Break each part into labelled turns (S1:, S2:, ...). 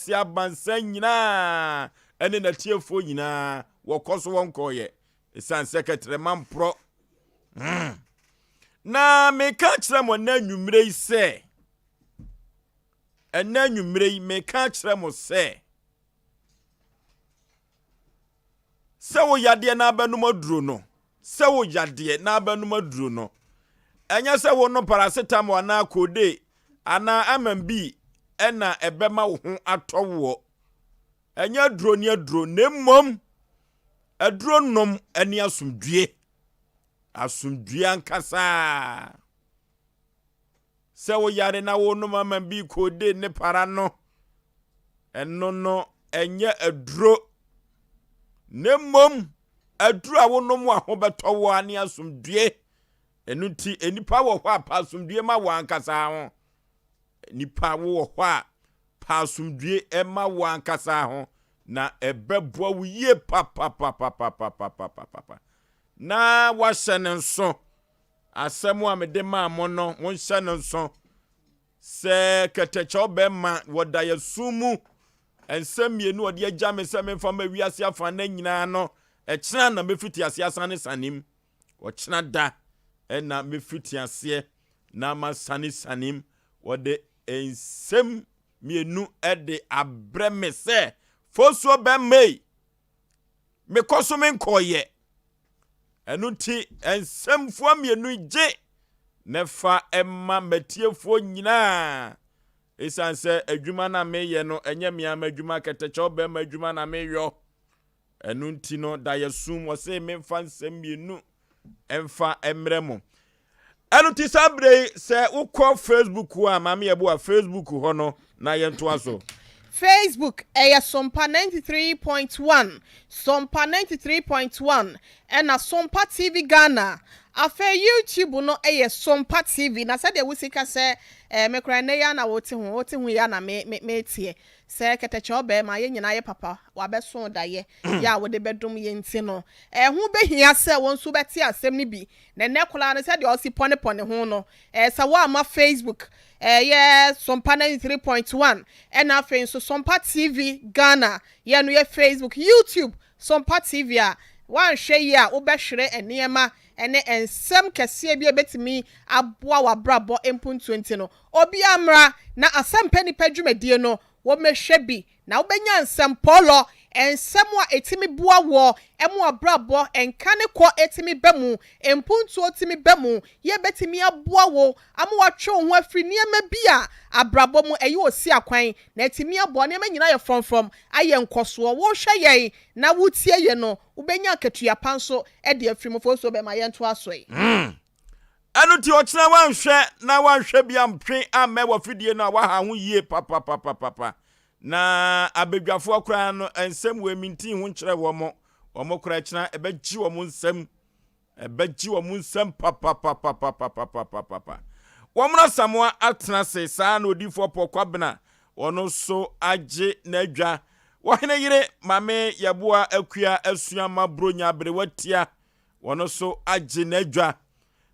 S1: Wiase abansa nyinaa ne n'atiefoɔ nyinaa wɔkɔ so wɔnkɔɔyɛ ɛsiane sɛ kɛtrɛma mporɔ. Na meka kyerɛ mo ɛnɛ anwummerɛ yi sɛ, ɛnɛ anwummerɛ yi meka kyerɛ mo sɛ, Sɛ wo yadeɛ na abɛnom aduro no, sɛ wo yadeɛ na abɛnom aduro no, ɛnyɛ sɛ wonom paracetamol anaa codeine anaa MMB ɛna ɛbɛma wo ho atɔ woɔ. Ɛnyɛ aduro ne aduro, na mmom aduro nom ne asomdwie. Asomdwie ankasa. Sɛ wo yare na wonom ama bi codeine ne para no, ɛno no ɛnyɛ aduro. Na mmom aduro a wonom a ho bɛtɔ wo ne asomdue. Ɛno nti nnipa wɔ hɔ a pa asomdue ma wɔn ankasa ho. Nnipa wɔ hɔ a pa asomdue ma wɔn ankasa ho na ɛbɛboa wo yie papapapapapapapapa. Na wahyɛ ne nso. Asɛm a mede maa mo no, monhyɛ no nso, sɛ kɛtɛkyɛw bɛma wɔ daeɛso mu, nsɛm mmienu a ɔde agya me sɛ memfa ma wiase afanan nyinaa no, ɛkyena na mɛfiti aseɛ asane sanem. Ɔkyena da na mɛfiti aseɛ na masane sanem. Wɔde nsɛm mmienu de abrɛ me sɛ, Fosuo bɛmma ei, mekɔ so menkɔɔyɛ. Ɛno nti, nsɛmfua mmienu yi gye na fa ma m'atiefoɔ nyinaa. Esiane sɛ adwuma no a meyɛ no, ɛnyɛ me ara m'adwuma, kɛtɛkyɛw bɛrima adwuma na meyɔ. Ɛno nti no, dayɛsum, wɔse memfa nsɛm mmienu mfa mmerɛ mo. Ɛno nti saa berɛ yi, sɛ wokɔ Facebook a, Maame Yɛboa, Facebook hɔ no na yɛntoa so.
S2: Facebook, ɛyɛ Sompa 93.1, Sompa 93.1, ɛna Sompa TV Ghana. Afei YouTube no yɛ Sompa TV. Na sɛdeɛ wosi ka sɛ, eh, me koraa nnɛ yi ara na wote ho, wote ho yi ara na me, me, meteɛ. Sɛ kɛtɛkyɛ ɔbarima, yɛn nyinaa yɛ papa, wabɛso daeɛ yɛ a wode bɛdom yɛn nti no, ɛho bɛhia sɛ wo nso wobɛte asɛm no bi. Na ɛnnɛ koraa no, sɛdeɛ ɔsi pɔnepɔne ho no, sɛ woamma Facebook, ɛyɛ Sompa 93.1, ɛna afei nso Sompa TV Ghana, yɛn no yɛ Facebook, YouTube, Sompa TV a, woanhwɛ yie a wobɛhwere nneɛma ne nsɛm kɛseɛ bi a ɛbɛtumi aboa w'abrabɔ mpuntuo nti no, obiara mmra na Asɛmpa Nnipa dwumadie no wɔmmɛhwɛ bi na wobɛnya nsɛmpɔlɔ, nsɛm a ɛtumi boa woɔ ma w'abrabɔ nkane kɔ tumi ba mu, mpuntuo tumi ba mu, yɛ bɛtumi aboa wo ama woatwe wo ho afiri nneɛma bi a abrabɔ mu ɛyɛ osiakwan na atumi aboa nneɛma nyinaa ayɛ frɔmfrɔm ayɛ nkɔsoɔ. Wohwɛ yɛn na wotie yɛn no, wobɛnya akatua pa nso de afiri mu. Fosuo bɛma yɛntoa so yi.
S1: Ɛno nti ɔkyena wanhwɛ na wanhwɛ bi ampwe ammɛ w'afidie no a waha ho yie papapapapapa. Na abadwafoɔ koraa no nsɛm wei mentii ho nkyerɛ wɔn. Wɔn koraa kyena ɛbɛgye wɔn nsam. Ɛbɛgye wɔn nsam papapapapapapapapa. Wɔn Asamoah atena ase saa na odiyifoɔ Paul Kwabena ɔno nso agye n'adwa. Wɔhene yere Maame Yɛboa Akua Asua ma Bronya Aberewa Tia Wɔn nso agye n'adwa.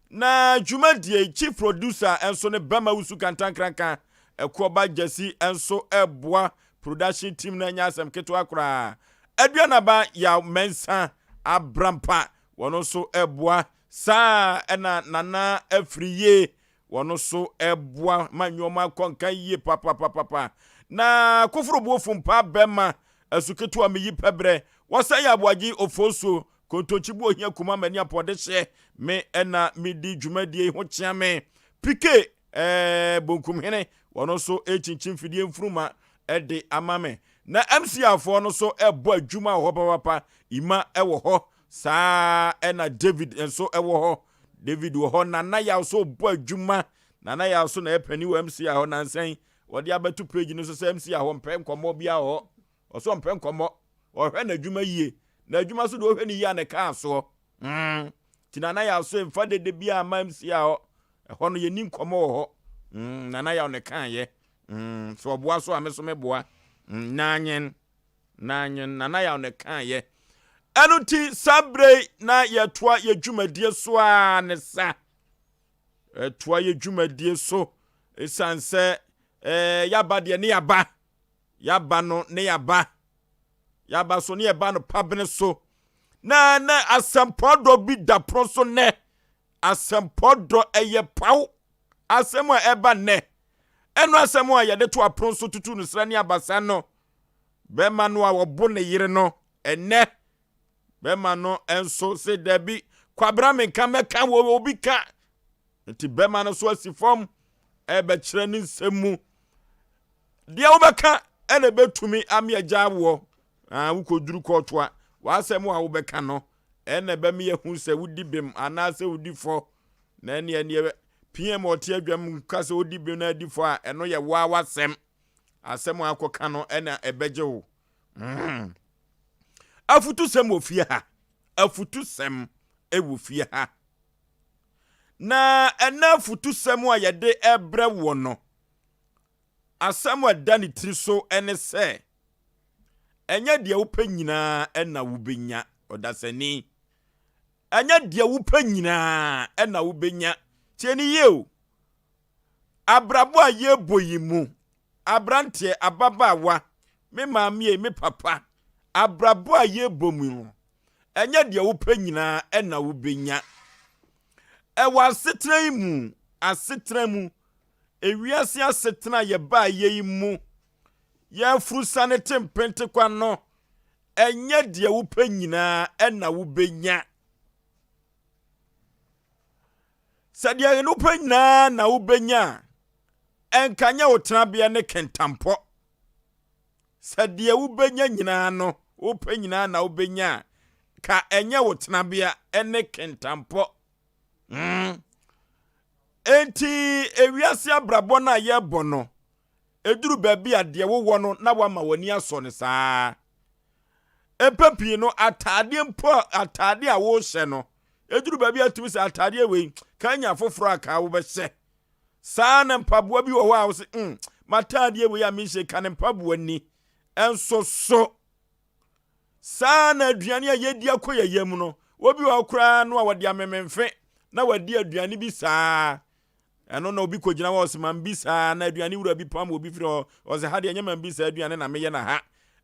S1: Na dwumadie yi chief producer nso ne Bɛma Wusu Kantankranka. Ɛkoɔba Gyasi nso reboa production team no ɛnyɛ asɛm ketewa koraa. Aduanaba Yaw Mensah Abrampa wɔn nso reboa. Saa ɛna Nana Afriyie wɔn nso reboa ma nneɛma akɔ nkan yie papapapapa. Na Koforoboɔ Fumpa Bɛma Asu Ketewa Meyi Pɛbrɛ wɔsɛ yɛ Aboagye Ofosuo Kontonkyi bu ohia kuma m'ani apɔdehyeɛ me ɛna medi dwumadie yi ho kyea me PK ɛɛ Bonkumhene wɔn nso ɛrekyinkyim fidie mfuruma ɛde ama me na MCR foɔ no nso ɛbɔ adwuma wɔ hɔ papapa Ima ɛwɔ hɔ saa ɛna David nso ɛwɔ hɔ David wɔ hɔ Nana Yaw nso bɔ adwuma Nana Yaw nso na ɛpɛni wɔ MCR hɔ nansa yi wɔde abɛto page no so sɛ MCR hɔ mpɛ nkɔmmɔ biara wɔ hɔ ɔsɛ ɔmpɛ nkɔmmɔ ɔhwɛ n'adwuma yie na adwuma so deɛ ɔhwɛ ne yie a ne kaa soɔ nti Nana Yaw so mfa dede bi a ma MC a hɔ ɛhɔ no yɛni nkɔmmɔ wɔ hɔ Nana Yaw ne kaa yɛ so ɔboa so a me so meboa nanyen nanyen Nana Yaw ne kaa yɛ ɛno nti saa berɛ yi na yɛtoa yɛ dwumadie so a ne sa ɛtoa yɛ dwumadie so ɛsiane sɛ ɛɛ yaba deɛ ne yaba. Yɛaba no ne yɛaba. Yɛaba so ne yɛba no pabene so. Na na asɛmpɔ dɔ bi da pono so nnɛ. Asɛmpɔ dɔ ɛyɛ paw. Asɛm a ɛba nnɛ. Ɛno asɛm a yɛde to apono so tutu no srɛ ne abasa no. Bɛrima no a wɔbo ne yere no ɛnnɛ. Bɛrima no nso se dabi, Kwabena menka mɛka wɔ obi ka. Nti bɛrima no so asi fam ɛbɛkyerɛ ne nsɛm mu. Deɛ wobɛka ɛna ɛbɛtumi ame agya woɔ. Ah, wokɔduru kɔɔto a, w'asɛm a wobɛka no ɛna ɛbɛma yɛahu sɛ wodi bem anaasɛ wodi fɔ. Na ɛneɛ neɛ PM ɔte adwam ka sɛ wodi bem na adi fɔ a, ɛno yɛ woa w'asɛm. Asɛm a akɔka no ɛna ɛbɛgye wo. Afutusɛm wɔ fie ha. Afutusɛm wɔ fie ha. Na ɛna afutusɛm a yɛde ɛbrɛ wɔ no, asɛm a ɛda ne tiri so ne sɛ, ɛnyɛ deɛ wopɛ nyinaa ɛna wobɛnya, ɔdasani. Ɛnyɛ deɛ wopɛ nyinaa ɛna wobɛnya. Tie ne yie o. Abrabɔ a yɛbɔ yi mu, aberanteɛ, ababaawa, me maame, me papa, abrabɔ a yɛbɔ mu no, ɛnyɛ deɛ wopɛ nyinaa ɛna wobɛnya. Ɛwɔ asetena yi mu, asetena mu, ewiase asetena yɛbaa yɛ yi mu, yɛafuru sane te mpentekwa no, ɛnyɛ deɛ wopɛ nyinaa ɛna wobɛnya. Sɛ deɛ wopɛ nyinaa na wobɛnya a, ɛnka nyɛ wo tenabea ne kentampɔ. Sɛ deɛ wobɛnya nyinaa no, wopɛ nyinaa na wobɛnya a, ka ɛnyɛ wo tenabea ne kentampɔ. Enti ewiase abrabɔ no a yɛbɔ no, ɛduru baabi a deɛ wowɔ no na wama w'ani asɔ no saa. Mpɛ pii no, ataadeɛ mpo a ataadeɛ a wohyɛ no, ɛduru baabi a tumi sɛ ataadeɛ wei, ka nya foforɔ a ka wobɛhyɛ. Saa na mpaboa bi wɔ hɔ a wose, m'ataadeɛ wei a mehyɛ ka ne mpaboa ni. Ɛnso so. Saa na aduane a yɛdi akɔ yɛ yam no, obi wɔ hɔ koraa no a wɔde amememfe na wadi aduane bi saa. Ɛno na obi kɔgyina hɔ ɔsɛ mambi saa na aduane wura bi pam obi firi hɔ ɔsɛ ha deɛ ɛnyɛ mambi saa aduane na meyɛ na ha.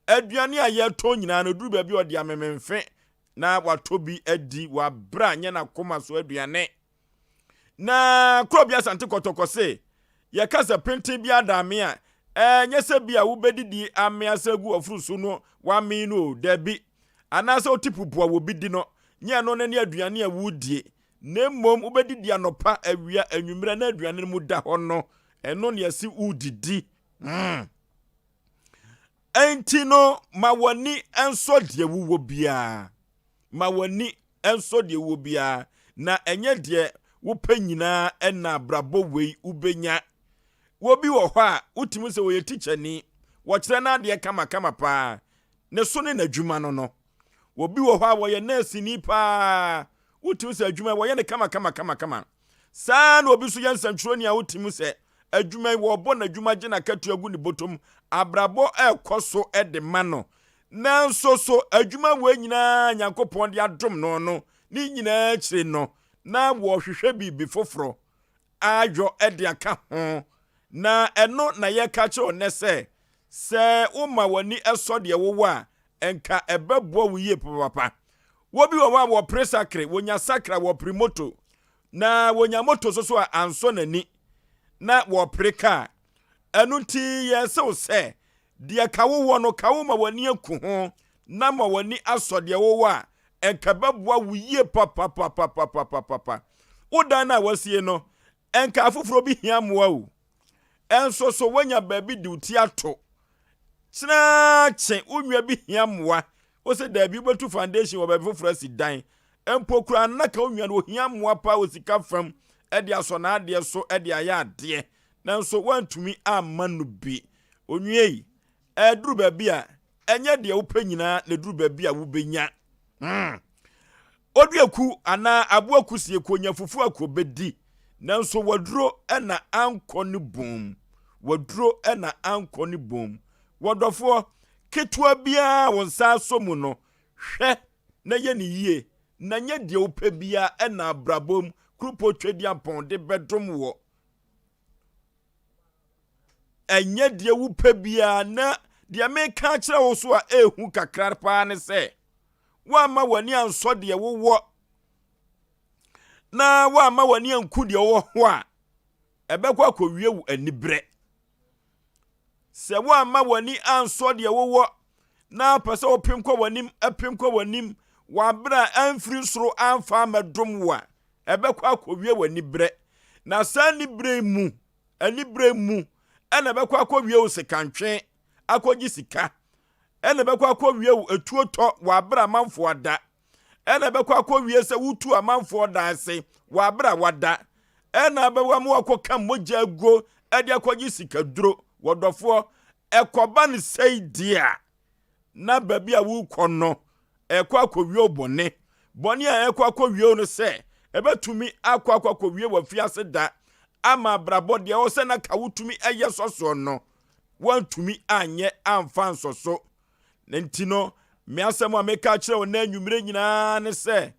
S1: Aduane a yɛtɔn nyinaa no duru baabi a ɔde amememfe na watɔ bi adi wabra nyɛ n'akoma so aduane. Na kuro bi Asante Kɔtɔkɔ se yɛka sɛ penten bi ada ame a, ɛnyɛ sɛ bi a wobɛdidi ame asa agu ɔforo so no wamee no o, dabi. Anaasɛ wote pupu a wɔbi di no, nyɛ ɛno no ne aduane a wodie. Na mmom wobɛdidi anɔpa, awia, anwummerɛ na aduane no mu da hɔ no, ɛno ne ɛse wodidi. Enti no, ma w'ani nsɔ deɛ wowɔ biara. Ma w'ani nsɔ deɛ wowɔ biara, na ɛnyɛ deɛ wopɛ nyinaa ɛna abrabɔ wei wobɛnya. Wobi wɔ hɔ a, wotumi sɛ wɔyɛ tikyani, wɔkyerɛ no adeɛ kamakama paa, ne so ne n'adwuma no no. Obi wɔ hɔ a wɔyɛ nɛɛseni paa, wotumi sɛ adwuma wɔyɛ no kamakama kamakama. Saa na obi nso yɛ nsɛntwerɛni a wotumi sɛ adwuma yi wɔbɔ n'adwuma gye n'akatua gu ne bɔtɔm, abrabɔ ɛrekɔ so de ma no. Nanso so adwuma wei nyinaa Nyankopɔn de adom no no, ne nyinaa akyire no, na wɔhwehwɛ biribi foforɔ ayɔ de aka ho. Na ɛno na yɛka kyerɛ wo nnɛ sɛ, sɛ woma w'ani sɔ deɛ wowɔ a, ɛnka ɛbɛboa wo yie papapapa. Wobi wɔ hɔ a wɔpere sakre, wɔnya sakre a wɔpere moto, na wɔnya moto nso so a ansɔ n'ani na wɔpere kaa. Ɛno nti yɛse wo sɛ, deɛ ka wowɔ no, ka wo ma w'ani aku ho na ma w'ani asɔ deɛ wowɔ a, ɛnka ɛbɛboa wo yie papapapapapapa. Wo dan no a wasie no, ɛnka afoforɔ bi hia mmoa o. Ɛnso so woanya baabi de wo ti ato. Kyena kye, wo nua bi hia mmoa. Wo sɛ daabi, wobɛtu foundation wɔ baabi foforɔ asi dan. Mpo koraa no, na ka wo nua no ohia mmoa paa wɔ sika fam de asɔ n'adeɛ so de ayɛ adeɛ. Nanso woantumi amma no bi. Onua yi, ɛduru baabi a, ɛnyɛ deɛ wopɛ nyinaa na ɛduru baabi a wobɛnya. Oduaku anaa aboa kusie kɔ nya fufuo a kɔ bɛdi, nanso waduro na ankɔ ne bom. Waduro na ankɔ ne bom. Wɔdɔfoɔ, ketewa biara wo nsa asɔ mu no, hwɛ na yɛ ne yie, na nyɛ deɛ wopɛ biara na abrabɔ mu kuropɔ Tweduampɔn de bɛdom woɔ. Ɛnyɛ deɛ wopɛ biara na Deɛ meka akyerɛ wo so a ɛhu kakra paa ne sɛ, woamma w'ani ansɔ deɛ wowɔ na woamma w'ani anku deɛ wowɔ ho a, ɛbɛkɔ akɔwie wo aniberɛ. Sɛ woamma w'ani ansɔ deɛ wowɔ na apɛ sɛ wopem kɔ w'anim, pem kɔ w'anim wɔ abere a amfiri soro amfa ammɛdom wo a, ɛbɛkɔ akɔwie w'aniberɛ. Na saa aniberɛ mu, aniberɛ mu ɛna ɛbɛkɔ akɔwie wo sekantwe, akɔgye sika, ɛna ɛbɛkɔ akɔwie wo etuo tɔ wɔ abere amanfoɔ ada, ɛna ɛbɛkɔ akɔwie sɛ wotu amanfoɔ dan ase wɔ abere a wada, ɛna ɛbɛwa ma wakɔka mogya aguo ɛde akɔgye sikaduro wɔ dɔfoɔ. Ɛkɔba no sɛi deɛ a, na baabi a worekɔ no ɛkɔ akɔwie wo bɔne. Bɔne a ɛkɔ akɔwie wo no sɛ ɛbɛtumi akɔ akɔ akɔwie w'afiase da ama abrabɔ deɛ ɛwɔ sɛ na ka wotumi ɛyɛ sɔsoɔ no woantumi anyɛ amfa nsɔ so. Na nti no, me asɛm a meka kyerɛ wo na anwummerɛ nyinaa ne sɛ,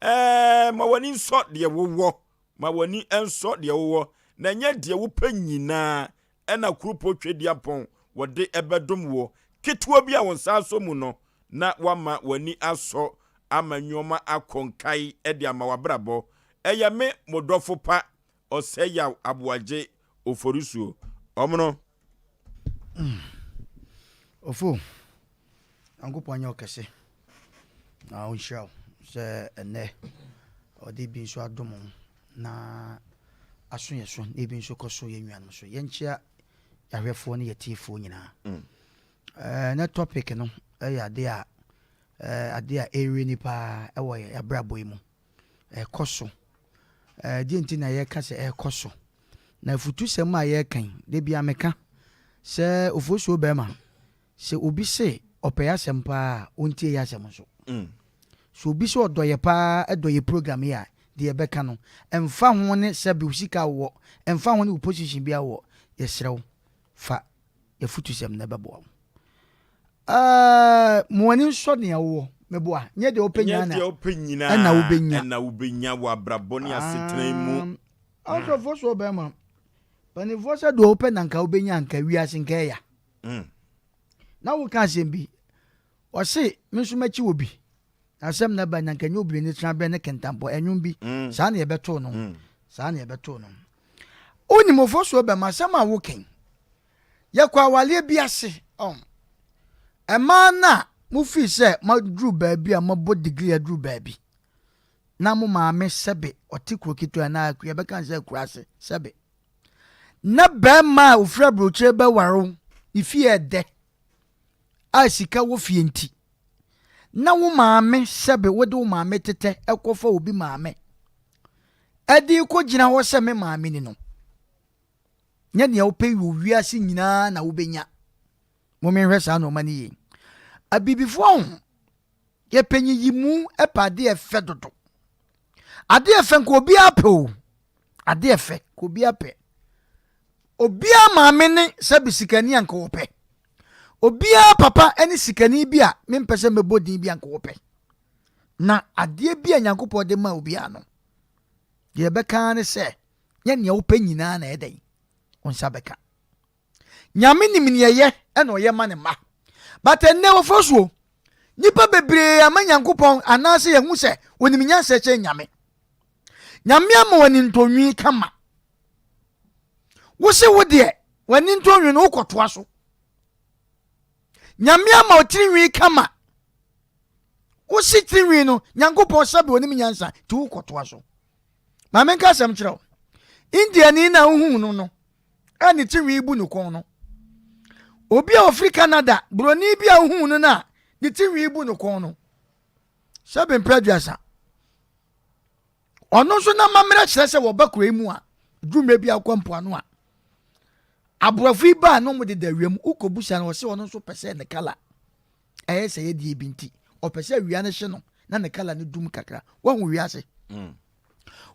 S1: ɛɛ ma w'ani nsɔ deɛ wowɔ, ma w'ani nsɔ deɛ wowɔ, na ɛnyɛ deɛ wopɛ nyinaa ɛna kuropɔn Tweduampɔn wɔde bɛdom woɔ. Ketewa bi a wo nsa asɔ mu no, na woama w'ani asɔ ama nnoɔma akɔ nkae de ama w'abrabɔ. Ɛyɛ me, mo dɔfo pa, Ɔsɛeyaw Aboagye Oforisuo. Ɔmono.
S3: Ofo, Nyankopɔn nyɛ wo kɛse na ɔnhyira wo sɛ ɛnnɛ ɔde bi nso adom wo na aso yɛ so na ebi nso kɔ so yɛ nuanom so. Yɛnkyea yɛahwɛfoɔ ne yɛtiefoɔ nyinaa. Mm. Eh, ne topic no yɛ adeɛ a eh, adeɛ a ɛrewe ni paa ɛwɔ yɛ abrabɔ yi mu. Ɛkɔ so. Eh, deɛ nti na yɛka sɛ ɛkɔ so. Na afutusɛm a yɛreka yi, da bia meka sɛ ofosuo bɛrima Sɛ obi se ɔpɛ y'asɛm paa a, ɔntie y'asɛm nso. Sɛ obi se ɔdɔ yɛ paa, dɔ yɛ program yi a, deɛ yɛbɛka no, ɛmfa ho ne sɛbe wo sika a wowɔ, ɛmfa ho ne wo position bi a wowɔ, yɛsrɛ wo, fa y'afutusɛm no ɛbɛboa wo. Ɛɛ, ma w'ani nsɔ nea wowɔ, meboa, nyɛ deɛ wopɛ
S1: Nyɛ
S3: nyinaa na
S1: deɛ wopɛ nyinaa
S3: ɛna wobɛnya.
S1: ɛna wobɛnya wɔ abrabɔ ne asetena yi mu.
S3: Ah, asɔfoɔ so ɔbɛrima, mpanimfoɔ sɛ deɛ wopɛ na nka wobɛnya nka wiase nka ɛya.
S1: Mm.
S3: Na woka asɛm bi, ɔse me nso mɛkyi wɔ bi. Na asɛm na ɛba na nka nyɛ obiri ne tena berɛ ne kentampɔ ɛnwom bi. Mm. Saa na yɛbɛtoo no. Mm. Saa na yɛbɛtoo no. Wonim ofosuo bɛma asɛm a wokan. Yɛkɔ awaleɛ bi ase. Oh. Ɛmaa no a mofii sɛ moaduru baabi a moabɔ degree aduru baabi. Na mo maame sɛbe ɔte kuro ketewa na yɛbɛka sɛ akura ase sɛbe. Na barima a ofiri aburokyire bɛware wo, ne fie yɛ dɛ a sika wɔ fie nti, na wo maame sɛbe wode wo maame tetɛ kɔfa obi maame ɛde kɔgyina hɔ sɛ me maame ni no, nyɛ nea wopɛ wɔ wiase nyinaa na wobɛnya. Momenhwɛ saa nnoɔma no yie. Abibifoɔ ho, yɛpɛ nyiyimu, pɛ adeɛ ɛfɛ dodo. Adeɛ ɛfɛ nka obiara pɛ o. Adeɛ ɛfɛ nka obiara pɛ. Obiara maame ne sɛbi sikani a nka wɔpɛ. Obiara papa ne sikani bi a mempɛ sɛ mɛbɔ din bi a nka wɔpɛ. Na adeɛ bi a Nyankopɔn de ma obiara no, deɛ ɛbɛka ne sɛ, nyɛ nea wopɛ nyinaa na ɛdɛn, wo nsa bɛka. Nyame nim nea ɛyɛ ɛna ɔyɛ ma ne mma. But ɛnnɛ wɔfrɛ so o, nnipa bebree ama Nyankopɔn anaasɛ yɛhu sɛ wɔnim nyansa kyɛn Nyame. Nyame ama w'ani ntɔnwi kama. Wo se wo deɛ w'ani ntɔnwi no wokɔtoa so. Nyame ama wo tirinwi kama. Wo se tirinwi no Nyankopɔn sɛbe onim nyansa nti wokɔtoa so. Ma menka asɛm kyerɛ wo. Indiani na wohuu no no a ne tirinwi bu ne kɔn no. Obi a ofiri Canada, buroni bi a wohuu no no a ne tirinwi bu ne kɔn no. Sɛbe mpɛ aduasa. Ɔno nso n'amammerɛ kyerɛ sɛ wɔba kuro yi mu a, duru mmerɛ bi a wokɔ mpoano a, aborɔfo yi baa na wɔde da awia mu, wokɔbusa no ɔsɛ ɔno nso pɛ sɛ ne kala ɛyɛ sɛ yɛdeɛ bi nti, ɔpɛ sɛ awia no hye no na ne kala no dum kakra. Woahu wiase? Mm.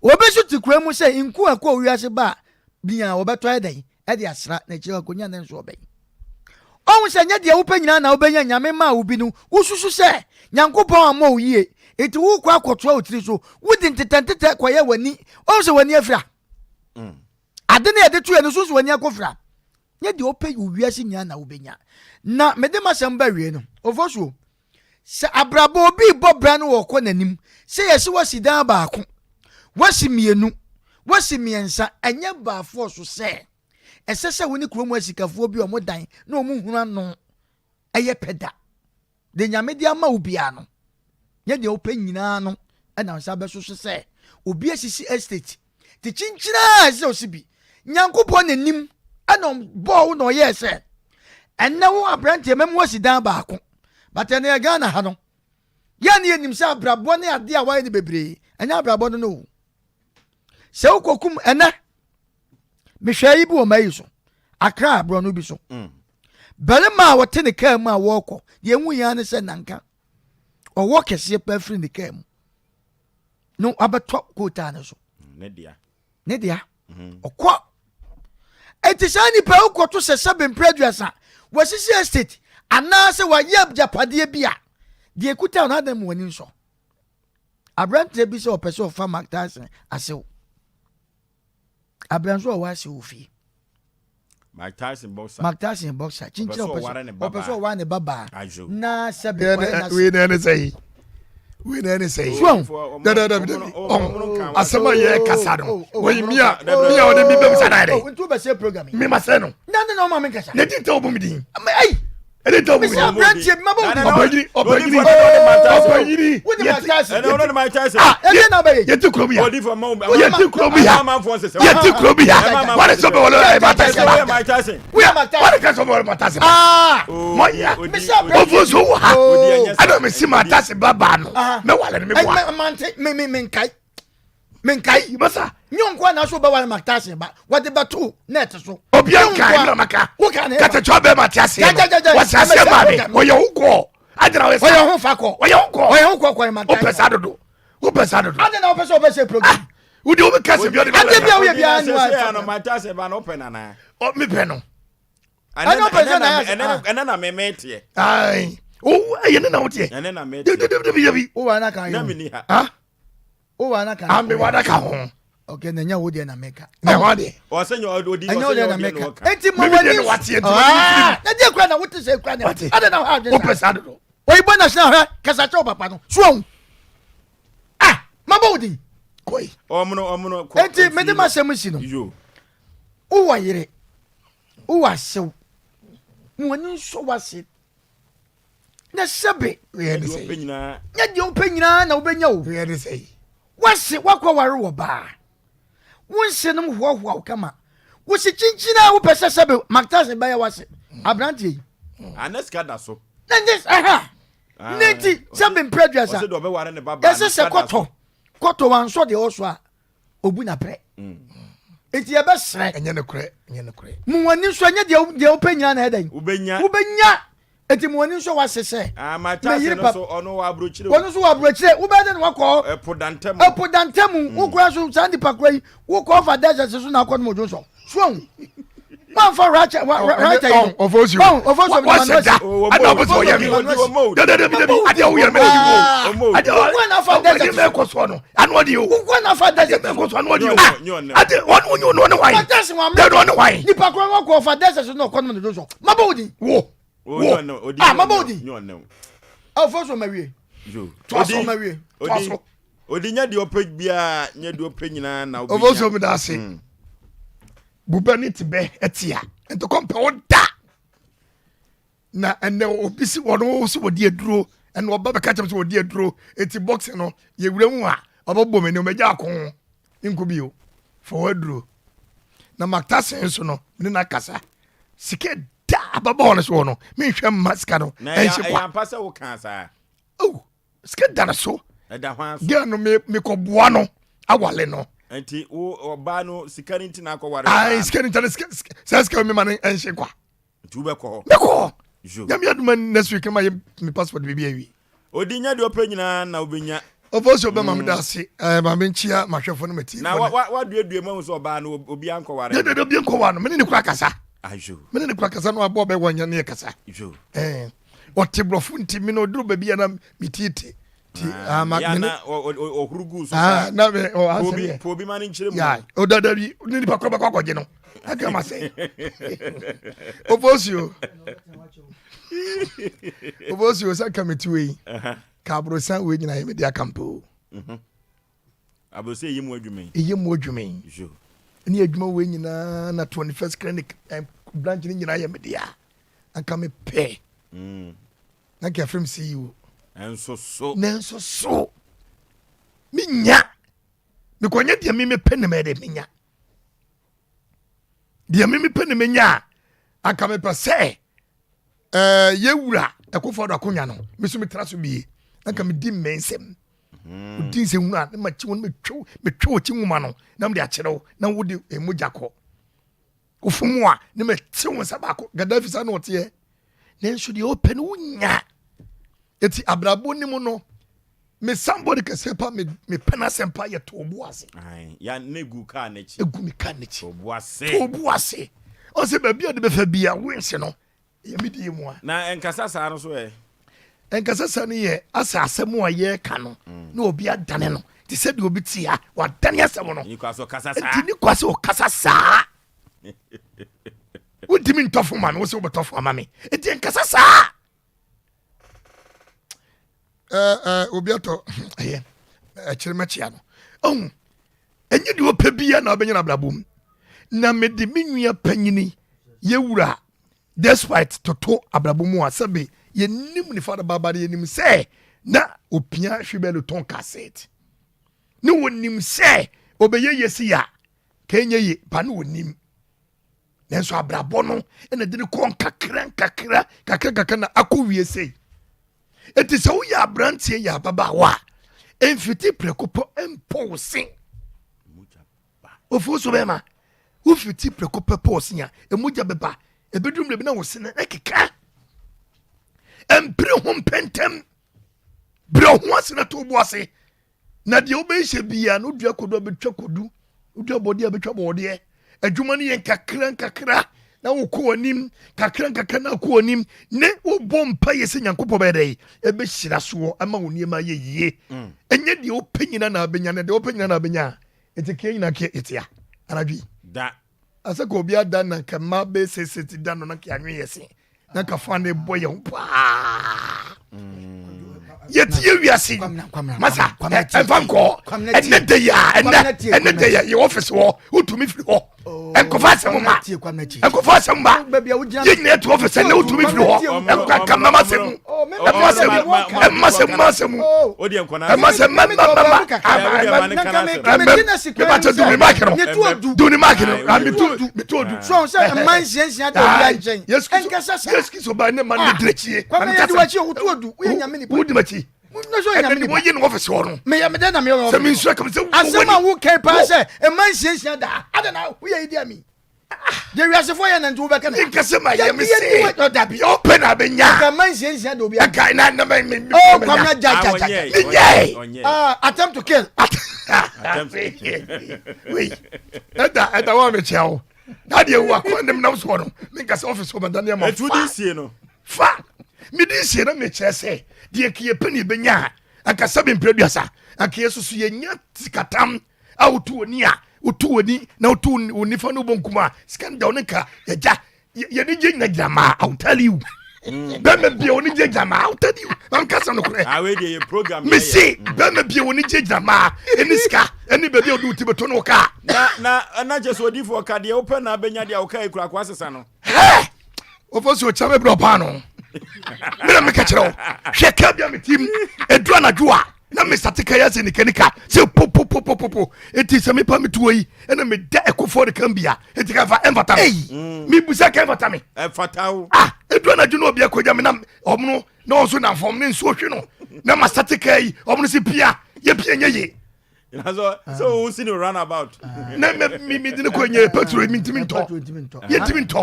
S3: Obi nso te kura mu sɛ nku a ɛkɔ wiase ba a bia wɔbɛtɔ ayɛ dɛn ɛde asra na akyire akonya ne nso ɔbɛn. Ɔhu sɛ nyɛ deɛ wopɛ nyinaa na wobɛnya Nyame maa wo bi no wosusu sɛ Nyankopɔn ammɔ wo yie nti wokɔ akɔtoa wo tiri so wodi ntetɛntetɛ kɔyɛ w'ani ɔhu sɛ w'ani afira mm. Ade no yɛde to yɛ no so sɛ w'ani akɔfira. Nyɛ deɛ wopɛ wɔ wiase nyinaa na wobɛnya. Na mede m'asɛm ba awie no, Ofosuo, sɛ abrabɔ obi rebɔ bra no ɔrekɔ n'anim, sɛ yɛse woasi dan baako, woasi mmienu, woasi mmiɛnsa, ɛnyɛ baafoɔ so sɛ ɛsɛ sɛ wo ne kurom asikafoɔ bi a wɔn dan na wɔn hunu ano yɛ pɛ da. Deɛ Nyame de ama wo biara no, nyɛ deɛ wopɛ nyinaa no na wo nsa bɛso so sɛ obi asisi estate te kyinkyin a ɛsɛ sɛ ɔsi bi. Nyankopɔn na nim ɛna ɔbɔɔ wo na ɔyɛɛ sɛ ɛnɛ wo aberanteɛ mɛmu wasi dan baako but ɛnɛ yɛ Ghana ha no yɛn ne yɛnim sɛ abrabɔ ne adeɛ a wayɛ no bebree ɛnyɛ abrabɔ no no o. Sɛ wokɔkum ɛnɛ mehwɛ yi bi wɔ mayi so Accra borɔno bi so mm. Barima a ɔte ne kaa mu a wɔrekɔ, deɛ ehu yɛn ne sɛ nanka ɔwɔ kɛseɛ paa firi ne kaa mu na wabɛtɔ kootaa no so.
S1: Ne dea.
S3: Ne dea. Mhm. Ɔkɔ. Eti saa nipa yi kɔto sɛ sɛbe mpere aduasa wɔasisi estate anaasɛ wɔayɛ agyapadeɛ bi a deɛ ekuta no adan mu wɔn ani nsɔ. Aberanteɛ bi sɛ ɔpɛ sɛ ɔfa Mark Tyson asew. Abira nso ɔwɔ ase wɔ fie.
S1: Mike Tyson boxer.
S3: Mike Tyson boxer. Kyinkyini ɔpɛ sɛ ɔpɛ sɛ ɔware ne ba baa. Na sɛbi kɔyɛ
S4: na. Wei na ɛne sɛ yi. Wei na ɛne sɛ yi.
S3: Suahu.
S4: Dada dabi dabi. Ɔn asɛm a yɛ kasa no. Wɔyi mi a mi a ɔde mi bɛ musa na yɛ dɛ.
S3: Ntu bɛ se program yi.
S4: Mi ma sɛ no.
S3: Na ne na ɔma mi nkasa.
S4: Ne ti tɛ o bu mi din.
S3: Ayi.
S4: ɛne tɛ wuli
S3: aberanteɛ bi ma bɔ wuli
S4: ɔpanyini ɔpanyini ɔpanyini yɛte kurom ya yɛte kurom ya yɛte kurom ya wɔde sɔ bɛ wɔlɔ ɛ ma ta se ba wɔde ka sɔ bɛ wɔlɔ ma ta se ba mɔ ya ofo so wɔ ha ɛna mi si ma ta se ba baa no mɛ wale ni mi bɔ
S3: a. menkae
S4: masa
S3: nyɛ nkoa na so wobɛware Mike Tyson ba wɔde bɛto net so
S4: obia nkae mena maka katakya bɛma te aseɛ no wɔsɛ aseɛ maa me ɔyɛ wo kɔɔ adena ɔyɛ
S3: ɔyɛ ho fa kɔ
S4: ɔyɛ ho kɔ
S3: ɔyɛ ho kɔ kɔ Mike
S4: Tyson wopɛ saa dodo wopɛ saa dodo
S3: adena wopɛ sɛ wobɛsɛ program
S4: ah, wode wobɛka sɛ bi ɔde
S3: adeɛ bi a woyɛ biara ni wa
S1: Mike Tyson ba no wopɛ nana
S4: mepɛ no
S3: ɛnyɛ ɔpɛ sɛ na yɛ
S1: ɛnɛ na meme teɛ
S4: ɛyɛ ne na woteɛ
S1: ɛnɛ na me teɛ
S4: dabi
S3: wowɔ na ka
S1: na menni ha
S3: Wo wa na ka.
S4: Ame wa na ka ho.
S3: Okay, na nya wo deɛ na meka.
S4: Na ho deɛ.
S1: Ɔsɛ nya odi
S3: ɔsɛ nya
S1: wo deɛ na ɔka.
S3: Enti ma wani.
S4: Me wate enti wani.
S3: Na deɛ kura na wote sɛ kura na. Ade na ha adwene.
S4: Wopɛ saa dodo.
S3: Oyibo na sena hwɛ kasa kyɛw papa no. So ohun. Ah, ma bɔ wo din.
S4: Koi.
S1: Ɔmono ɔmono kɔ.
S3: Enti me de ma sɛm si no.
S1: Yo.
S3: Wowɔ yere. Wowɔ asew. Mo ani nsɔ wase. Na sɛbe.
S4: Nyɛ
S3: deɛ wopɛ nyinaa na wobɛnya o. Wase woakɔware wɔ baa. Wo nse nom hoahoa wo kama. Wo se kyinkyin a wopɛ sɛ sɛbe Mike Tyson bɛyɛ wase. Aberanteɛ yi.
S1: Ana sika da so.
S3: Na nye aha. Ne nti sɛbe mpere aduasa. Yɛsɛ sɛ kɔtɔ kɔtɔ wansɔ deɛ ɔsɔ a obu na brɛ. Nti yɛbɛsrɛ.
S4: Ɛnyɛ nokorɛ ɛnyɛ nokorɛ.
S3: Mo wɔn ani nso ɛnyɛ deɛ deɛ wopɛ nyinaa na ɛdɛn.
S1: Wobɛnya.
S3: Wobɛnya. Eti mo ani nso wase sɛ.
S1: Ah, my taxi no so ɔno wɔ aburokyire.
S3: Ɔno nso wɔ aburokyire. Wobɛyɛ dɛ na wakɔ.
S1: Ɛpo dantamu.
S3: Ɛpo dantamu. Mm. Wokura so saa nipa kura yi. Wokɔ ɔfa desert so na akɔ no mo dwonsɔ. So ohun. Wanfa racha racha yi.
S4: Ɔfɔsi
S3: o. Ɔfɔsi o.
S4: Wɔsɛ da. Ɛna ɔbɛ sɛ ɔyɛ mi. Dɛdɛdɛbi dɛbi. Adeɛ ɔyɛ mi na yi wo. Adeɛ
S3: ɔyɛ na afa desert.
S4: Adeɛ mɛ kɔ soɔ no. Ano ɔdi o.
S3: Wokɔ na afa desert.
S4: Adeɛ mɛ kɔ soɔ ano ɔdi o. Adeɛ ɔno ɔno ɔno hwan. Dɛdɛ ɔno hwan.
S3: Nipa kura wakɔ ɔfa desert so na ɔkɔ no mo dwonsɔ. Mabɔ wo din.
S4: Wo. Wo.
S3: Ah, mabɔ wo din. Ɔfɔ so ma wie.
S4: Toa so.
S3: Ma wie.
S4: Toa so.
S1: Odi nya deɛ ɔpɛ biara nya deɛ ɔpɛ nyinaa na
S4: wobɛnya. Ɔfɔ so mi da ase. Mm. Bubɛ ne tibɛ ɛte a ntɔkɔ mpɛ wo da. Na ɛnɛ obi si wɔn si wɔdi aduro ɛna ɔba bɛka kyɛm sɛ wɔdi aduro eti boxing no yɛwura mu a ɔbɛbɔ m'ani ɔmɛgya ako nko bio fa w'aduro na maktasen nso no ne na kasa sika da ababaawa no soɔ no menhwɛ mma sika no ɛnhye
S1: kwa. Ɛyɛ sɛ wokaa saa.
S4: Oh, sika da no so.
S1: Ɛda hwan so?
S4: Girl no me mekɔboa no awale no.
S1: Nti wo ɔbaa no sika no nti na akɔware
S4: ɔbaa no. Sika no nti na sika sika mema no ɛnhye kwa.
S1: Nti wobɛkɔ hɔ?
S4: Mɛkɔ hɔ. Nyame adoma next week ma yɛ me passport biribi awie.
S1: Odi nya deɛ ɔpɛ nyinaa na wobɛnya.
S4: Ɔfɔ so bɛma meda ase. Eh, ma menkyia mahwɛfo no matiefo.
S1: Na waduadua mu ahu sɛ ɔbaa no obi ankɔware no.
S4: Dɛdɛdɛ obi nkɔware no. Mene ne kura kasa.
S1: Ayo.
S4: Mene ne kura kasa no abɔ bɛ wɔnyɛ ne yɛ kasa.
S1: Yo.
S4: Eh, ɔte borɔfo nti me no ɔduru baabi a na metiete. Ti ama
S1: ah,
S4: me
S1: ne ɔhuru gu so ah,
S4: na me ɔ asɛm yɛ.
S1: Po obi ma ne nkyerɛ mu.
S4: Ya o da bi ne nipa koro bɛkɔ akɔgye no. Aka ma sɛ. Ofosuo. Ofosuo sɛ ka me ti wei. Ka aborosan wei nyinaa yɛ me de aka mpo.
S1: Mhm. Aborosan ɛyɛ mu adwuma yi.
S4: Ɛyɛ mu adwuma yi. Ne adwuma wei nyinaa na 21st clinic eh, branch ne nyinaa yɛ me dea. Anka me pɛ. Mm. Na nka yɛfrɛ me CEO.
S1: Nanso so.
S4: Nanso so. Menya. Mekɔnyɛ deɛ me mepɛ ne mɛde menya. Deɛ me mepɛ ne menya a, anka mepɛ sɛ ɛɛ yɛwura ɛkofo do akonya no me so metra so bie. Anka medi mmɛ nsɛm. Hmm. Odi nsɛm hunu a ne ma kyi wɔn metwe metwe wɔ kyi nwoma no na mede akyerɛ wo na wode mogya kɔ. Wofom a ne mete wo nsa baako. Gaddafi saa na ɔteɛ. Nanso deɛ ɔpɛ no wonya. Eti abrabɔ ni mu no, me somebody kɛseɛ pa me mepɛ n'asɛm pa yɛ too bo ase.
S1: Ya ne gu kaa n'akyi.
S4: Egu me kaa n'akyi.
S1: Too bo ase.
S4: Too bo ase. Ɔsɛ baabi a de bɛfa bi a wins no ɛyɛ me deɛ mu a.
S1: Na nkasa saa no so ɛ?
S4: Nkasa saa no yɛ asɛ asɛm a yɛreka no mm. na obi adane no te sɛ deɛ obi te ha wadane asɛm no.
S1: Nti
S4: ne kwa sɛ ɔkasa saa. Wontumi ntɔfo ma me wo sɛ wobɛtɔfo ama me. Nti nkasa saa. Obi atɔ ɛyɛ ɛkyerɛ mɛkyea no. Ɔhu ɛnyɛ deɛ ɔpɛ bia na ɔbɛnya no abrabɔ mu. Na mede me nua panyini yɛwura despite toto abrabɔ mu a sɛbe yɛnim ne fada baba no yɛnim sɛ na opia hwebɛlo tɔn cassette ne wɔnim sɛ ɔbɛyɛ yɛsi a ka ɛnyɛ ye ba ne wɔnim nanso abrabɔ no ɛna de no kɔ nkakra nkakra kakra kakra na akɔ wie sei eti sɛ woyɛ aberanteɛ yɛ ababaawa a mfiti prɛko pɛ mpɔ wo se ofuo so bɛma wofiti prɛko pɛ pɔ wo se a emogya bɛba ebeduru mmerɛ bi na wo se no ɛkeka mpere ho mpɛntɛm brɛ ho ase na to bo ase Na deɛ wobɛhyɛ biara no, wodua kodu a bɛtwa kodu, wodua bɔdeɛ a bɛtwa bɔdeɛ. Adwuma no yɛ nkakra nkakra na wokɔ w'anim, kakra nkakra na wokɔ w'anim, ne wobɔ mpa yɛ sɛ Nyankopɔn bɛyɛ dɛ ɛbɛhyira soɔ ama wo nneɛma ayɛ yie. Mm. Ɛnyɛ deɛ wopɛ nyina na abɛnya, na deɛ wopɛ nyina na abɛnya a, ɛnti kea nyina kea yɛtea anadwo yi.
S1: Da.
S4: Asɛ ka obi ada na nka mma bɛsɛsɛ ti da no na nka anwe yɛ se. na nka fa ne bɔ yɛn ho paa yɛte yɛ wiase masa ɛmfa nkɔ ɛnɛ da yi a ɛnɛ ɛnɛ da yi a yɛ ɔfisi hɔ wotumi firi hɔ nkɔfa asɛm ma nkɔfa asɛm ma yɛ nyina ɛte ɔfisi ɛnɛ wotumi firi hɔ ɛnka mma asɛm mu ɛmma asɛm mu ɛmma asɛm mu asɛm mu ɛmma asɛm mma mma mma mma mebakyɛ duni maaki no duni maaki no metu odu
S3: so sɛ mma nsiansia da obi nkyɛn ɛnkasa saa
S4: yesu kristo ba ne ma ne di akyi
S3: kwame yɛ di w'akyi o wotu odu woyɛ nyame nipa
S4: wodi m'akyi
S3: ɛnɛ
S4: de wɔyi no ɔfisi hɔ no
S3: meyɛ medɛ na meyɛ
S4: sɛ mensua kam sɛ
S3: asɛm a wokɛn paa sɛ mma nsiansia da ada na woyɛ yi di ami deɛ wiasefoɔ yɛ na nti wobɛka no
S4: nka sɛ ma yɛ me se dabi ɔpɛ na abɛnya
S3: nka mma nsiansia da obi
S4: nka na na me me
S3: oh kwame gya gya gya
S4: menyɛ
S3: ah attempt to kill
S4: wei ɛda ɛda wɔn a mekyia wo na deɛ wo akɔ ne nam soɔ no menka sɛ ɔfis hɔ mada nneɛma
S1: fa di sie no
S4: fa mede sie no mekyerɛ sɛ deɛ ka yɛpɛ ne yɛbɛnya a anka sɛ mempɛ aduasa anka yɛsoso yɛnya sikatam a wotu w'ani a wotu w'ani na wotu wo nifa ne wobɔ nkum a sika no da wo ne nka yɛgya yɛne gye nyina gyina maa I will tell you mm. bɛma bia wɔne gye gyina maa I will tell you na nka sɛ nokorɛ
S1: ah,
S4: mese mm. bɛma bia wɔne gye gyina maa ɛne sika ɛne baabi a wode wo ti bɛto ne wo kaa
S1: na na na kyɛ sɛ odifoɔ ka deɛ wopɛ na abɛnya deɛ woka ɛkura ko asesa no
S4: hɛ wɔfɔ sɛ ɔkyɛ me berɛ ɔpaa no mena meka kyerɛ wo hwɛ ka bia metim ɛduru anadwo a na mesate ka yɛ sɛ nikanika sɛ popopopopo enti sɛ mepa metuo yi ɛna meda ɛkofoɔ de kam bia enti ka fa ɛmfata me mm. mebusa ka ɛmfata me
S1: ɛfata wo
S4: ah ɛduru anadwo na obi akɔgya me na ɔmono na ɔnso nam fam ne nsuo hwe no na masate ka yi ɔmono sɛ pia yɛpia nyɛ ye
S1: sɛ ah. wo si no runabout
S4: na me me de ne kɔ nyɛ petrol mi ntumi ntɔ yɛ ntumi ntɔ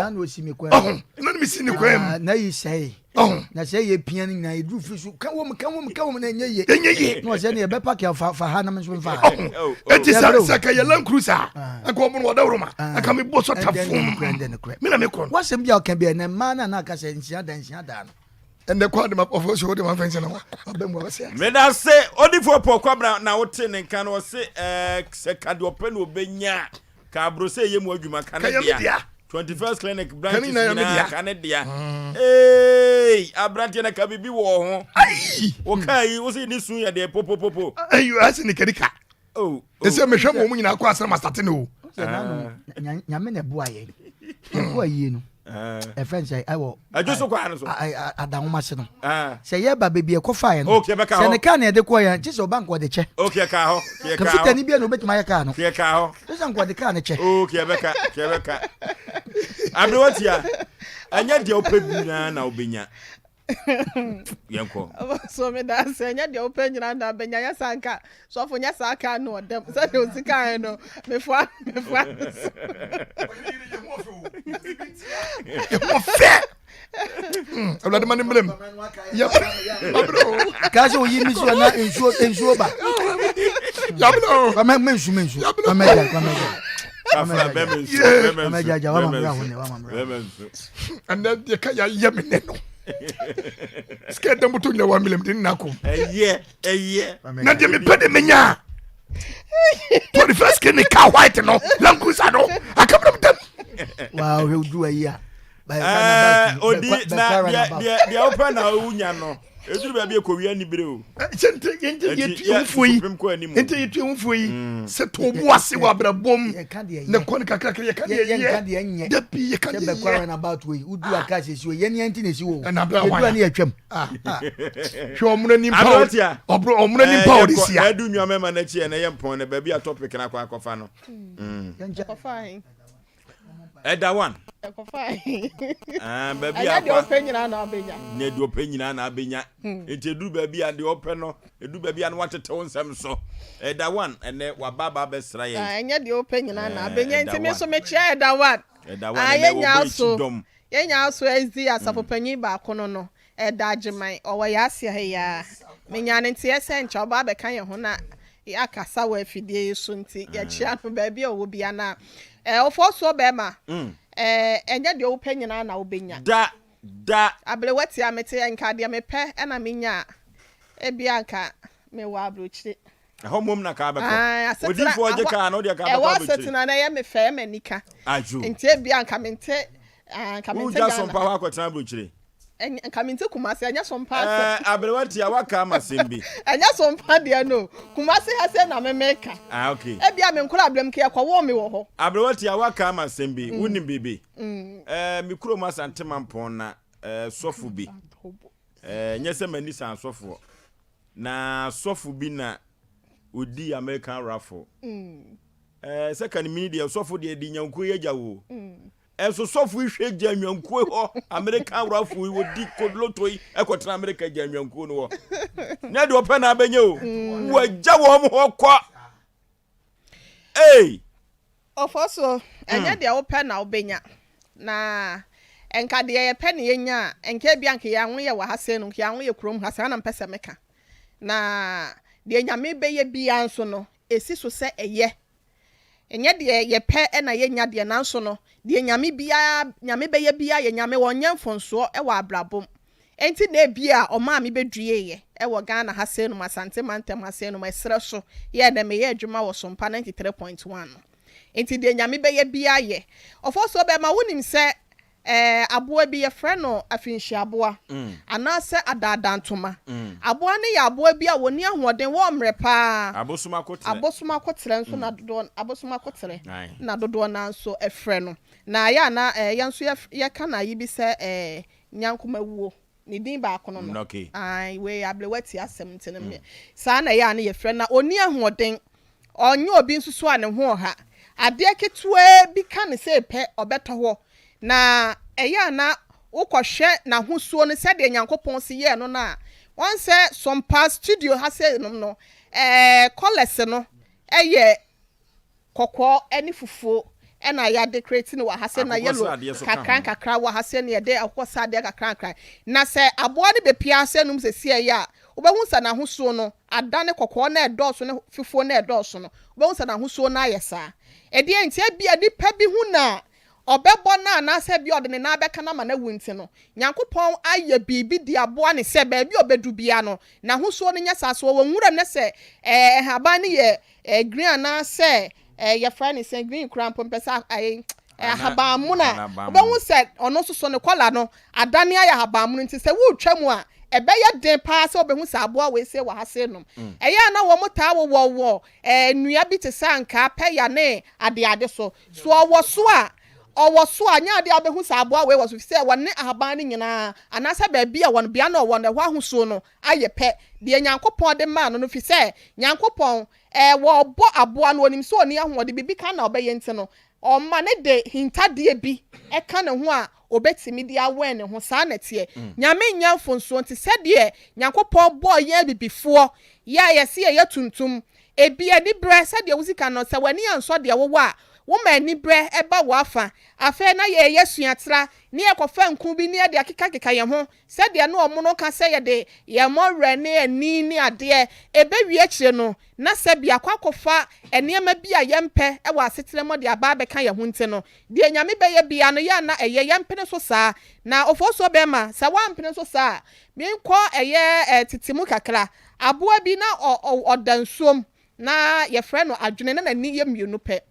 S4: ɔho na ne mi si ne kwan mu
S3: na yi sɛe
S4: ɔho
S3: na sɛ yɛ pia no nyinaa yɛduru firi so ka wɔm ka wɔm ka wɔm na ɛnyɛ ye
S4: ɛnyɛ ye
S3: na ɔsɛ ne yɛbɛpa kɛ fa fa ha na me nso mfa ha
S4: ɔho eti sɛ sɛ ka yɛ land cruiser a nka ɔmo no ɔdaworo ma nka me bɔ so ta fom me na me kɔ
S3: wasɛm bi a ɔka bi a na mmaa no a na aka sɛ nsia da nsia da no.
S4: Ɛnɛ kɔ ade ma ɔfɔ so de ma fɛn sɛ na wabɛ mu abɛsɛ ase.
S1: Meda se odifoɔ Paul Kwabena na wote ne nka no ɔse ɛɛ sɛ ka deɛ ɔpɛ na ɔbɛnya ka aburo sɛ ɛyɛ mu adwuma ka ne dea 21st clinic branches nyinaa ka ne dea ee aberanteɛ na ka biribi wɔ ho wokaa yi wo sɛ ne su yɛ deɛ popopopo
S4: ayi ase ne kadika
S1: Oh, oh.
S4: Ɛsɛ mehwɛ ma ɔmu nyinaa kɔ asena masate no o.
S3: Ah. Nyame na ɛboa yɛn. Yɛkɔ ayie no.
S1: Ah.
S3: Ɛfɛ nsɛ ɛwɔ.
S1: Adwo so kwan no so.
S3: Adanwoma se no. Ah. Sɛ yɛba baabi ɛkɔ fa yɛ no.
S1: Okay, bɛka hɔ.
S3: Sɛ ne kaa na yɛde kɔ yɛn, gye sɛ ɔba nkɔde kyɛ.
S1: Okay, ka hɔ. Kɛ ka hɔ.
S3: Kafita ni bi na obetumi ayɛ kaa no.
S1: Kɛ ka hɔ.
S3: Gye sɛ nkɔde kaa no kyɛ.
S1: Okay, bɛka, kɛ bɛka. Aberewa tia. Ɛnyɛ deɛ wopɛ nyinaa na wobɛnya. Yɛnkɔ.
S2: So me da ase ɛnyɛ deɛ wopɛ nyina na bɛnya yɛ saa nka sɔfo nyɛ saa ka no ɔdɛm sɛdeɛ osi kae no mefoa mefoa no so.
S4: Ɛho fɛ. Awurade ma ne mmerɛ mu. Yɛbrɛ o.
S3: Kaa sɛ oyi mi so na nsuo nsuo ba.
S4: Yɛbrɛ o.
S3: Kwame me nsu me nsu. Kwame gya kwame gya.
S1: Kafra bɛmɛ nsu bɛmɛ nsu.
S3: Kwame gya gya wama mmerɛ ahone wama mmerɛ.
S1: Bɛmɛ nsu.
S4: Ɛnɛ deɛ ka yɛayɛ me nɛ no. Sika ɛdɛm bɔtɔ nyina wa milɛm de nna kom.
S1: Ɛyɛ ɛyɛ.
S4: Na deɛ mepɛ de menya. 21st kid ne car white no Land Cruiser no akamena dɛm.
S3: Waa ɔhwɛ odu ayi a.
S1: Odi na deɛ deɛ wopɛ na wonya no ɛduru baabi ɛkɔwia anibere o.
S4: Sɛ nti nti yɛtu yɛn yi nti yɛtu yɛn ho yi sɛ to bo ase wɔ abrabɔ mu na kɔ ne kakrakra yɛka deɛ yɛ dabi yɛka deɛ yɛ.
S3: Sɛ bɛkɔ about wei wodu aka sɛsi o yɛn yɛn ti na esi wɔ
S4: ɛna abira
S3: hwan yɛdu ani yɛtwam.
S4: Hwɛ ɔmono ni mpa ɔbro ɔmono ni mpa ɔde sia.
S1: Ɛdu nwa mɛma n'akyi ɛna yɛ mpɔn na baabi a topic na akɔ akɔfa no. Ɛda one.
S2: Ah,
S1: baabi
S2: a deɛ ɔpɛ nyinaa na abɛnya.
S1: Ne deɛ ɔpɛ nyinaa na abɛnya. Hmm. Nti eduru baabi a deɛ ɔpɛ no, eduru baabi a no watetew nsɛm so. Ɛda one ɛnɛ waba aba abɛsra yɛn.
S2: Ah, ɛnyɛ deɛ ɔpɛ nyinaa na abɛnya. Nti mi nso mekyia ɛda one.
S1: Ɛda one ah, ɛnɛ wɔbɔ ekyi dɔm.
S2: Yɛnya so ɛzi asafo hmm. panyin baako no no. Ɛda Agyeman, ɔwɔ yɛn ase ha yi ara. Menyaa no nteɛ sɛ nkyɛ ɔba abɛka yɛn ho na yɛakasa wɔ afidie yi so nti yɛkyea no baabi a ɔwɔ biara na ɔfɔɔsoɔ bɛrima ɛnyɛ deɛ wopɛ nyinaa na wobɛnya.
S1: Da da.
S2: Aberewa tia mete nka deɛ mepɛ na menya a ebia nka mewɔ aburokyire.
S1: Ɛhɔ mmom na kaa bɛkɔ.
S2: Ae, asetena,
S1: Odiyifoɔ gye
S2: ɛhɔ,
S1: kaa no, wodeɛ kaa bɛkɔ
S2: ɛhɔ
S1: aburokyire.
S2: asetena no ɛyɛ me fɛ, ɛyɛ me anika.
S1: Adwo.
S2: Nti ebia nka mente, ah, nka mente
S1: Wogya
S2: Ghana
S1: sompa
S2: ha.
S1: hɔ akɔtena aburokyire.
S2: Ɛnyɛ, nka mente Kumasi, ɛnyɛ sompa asɛm.
S1: Ɛɛ, aberewa tia, woaka ama asɛm bi.
S2: Ɛnyɛ sompa deɛ no o. Kumasi ha sei na me meka.
S1: Ah, okay.
S2: Ebia me nkorabere mu, nka yɛkɔwoo me wɔ hɔ.
S1: Aberewa tia, woaka ama asɛm bi. Wonim biribi? Ɛɛ, me kurom Asante Mampɔn na, ɛɛ, sɔfo bi. Ɛɛ, nyɛ sɛ m'ani sa asɔfoɔ. Na sɔfo bi na ɔdii American raffle. Ɛɛ, sɛ ka ne mini deɛ, sɔfo deɛ de nyankuo yi agya wo. Ɛnso sɔfo yi hwɛ gya nnwankuo hɔ, American raffle yi, wɔdi kodloto yi, ɛkɔtena America gya nnwankuo no hɔ. Nyɛ deɛ ɔpɛ na abɛnyɛ o. Wɔagya wɔn hɔ kɔ. Ei!
S2: Ɔfɔso, ɛnyɛ deɛ wopɛ na wobɛnya. Na nka deɛ yɛpɛ na yɛnya a, nka ebia nka yɛn ho yɛ wɔ ha sei no, nka yɛn ho yɛ kurom ha, saa na mepɛ sɛ meka. Na deɛ Nyame bɛyɛ biara nso no, ɛsi so sɛ ɛyɛ. Ɛnyɛ deɛ yɛpɛ na yɛnya deɛ, nanso no, deɛ Nyame biara, Nyame bɛyɛ biara yɛ Nyame, ɔnyɛ mfonsoɔ wɔ abrabɔ mu. Enti na ebia ɔmaa me bɛdueeɛ wɔ Ghana ha sei nom, Asante mantam ha sei nom, ɛserɛ so, yɛɛ dɛ meyɛ adwuma wɔ Sompa 93.1 no. Enti deɛ Nyame bɛyɛ biara yɛ. Ɔfɔsuo bɛma wonim sɛ ɛɛ aboa bi yɛfrɛ no afinhyiaboa anaasɛ adaadantoma. Aboa no yɛ aboa bi a wɔnni ahoɔden, wɔ mmerɛ paa.
S1: Abosom akoterɛ.
S2: Abosom akoterɛ nso na dodoɔ, abosom akoterɛ na dodoɔ no ara nso frɛ no. Na ɛyɛ a na ɛɛ yɛn nso yɛka no ayi bi sɛ ɛɛ Nyankomawuo, ne din baako no no. Ae, wei aberewa ti asɛm nti no me, saa na ɛyɛ a na yɛfrɛ no. Na ɔnni ahoɔden, ɔnyɛ obi nso so a ne ho ɔha. Adeɛ ketewaa bi ka no sei pɛ, ɔbɛtɔ hɔ. Na ɛyɛ a na wokɔhwɛ n'ahosuo no sɛdeɛ Nyankopɔn si yɛɛ no no a, wɔn sɛ Sompa studio ha sei nom no, ɛɛ kɔlɛse no yɛ Kɔkɔɔ ne fufuo na yɛadekoreti no wɔ ha sei na yellow kakra nkakra wɔ ha sei na yɛde akokɔsradeɛ kakra nkakra. Na sɛ aboa no bɛpue ha sei nom sesei a, wobɛhu sɛ n'ahosuo no adane kɔkɔɔ no a ɛdɔɔso ne fufuo no a ɛdɔɔso no, wobɛhu sɛ n'ahosuo no ayɛ saa. Ɛdeɛn nti? Ebia nipa bi hu no a, ɔbɛbɔ no anaasɛ ebia ɔde ne nan bɛka no ama no awu nti no, Nyankopɔn ayɛ biribi de aboa no sɛ baabi a ɔbɛdu biara no, n'ahosuo no nyɛ saa. Sɛ ɔwɔ nwuram na sɛ ɛɛ nhaban no yɛ ɛɛ green anaasɛ ɛɛ yɛfrɛ no sɛ green koraa mpo mpɛ sɛ ɛɛ ahabanmono a, wobɛhu sɛ ɔno nso so ne kɔla no adane ayɛ ahabanmono nti sɛ woretwa mu a, ɛbɛyɛ den paa sɛ wobɛhu sɛ aboa wei sei wɔ ha sei nom. Ɛyɛ a na wɔtaa wowɔ wɔ ɛɛ nnua bi te sɛ ankaa, pɛya ne adeade so. So ɔwɔ so a, ɔwɔ so a, nyɛ adeɛ a wobɛhu sɛ aboa wei wɔ so, efisɛ wɔne ahaban no nyinaa, anaasɛ baabi a wɔn, bea no a ɔwɔ no, ɛhɔ ahosuo no ayɛ pɛ, deɛ Nyankopɔn de maa no no, efisɛ Nyankopɔn, ɛɛ, wɔrebɔ aboa no, ɔnim sɛ ɔnni ahoɔden, biribi ka na ɔbɛyɛ nti no, ɔma no de hintadeɛ bi ka ne ho a ɔbɛtumi de awɛn ne ho, saa na ɛteɛ. Nyame nnyɛ mfonsoɔ, nti sɛdeɛ Nyankopɔn bɔɔ yɛn abibifoɔ, yɛ a yɛse yɛyɛ tuntum, Ebi anibrɛ, sɛdeɛ wosi ka no, sɛ w'ani ansɔ deɛ wowɔ a, woma anibrɛ ba w'afa. Afei na yɛreyɛ suatra, ne yɛkɔfa nku bi ne yɛde akekakeka yɛn ho, sɛdeɛ na wɔn ka sɛ yɛde yɛn mmɔwerɛ ne ani ne adeɛ ɛbɛwie akyire no, na sɛbi akɔ akɔfa nneɛma bi a yɛmpɛ wɔ asetena mu de aba abɛka yɛn ho nti no, deɛ Nyame bɛyɛ biara no yɛ a na ɛyɛ, yɛmpene so saa. Na Ofosuo bɛrima, sɛ woampene so saa a, menkɔ ɛyɛ tete mu kakra. Aboa bi na ɔda nsuom, na yɛfrɛ no adwene, na n'ani yɛ mmienu pɛ.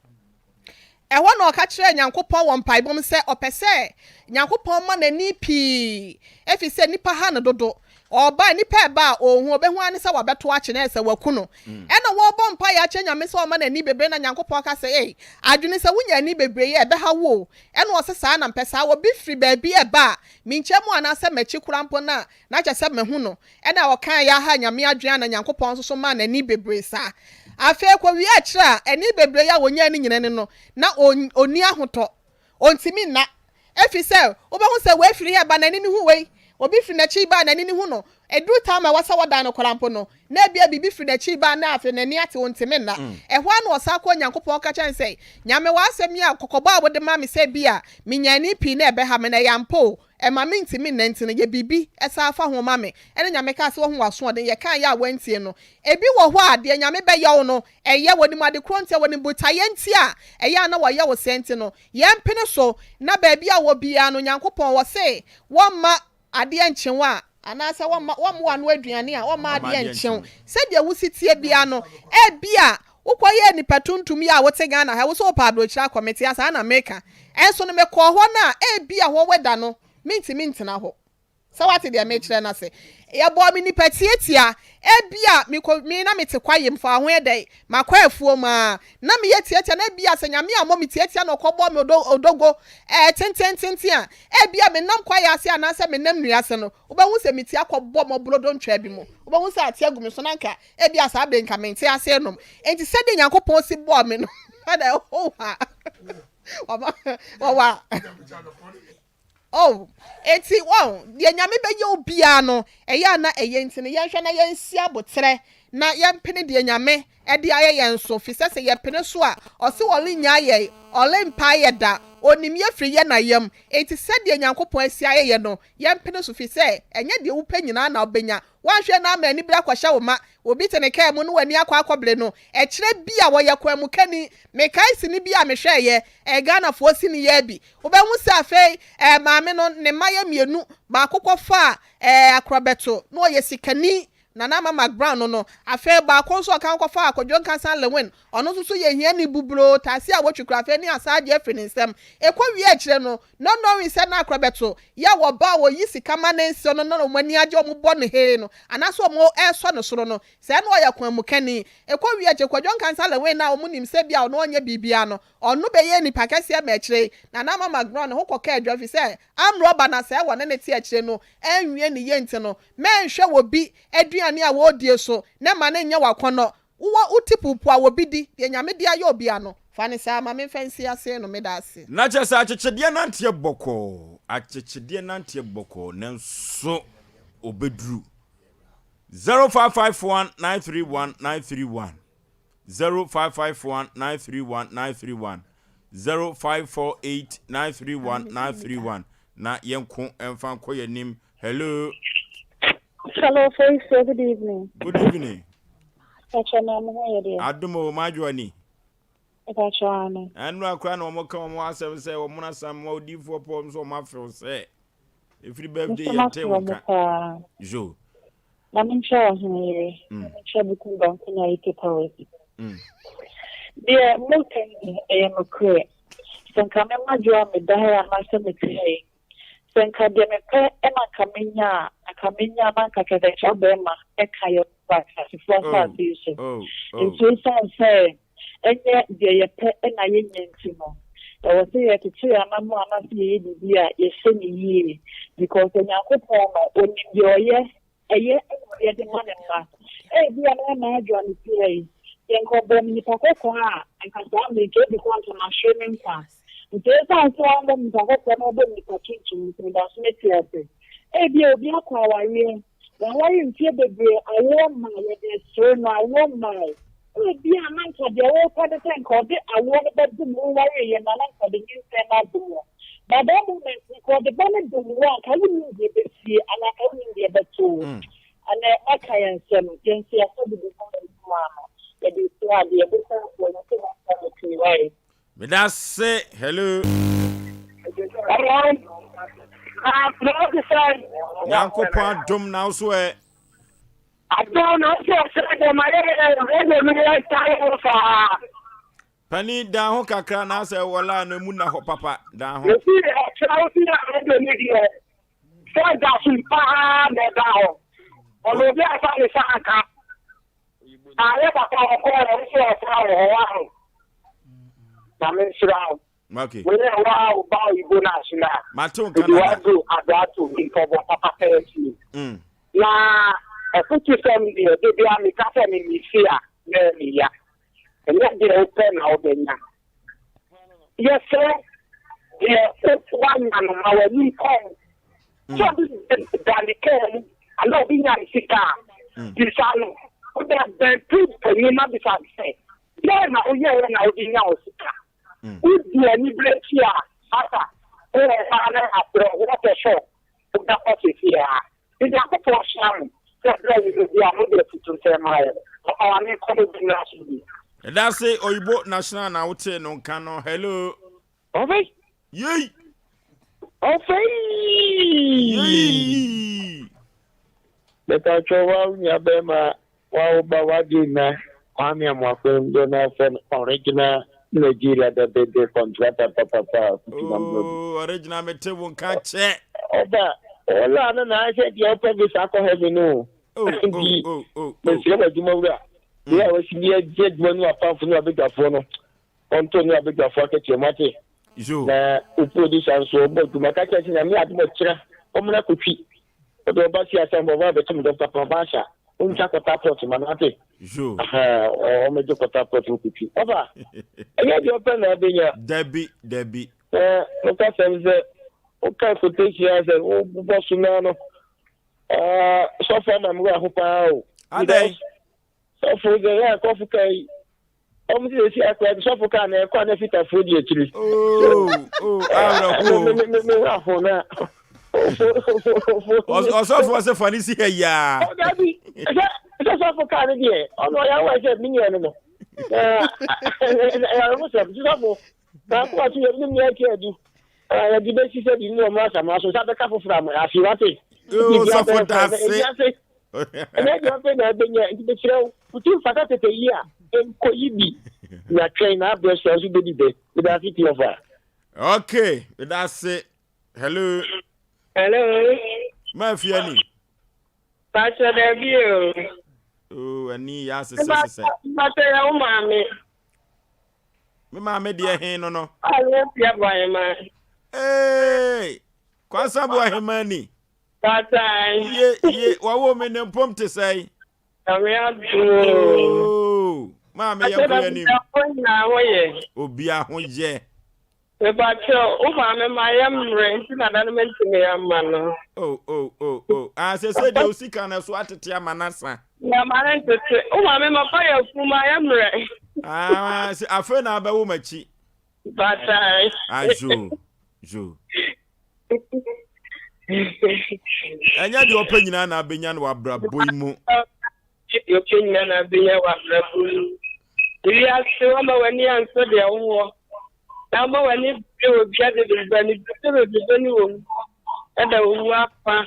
S2: Ɛhɔ na ɔka kyerɛɛ Nyankopɔn wɔ mpaebɔ mu sɛ ɔpɛ sɛ Nyankopɔn ma n'ani pii, efisɛ nnipa ha no dodo. Ɔba a, nnipa ɛba a, ɔnhu, ɔbɛhu ara ne sɛ wɔabɛto akye no, ayɛ sɛ wɔaku no. Ɛna wɔrebɔ mpaeɛ akyerɛ Nyame sɛ ɔmma n'ani bebree, na Nyankopɔn ka sɛ, Ei, adwene, sɛ wonya ani bebree yi a, ɛbɛha wo o. Ɛna ɔse, Saa na mpɛ saa. Obi firi baabi ɛba a, me nkyɛn mu anaasɛ m'akyi koraa mpo no a, na kyerɛ sɛ mahu no. Ɛna ɔkaa yɛ aha Nyame adwene a na Nyankopɔn nso so maa no ani bebree saa. Afei kɔwie akyire a, ani bebree yi a ɔnyaa no nyina ni no, na ɔnni ahotɔ. Ɔntumi nna. Ɛfiri sɛ, wobɛhu sɛ wei firi ha ba, n'ani no hu wei. Obi firi n'akyi ba a, n'ani no hu no. Ɛduru time a ɛwɔ sɛ wɔda no koraa mpo no, na ebia biribi firi n'akyi ba a, na afei n'ani ate, ɔntumi nna. Ɛhɔ ara na ɔsan kɔɔ Nyankopɔn ka kyerɛɛ no sɛ, Nyame, w'asɛm yi a, kɔkɔbɔ a wode maa me sɛ ebia menya ani pii na ɛbɛha me no, ɛyɛ ampa o. Ɛma mentumi nna nti no, yɛ biribi san fa ho ma me. Ɛna Nyame kaa sɛ, Wahu w'asoɔden, yɛkaa yɛ a woantie no. Ebi wɔ hɔ a, deɛ Nyame bɛyɛ wo no, ɛyɛ, wɔnim ade korɔ nti a, wɔnim botaeɛ nti a ɛyɛ a na wɔyɛ wo saa nti no, yɛmpene so, na baabi a wɔ biara no, Nyankopɔn, wɔse, wɔmma adeɛ nkye wo a, anaasɛ wɔmma, wɔmma w'ano aduane a, wɔmma adeɛ nkye wo. Sɛdeɛ wosi teɛ biara no, ebia Wokɔyɛɛ nipa tuntum yi a wote Ghana ha, wo sɛ wopɛ aburokyire akɔ, mete ha saa na meka. Ɛnso no mekɔɔ hɔ no a, ebia hɔ weather no, mentumi ntena hɔ. Sɛ woate deɛ mekyerɛ no ase? Yɛbɔɔ me nipa tiatia, ebia mekɔ, me na mete kwaeɛ mu, fa ho yɛ dɛn, makɔ afuom a, na meyɛ tiatia, na ebia sɛ Nyame ammɔ me tiatia na ɔkɔbɔɔ me odo, odogo, ɛɛ, tentententen a, ebia menam kwaeɛ ase anaasɛ menam nnua ase no, wobɛhu sɛ me ti akɔbɔ mmɔborodo ntwaa bi mu. Wobɛhu sɛ ate agu me so na anka Ebia saa bere nka mente ase nom. Enti sɛdeɛ Nyankopɔn si bɔɔ me no, ɛna ɛhoha. Wɔwa. Oh, enti wɔn deɛ Nyame bɛyɛ obiara no, ɛyɛ a na ɛyɛ nti no yɛnhwɛ na yɛnsi aboterɛ na yɛmpene deɛ Nyame ɛde ayɛ yɛn so, fi sɛ sɛ yɛpene so a, ɔse ɔrennyaa yɛn, ɔrempa yɛ da, ɔnim yɛ firi yɛ na yam. Enti sɛdeɛ Nyankopɔn asi ayɛ yɛ no, yɛmpene so, fi sɛ ɛnyɛ deɛ wopɛ nyinaa na wobɛnya, Woanhwɛ na ama anibere akɔhyɛ wo ma. Obi te ne kaa mu na w'ani akɔ akɔbere no. Ɛkyerɛ bi a wɔyɛ kwanmukani. Mekae sini bi a mehwɛeɛ, ɛyɛ Ghanafoɔ sini yi ara bi. Wobɛhu sɛ afei ɛɛ maame no, ne mma yɛ mmienu. Baako kɔfaa ɛɛ akorɔbɛto na ɔyɛ sikani, Nana Ama McBrown no no. Afei baako nso a ɔka ho kɔfaa Kwadwo Nkansah Lewin, Ɔno nso so yɛ hiani buburoo, taase a wotwi koraa afei ne asaagye afiri ne nsam. Ekowie akyire no, not knowing sɛ na akora bɛto yɛ wɔ ba a wɔyi sika ma ne nsew no na wɔn ani agye wɔn bɔ no hee no anaasɛ wɔn resɔ no soro no, sɛɛ na ɔyɛ kwanmukani. Ekowie akyire, Kwadwo Nkansah Lewin no a wɔn nim sɛ bi a ɔno ɔnyɛ biribiara no, ɔno bɛyɛɛ nipa kɛseɛ ma akyire yi Nana Ama McBrown ne ho kɔkaa adwa ɛfiri sɛ armed robber na sɛɛ wɔne no te akyire no anwie ne yie nti no, mɛnhwɛ wɔ bi aduane a wɔredie so na mma no nyɛ wo akɔnnɔ. Wowɔ wo ti puupuu a obi di, deɛ Nyame de ayɛ obi ano, fa no saa, ma me nfa nsi ase no, meda ase.
S1: Na kyerɛ sɛ akyekyedeɛ nanteɛ bɔkɔɔ, akyekyedeɛ nanteɛ bɔkɔɔ, nanso ɔbɛduru. 0551 931 931 0551 931 931 0548 931 931 na yɛnko mfa nkɔ yɛn anim. Hello.
S5: Hello, Faisal. Good evening.
S1: Good evening.
S5: Ɛkyɛ na mo ho yɛ deɛ.
S1: Adom o, m'adwoa ni.
S5: Mepakyɛw aane.
S1: Ɛnora koraa na wɔn ka wɔn asɛm sɛ wɔn Asamoah odiifoɔ Paul nso wɔn afew sɛ ɛfiri birthday
S5: Nso
S1: yɛntee
S5: mafrɛ
S1: wo
S5: mo
S1: nka.
S5: paa.
S1: Zo.
S5: Na menkyerɛ ɔhene yere, na menkyerɛ Bukum Banku ne Ayite Powers. Deɛ moka yi deɛ, ɛyɛ nokorɛ. Sɛ nka me mmadwoa a meda ha yi anaasɛ mete ha yi, sɛ nka deɛ mepɛ na nka menya a, anka menya na anka kɛkɛkyerɛ barima ka yɛn wɔ ateasefoɔ asase yi so. Nso ɛsiane sɛ ɛnyɛ deɛ yɛpɛ na yɛnya nti no, ɛwɔ sɛ yɛtoto yɛn anammɔn anaasɛ yɛyɛ biribi a yɛhyɛ no yie because Onyankopɔn no, ɔnim deɛ ɔyɛ, ɛyɛ na ɔyɛ de ma ne mma. Ebia na m'adwoa me ti ha yi, sɛ nka ɔbɔɔ me nipa kɔkɔɔ a, anka saa mmerɛ yi nka ebi koraa nka mahwere me nkwa. Nti ɛsiane sɛ wammɔ me nipa kɔkɔɔ na ɔbɔɔ me nipa tuntum nti, meda so mete ase. Ebia obi akɔ awareɛ, Waware mfeɛ bebree awoɔ mmae, yɛde resere no, awoɔ mmae. Ebia na anka deɛ worepɛ ne sɛ nka ɔde awoɔ no bɛdom wo wowareeɛ no a na anka ɔde nyinsɛn no adom wo. But that moment no nka ɔde ba no dom wo a anka wonnim deɛ ɛbɛsie anaa anka wonnim deɛ ɛbɛto wo. Ɛnɛ maka yɛn nsɛm, yɛn nso yɛasɔ de bi ho adwuma ano, yɛde resua adeɛ, yɛbɛsan afoɔ yɛn nso yɛasɔ no pii wae.
S1: Medase hello. Nyankopɔn adom na wo so ɛ.
S6: Adom na wo so ɔsɛ dɛ ma yɛ radio no yɛ tae wo saa.
S1: Pani dan ho kakra na asɛ wɔ line no emu na hɔ papa dan ho.
S6: Yɛsi ɛkyerɛ wo si radio no deɛ sɛ da so paa na ɛda hɔ. Ɔno obi afa ne sa aka. Ayɛ papa ɔkɔɔ hɔ nso ɔsra wɔ hɔ waho. Nyame nhyira wo.
S1: Okay.
S6: Wei yɛ wa wo ba oyibo na ahyina.
S1: Mate wo nka
S6: Ebi
S1: dada.
S6: wa do adoato mpɔbɔ papa pɛɛ fie. Na ɛfotu sɛm deɛ de bia meka sɛ me misi a na ɛyɛ ya. Ɛnyɛ deɛ wopɛ na wobɛnya. Yɛsrɛ deɛ woanya no ma w'ani nkɔ ho. Sɛ obi da ne kaa mu anaa obi nya ne sika a, bisa no. Wode bɛn tu panyin na bisa no sɛ, dɛn na woyɛeɛ na wode nya wo sika? Wodi anibere akyi a, asa, woyɛ paa na abrɛ what a shock, wobɛkɔ seesei ara. Nyankopɔn hyira mo sɛ berɛ a yɛbɛ bi a mode afutusɛm ma yɛn. Papa ma me nkɔ me bi mmra so bi.
S1: Yɛdase oyibo national na wotee no nka no hello.
S6: Ɔfei.
S1: Yei.
S6: Ɔfei.
S1: Yei.
S6: Mepatwɔ wa wo nua bɛrima wa wo ba wa de na Kwame Amoakwam deɛ na afɛ no original Nigeria da bebe contractor papapa kutu na mbro bi.
S1: Oh, original mete wo nka kyɛ.
S6: Ɔba ɔla no na ayɛ deɛ ɔpɛ visa akɔ heaven no.
S1: Oh, oh,
S6: Nti
S1: oh, oh, oh.
S6: mesrɛ w'adwuma wura. Deɛ a wasi bi agye adwuma no apamfo ne wabadwafoɔ no. Ɔntɔ ne abadwafoɔ akatua mu ate.
S1: Yo.
S6: Na wo producer nso ɔbɔ adwuma ka kyerɛ sɛ nyame adom ɔkyerɛ ɔmmra kotwi. Ɔde ɔba si asɛm bɔ ɔba abɛto me Dr. Papa Basha. Ɔntwa kɔta plot ma no ate.
S1: Yo.
S6: Aha, ɔmmɛgye kɔta plot wɔ kotwi. Ɔfa, ɛnyɛ deɛ ɔpɛ na ɔbɛnya.
S1: Dabi, dabi.
S6: Na nokwasɛm sɛ woka quotation a sɛ wobɔ so naa no, ah, sɔfo ama me werɛ ho paa o.
S1: Adɛn?
S6: Because sɔfo sɛ yɛ akɔfo ka yi, wɔn sɛ esi akora sɔfo kaa na ɛkɔ a na fitafoɔ di akyiri.
S1: Oh, oh, awerɛhoɔ.
S6: Me me me me werɛ ho na.
S1: Ɔsɔfoɔ sɛ fa ne si ha yiaa.
S6: Oh, dabi, sɛ sɛ sɔfo kaa no deɛ, ɔno ɔyɛ awɔ sɛ me nua no no. Ɛyɛ sɛ sɔfo, baako ato yɛ ne nua ti adu. Yɛde bɛsi sɛ bi mu ɔmo asama so nsa bɛka foforɔ ama afi wate.
S1: Oh, sɔfo daase.
S6: Ɛnɛ deɛ ɔpɛ na ɛbɛnya nti mekyerɛ wo wotu mfata tete yi a nkɔyi bi na twɛn na abrɛ so nso bɛdi bɛ meda ase pii ɔfa.
S1: Okay, meda ase. Hello.
S7: Hello.
S1: Ma afia ni.
S7: Pastor Dabi o.
S1: Oh, ani ya sese sese.
S7: Pastor ya wo maame.
S1: Me maame deɛ he no no.
S7: Alo pia bɔ ahema.
S1: Hey, kwansa bo ahema ni.
S7: Pastor.
S1: Ye ye wawo me ne mpom te sɛe.
S7: Nyame adom o.
S1: Oh, maame yɛ nkɔ yɛ nim.
S7: Obi
S1: a ho yɛ.
S7: Mepakyɛw, wo maame ma yɛ mmerɛ nti na da no mentumi amma no.
S1: Oh, oh, oh, oh. Ah, sɛ sɛ deɛ osika no so atete ama no asa.
S7: Na ma no ntete. Wo maame ma fa yɛ afu ma yɛ mmerɛ.
S1: Ah, sɛ afei na abɛwo m'akyi.
S7: Batae.
S1: Ah, zo, zo. Ɛnyɛ deɛ ɔpɛ nyinaa na abɛnya no wɔ abrabɔ yi mu.
S7: Deɛ ɔpɛ nyinaa na abɛnya wɔ abrabɔ yi mu. Wiase wama w'ani ansɔ deɛ wowɔ, na woma w'ani bere obi ade bebrebe, aniberesɛm bebrebe ne owu da owu afa.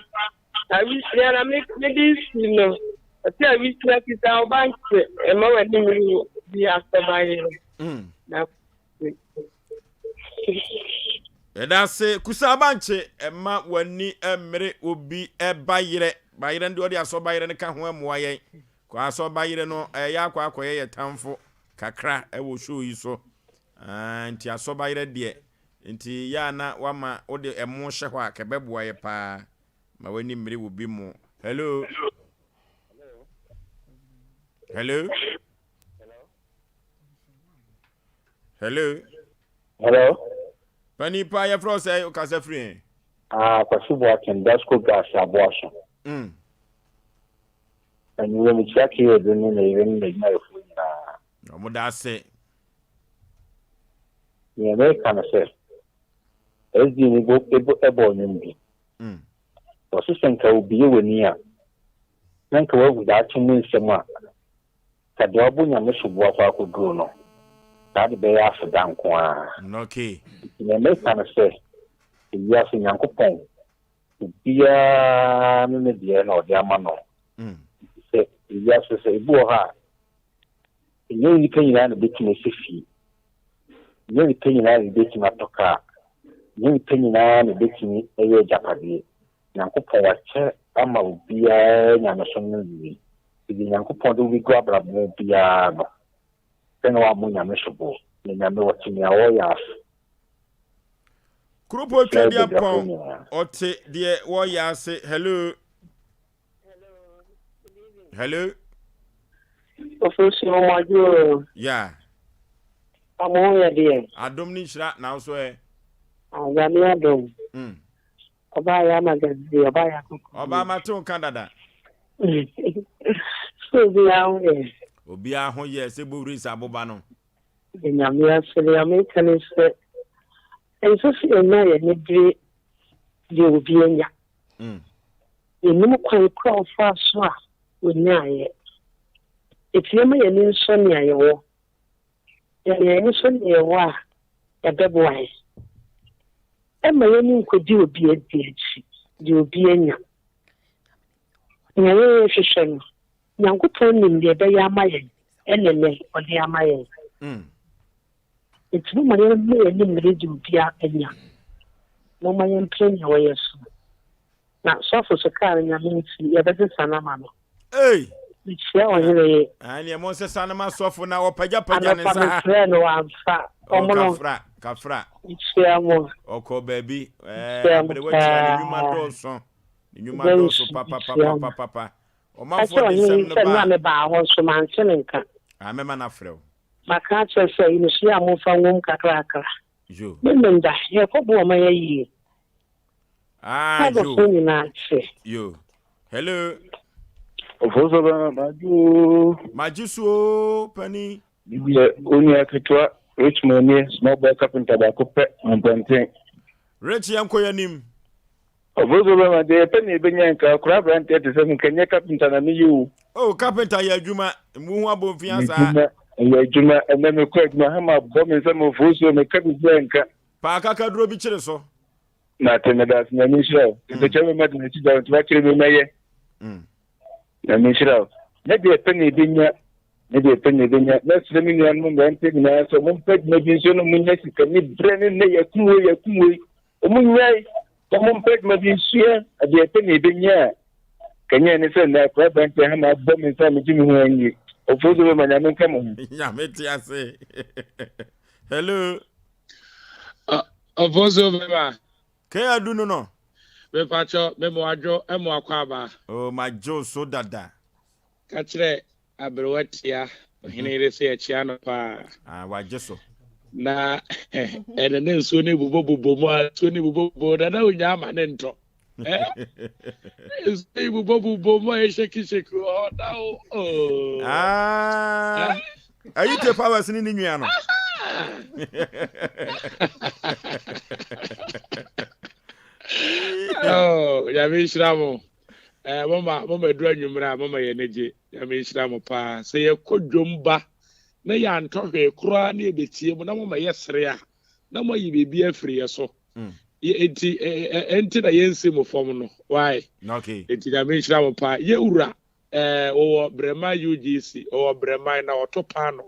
S7: Na awisia na mede si no, ɔte awisia kita wo ba nkye, mma w'ani mmere obi asɛm ayerɛ. Na
S1: Yɛda ase kusa abankye ɛma w'ani mmere obi bayerɛ bayerɛ no deɛ ɔde asɔ bayerɛ no ka ho ɛmoa yɛn kɔ asɔ bayerɛ no ɛyɛ akɔ akɔyɛ yɛ tamfo kakra ɛwɔ show yi so nti asɔ bayerɛ deɛ nti yɛ a na wama wode ɛmo hyɛ hɔ a kɛbɛboa yɛ paa ma w'ani mmere obi mo. Hello, hello, hello.
S8: Hello.
S1: Pani pa yɛfrɛ wo sɛ wokasa firi he?
S8: Ah, Kwasi Boateng, Dasco Gas, Aboaso. Anwummerɛ mekyia Keyɛdu ne ne yere ne n'adwumayɛfoɔ nyinaa.
S1: Ɔmo da ase.
S8: Nea meka ne sɛ, SD ne bo ebo ɛbɔɔ nnwom bi. Ɔse sɛ nka wobue w'ani a, na nka woahu daakye mu nsɛm a, Ka deɛ wabɔ Nyame sobo akɔ akɔduru no, saa de bɛyɛ aseda nko ara.
S1: Okay.
S8: Nti nea meka ne sɛ, ewiase Nyankopɔn, obiara ne ne deɛ na ɔde ama no. Nti sɛ ewiase sɛ ebi wɔ hɔ a, ɛnyɛ nnipa nyinaa na ɛbɛtumi asi fie, ɛnyɛ nnipa nyinaa na ɛbɛtumi atɔ kaa, ɛnyɛ nnipa nyinaa na ɛbɛtumi ɛyɛ agyapadeɛ. Nyankopɔn wakyɛ ama obiara nyamesom no nwie. Nti deɛ Nyankopɔn de wo bɛgu abrabɔ mu biara no, hwɛ na wammɔ Nyame soboɔ, na Nyame ɔte nea wɔyɛ ase.
S1: Kuropɔ
S8: Mekyia
S1: Twedeɛ
S8: badwafoɔ
S1: Pɔn
S8: nyinaa.
S1: ɔte deɛ wɔyɛ ase. Hello. Hello.
S7: Ofosu ọmọdé o.
S1: Yeah.
S7: Ọmọ ho yɛ deɛ.
S1: Adom ne nhyira na wo so ɛ.
S7: Nyame adom. Ɔbaa yɛ ama gazi, ɔbaa yɛ akoko.
S1: Ɔbaa ma te wo ka dada.
S7: So obiara ho yɛ.
S1: Obiara ho yɛ sɛ bowuri sɛ aboba no.
S7: Yɛ Nyame ase, nea meka ne sɛ, ɛnsɛ sɛ yɛma yɛn ani bere deɛ obi anya. Yɛnnim kwan koro a ɔfaa so a ɔnyaeɛ. Enti yɛmma yɛn ani nsɔ nea yɛwɔ. Yɛn yɛn ani sɔ nea yɛwɔ a, ɛbɛboa yɛn. Ɛmma yɛn ani nkodi obi adi akyi, deɛ obi anya. Nea yɛn yɛhwehwɛ no, Nyankopɔn nim deɛ ɛbɛyɛ ama yɛn, ɛna nnɛ ɔde ama yɛn. Enti momma yɛmma yɛn ani mmere deɛ obi anya. Momma yɛmpere nea ɔyɛ so. Na sɔfo so kaa no Nyame nti yɛbɛsesa no ama no.
S1: Ei!
S7: Mekyia ɔhene yi.
S1: Ah, neɛ mo nsesa no ma sɔfo na ɔpagyapagya ne
S7: Anɔpa
S1: nsa ha.
S7: mefrɛɛ no wamfa.
S1: Oh,
S7: Ɔmono.
S1: kafra, kafra.
S7: Mekyia mo.
S1: Ɔkɔ baabi. Eh,
S7: Mekyia mo
S1: aberewa kyia ne nnwuma
S7: paa.
S1: dɔɔso. Ne nnwuma
S7: Very
S1: dɔɔso
S7: soon,
S1: papa
S7: mekyia
S1: papa
S7: mo.
S1: papa papa.
S7: Ka
S1: Ɔmanfoɔ
S7: kyerɛ
S1: de
S7: ɔhene
S1: nsɛm
S7: yi
S1: no
S7: sɛ
S1: ba
S7: mmerɛ a
S1: a.
S7: mebaa hɔ nso mante ne nka.
S1: Ah, mɛma no afrɛ wo.
S7: Maka akyerɛ sɛ yi a momfa nwom kakrakra.
S1: Yo.
S7: Memenda, yɛrekɔbo ɔman ayie.
S1: Ah, yo.
S7: Adɔfoɔ nyinaa te.
S1: Yo. Hello.
S8: Ofoso bɛma magye o.
S1: Magye so o, pani.
S8: Bibiɛ onua ketewa Richmond nie, small boy carpenter baako pɛ, mpɔnten.
S1: Rich yɛn kɔ yɛn anim.
S8: Ofoso bɛma deɛ yɛpɛ na yɛbɛnya nka akora aberanteɛ te sɛ me nka nyɛ carpenter na meyɛ o.
S1: Oh, carpenter yɛ adwuma, mmu ho abomfia saa.
S8: Adwuma, ɛyɛ adwuma, ɛnɛ mekɔ adwuma ha ma bɔ me nsam ofoso meka biribi a nka.
S1: Paa kakaduro bi kyere so.
S8: Mate, meda ase, Nyame nhyira wo. Nketewa bɛma de n'akyi gya wo nti wakyerɛ me mɛyɛ. Nyame nhyira wo. Ne deɛ pɛ na ebenya, ne deɛ pɛ na ebenya. Mɛsrɛ me nuanom mmeranteɛ nyinaa sɛ wɔn mpɛ adwuma bi nso na wɔn nya sika ne brɛ ne nnɛ yɛkum wei yɛkum wei. Wɔn nyae na wɔn mpɛ adwuma bi nsua adeɛ pɛ na ebenya a kanyɛ ne sɛ nnɛ akora aberanteɛ ha ma abɔ me nsa a megye me ho anyi. Ofuo so bɛma Nyame nka mo ho.
S1: Nyame te ase. Hello.
S9: Ɔfonso bɛma.
S1: Kɛ adu no no.
S9: Mepakyɛ me mo adwo mo akwaaba.
S1: Oh magye wo so dada.
S9: Ka kyerɛ aberewa tia ɔhene yere sɛ yɛkyea no paa.
S1: Ah wagye so.
S9: Na ɛnɛ ne nsuo ne bobɔ bobɔ mu a nsuo ne bobɔ bobɔ na na onya ama ne ntɔ. Nsuo yi bobɔ bobɔ mu a ɛhyɛki hyɛki wɔ hɔ na o. Oh.
S1: Ah. Ayi te powers ne ne nua no.
S9: Oh, Nyame nhyira mo. Eh, mama mama duru anwummerɛ a mama yɛn ani gye. Nyame nhyira mo paa. Sɛ yɛkɔ dwom ba. na yɛantɔ hwee koraa na yɛbɛtie mo na moma yɛsere a, na moayi biribi afiri yɛ so. Enti, ɛnti na yɛnsi mo fam no. Why?
S1: Okay.
S9: Enti Nyame nhyira mo paa. Yɛ wura, ɛɛ, wɔwɔ Brɛman UGC, ɔwɔ Brɛman na ɔto paano.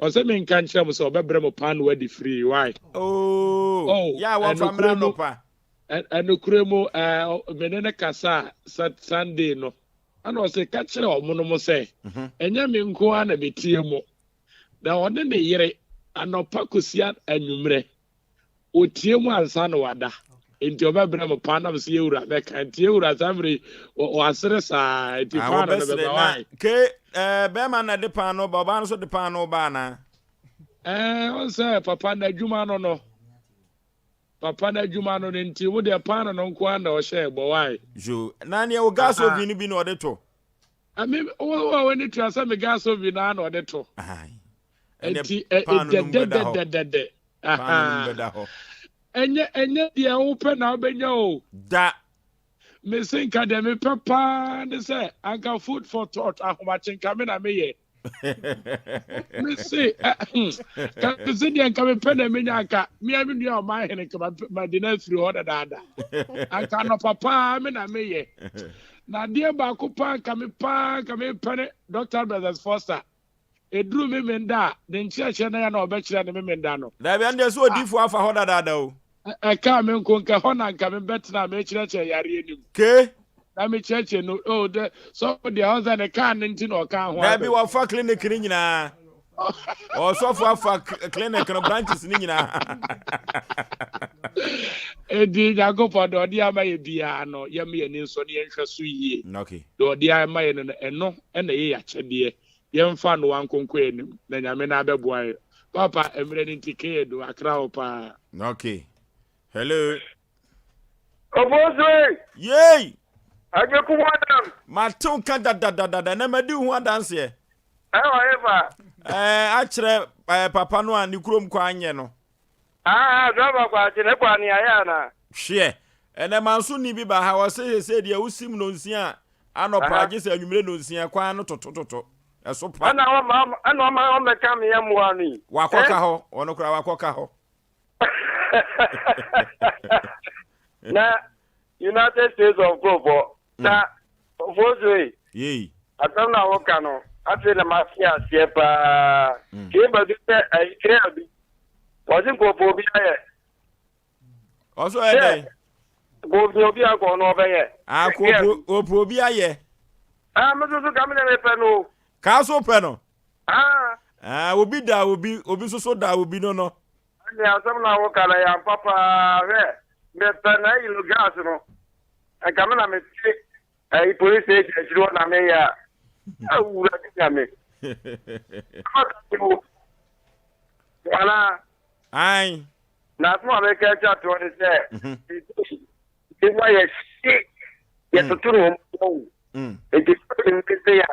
S9: Ɔsɛ menka nkyerɛ mo sɛ ɔbɛbrɛ mo paano adi free. Why?
S1: Oh,
S9: Oh,
S1: yɛ a wɔmfa mmra
S9: ɛnokorɛ mu,
S1: anɔpa.
S9: ɛnokorɛ mu, ɛɛ, me ne no kasa Sunday no, ɛna ɔse ka kyerɛ ɔmonom sɛ, ɛnyɛ me nko ara na metie mo. Na ɔne ne yere, anɔpa kɔsi anwummerɛ, ɔtie mu ansa na wada. Nti ɔbɛbrɛ mo paa nam sɛ yɛwura mɛka. Nti yɛwura saa mmerɛ yi, wasere saa. Nti
S1: Ah,
S9: paano no
S1: wɔbɛsere
S9: bɛba
S1: na
S9: wae.
S1: ke eh, bɛrima na de paano ba, ɔbaa no nso de paano ba anaa?
S9: Ɛɛ, ɔn sɛ papa n'adwuma no no. Papa n'adwuma no no nti, wo deɛ paano no nko ara na ɔhyɛɛ bɔ wae.
S1: Yo, na neɛ wo gas oven no bi na ɔde to?
S9: Me, wo a w'ani tua sɛ me gas oven naa na ɔde to.
S1: Nti
S9: dɛdɛdɛdɛdɛdɛ. Ɛnyɛ ɛnyɛ deɛ wopɛ na wobɛnya o.
S1: Da.
S9: Me se nka deɛ mepɛ paa ne sɛ anka food for thought ahomakye nka me na meyɛ. Me se ka me se deɛ nka mepɛ na menya anka mea me nua ɔman hene nka madi no afiri hɔ dadaada. Anka anɔpa paa me na meyɛ. Na adeɛ baako paa nka me paa nka mepɛ ne Dr. Brothers Foster. Ɛduru Memenda a, ne nkyerɛkyerɛ no yɛ na ɔbɛkyerɛ no Memenda no.
S1: Daabi, ɛndeɛ sɛ odiyifoɔ afa hɔ dadaada o.
S9: Ɛkaa me nko, nka ɛhɔ na nka mebɛtena a mekyerɛkyerɛ yareɛ no mu.
S1: Ke.
S9: Na mekyerɛkyerɛ no, oh, dɛ, sɔfo deɛ, ɔn sɛ ne kaa no nti na ɔkaa ho
S1: Daabi,
S9: asɛm.
S1: wafa clinic no nyinaa. Ɔsɔfo afa clinic no branches no nyinaa.
S9: Enti Nyankopɔn, deɛ ɔde ama yɛ biara no, yɛmma yɛn ani nsɔ na yɛnhwɛ so yie.
S1: Okay.
S9: Deɛ ɔde ama yɛ no no, ɛno na ɛyɛ yɛn akyɛdeɛ. Yɛmfa Noa nkonko yɛn anim, na Nyame no abɛboa yɛn. Paapa, mmerɛ no nti Keyɛ do, akra wo paa.
S1: Okay. Hello.
S10: Ofosu ei!
S1: Yei!
S10: Agyekum Adam!
S1: Mate wo nka dadadadada, ɛnɛ madi wo ho adanseɛ.
S10: Ɛwɔ hefa?
S1: Ɛɛ, akyerɛ ɛɛ, papa no a ne kurom kwan nyɛ no.
S10: Ah, driver kwakye ne kwan ne ayɛ anaa?
S1: Hweɛ, ɛnɛ manso ni bi ba ha, ɔse sesei deɛ wosim nonsia a, anɔpa
S10: Aha.
S1: gye sɛ anwummere nonsia, kwan no totototo, ɛso pa.
S10: Ɛna ɔma ɛna ɔma ɔmmɛka me mmoa no yi.
S1: Wakɔka
S10: Eh?
S1: hɔ, ɔno koraa wakɔka hɔ.
S10: Na United States of Nkurɔfoɔ, na Ofosu ei,
S1: Yei.
S10: asɛm no a woka no, afei na mate aseɛ paa. Kee badu sɛ ɛyi kee adu. Wɔse nkurɔfoɔ obi ayɛ.
S1: Ɔso ɔyɛ
S10: Sɛ
S1: dɛn?
S10: nkurɔfoɔ obi akɔ no ɔbɛyɛ.
S1: Ah,
S10: Kee adu.
S1: koopo obi ayɛ.
S10: Ah, me nso so ka me na mepɛ no o.
S1: Kaa so pɛ no.
S10: Ah.
S1: Ah, obi da obi, obi nso so da obi no no.
S10: Ɛnde asɛm no a woka no ɛyɛ ampa paa hwɛ mepɛ na ayi no gas no nka me na mete ayi police station akyiri hɔ na meyɛ a awurade nyame anaa
S1: Ae.
S10: Na asɛm a meka atwa toɔ ne sɛ Emu ayɛ hye, yɛtoto no wɔn mu. Nti sɛ nkese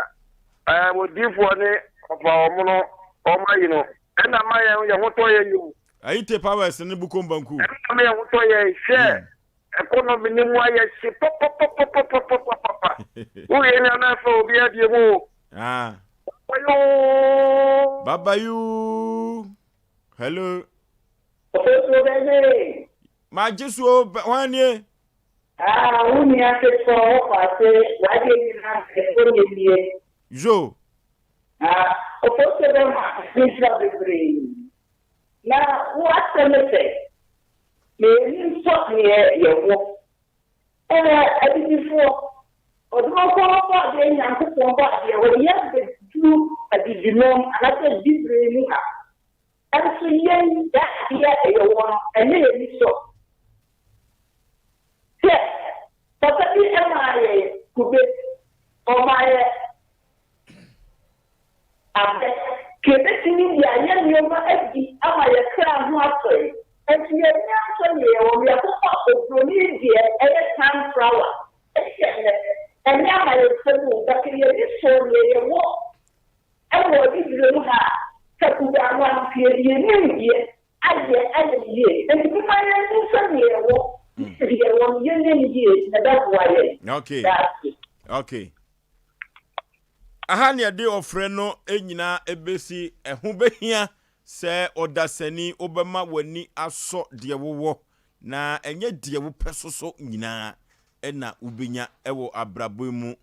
S10: a ɛɛ odiifoɔ ne ɔfa wɔn no wɔn ayi no ɛna ma yɛn yɛn ho tɔ yɛn yi o.
S1: Ayi te powers ne bukom banku.
S10: Ɛna ma yɛn ho tɔ yɛn hwɛ economy ne mu ayɛ hye papapapapapapapa. Woyɛ nya na ɛfɛ obi adie mu o.
S1: Ah.
S10: Babayoo.
S1: Babayoo. Hello.
S11: Ofosuo bɛhee.
S1: Magye so o, hwan nie?
S11: Ah, wo nua ketewa wɔ kwase, w'adeɛ nyinaa ɛfo nyɛ nie.
S1: Yo.
S11: Ah, Ofosuo bɛma nhyira bebree. Na wo asɛm ne sɛ, ma yɛn ani nsɔ neɛ yɛwɔ. Ɛɛ, abibifoɔ, ɔdomɔfoɔ bɔ adeɛ, Nyankopɔn bɔ adeɛ, ɔde yɛn abɛduru abibiman anaasɛ bibire mu ha. Nanso yɛn da adeɛ a ɛyɛ wɔ no, ɛnyɛ yɛn ani sɔ. Hwɛ, papa bi maa yɛn kube, ɔmaa yɛn abɛ, ka yɛbɛtumi de ayɛ nneɛma adi ama yɛn kra ho atɔ yɛn. Nanso yɛn ani ansɔ deɛ yɛwɔ no, yɛakɔfa oburoni deɛ ɛyɛ sunflower ɛhyɛ nnɛ, ɛnyɛ ama yɛn nsam o, but yɛn ani sɔɔ deɛ yɛwɔ. Wɔ Abibire mu ha a, Takuba ano anhwea bi yɛnim deɛ ayɛ ayɛ no yie. Nti momma yɛnhu sɛdeɛ yɛwɔ ne deɛ yɛwɔ no yɛnyɛ no yie na ɛbɛboa yɛn
S1: Okay.
S11: daakye.
S1: Okay. Aha na yɛde ɔfrɛ no nyinaa bɛsi. Ɛho bɛhia sɛ ɔdasani wobɛma w'ani asɔ deɛ wowɔ, na ɛnyɛ deɛ wopɛ so so nyinaa na wobɛnya wɔ abrabɔ yi mu.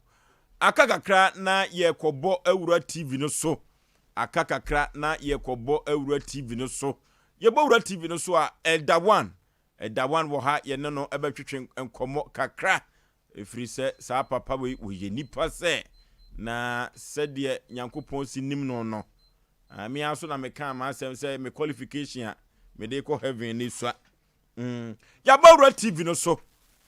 S1: Aka kakra na yɛrekɔbɔ awura TV no so. Aka kakra na yɛrekɔbɔ awura TV no so. Yɛbɔ wura TV no so a, Elder One, Elder One wɔ ha, yɛne no bɛtwetwe nkɔmmɔ kakra Ɛfiri sɛ saa papa wei ɔyɛ nipa sɛ, na sɛdeɛ Nyankopɔn si nim no no, me ara nso na mekaa m'asɛm sɛ me qualification a mede kɔ heaven no sua. Mm. Yɛabɔ awura TV no so,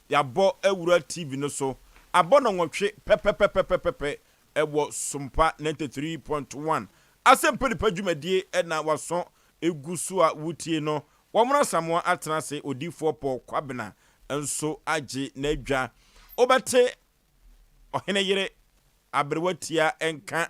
S1: yɛabɔ awura TV no so, abɔ nɔnwɔtwe pɛpɛpɛpɛpɛpɛ ɛwɔ Sompa 93.1. Asɛmpa nipa dwumadie ɛna waso egu so a wotie no. Wɔn Asamoah atena ase, Odiyifoɔ Paul Kwabena nso agye n'adwa. Wobɛte ɔhene yere aberewa tia nka,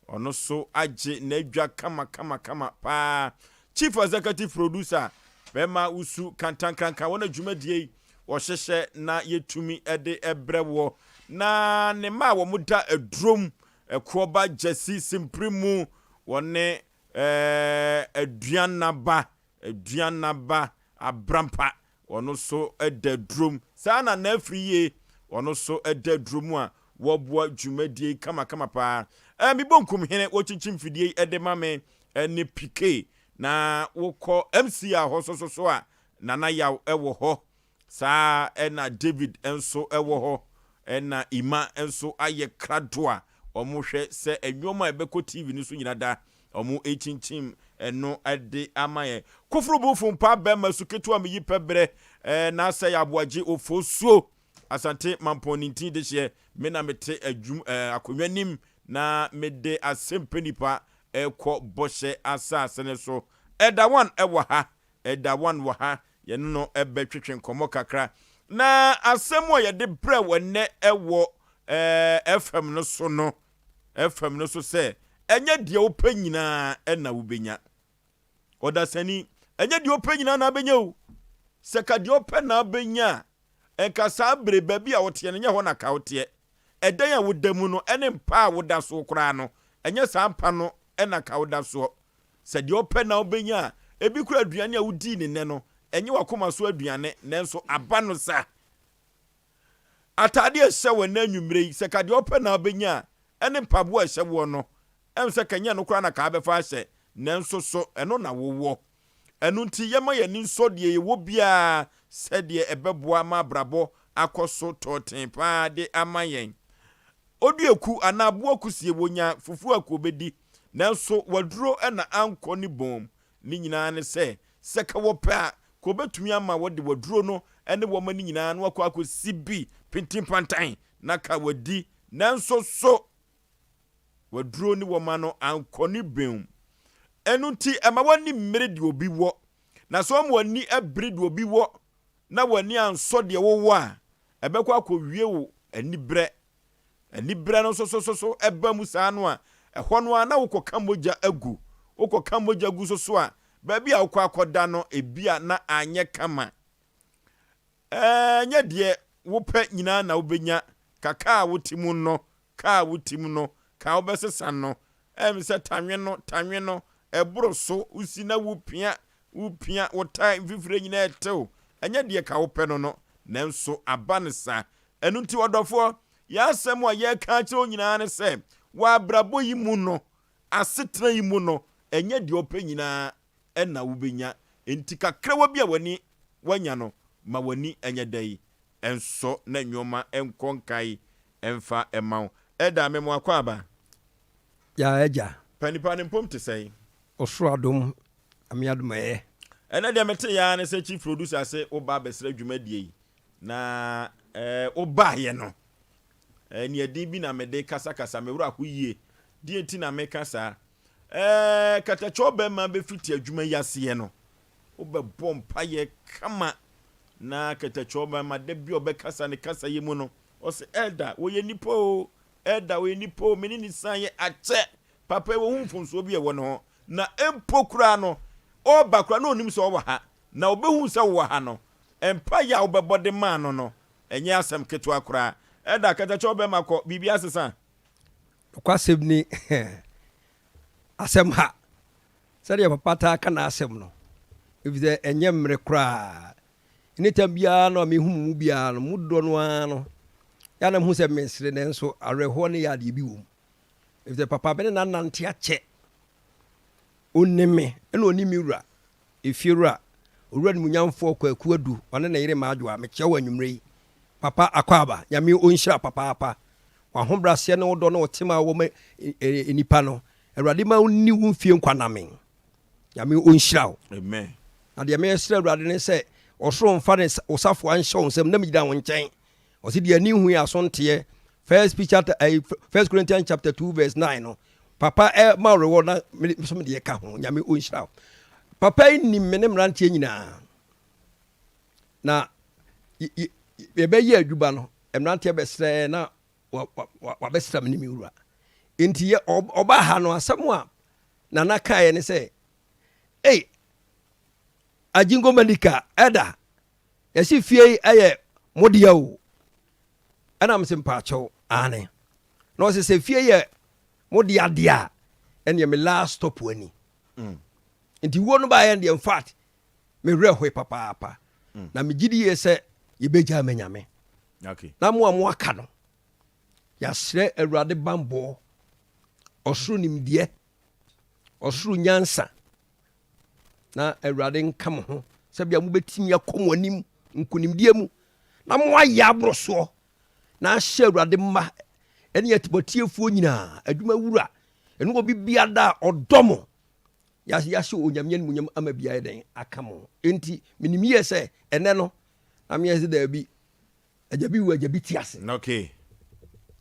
S1: ɔno nso agye n'adwa kama kama kama paa. Chief Executive Producer bɛma wusu kantankranka wɔn adwumadie yi wɔhyehyɛ na yɛtumi de brɛ woɔ. Na ne mma a wɔda adurom, Ɛkoɔba Gyasi Simpirimu, wɔne Ɛɛ Aduanaba, Aduanaba Abrampa, ɔno nso da durom. Saa na Nafiri yie, ɔno nso da durom a wɔboa dwumadie yi kamakama paa. Ɛɛ me bonkum hene, wɔkyinkyim fidie yi de ma me ne PK. Na wokɔ MCR hɔ nso so a, Nana Yaw wɔ hɔ. Saa ara na David nso wɔ hɔ, ɛna Emma nso ayɛ krado a wɔhwɛ sɛ nneɛma a ɛbɛkɔ TV no so nyina da wɔrekyinkyim ɛno de ama yɛn. Koforo bofo mpa bɛrima su ketewa meyi pɛ berɛ na asɛe aboagye ofosuo Asante Mampɔn Nintin dehyeɛ me na mete adwum akonnwa nim na mede asɛmpɛ nipa ɛkɔ bɔhyɛ asase no so. Ɛda one ɛwɔ ha, ɛda one wɔ ha Yɛne no bɛtwetwe nkɔmmɔ kakra. Na asɛm a yɛde brɛ wo ɛnnɛ wɔ FM no so no, FM no so sɛ, ɛnyɛ deɛ wopɛ nyinaa na wobɛnya. Ɔdasani, ɛnyɛ deɛ wopɛ nyinaa na wobɛnya o. Sɛ ka deɛ wopɛ na wobɛnya a, nka saa bere baabi a woteɛ no, nyɛ hɔ na ka woteɛ. Ɛdan a woda mu no ne mpa a woda so koraa no, ɛnyɛ saa mpa no na ka woda soɔ. Sɛ deɛ wopɛ na wobɛnya a, ebi koraa aduane a wodii no nnɛ no, ɛnyɛ w'akoma so aduane, nanso aba no sa. Atadeɛ a ɛhyɛ wo ɛnnɛ anwummerɛ yi, sɛ ka deɛ wopɛ na wobɛnya a, ɛne mpaboa a ɛhyɛ woɔ no, ɛm sɛ ka ɛnyɛ ɛno koraa na ka wobɛfa ahyɛ, nanso so ɛno na wowɔ? Ɛno nti yɛmma yɛn ani nsɔ deɛ yɛwɔ biara sɛdeɛ ɛbɛboa ma abrabɔ akɔ so tɔɔtee paa de ama yɛn. Oduaku anaa aboa kusie, wɔnya fufuo a kɔ bɛdi, Nanso waduro na ankɔ ne bɔn mu. Ne nyinaa ne sɛ, sɛ ka wɔpɛ a, ka wɔbɛtumi ama wɔde waduro no ne wɔma no nyinaa na wakɔ akɔsi bi pintinpantan na ka wadi. Nanso so waduro ne wɔma no ankɔ ne bɔn mu? Ɛno nti, ɛma w'ani mmere deɛ obi wɔ. Na sɛ wɔma w'ani bere deɛ obi wɔ na w'ani ansɔ deɛ wowɔ a, ɛbɛkɔ akɔwie wo aniberɛ. Aniberɛ no nso so so ba mu saa no a, ɛhɔ no ara na wokɔka mogya agu. Wokɔka mogya gu so so a, baabi a wokɔ akɔda no, ebia na anyɛ kama. Ɛnyɛ deɛ wopɛ nyinaa na wobɛnya. Ka kaa a wote mu no, kaa a wote mu no, ka a wobɛsesa no. Ɛyɛ me sɛ tanwe no, tanwe no, ɛboro so, wosi na wopia, wopia, wo tae mfifire nyinaa ɛtew. Ɛnyɛ deɛ ka wopɛ no no, nanso aba no saa. Ɛno nti, ɔdɔfoɔ, yɛn asɛm a yɛreka akyerɛ wo nyinaa ne sɛ, wɔ abrabɔ yi mu no, asetena yi mu no, ɛnyɛ deɛ wopɛ nyinaa na wobɛnya. Enti kakrawa bi a w'ani woanya no, ma w'ani nyɛ dɛn? Nsɔ na nnoɔma nkɔ nkae mfa mma wo. Ɛda, me mo akwaaba.
S12: Yaa agya.
S1: Pa nipa ne mpom te sɛn?
S12: Ɔsoro adom, Nyame adom ɛyɛ.
S1: Ɛnɛ deɛ meteeɛ ara ne sɛ Chief Producer se woba abɛsra dwumadie yi. Na eh, wobaeɛ no, eh, nea din bi na mede kasakasa, me werɛ aho yie. Deɛ nti na meka saa? Eh, katakyɛw bɛrima bɛfiti adwuma yi aseɛ no, wobɛbɔ mpaeɛ kama na katakyɛw bɛrima da bi a ɔbɛkasa ne kasa yi mu no, ɔse, Elder, wɔyɛ nipa o, Elder, wɔyɛ nipa o, me ne ne san yɛ akyɛ. Papa yi, wɔhu mfomsoɔ bi a ɛwɔ ne ho. Na mpo koraa no, ɔreba koraa na ɔnim sɛ ɔwɔ ha. Na ɔbɛhu sɛ wowɔ ha no, mpaeɛ a wobɛbɔ de maa no no, ɛnyɛ asɛm ketewa koraa. Ɛda, katakyɛ wo bɛma kɔ, biribi asesa?
S12: Nokwasɛm ni, asɛm ha, sɛdeɛ papa taa ka n'asɛm no, efisɛ ɛnyɛ mmere koraa. Anytime biara no a mehu mo mu biara no, mo dodoɔ no ara no, yɛ a na mehu sɛ mesere nanso awerɛhoɔ ne yadeɛ bi wɔ mu. Efisɛ papa me ne no anante akyɛ. Ɔnim me ɛna ɔnim me wura, efiewura, Owura Nimunyamfoɔ Kwaku Adu, ɔne ne yere Maadwoa, mekyea wo anwummerɛ yi. Papa Akwaaba, Nyame ɔnhyira wo papaapa. W'ahobraseɛ ne wo dɔ ne wo tema a wowɔ ma nnipa no, Awurade ma ɔnni wo mfie nkwa nna amen. Nyame ɔnhyira wo.
S1: Amen.
S12: Na deɛ mesrɛ Awurade ne sɛ, ɔsoro mfa ne wo safoa nhyɛ wo nsam na megyina wo nkyɛn. Ɔse deɛ ani nhui aso nteɛ. First Peter, eh, First Corinthians chapter 2 verse 9 no, papa eh, ma rewɔ na me nso me deɛ ka ho. Nyame ɔnhyira wo. Papa yi nim me ne mmeranteɛ nyinaa. Na yɛbɛyɛ adwuma no, mmeranteɛ bɛsrɛ na wabɛsra me ne me wura. Nti yɛ ɔba ha no asɛm a Nana kaeɛ ne sɛ, ei, Agyingo Malika, ɛda, yɛse fie yi ɛyɛ mo dea o. Ɛna mese mpaakyɛw, aane. Na ɔse sɛ fie yɛ mo dea deɛ a, ɛneɛ me last stop ani. Mm. Nti wuo no baeɛ deɛ in fact, me werɛ hoe papaapa. Mm. Na megye di yie sɛ yɛbɛgya ama Nyame.
S1: Okay.
S12: Na mo a mo aka no, yɛasrɛ Awurade banbɔɔ, ɔsoro nimdeɛ, ɔsoro nyansa, na Awurade nka mo ho sɛbea mobɛtumi akɔ mo anim nkonimdie mu na moayɛ aborosoɔ na ahyɛ Awurade mma ɛne atibɔtiefoɔ nyinaa adwuma wura ɛne obi biada a ɔdɔ mo yɛahyɛ Onyame animuonyam ama bi ayɛ dɛn aka mo. Enti menim yie sɛ ɛnɛ no na meyɛ sɛ daabi Agya bi wu, agya bi te ase.
S1: Okay.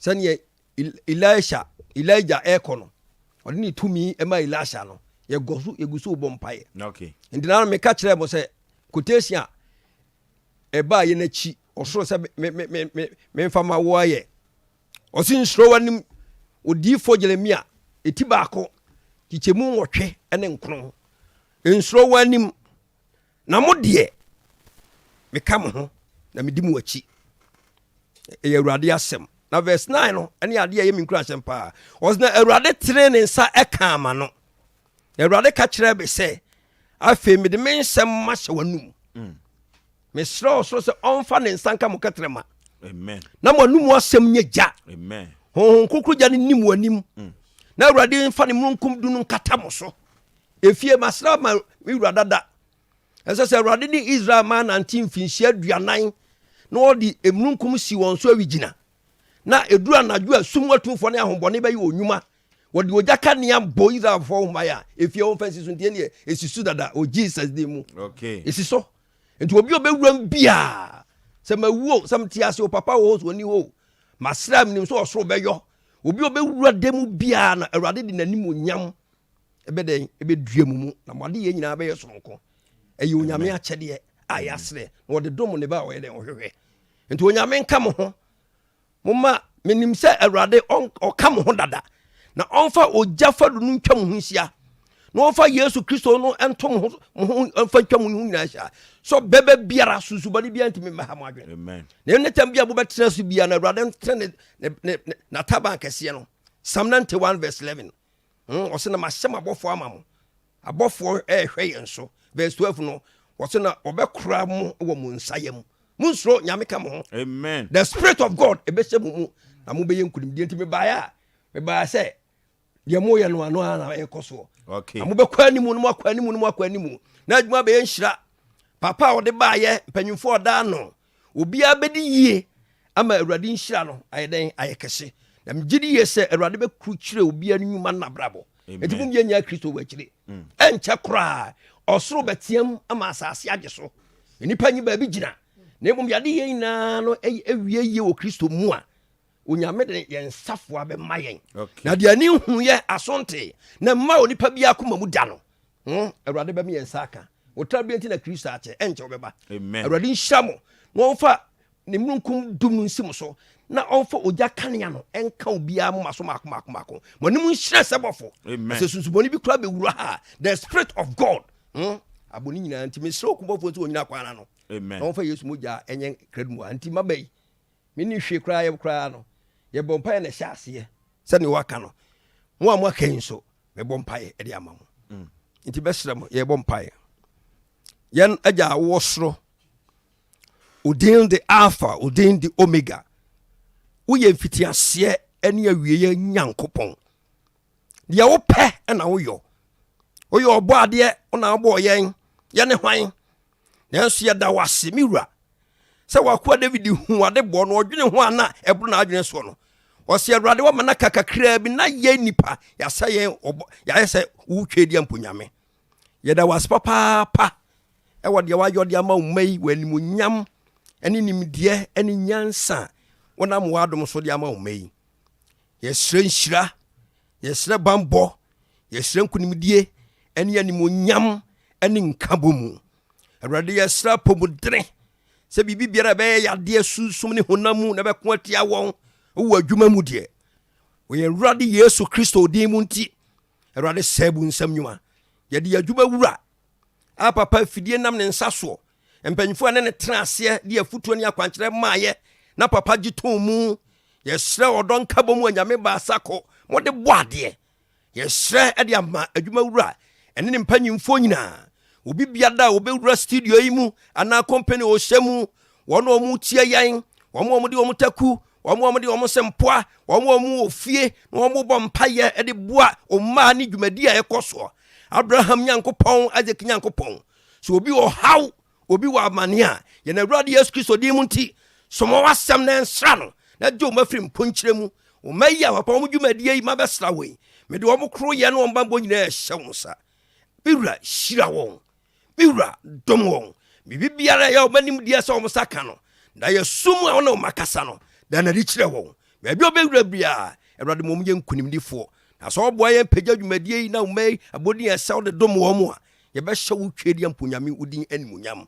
S12: Sɛdeɛ Elisha, Elijah ɛrekɔ no, ɔde ne tumi ma Elisha no, yɛgɔ so, yɛgu so bɔ mpaeɛ.
S1: Okay.
S12: Nti na meka kyerɛ mo sɛ quotation a ɛbaa yɛn akyi ɔsoro sɛ me me me me memfa ma wo ayɛ. Ɔsi nsuro w'anim odiyifoɔ Jeremia eti baako kyekyɛmu 89. Nsuro w'anim Na mo deɛ, meka mo ho, na medi mo akyi. Ɛyɛ Awurade asɛm. Na verse 9 no, ɛne adeɛ a ɛyɛ me nkuranhyɛm paa. Ɔsɛ na Awurade tenee ne nsa ɛkaa ma no. Na Awurade ka kyerɛɛ me sɛ, afei mede me nsɛm mahyɛ w'anum. Mm. Mesrɛ ɔsoro sɛ ɔmfa ne nsa nka mo kɛtrɛma.
S1: Amen.
S12: Na mo anum asɛm nyɛ gya.
S1: Amen.
S12: Honhom kronkron gya no nim w'anim.
S1: Mm.
S12: Na Awurade mfa ne mununkum du no nkata mo so. Efie, masra ma me wura dada. Ɛsɛ sɛ Awurade ne Israel ma nante mfinhyia 40 na ɔde emununkum si wɔn so awigyina. Na eduru anadwo a sum atumfoɔ ne ahombɔne bɛyɛ wɔn nnwuma. Wɔde ogya kanea bɔ Israelfoɔ ho ban a efie wɔmfa nsi so nti ɛneɛ esi so dada wɔ Jesus din mu.
S1: Okay.
S12: Esi so. Nti obi a ɔbɛwura mu biara sɛ mawu o, sɛ mete ase o, papa wɔ hɔ sɛ ɔni hɔ o, masra menim sɛ ɔsoro bɛyɔ. Obi a ɔbɛwura dan mu biara na Awurade de n'animuonyam ɛbɛdɛn ɛbɛdua mo mu na mo adeyɛ nyinaa bɛyɛ soronko. Ɛyɛ Onyame akyɛdeɛ a yɛasrɛ na ɔde dom ne ba a ɔyɛ dɛn ɔhwehwɛ. Nti Onyame nka mo ho. Momma menim sɛ Awurade ɔka mo ho dada na ɔmfa ogya fadu no ntwa mo ho nhyia na ɔmfa Yesu Kristo no nto mo ho mo ho mfa ntwa mo ho nyinaa nhyia sɛ bɛbɛ biara sunsubɔne biara ntumi mmɛha mo adwene. Na ɛne tam bi a mobɛtena so biara na Awurade ntene ne ne ne n'ataban kɛseɛ no. Psalm 91 verse 11. Hmm, ɔsɛ na mahyɛ m'abɔfoɔ ama mo. Abɔfoɔ ɛrehwɛ yɛn so. Verse 12 no, ɔsɛ na ɔbɛkora mo wɔ mo nsa yam. Monsuro, Nyame ka mo ho.
S1: Amen.
S12: The spirit of God ɛbɛhyɛ mo mu na mobɛyɛ nkonimdie. Nti mebaeɛ a, mebaeɛ sɛ deɛ moyɛ no ano ara na ɛrekɔ soɔ.
S1: Okay.
S12: Na mobɛkɔ anim no moakɔ anim no moakɔ anim. Na adwuma bɛyɛ nhyira. Papa a ɔde baeɛ, mpanyimfoɔ ɔda ano. Obiara bɛdi yie ama Awurade nhyira no ayɛ dɛn? Ayɛ kɛse. Na megye di yie sɛ Awurade bɛkurukyerɛ obiara ne nnwuma no n'abrabɔ. Enti mom yɛnnya Kristo wɔ akyire. Mm. Ɛnkyɛ koraa ɔsoro bɛteam ama asase agye so. Nnipa nyi baabi gyina. Na mmom yɛade yɛn nyinaa no awie yie wɔ Kristo mu a, Onyame de yɛn nsafoa bɛma yɛn. Na deɛ ani hu yɛ aso nte na mma onipa biara koma mu da no. Hmm, Awurade bɛma yɛn nsa aka. Wotra bi nti na Kristo akyɛ, ɛnkyɛ wobɛba. Awurade nhyira mo na ɔmfa ne mununkum dum no nsi mo so na ɔmfa ogya kanea no ɛnka obiara moma so maako maako maako. Mo anim nhyerɛn sɛ bɔfo. Sɛ sunsubɔne bi kora bɛwura ha, the spirit of God hmm, abɔ ne nyinaa nti mesrɛ okumbɔfoɔ sɛ ɔnyina kwan ano na ɔmfa Yesu mogya ɛnyɛ krado mu a nti maba yi menni hwee koraa yɛ koraa no yɛbɔ mpaeɛ na ɛhyɛ aseɛ. Sɛdeɛ waka no, mo a moaka yi nso, mebɔ mpaeɛ de ama mo. Mm. Nti bɛsrɛ mo, yɛbɔ mpaeɛ. Yɛn agya a wowɔ soro, odin de Alpha, odin de Omega. Woyɛ mfitiaseɛ ne awieɛ Nyankopɔn. Deɛ wopɛ na woyɔ. Woyɛ ɔbɔ adeɛ, wo na wobɔɔ yɛn. Yɛne hwan? Nanso yɛda wo ase, me wura, sɛ w'akoa David hu ade bɔ no, ɔdwene ho a na ɛboro n'adwene soɔ no. Ɔse, Awurade wama no aka kakraa bi na yɛn nnipa yɛasɛ yɛn ɔbɔ, yɛayɛ sɛ wo twedeɛ mpo nyame. Yɛda wo ase papaapa ɛwɔ deɛ wayɔ de ama wo mma yi wɔ animuonyam ne nimdeɛ ne nyansa a wonam w'adom so de ama wo mma yi. Yɛsrɛ nhyira, yɛsrɛ banbɔ, yɛsrɛ nkonimdie ne animuonyam ne nkabɔ mu. Awurade yɛsrɛ apɔmudene sɛ biribi biara ɛbɛyɛ yadeɛ sunsum ne honam mu na ɛbɛko atia wɔn wɔ adwuma mu deɛ wɔ yɛn Awurade Yesu Kristo din mu nti Awurade sɛe bu nsɛm nnwuma yɛde yɛn adwuma wura a papa afidie nam ne nsa soɔ mpanyinfoɔ a ne ne tena aseɛ de afutuo ne akwankyerɛ maayɛ na papa gye too mu yɛsrɛ ɔdɔ nkabɔ mu anyame baasa ko mode bɔ adeɛ Yɛsrɛ de ama adwumawura ne ne mpanyimfoɔ nyinaa, obi biara a ɔbɛwura studio yi mu anaa company a ɔhyɛ mu, wɔn a wɔtie yɛn, wɔn a wɔde wɔn taku, wɔn a wɔde wɔn sempoa, wɔn a wɔwɔ fie na wɔbɔ mpaeɛ de boa mmaa ne dwumadi a ɛkɔ soɔ. Abraham Nyankopɔn, Isaac Nyankopɔn, sɛ obi wɔ haw Obi wɔ amane a, yɛn Awurade Yesu Kristo din mu nti, soma w'asɛm na ɛnsra no, na gye wɔn afiri mponkyerɛ mu. Wo mma yi a wɔapa wɔn dwumadie yi ma bɛsra wɔn yi, mede wɔn koroyɛ ne wɔn bammɔ nyinaa hyɛ wo nsa. Me wura, hyira wɔn. Me wura, dom wɔn. Biribi biara a ɛyɛ wɔn animdeɛ sɛ wɔn nsa ka no, na yɛ sum a wo ne wɔn akasa no, da no adi kyerɛ wɔn. Baabi a wɔbɛwura biara, Awurade ma wɔnyɛ nkonimdifoɔ. Na sɛ wɔboa yɛn pagya dwumadie yi na wo mma yi abɔdin a ɛsɛ wode dom wɔn a, Yɛbɛhyɛ wo Tweaduampo Nyame wo din animuonyam.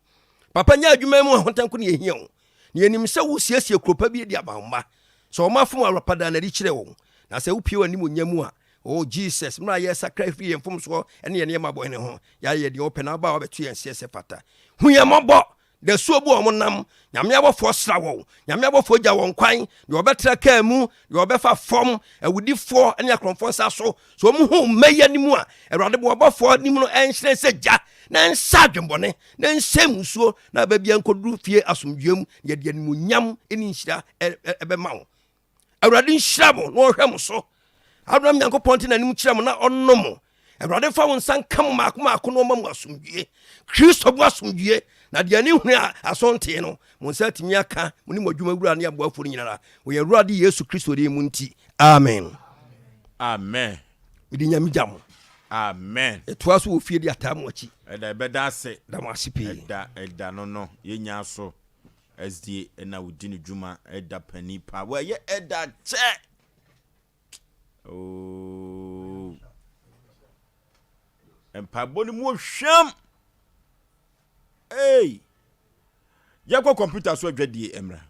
S12: Papa nyɛ adwuma yi mu ahotanko ne yɛhia wo. Na yɛnim sɛ wo siesie kuro pa bi de ama wo mma. Sɛ wɔn afom a pa da no adi kyerɛ wɔn. Na sɛ wo pue w'animuonyam mu a, oh Jesus, mmerɛ a yɛresakra afiri yɛn mfomsoɔ ne yɛn nneɛma bɔne ho, yɛayɛ deɛ wopɛ na wo ba a wabɛto yɛn seɛ sɛ fata. Hu yɛn mmɔbɔ Dasuo bu wɔn nam, Nyame abɔfoɔ sra wɔn, Nyame abɔfoɔ gya wɔn kwan, deɛ ɔbɛtra kaa mu, deɛ ɔbɛfa fam, awudifoɔ ne akorɔmfoɔ nsa so. Sɛ wɔn hu mma yi anim a, Awurade ma w'abɔfoɔ anim no nhyerɛn sɛ gya, na ɛnsa adwemmɔne, na ɛnsɛe mmusuo, na aba biara nkɔduru fie asomdwoeɛ mu, na yɛde animuonyam ne nhyira bɛma wo. Awurade nhyira mo na ɔnhwɛ mo so. Abraham Nyankopɔn nte n'anim kyerɛ mo na ɔnnom mo. Awurade mfa wo nsa nka mo maako maako na ɔma mo asomdwie. Kristo mu asomdwie, na deɛ ani hunu a aso ntee no, mo nsa atumi aka, mo ne mo adwuma wura ne aboafoɔ no nyinara. Wɔ yɛn Awurade Yesu Kristo din mu nti, amen.
S1: Amen.
S12: Mede Nyame gya mo.
S1: Amen.
S12: Yɛtoa so wɔ fie de ataa mo akyi.
S1: Ɛda ɛbɛda ase.
S12: Da mo ase pii.
S1: Ɛda ɛda no no yɛnya so. SDA na odi ne dwuma ɛda panin pa wɔyɛ ɛda kyɛ ooo mpaebɔ no mu ohwam ei yɛkɔ kɔmputa so adwadie mmra.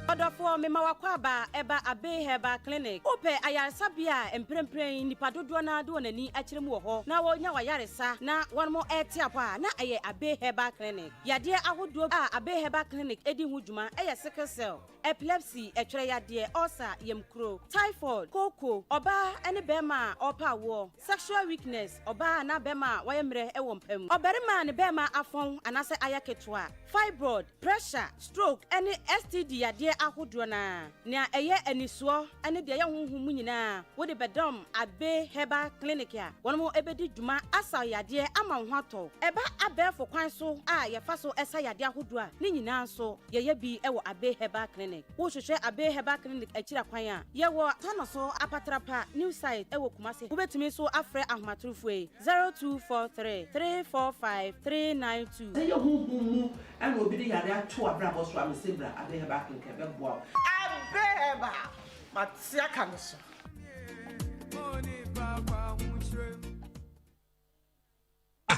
S13: Ɔdɔfoɔ, mema w'akwaaba ɛba Abbey Herbal Clinic. Wopɛ ayaresabea a mprempren nnipa dodoɔ no ara de wɔn ani akyerɛ mu wɔ hɔ na wɔnya w'ayaresa na wɔnom rete apɔ a, na ɛyɛ Abbey Herbal Clinic. Yadeɛ ahodoɔ a Abbey Herbal Clinic di ho dwuma yɛ sickle cell, epilepsy, ɛtwerɛ yadeɛ, ulcer, yamkuro, typhoid, kooko, ɔbaa ne barima a ɔrepɛ awoɔ, sexual weakness, ɔbaa anaa barima a wayɛ mmerɛ wɔ mpa mu, ɔbarima a ne barima afɔn anaasɛ ayɛ ketewa, fibroid, pressure, stroke ne STD yadeɛ ahodoɔ no ara. Nea ɛyɛ anisoɔ ne deɛ ɛyɛ honhom mu nyinaa wode bɛdɔm Abbey Herbal Clinic a wɔn bɛdi dwuma asa wo yadeɛ ama wo ho atɔ wo. Ɛba abɛɛfo kwan so a yɛfa so sa yadeɛ ahodoɔ a, ne nyinaa nso yɛyɛ bi wɔ Abbey Herbal Clinic. Wohwehwɛ Abbey Herbal Clinic akyiri akwan a, yɛwɔ Tanoso Apatrapa New Site wɔ Kumasi. Wobɛtumi nso afrɛ ahomatorofoɔ yi, 0243 345 392.
S14: Sɛ ɛyɛ honhom mu na obi de yare ato w'abrabɔ so a, mese bra Abbey Herbal Clinic ɛbɛboa wo.
S2: Abbey Herbal, mate aka me so.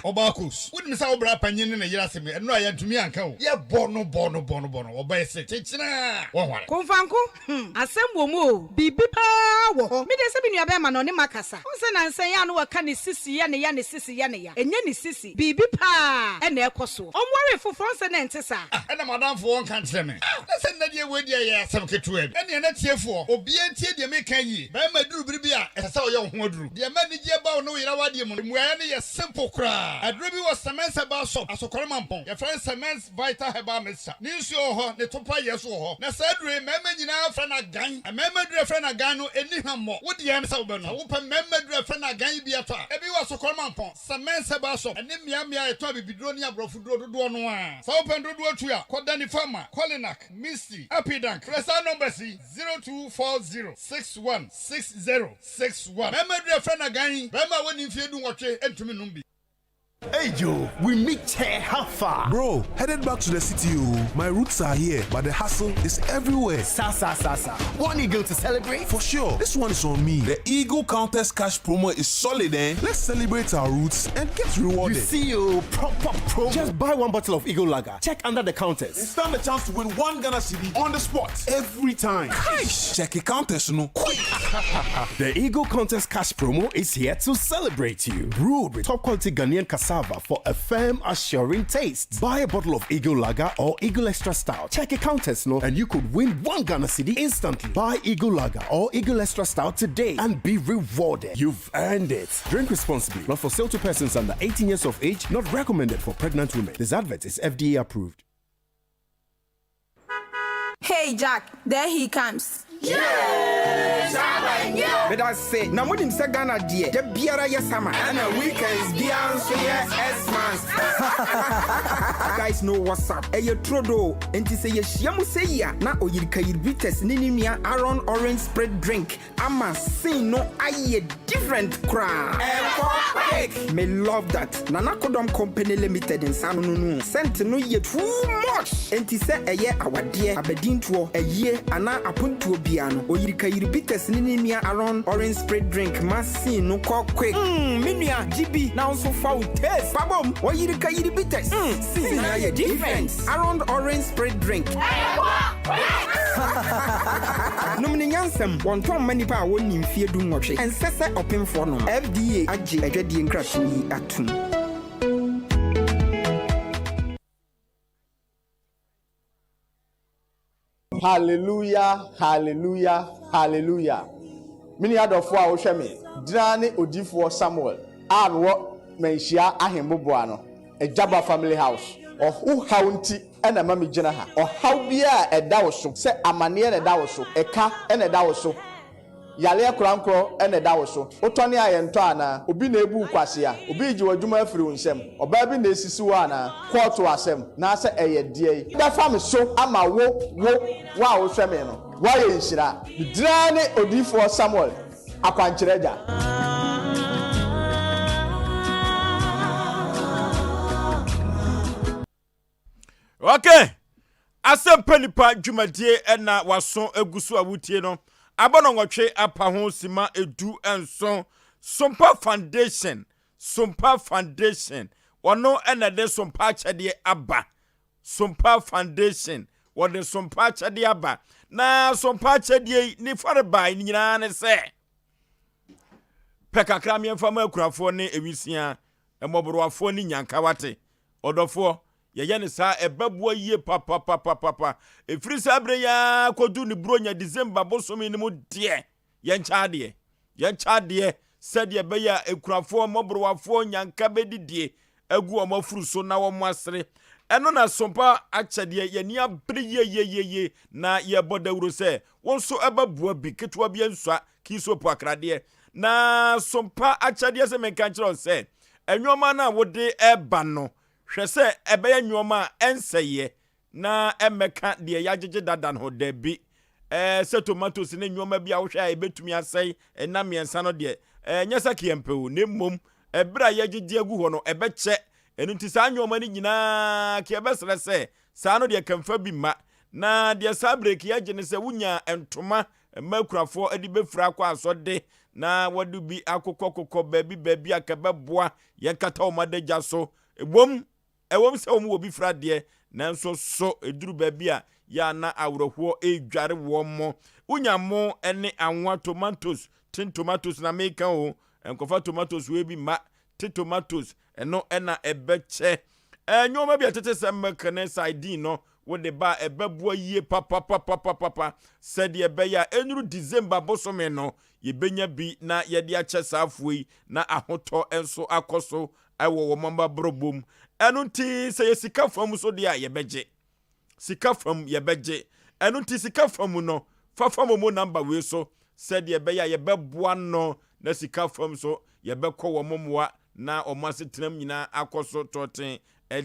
S15: Ɔbaa Kos, wonim sɛ wo bra panyin ne ne yere asɛm yi, ɛno a yɛantumi anka o. Yɛbɔ no bɔ no bɔ no bɔ no, ɔbaa yi se, Kyekyena! Wɔnware.
S16: Komfanko, hmm, asɛm wɔ mu o, biribi paa wɔ hɔ. Me deɛ sɛ me nua bɛɛma no ɔne makasa. Wohu sɛ nansa yi a na wɔka ne sisi yɛ ne ya, ne sisi yɛ ne ya. Ɛnyɛ ne sisi, biribi paa na ɛrekɔ soɔ. Ɔnwaree foforɔ, wohu sɛ na ɛnte saa.
S15: Ah, ɛna m'adamfo ɔnka nkyerɛ me. Ah, na sɛ nnɛ deɛ wei deɛ ɛyɛ asɛm ketewa bi. Ɛnneɛ na tiefoɔ, obiara ntie deɛ mereka yie. Barima duru bere bi a, ɛsɛ sɛ ɔyɛ wo ho aduru. Deɛ ɛma anigyeɛ ba wo ne wo yere awadeɛ mu no, mmuaeɛ no yɛ simple koraa. Aduro bi wɔ Semens Herbal Shop, Asokore Mampong. Yɛfrɛ no Semens Vital Herbal Mixture. Ne nsuo wɔ hɔ, ne topa yɛ nso wɔ hɔ. Na saa aduro yi, mmarima nyinaa frɛ no agan. Mmarima aduro a yɛfrɛ no agan no, ɛnni hwammɔ. Wo deɛ ne sɛ wobɛnom. Sɛ wopɛ mmarima aduro a yɛfrɛ no agan yi bi atɔ a, ebi wɔ Asokore Mampong, Semens Herbal Shop, ne mmeammea a yɛtɔn abibiduro ne aborɔfoduro dodoɔ no ara. Sɛ wopɛ no dodoɔ tu a, kɔ Danifama, Kolinak, Misty, Apidank. Frɛ saa numbers yi, 0240 61 60 61. Mmarima aduro a yɛfrɛ no agan yi, barima a wadi mfeɛ dunwɔtwe ntumi nnom bi.
S17: Hey Joe, we meet here, how far?
S18: Bro, headed back to the city, oh. My roots are here, but the hustle is everywhere.
S17: Sa sa sa sa. One eagle to celebrate?
S18: For sure. This one is on me. The Eagle Countess Cash promo is solid, eh? Let's celebrate our roots and get rewarded.
S17: You see, oh, proper promo. Just buy one bottle of Eagle Lager. Check under the counters.
S18: And stand a chance to win one Ghana cedi on the spot every time. Cash! Check the counters, no. Quick!
S17: the Eagle Contest Cash promo is here to celebrate you. Brewed with top quality Ghanaian cassava for a firm, assuring taste. Buy a bottle of Eagle Lager or Eagle Extra Stout. Check a counters, no, and you could win one Ghana cedi instantly. Buy Eagle Lager or Eagle Extra Stout today and be rewarded. You've earned it. Drink responsibly. Not for sale to persons under 18 years of age. Not recommended for pregnant women. This advert is FDA approved.
S19: Hey Jack, there he comes.
S20: Meda se na monim sɛ Ghana deɛ da biara yɛ summer ɛna weekends biara nso yɛ Xmas. You guys know what's up. Ɛyɛ turodoo. Enti sɛ yɛhyia mu sɛ yi a na Oyirikayir Bitters ne ne nua Aaron Orange Spirit Drink Ama scene no ayɛ different koraa. Ɛkɔ quick. Me love that. Nana Kodɔm Company Limited nsa ano no no scent no yɛ too much. Enti sɛ ɛyɛ awadeɛ, abadintoɔ, ayie anaa apontoɔ biara no, Oyirikayiri Bitters ne ne nua Aron Orange Spirit Drink ma scene no kɔ quick. Mm me nua gye bi na wo nso fa wo taste fa bom. Oyirikayiri Bitters, mm scene no ayɛ different. Aron Orange Spirit Drink. Nom no nyansam. Wɔntɔn mma nnipa a wɔnnii mfeɛ dunwɔtwe. Ɛnsɛ sɛ ɔpemfoɔ nom. FDA agye adwadie nkratoɔ yi atom.
S21: Hallelujah, hallelujah, hallelujah. Me nua dɔfoɔ a wohwɛ me, gyina ne odiyifoɔ Samuel a mewɔ Manhyia Ahemmoboa no, Agyaba Family House. Ɔho haw nti na ɛma megyina ha. Ɔhaw biara a ɛda wo so, sɛ amaneɛ na ɛda wo so, ɛka na ɛda wo so, yareɛ korankorɔ na ɛda wo so, wotɔne a yɛntɔ anaa? Obi na ɛrebu wo kwasea? Obi regye w'adwuma afiri wo nsam? Ɔbaa bi na ɛresisi wo anaa? Kɔɔto asɛm, naasɛ ɛyɛ deɛn? Bɛfa me so ama wo, wo, wo a wohwɛ me no, woayɛ nhyira. Me din ara ne Odiyifoɔ Samuel. Akwankyerɛ Agya.
S1: Okay. Asɛmpa nipa dwumadie ɛna waso egu so a wotie no. Abɔ no nwɔtwe apa ho sima 17. Sompa Foundation, Sompa Foundation. Wɔno ɛna de Sompa akyɛdeɛ aba. Sompa Foundation, wɔde Sompa akyɛdeɛ aba. Na Sompa akyɛdeɛ yi ne farebae no nyinaa ne sɛ, pɛ kakra mmiɛnfa ma akunafoɔ ne awisia, mmɔborowafoɔ ne nyanka wate. Ɔdɔfoɔ, yɛyɛ ne saa ɛbɛboa yie papapapapa. Ɛfiri saa berɛ yi ara kɔdu ne Buronya December bosome no mu deɛ, Yɛnkyɛ adeɛ. Yɛnkyɛ adeɛ sɛdeɛ ɛbɛyɛ a akunafoɔ, mmɔborowafoɔ, nnyanka bɛdidie agu wɔn afuru so na wɔn asere. Ɛno na Sompa akyɛdeɛ yɛn ani abere yieyieyieye na yɛrebɔ dawuro sɛ wo nso ɛbɛboa bi, ketewa bi ansua kiisopo akradeɛ. Na Sompa akyɛdeɛ sɛ menka nkyerɛ wo sɛ nnoɔma no a wode reba no, hwɛ sɛ ɛbɛyɛ nnoɔma a ɛnsɛeɛ na ɛmmɛka deɛ yɛagyegye dada no ho. Dabi. Ɛɛ, sɛ tomatoes ne nneɛma bi a wohwɛ a ɛbɛtumi asɛe nna mmiɛnsa no deɛ, ɛnyɛ sɛ keɛmpɛ o, na mmom ɛberɛ a yɛagyegye agu hɔ no, ɛbɛkyɛ. Ɛno nti saa nneɛma no nyinaa ke yɛbɛsrɛ sɛ saa no deɛ kɛmfa bi mma. Na deɛ saa berɛ ke yɛgye ne sɛ wonya ntoma. mma akunafoɔ de bɛfira akɔ asɔde na wɔde bi akokɔkokɔ baabi baabi a kɛbɛboa yɛn kata wɔn adagya so. Ɛwom, ɛwom sɛ wɔn wɔ bi fira deɛ, nanso so ɛduru baabi a yɛ a na awerɛhoɔ redware wɔn mo. Wonya mo ne anwa tomatoes, tin tomatoes na meka o, nkɔfa tomatoes wei bi mma, te tomatoes, ɛno na ɛbɛkyɛ. Nneɛma bi a ɛtete sɛ milk ne sardine no, wode ba a ɛbɛboa yie papapapapapa sɛdeɛ ɛbɛyɛ a ɛnuru December bosome no, yɛbɛnya bi na yɛde akyɛ saa afoɔ yi na ahotɔ nso akɔ so wɔ wɔn abrabɔ mu. Ɛno nti sɛ yɛ sika fam nso deɛ a yɛbɛgye. Sika fam yɛbɛgye. Ɛno nti sika fam no, fa fa momo number wei so sɛdeɛ ɛbɛyɛ a yɛbɛboa no na sika fam nso yɛbɛkɔ wɔn mmoa na wɔn asetenam nyinaa akɔ so tɔɔten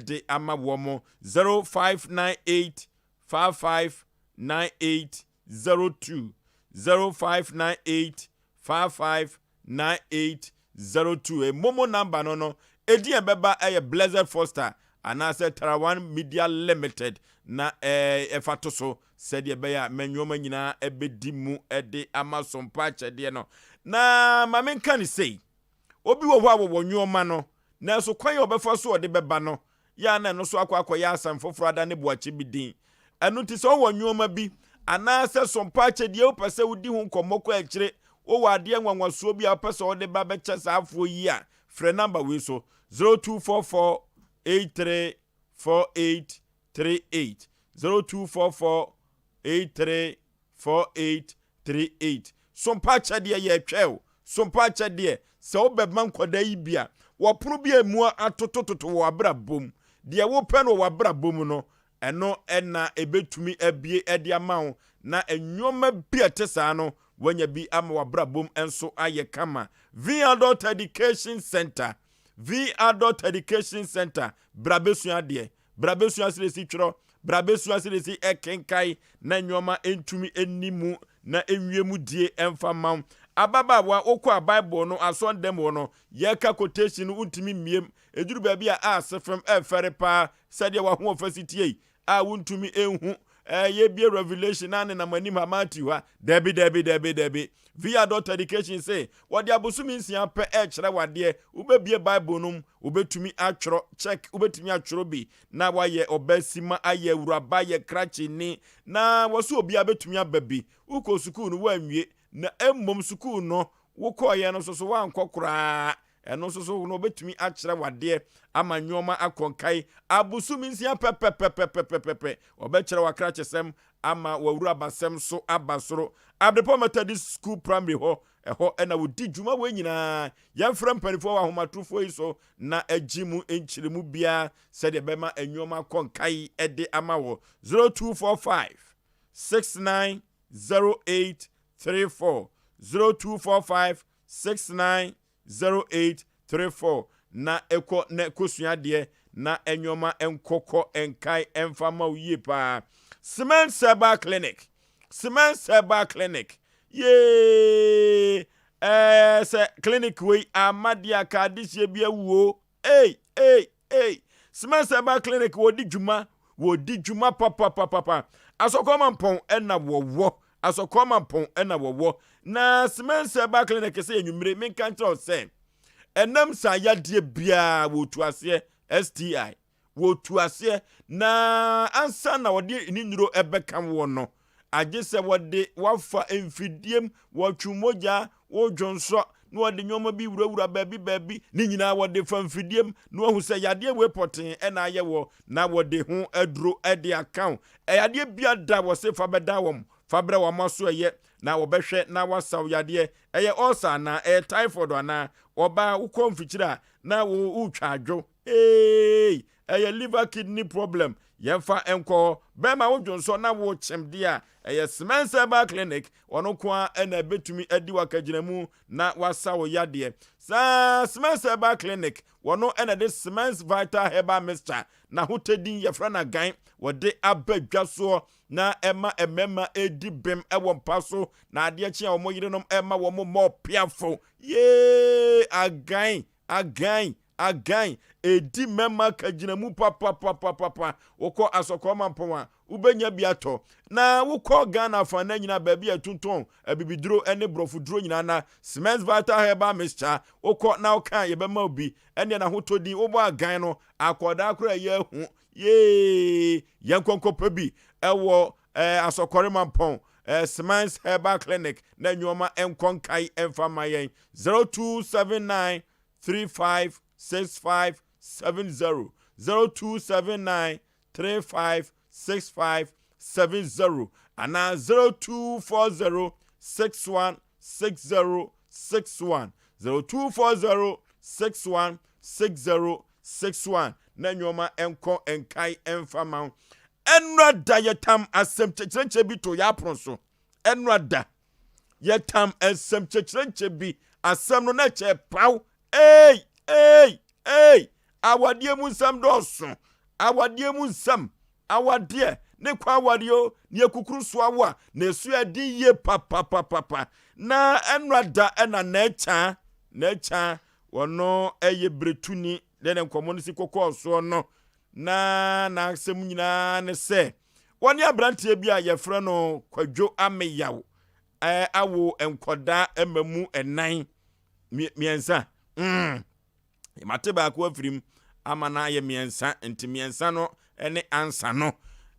S1: de ama wɔn. 0598 55 98 02 0598 55 9802. Momo number no no, edin a ɛbɛba yɛ Blessed Foster anaasɛ Tarawan Media Limited na ɛfa to so sɛdeɛ ɛbɛyɛ a mɛ nneɛma nyinaa ɛbɛdi mu de ama sompa akyɛdeɛ no. Na ma menka no sei, obi wɔ hɔ a wɔwɔ nneɛma no, nanso kwan a ɔbɛfa so ɔde bɛba no, yɛ a na ɛno nso akɔ akɔyɛ asɛm foforɔ ada ne boakye bi din. Ɛno nti sɛ wowɔ nneɛma bi anaasɛ sompa akyɛdeɛ wopɛ sɛ wodi ho nkɔmmɔ kɔ akyire, wowɔ adeɛ nwanwasoɔ bi a wopɛ sɛ wode ba bɛkyɛ saa afoɔ yi a, frɛ namba wei so, 0244 83 48 38, 0244 83 4838. Sompa akyɛdeɛ yɛretwɛn o. Sompa akyɛdeɛ, sɛ wobɛma nkwadaa yi bi a, wɔpono bi a emu atotototo wɔ w'abrabɔ mu. Deɛ wopɛ no wɔ w'abrabɔ mu no, ɛno na ɛbɛtumi abue de ama wo, na nneɛma bi a ɛte saa no, woanya bi ama w'abrabɔ mu nso ayɛ kama. V Adult Education Center, V Adult Education Center, bra bɛsua adeɛ. Bra bɛsua sɛdeɛ ɛsi twerɛ, bra bɛsua sɛdeɛ ɛsi ɛkenkae na nneɛma ntumi nni mu na ɛnwie mu die ɛmfa mma wo. Ababaawa, wokɔ a Bible no asɔndɛm hɔ no, yɛka quotation no wontumi mmiem. Ɛduru baabi a ase fam ɛfɛre paa sɛdeɛ w'ahoɔfɛ si tie yi a wontumi nhu. Ɛɛ yɛbie Revelation na nenam anim ha Matthew ha. Dabi dabi dabi dabi. Via dot education se wɔde abosome nsia pɛ ɛrekyerɛ wo adeɛ. Wobɛbie Bible no mu Wobɛtumi atwerɛ check, wobɛtumi atwerɛ bi na wayɛ ɔbasima, ayɛ awuraba, ayɛ krakyeni, na wɔ so obiara bɛtumi aba bi. Wokɔɔ sukuu no woanwie, na mmom sukuu no wokɔeɛ no nso so woankɔ koraa. Ɛno nso so no wɔbɛtumi akyerɛ wo adeɛ ama nnoɔma akɔ nkae. Abosome nsia pɛpɛpɛpɛpɛpɛ wɔbɛkyerɛ wo akrakyesɛm ama w'awurabasɛm so aba soro. Abrepɔ Methodist School Primary hɔ, ɛhɔ na wɔdi dwuma wei nyinaa. Yɛmfrɛ mpanimfoɔ wɔ ahomatorofoɔ yi so na agye mu nkyerɛmu biara sɛdeɛ ɛbɛma nneɛma akɔ nkae de ama wɔ 0245 690834 0245 690834 na ɛkɔ na ɛkɔsua adeɛ na nneɛma nkɔkɔ nkae ɛmfa ma wo yie paa. Cement Herbal Clinic Cement Herbal Clinic yee Ɛɛ sɛ clinic wei ama deɛ a ka adehyeɛ bi awu o. Ei ei ei. Semɛs Herbal Clinic wɔdi dwuma wɔdi dwuma papapapapa. Asɔkɔɔ Mampɔn ɛna wɔwɔ Asɔkɔɔ Mampɔn ɛna wɔwɔ. Na Semɛs Herbal Clinic sɛ anwummere menka nkyerɛ wo sɛ ɛnam saa yadeɛ biara wɔtu aseɛ STI. Wɔtu aseɛ, na ansa na wɔde ne nnuro bɛka woɔ no, agye sɛ wɔde wafa mfidiem, wɔtwe mogya, wodwonsɔ, na wɔde nneɛma bi wurawura baabi baabi, ne nyinaa wɔde fa mfidiem, na wɔahu sɛ yadeɛ wei pɔtee na ayɛ wɔ, na wɔde ho aduro de aka wo. Yadeɛ bi ada wɔse fa bɛda wɔn, fa brɛ wɔn aso ɛyɛ, na wɔbɛhwɛ na wɔasa wo yadeɛ. Ɛyɛ ulcer anaa? Ɛyɛ typhoid anaa? Ɔbaa wokɔ mfikyire a na wotwa adwo, Eeii ɛyɛ liver kidney problem yɛnfa nkɔ hɔ. Bɛɛma wo dwonsɔ na wo kyem deɛ a ɛyɛ Semens Herbal Clinic ɔno nko ara na ɛbɛtumi adi wo akagyinamu na wasa wo yadeɛ. Saa Semens Herbal Clinic wɔno na ɛde Semens Vital Herbal Mixture n'ahotɛdin yɛfrɛ no agan wɔde aba dwa soɔ na ɛma mmarima ɛdi bem wɔ mpa so na adeɛ kye a wɔn yerenom ɛma wɔn mmɔ ɔpeafo. Yee agan agan Agan, ɛdi mɛma kagyinamu papapapapa. Wokɔ Asɔkɔɔ Mampɔn a, Wobɛnya bi atɔ. Na wokɔ Ghana afanan nyinaa baabi a yɛtontɔn abibiduro ne borɔfoduro nyinaa na Smens Vital Herbal Mixture wokɔ na woka a yɛbɛma wo bi. Ɛnneɛ n'ahotɔ din wobɔ agan no akɔdaa koraa ɛyɛ ahu. Yee! Yɛnkɔ nkɔpɛ bi ɛwɔ eh, Asɔkɔre Mampɔn eh, Smens Herbal Clinic na nneɛma nkɔ nkae mfa ma yɛn. 0279 35 65 70 0279 356570 anaa 0240 616061 0240 616061 na nneɛma nkɔ nkae mfa ma wo. Ɛnora da yɛtam asɛm kyɛkyerɛnkyɛ bi to yɛ apono so. Ɛnora da yɛtam asɛm kyɛkyerɛnkyɛ bi asɛm no na kyɛ paw. Ei ei ei awadeɛ mu nsɛm dɔɔso. Awadeɛ mu nsɛm awadeɛ ne kwan awadeɛ o ne akukuru so awo a na ɛso yɛ den yie papapapapa. Na ɛnora da ɛna n'akya n'akya wɔno ɛyɛ beretuni dɛ ne nkɔmmɔ no si kɔkɔɔ soɔ no na n'asɛm nyinaa ne sɛ wɔne aberanteɛ bi a yɛfrɛ no Kwadwo Ameyaw awo nkɔdaa mma mu ɛnan mmiɛnsa mm. Mate baako afiri mu ama no ayɛ mmiɛnsa nti mmiɛnsa no ne ansa no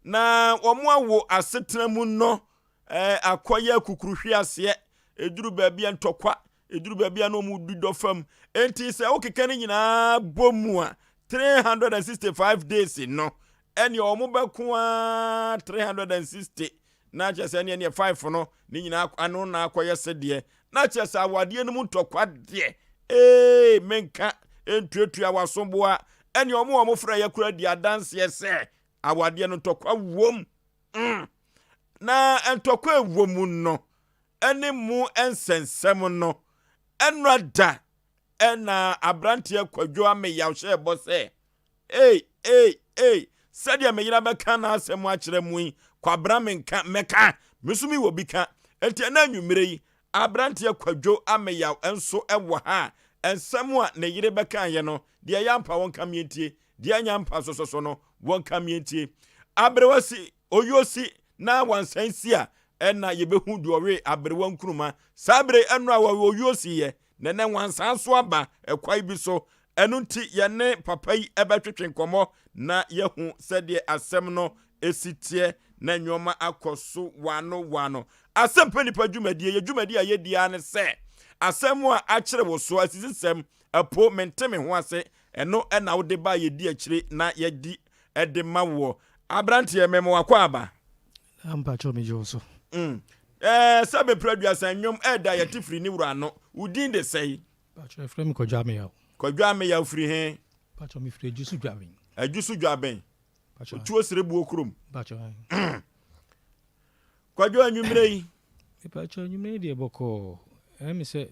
S1: na wɔn awo asetena mu no akɔyɛ akukuruhwe aseɛ ɛduru baabi a ntɔkwa ɛduru baabi a na wɔn di dɔ fam enti sɛ wokeka no nyinaa bɔ mu a 365 days no ɛneɛ wɔn bɛko a 360 na kyerɛ sɛ ɛneɛ neɛ 5 no ne nyinaa ano na akɔyɛ sedeɛ na kyerɛ sɛ awadeɛ no mu ntɔkwa deɛ ee menka ntuatua wasoboa ɛneɛ wɔn a wɔn frɛ yɛ kora di adanseɛ sɛ awadeɛ no ntɔkwa wom mm. Na ntɔkwa ɛwɔ mu no ɛne mu nsɛnsɛm no ɛnora da ɛna aberanteɛ Kwadwo Ameyaw hyɛɛ bɔ sɛ ei ei ei sɛdeɛ me yere bɛka n'asɛm akyerɛ mo yi Kwabena menka mɛka me nso mewɔ bi ka enti ɛna anwummerɛ yi aberanteɛ Kwadwo Ameyaw nso ɛwɔ ha a nsɛm a ne yere bɛkaeɛ no deɛ ɛyɛ ampa wɔnka mmientie deɛ ɛnyɛ ampa nso so no wɔnka mmientie aberewa si Oyuo si na wansan si a, ɛna yɛbɛhu deɛ ɔwe aberewa nkruma. Saa bere ɛno a wɔwe oyuo si yɛ, na ɛnɛ wansan so aba ɛkwae bi so. Ɛno nti yɛne papa yi ɛbɛtwetwe nkɔmmɔ na yɛahu sɛdeɛ asɛm no si teɛ na nnoɔma akɔ so wano wano. Asɛmpa Nipa dwumadie, yɛ dwumadie a yɛdi ara ne sɛ asɛm a akyere wo so, asisisɛm, ɛpo, mente me ho ase, ɛno na wode ba a yɛdi akyire na yɛdi de ma woɔ. Abranteɛ mema wakɔ aba.
S3: Na mpakyɛw megye wo so.
S1: Mm. Ɛɛ sɛ mepere aduasa nnwom ɛɛda yɛte firi ne wura ano. Wo din de sɛi?
S3: Mpakyɛw yɛfrɛ me Kwadwo Ameyaw.
S1: Kwadwo Ameyaw firi he?
S3: Mpakyɛw mefiri Adwusu Dwaben.
S1: Adwusu Dwaben.
S3: Mpakyɛw.
S1: Otuo Serebuo kurom.
S3: Mpakyɛw ae.
S1: Kwadwo anwummerɛ yi.
S3: Mpakyɛw anwummerɛ yi deɛ bɔkɔɔ. Ɛyɛ me sɛ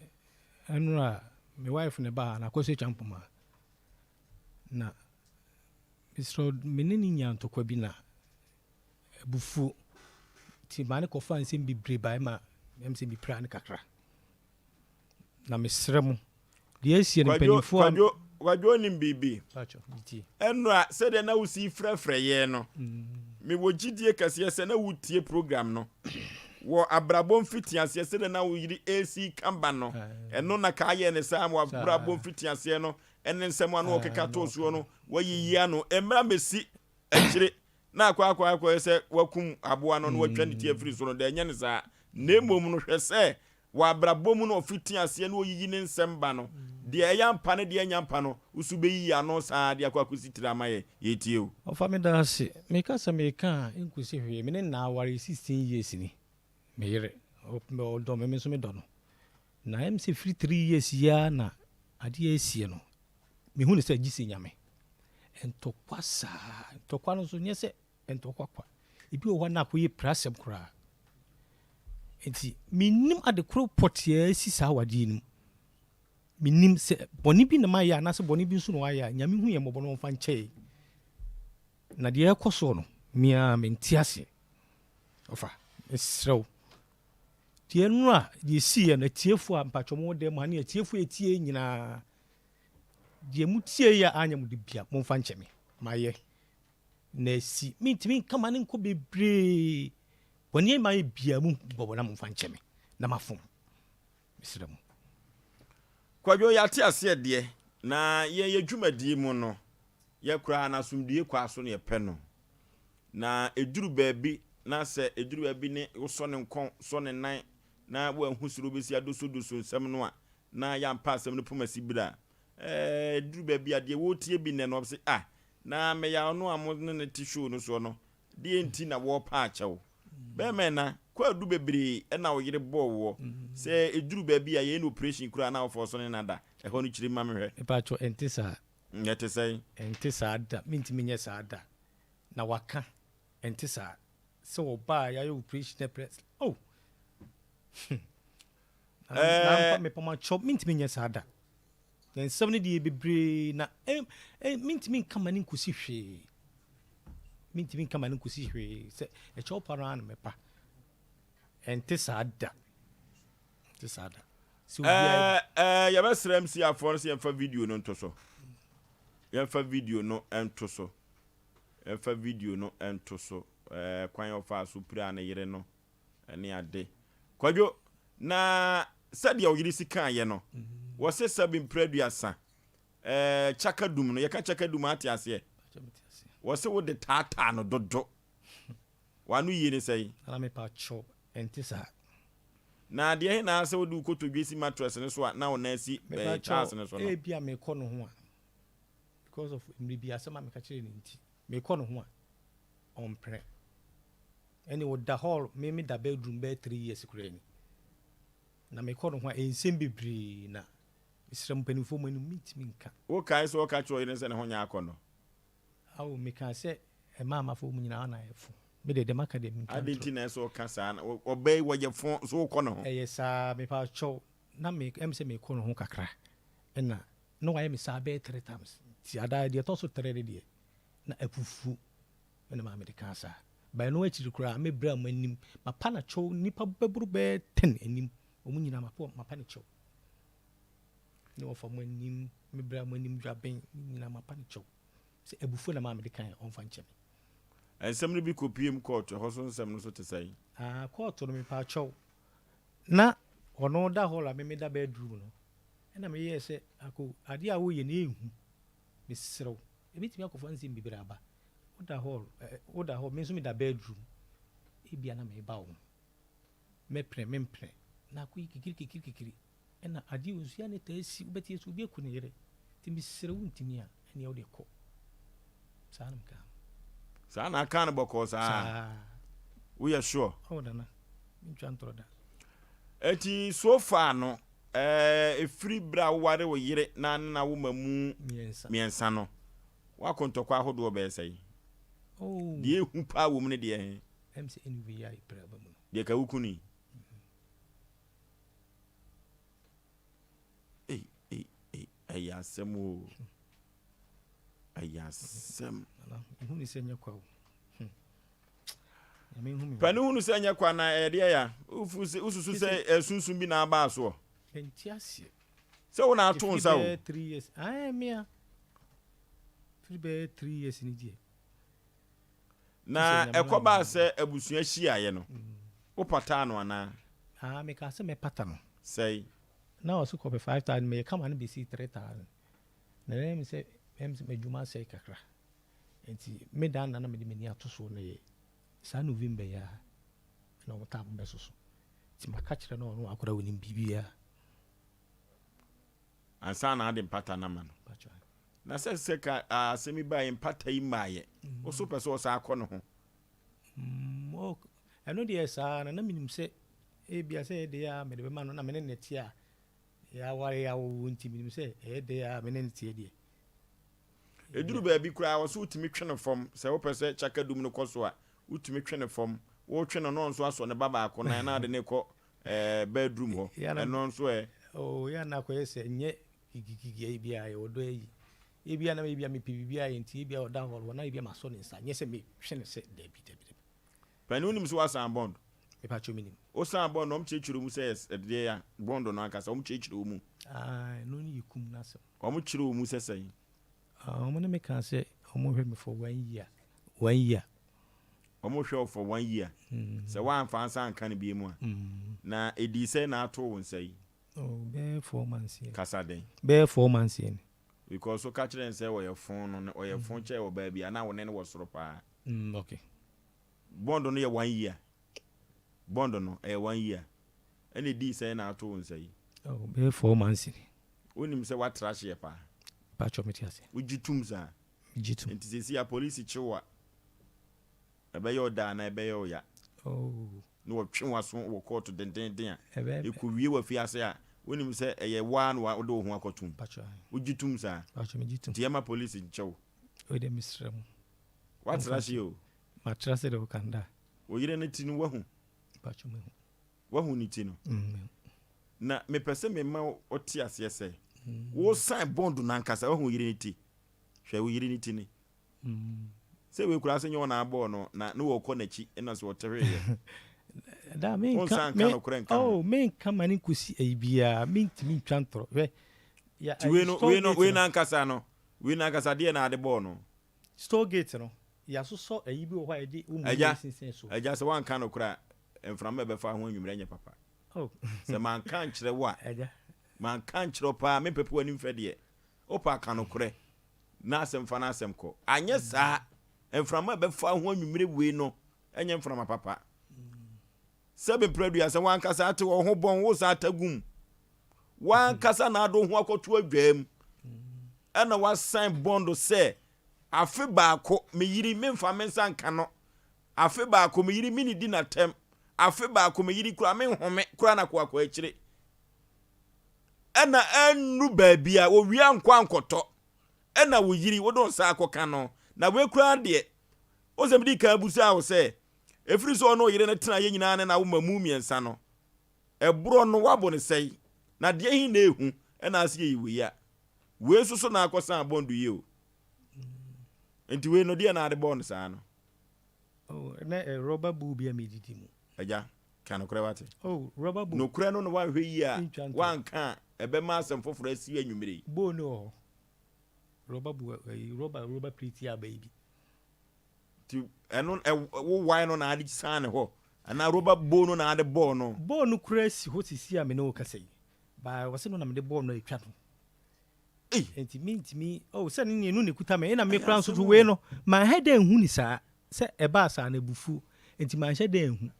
S3: ɛnora me wife na ɛbaa ha na Akwasu Acheampong Na mesrɛ wo, me ne no nyaa ntɔkwa bi na abufuo nti maa no kɔfaa nsɛm bebree baeɛ ma ɛm sɛ mepiraa no kakra. Na mesrɛ mo, deɛ asie no mpanimfoɔ a.
S1: Kwadwo, Kwadwo nim biribi. Ɛnora sɛdeɛ na wosi frɛfrɛ yɛn no, mewɔ gyidie kɛseɛ sɛ na wotie program no. Wɔ abrabɔ mfitiaseɛ sɛdeɛ na wo yere ɛresi ka ba no, ɛno na kaa yɛɛ ne saa wɔ abrabɔ mfitiaseɛ no ɛne nsɛm a na wɔkeka too soɔ no, wɔayiyi ano. Mmra mmɛsi akyire na akɔ akɔ akɔyɛ sɛ wakum aboa no na watwa ne ti afiri so no, deɛ ɛnyɛ ne saa. Na mmom no, hwɛ sɛ wɔ abrabɔ mu no ɔfiti aseɛ na ɔyiyi ne nsɛm ba no, deɛ ɛyɛ ampa ne deɛ ɛnyɛ ampa no, wo nso bɛyiyi ano saa de akɔ akɔsi tiri ama yɛn. Yɛretie o.
S3: Ɔfa meda ase. Meka sɛ meka a ɛnkɔsi hwee. Me ne no aware 16 years ni. Me yere, ɔdɔ me, me nso medɔ no. Na ɛyɛ me sɛ firi three years yi ara na adeɛ asie no, mehu no sɛ gye sɛ Nyame. Ntɔkwa saa, ntɔkwa no nso nyɛ sɛ ntɔkwa kwa. Ebi wɔ hɔ a na akɔyɛ pirasɛm koraa. Nti mennim ade koro pɔtee a asi saa awadeɛ no mu. Mennim sɛ bɔne bi na mayɛ anaasɛ bɔne bi nso na wayɛ a, Nyame hu yɛn mmɔbɔ na ɔmfa nkyɛ yɛn. Na deɛ ɛrekɔ soɔ no, me ara mente aseɛ. Ɔfa, mesrɛ wo, Deɛ nnora deɛ ɛsiiɛ no atiefoɔ a mpakyɛ mo wɔ dan mu ha ne atiefoɔ a ɛtie nyinaa deɛ mo tie yɛ a anyɛ mo de bia momfa nkyɛ me mayɛ. Na asi. Mentumi nka ma no nkɔ bebree. Bɔne a mayɛ biara mo bɔbɔ na momfa nkyɛ me na mafom. Mesrɛ mo.
S1: Kwadwo yɛate aseɛ deɛ, na yɛn yɛ dwumadie mu no, yɛ koraa no asomdue kwaa so na yɛpɛ no. Na ɛduru baabi na sɛ ɛduru baabi ne wosɔ ne nkɔn, sɔ ne nan na woanhu sɛ wobɛsi adosodoso nsɛm no a, na yɛampa asɛm no poma si berɛ a, ɛɛ, ɛduru baabi a deɛ wɔretie bi nnɛ no wɔbɛse ah, na mɛya ɔno a mo ne no te show no soɔ no, Deɛn nti na wɔrepa akyɛ wo? Bɛrima ɛna, kwaadu bebree ɛna wo yere bɔɔ woɔ. Sɛ ɛduru baabi a yɛyɛ no operation koraa na wofɔɔ so ne no ada. Ɛhɔ no kyiri ma me hwɛ.
S3: Mepakyɛw, ɛnte saa.
S1: Ɛte sɛn?
S3: Ɛnte saa da. Mentumi nyɛ saa da. Na waka. Ɛnte saa. Sɛ ɔbaa a yɛayɛ operation na prɛ, oh! Hmm. Na, na mpa, mepakyɛw, mentumi nyɛ saa da. Na nsɛm no deɛ bebree na eh, eh, mentumi nka ma no nkɔsi hwee. Mentumi nka ma no nkɔsi hwee sɛ ɛkyɛw pa no ara na mɛpa. Ɛnte saa da. Ɛnte saa da.
S1: Sɛ obiara. Ɛɛ, yɛbɛsrɛ MC afoɔ no sɛ yɛmfa video no nto so. Yɛmfa video no nto so. Yɛmfa video no nto so. Ɛɛ, kwan a ɔfaa so piraa ne yere no. ne ade. Kwadwo, na sɛdeɛ wo yere si kaeɛ no, wɔse sɛbe mprɛ aduasa, ɛɛ, kyaka dum no, yɛka kyaka dum a ate aseɛ? Wɔse wode taataa no dodo. W'ano yie ne sɛn?
S3: Nana mepa kyɛw, ɛnte saa.
S1: Na deɛ he na sɛ wode wo kotodwe si mattress no so a na wo nan si
S3: Mepa
S1: tiles
S3: kyɛw,
S1: no so no?
S3: ebia mekɔ no ho a, because of mmerɛ bi asɛm a meka kyerɛɛ no nti, mekɔ no ho a, ɔmpene. Ɛne ɔda hall me me da bedroom bɛyɛ 3 years koraa ni. Na me kɔ no ho a nsɛm bebree na mesrɛ mo mpanimfoɔ mo anim mentumi nka.
S1: Wo kae sɛ ɔka kyerɛ ɔyere no sɛ ne ho nyɛ akɔnnɔ?
S3: Ao me kaa sɛ ɛmaa mafoɔ mu nyinaa na ayɛ fo. Me deɛ deɛ maka deɛ mentwa
S1: Adɛn
S3: ntorɔ.
S1: nti na ɛsɛ ɔka saa na ɔbaa yi wɔyɛ fo so wokɔ ne ho?
S3: Ɛyɛ saa mepa kyɛw na me ɛm sɛ mekɔ ne ho kakra ɛna na wayɛ me saa bɛyɛ 3 times nti ada deɛ ɛtɔ so 3 no deɛ na apufuo. Me na maame de kaa saa. But ɛno akyiri koraa me bra mo anim mapa no kyɛw nnipa bɛboro bɛyɛ ten anim wɔn nyinaa mapa mapa no kyɛw. Ne wɔfa mo anim me bra mo anim dwaben ne nyinaa mapa no kyɛw. Sɛ abufuo na maame de kaeɛ ɔmfa nkyɛ me.
S1: Nsɛm no bi kɔpuem kɔɔto, ɛhɔ so nsɛm no nso te sɛn?
S3: Ah kɔɔto no mepaakyɛw na ɔno da hall a me meda bedroom no ɛna meyɛɛ sɛ ako adeɛ a woyɛ no ɛnhu Mesrɛ wo, ɛbɛtumi akɔfa nsɛm bebree aba. Woda hall, ɛ, woda hɔ, me nso meda bedroom. Ebia na mereba wo ho. Mɛpene, mempene. Na akɔyɛ kikiri kikiri kikiri. Ɛna adeɛ wɔ nso yɛ a na ɛtaa si, wobɛte sɛ obi aku ne yere. Nti mesrɛ wo ntumi a, ɛneɛ wode kɔ. Saa na mekaa no.
S1: Saa na akaa no bɔkɔɔ saa?
S3: Saa.
S1: Woyɛ sure?
S3: Oh, Nana, mentwa ntorɔ da.
S1: Enti so far no, Ɛfiri berɛ a woware wo yere na ne no awo mma mu mmiɛnsa no, woakɔ ntɔkwa ahodoɔ bɛyɛ sɛn? Deɛ ɛhu paa wɔ mu ne deɛ he? Deɛ ka wo kunu yi. Ei, ei, ei, ɛyɛ asɛm o. Ɛyɛ asɛm. Pɛ no hunu sɛ ɛnyɛ kwa na ɛyɛ deɛ ya. Wosusu sɛ ɛsunsum bi na abaa soɔ. Sɛ wo na ato nsa o. Na ɛkɔbaa sɛ abusua hyiaeɛ no, wopataa no anaa?
S3: Ah, mekaa sɛ mɛpata no.
S1: Sɛe.
S3: Na ɔse kɔpɛ 5,000, meyɛ kama no bɛsii 3,000. Na ɛyɛ me sɛ, ɛyɛ me sɛ m'adwuma asɛe kakra. Nti me da na na mede m'ani ato so no yɛ saa November yi ara na wɔn taabo bɛsoso. Nti maka kyerɛ no ɔno akwadaa onim biribiara.
S1: Ansa na ade mpata no ama no. Na sɛ sɛ ka asɛm yi baeɛ mpata yi mmaeɛ, wo so pɛ sɛ ɔsan kɔ ne ho?
S3: Mm, oh, ɛno deɛ saa na na menim sɛ ebia sɛ ɛyɛ deɛ a mede bɛma no na me ne no te a yɛaware yɛawowo nti menim sɛ ɛyɛ deɛ a me ne no teɛ deɛ.
S1: Ɛduru baabi koraa wɔ sɛ wotumi twe no fam. Sɛ wopɛ sɛ kyaka dum no kɔ so a, wotumi twe no fam. Wotwe no na ɔno nso asɔ ne ba baako nan na ade no rekɔ eh, bedroom hɔ. Ɛno nso ɛ?
S3: Oh, yɛ na akɔyɛ sɛ nyɛ gigigigi ayi biara yɛ ɔdɔ ayi. Ebia na ebia mepɛ biribi ayɛ nti ebia ɔda hɔ hɔ na ebia masɔ ne nsa. Nyɛ sɛ metwe no sɛ dabi dabi dabi.
S1: Panin wonim sɛ woasan bond?
S3: Mepakyɛw menim.
S1: Wosan bond no wɔn kyerɛkyerɛ mu sɛ ɛdeɛ a bond no ankasa wɔn kyerɛkyerɛ mu.
S3: Ah, ɛno ne yɛ kum n'asɛm.
S1: Wɔn kyerɛ wo mu sɛ sɛn?
S3: Ah, wɔn ne me kaa sɛ wɔn hwɛ me for one year. One year.
S1: Wɔn hwɛ wo for one year. Sɛ woanfa nsa anka no biom a. Na ɛdii sɛn na atoo wo nsa yi?
S3: Oh, bɛyɛ 4 months yɛ.
S1: Kasa den.
S3: Bɛyɛ 4 months yɛ ni.
S1: Because wo ka kyerɛ no sɛ ɔyɛ fon no, ɔyɛ fon kyɛɛ ɔbaa bi a, na wo ne no wɔ soro paa.
S3: Mm, okay.
S1: Bond no yɛ one year. Bond no, ɛyɛ one year. Ɛna ɛdii sɛn na ato wo nsa yi?
S3: Oh, bɛyɛ 4 months ni.
S1: Wonim sɛ woatra hyeɛ paa?
S3: Patrɔ, mete ase.
S1: Wogye tum saa?
S3: Megye tum.
S1: Nti seesei a polisi kye wo a, ɛbɛyɛ wo dɛ anaa ɛbɛyɛ wo ya?
S3: Oh.
S1: Na wɔtwe w'aso wɔ kɔɔto dendeenden a,
S3: Ɛbɛyɛ.
S1: ɛkɔwie wɔ afiase a, wonim sɛ ɛyɛ wo ara na wode wo ho akɔtom?
S3: Patrɔ, ae.
S1: Wogye tum saa?
S3: Patrɔ, megye tum.
S1: Nti yɛmma polisi nkyɛ wo?
S3: Wei deɛ mesrɛ mo.
S1: Woatra hyeɛ o.
S3: Matra sɛ deɛ woka no da.
S1: Wo yere no ti no woahu?
S3: Patrɔ, mahu.
S1: Woahu ne ti no?
S3: Mm, mahu.
S1: Na mepɛ sɛ mema wote aseɛ sɛ, wo sign bond no ankasa, woahu wo yere no ti? Hwɛ wo yere no ti ni. Sɛ wei koraa sɛ nyɛ ɔna abɔɔ no na ne wɔkɔ n'akyi ɛna sɛ ɔte hweeɛ.
S3: Da menka
S1: Wonsan nka nokorɛ nka ho.
S3: Oh, menka ma ne nkosi ayi biara, mentumi ntwa ntorɔ. Hwɛ. Ya,
S1: Ti wei no,
S3: store
S1: wei no,
S3: gate
S1: wei
S3: no.
S1: no ankasa no, wei no ankasa deɛ na ade bɔɔ no.
S3: Store gate no, yɛasosɔ ayi bi wɔ hɔ a yɛde wo mu
S1: Agya,
S3: sensɛn so.
S1: agya sɛ woanka nokorɛ a, mframa a ɛbɛfa ho anwummerɛ nyɛ papa.
S3: Oh.
S1: Sɛ manka ankyerɛ wo a,
S3: Agya.
S1: manka ankyerɛ wo paa, mempɛpɛ w'anim fɛ deɛ. Wopɛ a ka nokorɛ na asɛm fa n'asɛm kɔ. Anyɛ saa a, mframa a ɛbɛfa ho anwummere wei no nyɛ mframa papa. Sɛ mprɛduasa w'ankasa ate wo ho bɔn, wosan ata gu mu. W'ankasa na ade wo ho akɔto adwaa mu. Ɛna wasan bɔndo sɛ afe baako me yiri memfa me nsa nka no. Afe baako me yiri menidi n'atɛm. Afe baako me yiri koraa menhome koraa na koakɔ akyire. Ɛna annu baabi a owia ankɔ ankɔtɔ ɛna wo yiri wode wo nsa akɔka no. Na wei koraa deɛ, wo sɛ medi kan busaa wo sɛ, ɛfiri sɛ ɔne ɔyere no tenaeɛ nyinaa ne n'awoma mu mmiɛnsa no, ɛborɔ no woabo no sɛe, na deɛ he na ɛhu ɛna ase yɛyi wei a, wei nso so na akɔsan abɔndo yi o. Nti wei no deɛ na ade bɔɔ no saa no?
S3: Oh, na eh, rɔba bowl bi a medidi mu.
S1: Agya, ka nokorɛ wate.
S3: Oh, rɔba bowl.
S1: Nokorɛ no na woanhwɛ yie a,
S3: Ntwa ntorɔ.
S1: woanka a, ɛbɛma asɛm foforɔ asi anwumerɛ yi.
S3: Bowl no wɔ hɔ. Rɔba bowl, ɛyi, rɔba, rɔba plate yi aba yi bi.
S1: Nti ɛno, ɛ, wo wae no na ade siane hɔ, anaa rɔba bowl no na ade bɔɔ no?
S3: Bowl no koraa si hɔ sisi a me ne wo kasa yi. Baa, wɔse no na mede bɔɔ no atwa no.
S1: Ei!
S3: Enti mentumi, oh, sɛ ne nea ɛno na ɛkuta me, ɛna me
S1: Ɛyɛ
S3: koraa nso
S1: asɛm
S3: so
S1: o.
S3: wei no, manhɛ da anhu ne saa, sɛ ɛbaa saa no abufuo, enti manhyɛ da anhu.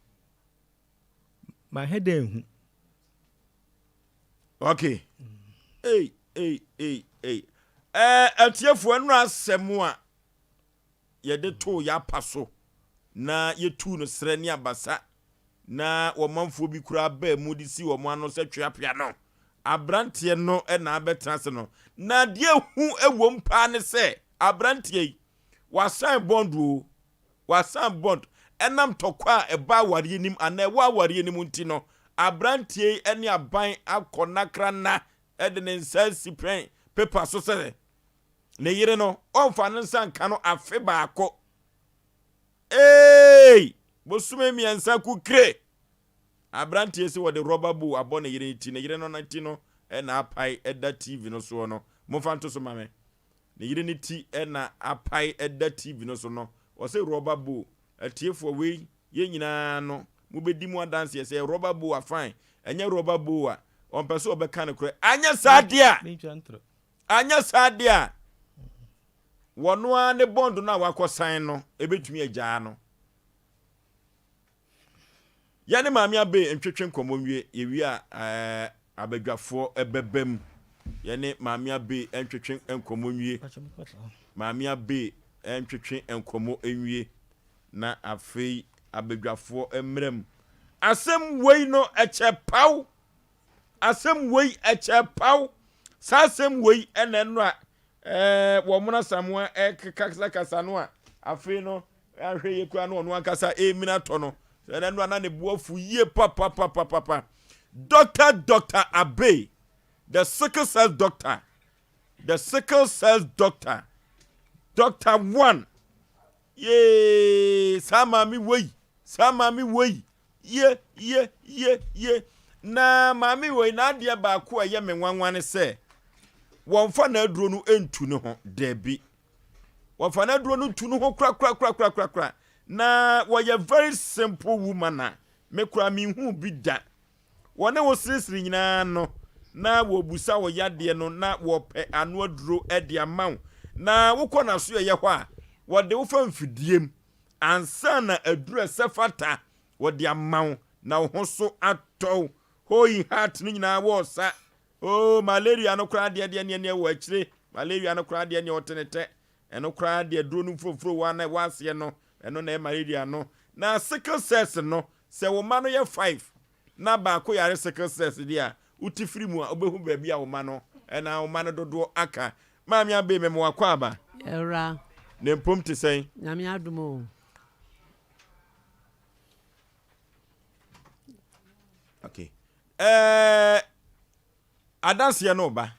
S3: Manhɛ da anhu.
S1: Okay. Ei, ei, ei, ei. Ɛɛ, atiefoɔ, ɛno asɛm a yɛde too yɛn apa so na yɛtuu no serɛ ne abasa na wɔmanfoɔ bi koraa baa mu de si wɔn ano sɛ tweapea no aberanteɛ no na abɛtena ase no. Na deɛ ehu wom paa ne sɛ aberanteɛ yi wasan bond o, wasan bond ɛnam tɔkwa a ɛba awareɛ nim anaa ɛwɔ awareɛ nim nti no aberanteɛ yi ne aban akɔ nakranna de ne nsa asi pɛn pepa so sɛ Ne yere no, ɔmfa ne nsa nka no afe baako. Eei! Bosome mmiɛnsa kukire! Aberanteɛ se wɔde rɔba bowl abɔ ne yere ti. Ne yere no ti no na apae da TV no soɔ no. Momfa nto so ma me. Ne yere no ti na apae da TV no so no. Ɔse rɔba bowl. Atiefoɔ wei, yɛn nyinaa no, mobɛdi mu adanseɛ sɛ ɛyɛ rɔba bowl a fine. Ɛnyɛ rɔba bowl a, ɔmpɛ sɛ ɔbɛka nokorɛ. Anyɛ saa deɛ a! Anyɛ saa de a, wɔno ara ne bɔnd no a wakɔsan no bɛtumi agyaa no. Yɛne Maame Abbey ntwetwe nkɔmmɔ nwie, yɛwie a ɛɛ abadwafoɔ bɛba mu. Yɛne Maame Abbey ntwetwe nkɔmmɔ nwie. Maame Abbey ntwetwe nkɔmmɔ nwie na afei abadwafoɔ mmra mu. Asɛm wei no ɛkyɛ paw. Asɛm wei ɛkyɛ paw. Saa asɛm wei ɛna ɛno a ɛɛ wɔn mona samoa ɛkasakasa no a afei no ahwɛ yie koraa no ɔno ankasa ɛremina tɔ no ɛna ɛno a na ne bo afu yie papapapapa. Doctor Doctor Abbey, the sickle cell doctor, the sickle cell doctor, Doctor One, yee saa maame wei, saa maame wei. Ye, ye, ye, ye. Na maame wei n'adeɛ baako a ɛyɛ me nwanwa ne sɛ, wɔmfa n'aduro no ntu ne ho. Dabi. Wɔfa n'aduro no tu no ho korakorakorakorakora. Na wɔyɛ very simple woman a me koraa menhuu bi da. Wɔne wo seresere nyinaa no, na wɔrebisa wo yadeɛ no na wɔrepɛ ano aduro de ama wo. Na wokɔ n'asoɛeɛ hɔ a, wɔde wo fa mfidie mu ansa na aduro a ɛsɛ fata wɔde ama wo na wo ho so atɔ wo. Hoi heart no nyinaa wɔresa. Oh, malaria no koraa deɛ deɛ neɛ neɛ wɔ akyire. Malaria no koraa deɛ neɛ ɔte ne tɛ. Ɛno koraa deɛ aduro no mfurofuro na ɛwɔ aseɛ no, ɛno na ɛyɛ malaria no. Na sickle cells no, sɛ wo mma no yɛ five na baako yare sickle cells deɛ a, wote firi mu a, wobɛhu baabi a wo mma no, ɛna wo mma no dodoɔ aka. Maame Abbey, mema wo akwaaba.
S4: Yɛwura.
S1: Ne mpom te sɛn?
S4: Nyame adom o.
S1: Okay. Ɛɛ, adanseɛ no ba.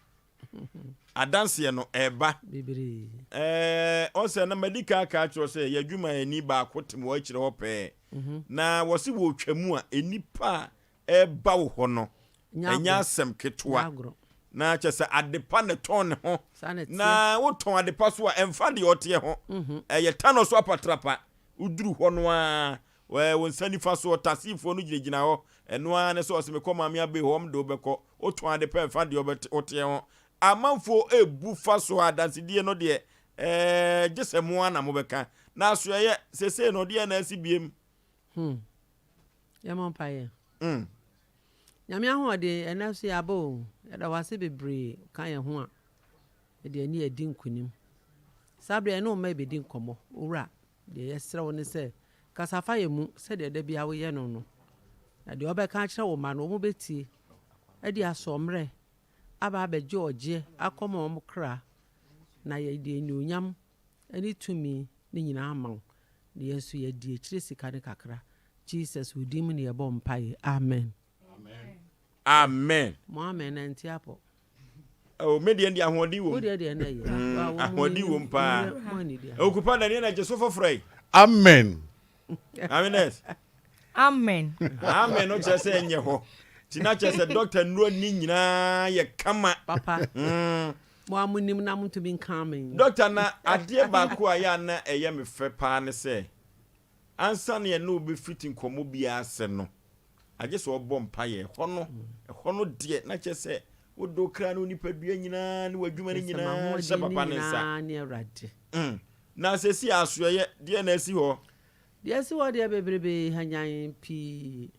S1: Adanseɛ no ɛba.
S4: Bebree.
S1: Ɛɛ, ɔsɛ na madi kan aka akyerɛ sɛ yɛ adwumayɛni baako te mo akyire hɔ pɛɛ. Mhm. Na wɔse wɔretwa mu a, nnipa a ɛreba wo hɔ no, ɛnyɛ asɛm ketewa. Na kyɛ sɛ adepa na ɛtɔn ne ho. Na wotɔn adepa so a, ɛmfa deɛ ɔteɛ ho. Mhm. Ɛyɛ tanɔ so apatrapa. Woduru hɔ no ara, Wɔ wo nsa nifa so, ɔtaseefoɔ no gyinagyina hɔ. Ɛno ara ne sɛ ɔse mekɔ Maame Abbey hɔ, wɔn de wo bɛkɔ. Wotɔn ade pɛ mfa deɛ ɔbɛte woteɛ ho. Amanfoɔ rebu fa so a adansedie no deɛ ɛɛ gye sɛ mo ara na mobɛka. Na asoɛeɛ, seesei no deɛn na asi biem?
S4: Hmm. Yɛmmɔ mpaeɛ. Mm. Nyame ahoɔden, ɛnɛ nso yɛaba o. Yɛda wo ase bebree, ka yɛn ho a, yɛde ani adi nkonim. Saa berɛ yɛne wo mma rebɛdi nkɔmmɔ. Owura, Deɛ yɛsrɛ wo ne sɛ, kasa fa yɛn mu sɛdeɛ da biara woyɛ no no, na deɛ wobɛka akyerɛ wo mma no, wɔbɛtie de asoɔmmerɛ aba abɛgye ɔgyeɛ akɔma wɔn kra, na yɛde anuonyam ne tumi no nyinaa ama wo, na yɛn nso yɛadi akyire sika no kakra. Jesus wo din mu na yɛbɔ mpaeɛ. Amen.
S1: Amen.
S4: Mo amen na nti apɔ.
S1: Oh, me deɛ deɛ ahoɔden wom.
S4: Wo deɛ deɛ na yɛ.
S1: Mm, ahoɔden wom paa. Okupa na na gye so foforɔ yi.
S17: Amen.
S1: Amen.
S22: Amen.
S1: Amen no kyerɛ sɛ ɛnyɛ hɔ. Ti na kyerɛ sɛ dɔkta nnuro ni nyinaa yɛ kama.
S4: Papa. Mm. Mo a mo nim na mo ntumi nka amen.
S1: Dɔkta na adeɛ baako a yɛ a na ɛyɛ me fɛ paa ne sɛ ansa na yɛne wo bɛfiti nkɔmmɔ biara ase no, agye sɛ ɔbɔ mpaeɛ. Ɛhɔ no, ɛhɔ no deɛ, na kyerɛ sɛ wode wo kra ne wo nipadua nyinaa ne w'adwuma no nyinaa hyɛ papa no nsa. Mm. Na sɛsi asoɛyɛ, deɛ na asi hɔ?
S4: Deɛ asi hɔ deɛ bebrebe hanyan pii.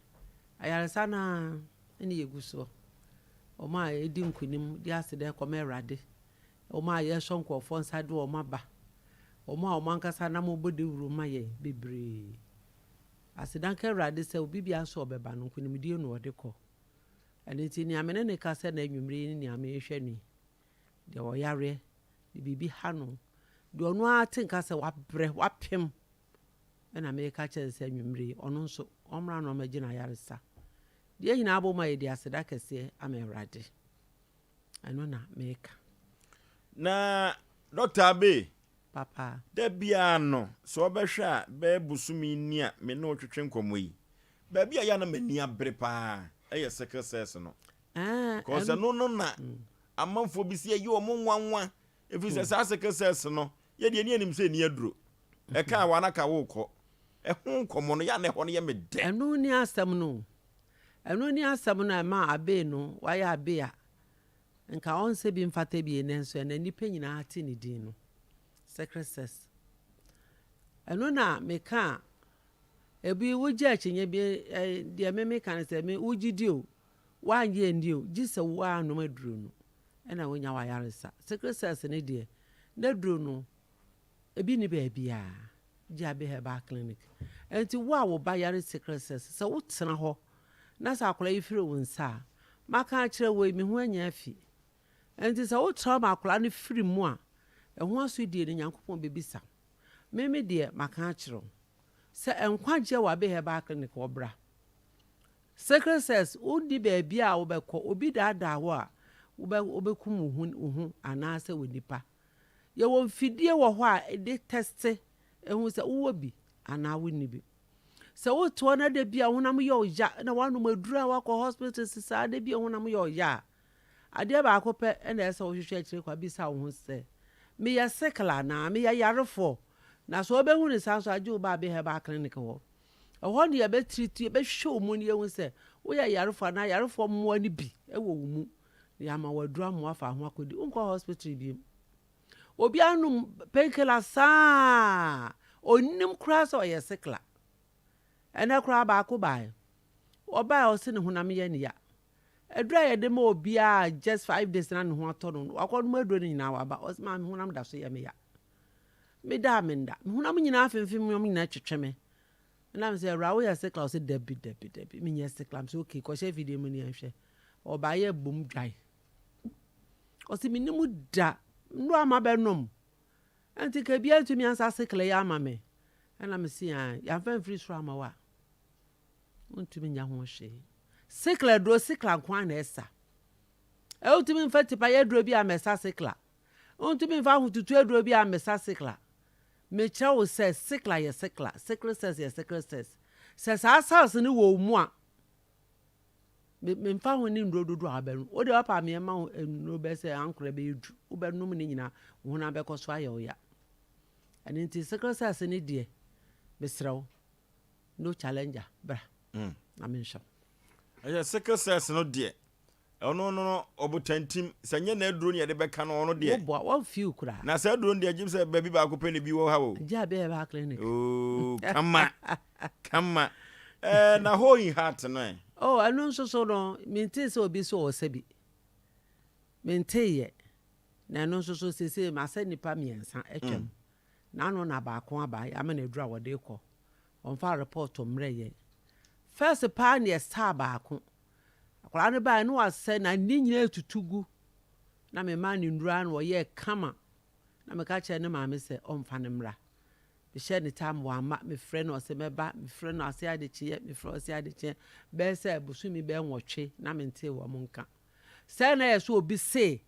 S4: Ayaresa no ara ne yɛgu soɔ. Wɔn a ɛdi nkonim de aseda kɔma Awurade. Wɔn a yɛsɔ nkurɔfoɔ nsa de wɔn aba. Wɔn a wɔn ankasa nam bɔ dawuro ma yɛn bebree. Aseda nka Awurade sɛ obi biara nso a ɔbɛba no, nkonimdie na ɔde kɔ. Ɛno nti, nea me ne no kasa nnɛ anwummere yi ne nea merehwɛ no yi, deɛ ɔyareɛ, deɛ biribi ha no, deɛ ɔno ara te nka sɛ wabrɛ, wapem, ɛna mereka kyerɛ no sɛ anwummere yi, ɔno nso, ɔmmra na ɔmmɛgye n'ayaresa. Deɛ nyinaa bom a yɛde aseda kɛseɛ ama Awurade. Ɛno na meka.
S1: Na Dɔkta Abbey,
S4: Papa.
S1: Da biara no, sɛ wobɛhwɛ a, bɛyɛ bosome ni a me ne wo twetwe nkɔmmɔ yi, baabi a ɛyɛ a na m'ani abere paa yɛ sickle cells no. Because ɛno no na amanfoɔ bi sɛ ɛyɛ wɔn nwanwa, ɛfiri sɛ saa sickle cells no, yɛ deɛ ni anim sɛ ɛni aduro. Ɛka a wana ka wokɔ. Ɛho nkɔmmɔ no, yɛ a na ɛhɔ no yɛ me dɛ.
S4: Ɛno ne asɛm no. Ɛno ne asɛm no a ɛmaa Abbey no wayɛ Abbey a Nka ɔnsɛ bi mfata bi nanso ɛnɛ nnipa nyinaa te ne din no. Secret sex. Ɛno na meka a, ebi wogye akyinnye bi deɛ me meka ne sɛ me wogye di o, woannye anni o, gye sɛ woanom aduro no ɛna wonya w'ayaresa. Secret sex no deɛ, n'aduro no Ebi nni baabiara gye Abbey Herbal Clinic. Enti wo a wo ba yare sickle cells, sɛ wotena hɔ na sɛ akwadaa yi firi wo nsa a, maka akyerɛ wo yi, me ho anya afi. Enti sɛ wotena hɔ ma akwadaa no firi mu a, ɛho asodie no Nyankopɔn bɛbisa wo. Me me deɛ, maka akyerɛ wo sɛ nkwagyeɛ wɔ Abbey Herbal Clinic hɔ, bra. Sickle cells, wonni baabi a wobɛkɔ, obi daadaa wo a, wobɛ, wobɛkum wo ho, wo ho anaasɛ onipa. Yɛwɔ mfidie wɔ hɔ a ɛde tɛste hu sɛ wowɔ bi anaa wonni bi. Sɛ wote hɔ na da bi a honam yɛ wo ya na woanom aduro a woakɔ hospital saa da bi a honam yɛ wo ya a, adeɛ baako pɛ na ɛsɛ sɛ wohwehwɛ akyire kwa bisa wo ho sɛ, Meyɛ sickle anaa? Meyɛ yarefoɔ? Na sɛ wobɛhu no saa nso a, gye wo ba Abbey Herbal Clinic hɔ. Ɛhɔ ne yɛbɛtreat, yɛbɛhwɛ wo mu na yɛahu sɛ woyɛ yarefoɔ anaa yarefoɔ mmoa no bi wɔ wo mu. Na yɛama wo aduro ama woafa ho akɔdi. Wonkɔ hospital bio. Obi anom painkiller saa a, ɔnnim koraa sɛ ɔyɛ sickler. Ɛnnɛ koraa baako baeɛ. Ɔbaeɛ a ɔse ne honam yɛ no ya. Aduro a yɛde ma obiara a just 5 days na ne ho atɔ no no, wakɔnom aduro no nyinaa waba. Ɔse maame me honam da so yɛ me ya. Meda a menda. Me honam nyinaa femfem, me honam nyinaa twetwe me. Ɛna me sɛ awura woyɛ sickler? Ɔse dabi dabi dabi menyɛ sickler. Me sɛ okay kɔhyɛ afidie mu ne yɛnhwɛ. Ɔbaeɛ bom dwan. Ɔse mennim da. Nnuro a mabɛnom. Ɛnti nka biara ntumi ansa sickler yi ama me. Ɛna me se ae, yɛamfa amfiri soro amma wo a, wontumi nyɛ ho hwee. Sickler aduro, sickler nko ara na ɛsa. Wontumi mfa tipayɛ aduro bi a mɛsa sickler. Wontumi mfa ahotutu aduro bi a mɛsa sickler. Mekyerɛ wo sɛ sickler yɛ sickler, sickle cells yɛ sickle cells. Sɛ saa cells no wɔ wo mu a, me memfa ho ne nnuro dodoɔ a wobɛnom. Wo deɛ wapa a meɛma wo nnuro bɛyɛ sɛ ankorɛ bɛyɛ du. Wobɛnom ne nyinaa, wo honam bɛkɔ so ayɛ wo ya. Ɛno nti sickle cells no deɛ, mesrɛ wo, no challenger, bra na menhwɛ
S1: wo. Ɛyɛ sickle cells no deɛ, ɔno no no ɔbotantim, sɛ nyɛ n'aduro ne yɛde bɛka no, ɔno deɛ.
S4: Woboa, wɔmfew koraa.
S1: Na saa aduro no deɛ, gyem sɛ baabi baako pɛ na ebi wɔ ha o.
S4: Gye a bɛyɛ baa clinic.
S1: Oo, kama, kama. Ɛɛ, na hole in heart no ɛ?
S4: Oh, ɛno nso so no, mentee sɛ obi so wɔ sɛ bi. Menteeɛ. Na ɛno nso so seesei masɛ nnipa mmiɛnsa atwam. N'ano na baako aba, yɛama no aduru a wɔde rekɔ. Wɔmfa report mmrɛ yɛn. First paa na yɛsaa baako. Akwadaa no baeɛ na wasɛe, n'ani nyinaa retutu gu. Na memaa no nnuru ara na ɔyɛɛ kama. Na meka kyerɛɛ ne maame sɛ ɔmfa no mmra. Mehyɛɛ no tam, wamma. Mefrɛ no ɔse mɛba, mefrɛ no ase adekyeeɛ, mefrɛ ɔse adekyeeɛ. Bɛyɛ sɛ bosome bɛyɛ nwɔtwe na mentee wɔn nka. Sɛ na ɛyɛ sɛ obi se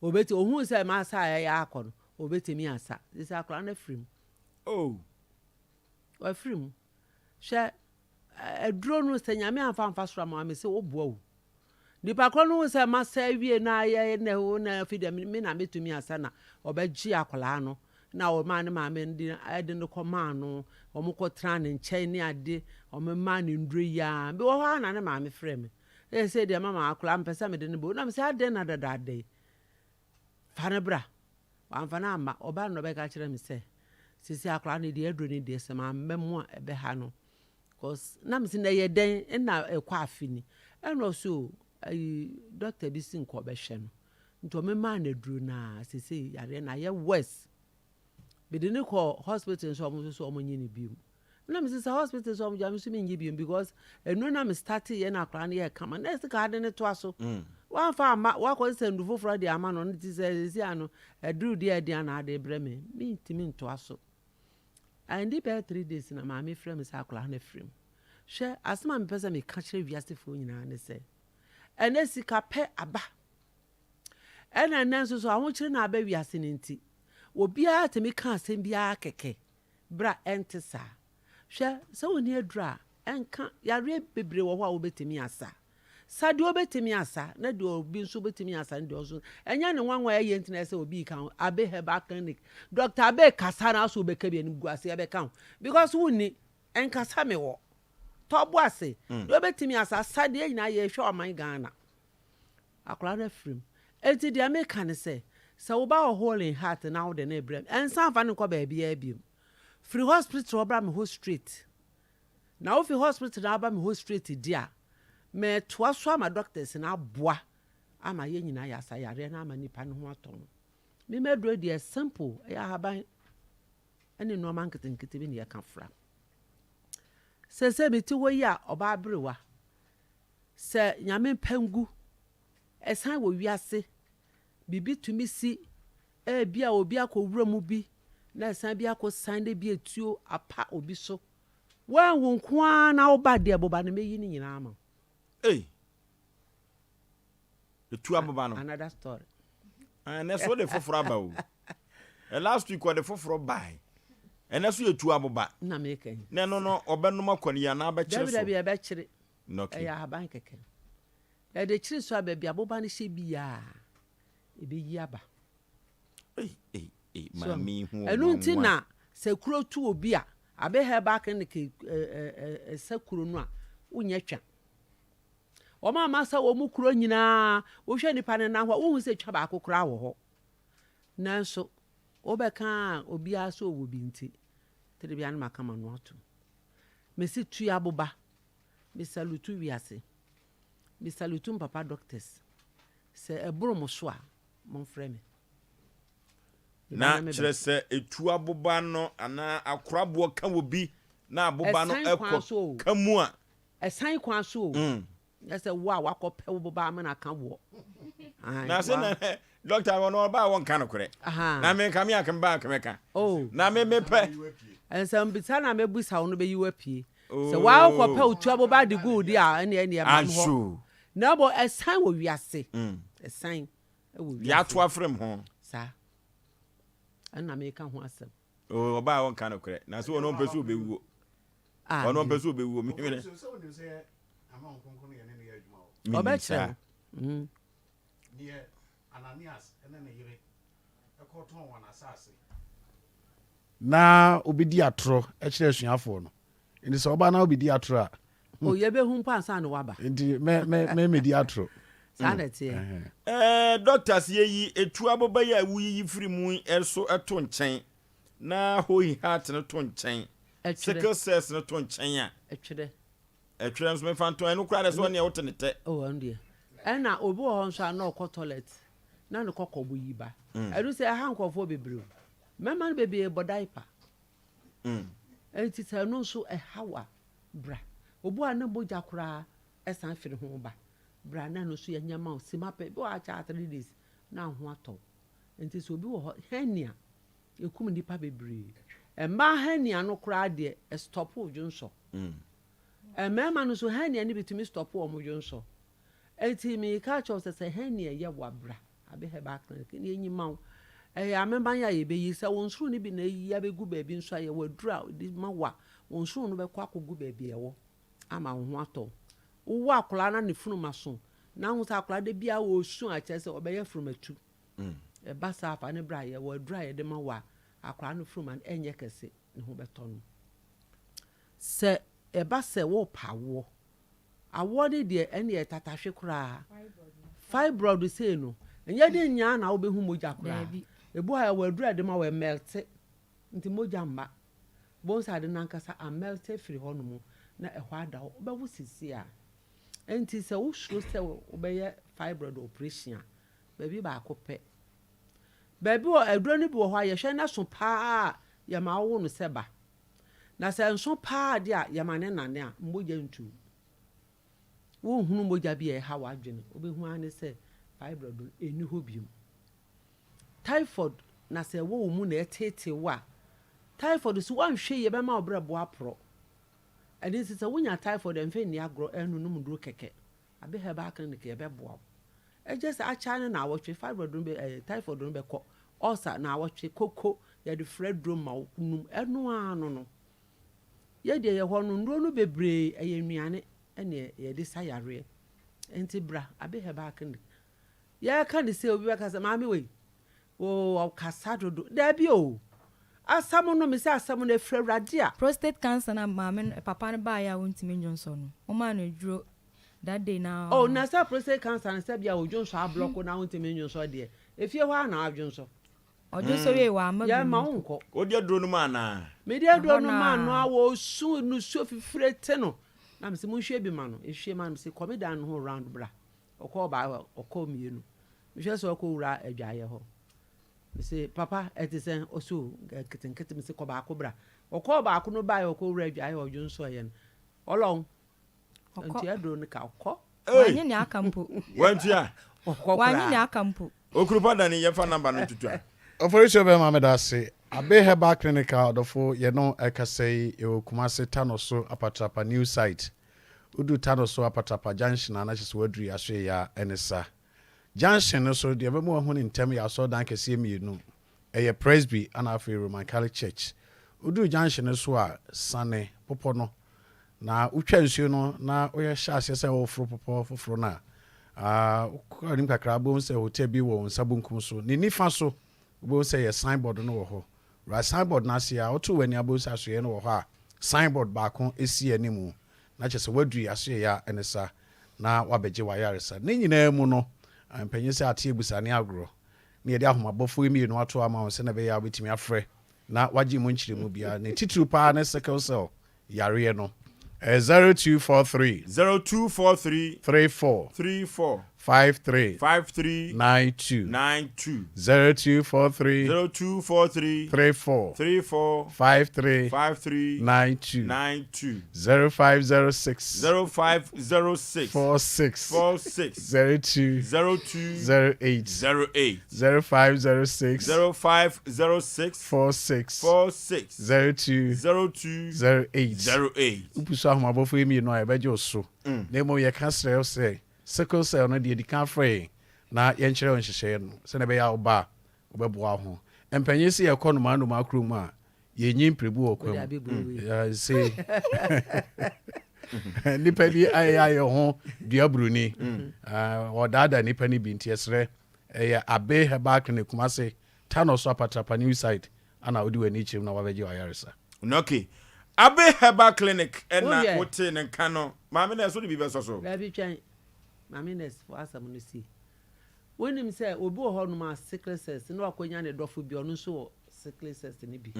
S4: obeti ohuu sɛ masa a ɛyɛ akɔ no, obetumi asa. Sisi akwadaa no afiri mu.
S1: Oh.
S4: Wafiri mu. Hwɛ, aduro no sɛ Nyame amfa amfa soro ama me sɛ woboa wo. Nipa korɔ no hu sɛ masa awie na ayɛ na ɛho na afei deɛ me na metumi asa na ɔbɛgye akwadaa no na ɔmaa ne maame de ɛde no kɔ maa no wɔn kɔ tena ne nkyɛn ne ade wɔn maa ne nnuro yi ara bi wɔ hɔ a na ne maame frɛ me Seesei deɛ mama akwadaa mepɛ sɛ mede no ba o. Na mese adɛn na dadaada yi? Fa no bra. Wamfa no amma. Ɔbaa no na ɔbɛka kyerɛ me sɛ seesei akwadaa no deɛ aduro no deɛ sɛ mamma mu a ɛbɛha no. Cause na mese na ɛyɛ dɛn ɛna ɛkɔ afe ni. Ɛna ɔse o ayi doctor bi si nka ɔbɛhwɛ no. Nti ɔmemaa no aduro no a seesei yareɛ no ayɛ worse. Mede no kɔɔ hospital nso ɔmo nso so ɔmo nye no biom. Ɛna mese sɛ hospital nso ɔmo gye a me nso mennye biom because nnuro na me startee yɛ na akwadaa no yɛɛ kama na ɛsɛ ka ade no toa so. Wamfa amma wakɔ sesa nnuru foforɔ de ama no nti sɛ seesei ano aduru deɛ ɛdeɛn na ade brɛ me mentumi ntoa so. Ɛndi bɛyɛ 3 days na maame frɛ me sɛ akwadaa no afiri mu. Hwɛ asɛm a mepɛ sɛ meka kyerɛ wiasefoɔ nyinaa ne sɛ ɛnɛ sika pɛ aba. Ɛna nnɛ nso so ahokyere na aba wiase no nti, obiara tumi ka asɛm biara kɛkɛ berɛ a ɛnte saa. Hwɛ, sɛ wonni aduro a, ɛnka yareɛ bebree wɔ hɔ a wobɛtumi asa. Sa deɛ wobɛtumi asa, na deɛ obi nso bɛtumi asa no deɛ ɔso. Ɛnyɛ ne nwanwa a ɛyɛ nti na ɛsɛ obi ka ho. Abe Herbal Clinic, Doctor Abe kasa na asɛ wobɛka bi animguaseɛ bɛka ho. Because wonni, ɛnkasa mewɔ. Tɔ bo ase, deɛ wobɛtumi asa, sa deɛ nyinaa yɛhwɛ ɔman Ghana. Akwadaa no afiri mu. Enti deɛ meka ne sɛ, sɛ wo ba wɔ hole in heart na wode no rebrɛ me, ɛnsan mfa no nkɔ baabiara bio. Firi hospital hɔ bra me hɔ straight. Na wofi hospital na woba me hɔ straight di a, metoa so ama doctors no aboa ama yɛn nyinaa yɛasa yareɛ no ama nipa no ho atɔ no. Me m'aduro deɛ simple, ɛyɛ ahaban ne nneɛma nketenkete bi na yɛka fra. Seesei mete hɔ yi a, ɔbaa aberewa, Sɛ Nyame pɛ ngu, ɛsan wɔ wiase, biribi tumi si, ebia obi akɔ wura mu bi na ɛsan bi akɔ san na ebi etuo apa obi so. Woanwu nko ara na woba deɛ boba no mɛyi ne nyinaa ama wo.
S1: Ei! Etu aboba no.
S4: Another story.
S1: Ɛnɛ so wode foforɔ aba o. Last week ɔde foforɔ bae. Ɛnɛ so yɛtu aboba.
S4: Na meka yi.
S1: Na ɛno no ɔbɛnom akɔ ne yie anaa bɛkyere so?
S4: Dabi dabi ɛbɛkyere. Ɛyɛ ahaban kɛkɛ. Yɛde kyere so a baabi aboba no hyɛ biara ɛbɛyi aba. So ɛno nti na sɛ kuro tu obi a, Abe Herbal Clinic sa kuro no a, wonyɛ twa. Wɔn a masa wɔn kuro nyinaa, wohwɛ nipa no nan hɔ a, wohu sɛ twa baako koraa wɔ hɔ. Nanso wobɛka a obiara sɛ ɔwɔ bi nti, tere biara no maka m'ano atom. Mese tua aboba, me salutu wiase, me salutu mpapa doctors. Sɛ ɛboro mo so a, momfrɛ me.
S1: Na kyerɛ sɛ etu aboba no anaa akora boɔ ka wɔ bi na aboba no kɔ ka mu a.
S4: Ɛsan kwan so o. Nyɛ sɛ wo a wakɔ pɛ wo boba amena aka woɔ.
S1: Na sɛ na dɔkta wɔ no ɔba a wɔnka nokorɛ. Na me nka me anka me ba anka mɛka. Na me mepɛ.
S4: Nsɛmbisa na mɛbisa wo no bɛyi wo apue. Sɛ woakɔ pɛ wo tu aboba de gu wo de a ɛneɛ ɛneɛ ma me hɔ. Na mmom ɛsan wɔ wiase. Ɛsan. wɔ wiase.
S1: Deɛ ato afrem ho.
S4: Saa. Ɛno na meka ho asɛm.
S1: Oo, ɔbaa a ɔnka nokorɛ. Na so ɔno ɔmpɛ sɛ ɔbɛwuo.
S4: Ah,
S1: Ɔno ɔmpɛ sɛ ɔbɛwuo. Memene. Menim
S4: Ɔbɛkyerɛ
S1: saa.
S4: wo. Mm.
S15: Deɛ Ananias ne ne yere kɔtɔn wɔn asase. Na obedi atorɔ kyerɛ asuafoɔ no. Nti sɛ ɔba na obedi atorɔ a.
S4: O yɛbɛhu mpo ansa na waba.
S15: Nti mɛ mɛ mɛ medi atorɔ.
S4: Saa na ɛteɛ.
S1: Ɛɛ doctors yɛyi etu aboba yi a woyiyi firi mu yi nso to nkyɛn na hohi heart no to nkyɛn sickle cells no to nkyɛn a.
S4: Ɛtwerɛ.
S1: Ɛtwerɛ nso mefa nto ɛno koraa deɛ sɛ ɔneɛ wote ne tɛ.
S4: Oh ɛno deɛ ɛna obi wɔ hɔ nso a na ɔkɔ toilet na ne kɔkɔbo yi ba ɛno sɛ ɛha nkurɔfoɔ bebree o mmarima no bebree bɔ diaper. Enti sɛ ɛno nso ɛhaw a, bra. Obi wɔ hɔ a na mogya koraa san firi ho ba. Bra na ɛno nso yɛnyɛ mma wo. Simma pɛ, ebi wɔ hɔ a akyɛ a 3 days na wo ho atɔ wo. Enti sɛ obi wɔ hɔ, hernia, ɛkum nnipa bebree. Mmaa hernia no koraa deɛ, ɛstɔpo wo dwonsɔ. Mmarima no nso, hernia no bi tumi stɔpo wɔn dwonsɔ. Enti mereka akyerɛ wo sɛ, sɛ hernia yɛ wo a, bra. Abe Herbal Clinic ne enyi ma wo. Ɛyɛ ameman a yɛbɛyi. Sɛ wo nsono no bi na ayi abɛgu baabi nso a, yɛwɔ aduru a wɔde ma wo a, wo nsono no bɛkɔ akɔgu baabi a ɛwɔ ama wo ho atɔ wo. Wowɔ akwadaa na ne funuma so na wohu sɛ akwadaa da biara ɔresu a, kyerɛ sɛ ɔbɛyɛ funumatu. Ɛba saa a, fa no bra. Yɛwɔ aduru a yɛde ma wo a, akwadaa no funuma no ɛnyɛ kɛse, ne ho bɛtɔ no. Sɛ ɛba sɛ worepɛ awoɔ Awoɔ no deɛ ɛnneɛ tatahwe koraa. Fibroid sei no, ɛnyɛ ne nyinaa na wobɛhu mogya koraa. Ebi wɔ hɔ a yɛwɔ aduru a yɛde ma wo ɛmɛlte nti mogya mma. Wobɛhu sɛ ade no ankasa amɛlte afiri hɔnom na ɛhɔ ada hɔ. Wobɛwo seesei ara. Enti sɛ wosuro sɛ wobɛyɛ fibroid operation a, baabi baako pɛ. Baabi wɔ aduro no bi wɔ hɔ a yɛhwɛ no so paa a yɛma wowo no sɛ ba. Na sɛ ɛnso paa de a, yɛma no nane a, mogya ntu. Wonhunu mogya bi a ɛha w'adwene. Wobɛhu ara ne sɛ fibroid no ɛnni hɔ bio. Typhoid na sɛ ɛwɔ wo mu na ɛteetee wo a, typhoid nso woanhwɛ yie ɛbɛma wo berɛboɔ aporɔ. Ɛno nti sɛ wonya typhoid a mfa nni agorɔ, ɛnnonom nnuro kɛkɛ. Abe Herbal Clinic yɛbɛboa wo. Ɛgye sɛ akyɛ ne naawɔtwe, fibroid no bɛ ɛɛ typhoid no bɛkɔ, ulcer naawɔtwe, koko yɛde frɛ aduro ma wo num, ɛno ara no no. Yɛ deɛ yɛ hɔ no nnuro no bebree ɛyɛ nnuane ɛne yɛde sa yareɛ. Nti bra Abe Herbal Clinic. Yɛka ne sɛ obi bɛka sɛ maame wei Oo ɔkasa dodo. Dabi o. Asɛm no, mese asɛm no, ɛfiri Awurade a.
S5: Prostate cancer na maame no papa no baeɛ a ɔntumi ndwonsɔ no wɔmaa no aduro that day no
S4: Oh
S5: ara.
S4: na sɛ prostate cancer no sɛ bia wo dwonsɔ ablɔko na wontumi ndwonsɔ deɛ, efie hɔ ara na wadwonsɔ.
S5: Ɔdwonsɔ wiei wamma
S4: Yɛ
S5: biom
S4: ma
S5: mpo.
S4: wonkɔ.
S1: Wode aduro no ma anaa?
S4: Mede aduro
S5: Ɛhɔ
S4: no
S5: no
S4: maa no
S5: ara.
S4: a ɔsu nusuo fifire te no na mese monhwie bi ma no, yɛhwie maa no mese kɔ me dan no ho round bra. Ɔkɔɔ baako, ɔkɔɔ mmienu. Mehwɛ sɛ ɔkɔwura adwaeɛ hɔ. Mese, Papa, ɛte sɛn? Ɔse, O, nketenkete. Mese, kɔ baako bra. Ɔkɔɔ baako no baeɛ, ɔkɔwura adwaeɛ hɔ, ɔdwonsɔeɛ no, ɔlɔn.
S5: Ɔkɔ.
S4: Ntua aduro no ka, ɔkɔ.
S1: Ei!
S5: Wannye nea aka mpo.
S1: Wantua?
S4: Ɔkɔ
S5: Wannye
S4: koraa.
S5: nea aka mpo.
S1: Okurupa Dani, yɛmfa number no ntutu a.
S15: Oforisuo bɛma meda ase. Abe Herbal Clinic a ɔdɔfo yɛne wo ɛkasa yi yɛwɔ Kumasi Tanoso Apatrapa new site. Wodu Tanoso Apatrapa junction a na kyerɛ sɛ woaduru Yasoeya a ɛne sa. Junction no so deɛ ɛbɛma woahu no ntɛm yɛ asɔredan kɛseɛ mmienu. Ɛyɛ Presby ɛna afei Roman Catholic Church. Woduru junction no so a sane popɔ no na wotwa nsuo no na woyɛ hyɛ aseɛ sɛ woreforo popɔ foforɔ no a, wokɔ anim kakra wobɛhu sɛ hotel bi wɔ wo nsa bonkum so. Ne nifa so.
S6: Wobɛhu sɛ yɛ signboard no wɔ hɔ. Wura signboard no ase a, woto w'ani a wobɛhu sɛ asoɛeɛ no wɔ hɔ a signboard baako si animu. Na kyerɛ sɛ woaduru yɛn asoɛeɛ a ɛne sa na woabɛgye w'ayaresa. Ne nyinaa mu no, mpanyin sɛ ate abusa ne agorɔ na yɛde ahomabɔfoɔ mmienu ato ama wo sɛdeɛ ɛbɛyɛ a wobɛtumi afrɛ na wagye mu nkyerɛmu biara. Ne titiriw paa ne sickle cell yareɛ no. Ɛyɛ 0243.
S1: 0243.
S6: 34.
S1: 34.
S6: 53.
S1: 53.
S6: 92.
S1: 92.
S6: 0243.
S1: 0243.
S6: 34.
S1: 34.
S6: 53.
S1: 53.
S6: 92.
S1: 92.
S6: 0506.
S1: 0506.
S6: 46.
S1: 46.
S6: 02.
S1: 02.
S6: 08.
S1: 08.
S6: 0506.
S1: 0506.
S6: 46.
S1: 46.
S6: 02.
S1: 02.
S6: 08.
S1: 08.
S6: Wopu so ahomabɔfoɔ yi mmienu a, yɛbɛgye wo so. Na mmom yɛka srɛ wo sɛ, sickle cell no deɛ, di kan frɛ yɛn na yɛnkyerɛ wo nhyehyɛeɛ no sɛdeɛ ɛbɛyɛ a woba a, wobɛboa wo ho. Mpanyin se yɛkɔ nnomaa nnomaa kurom a, yɛnyi mpirebu wɔ kwa mu. Se nnipa bi ayɛ ayɛ ho dua buroni, wɔdaadaa nnipa no bi nti yɛsrɛ ɛyɛ Abe Herbal Clinic Kumase, Tano so Apatrapa New Site ana wode w'ani kyerɛ mu na wabɛgye w'ayaresa.
S1: Okay. Abe Herbal Clinic ɛna wotee ne nka no. Maame Nurse wode bi bɛsɔ so?
S4: Dabi twɛn. Maame Nurse fo asɛm no sie. Wonim sɛ obi wɔ hɔnom a sickle cells na wakɔnya ne dɔfo bi ɔno nso wɔ sickle cells no bi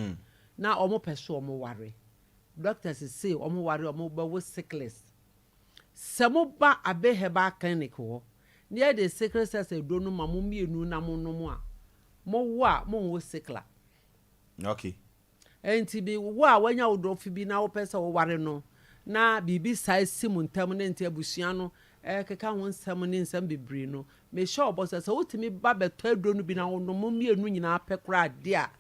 S4: na wɔn pɛ so wɔn ware. Doctors se wɔn ware a wɔn bɛwo sickles. Sɛ mo ba Abe Herbal Clinic hɔ na yɛde sickle cells aduro no ma mo mmienu na mo nom a, mo wo a mo nwo sickler.
S1: Okay.
S4: Enti bi wo a woanya wo dɔfo bi na wopɛ sɛ woware no, na biribi saa si mo ntam na enti abusua no rekeka ho nsɛm ne nsɛm bebree no, mehyɛ wo bɔ sɛ, sɛ wotumi ba bɛtɔ aduro no bi na wonom, mo mmienu nyinaa pɛ koraa de a,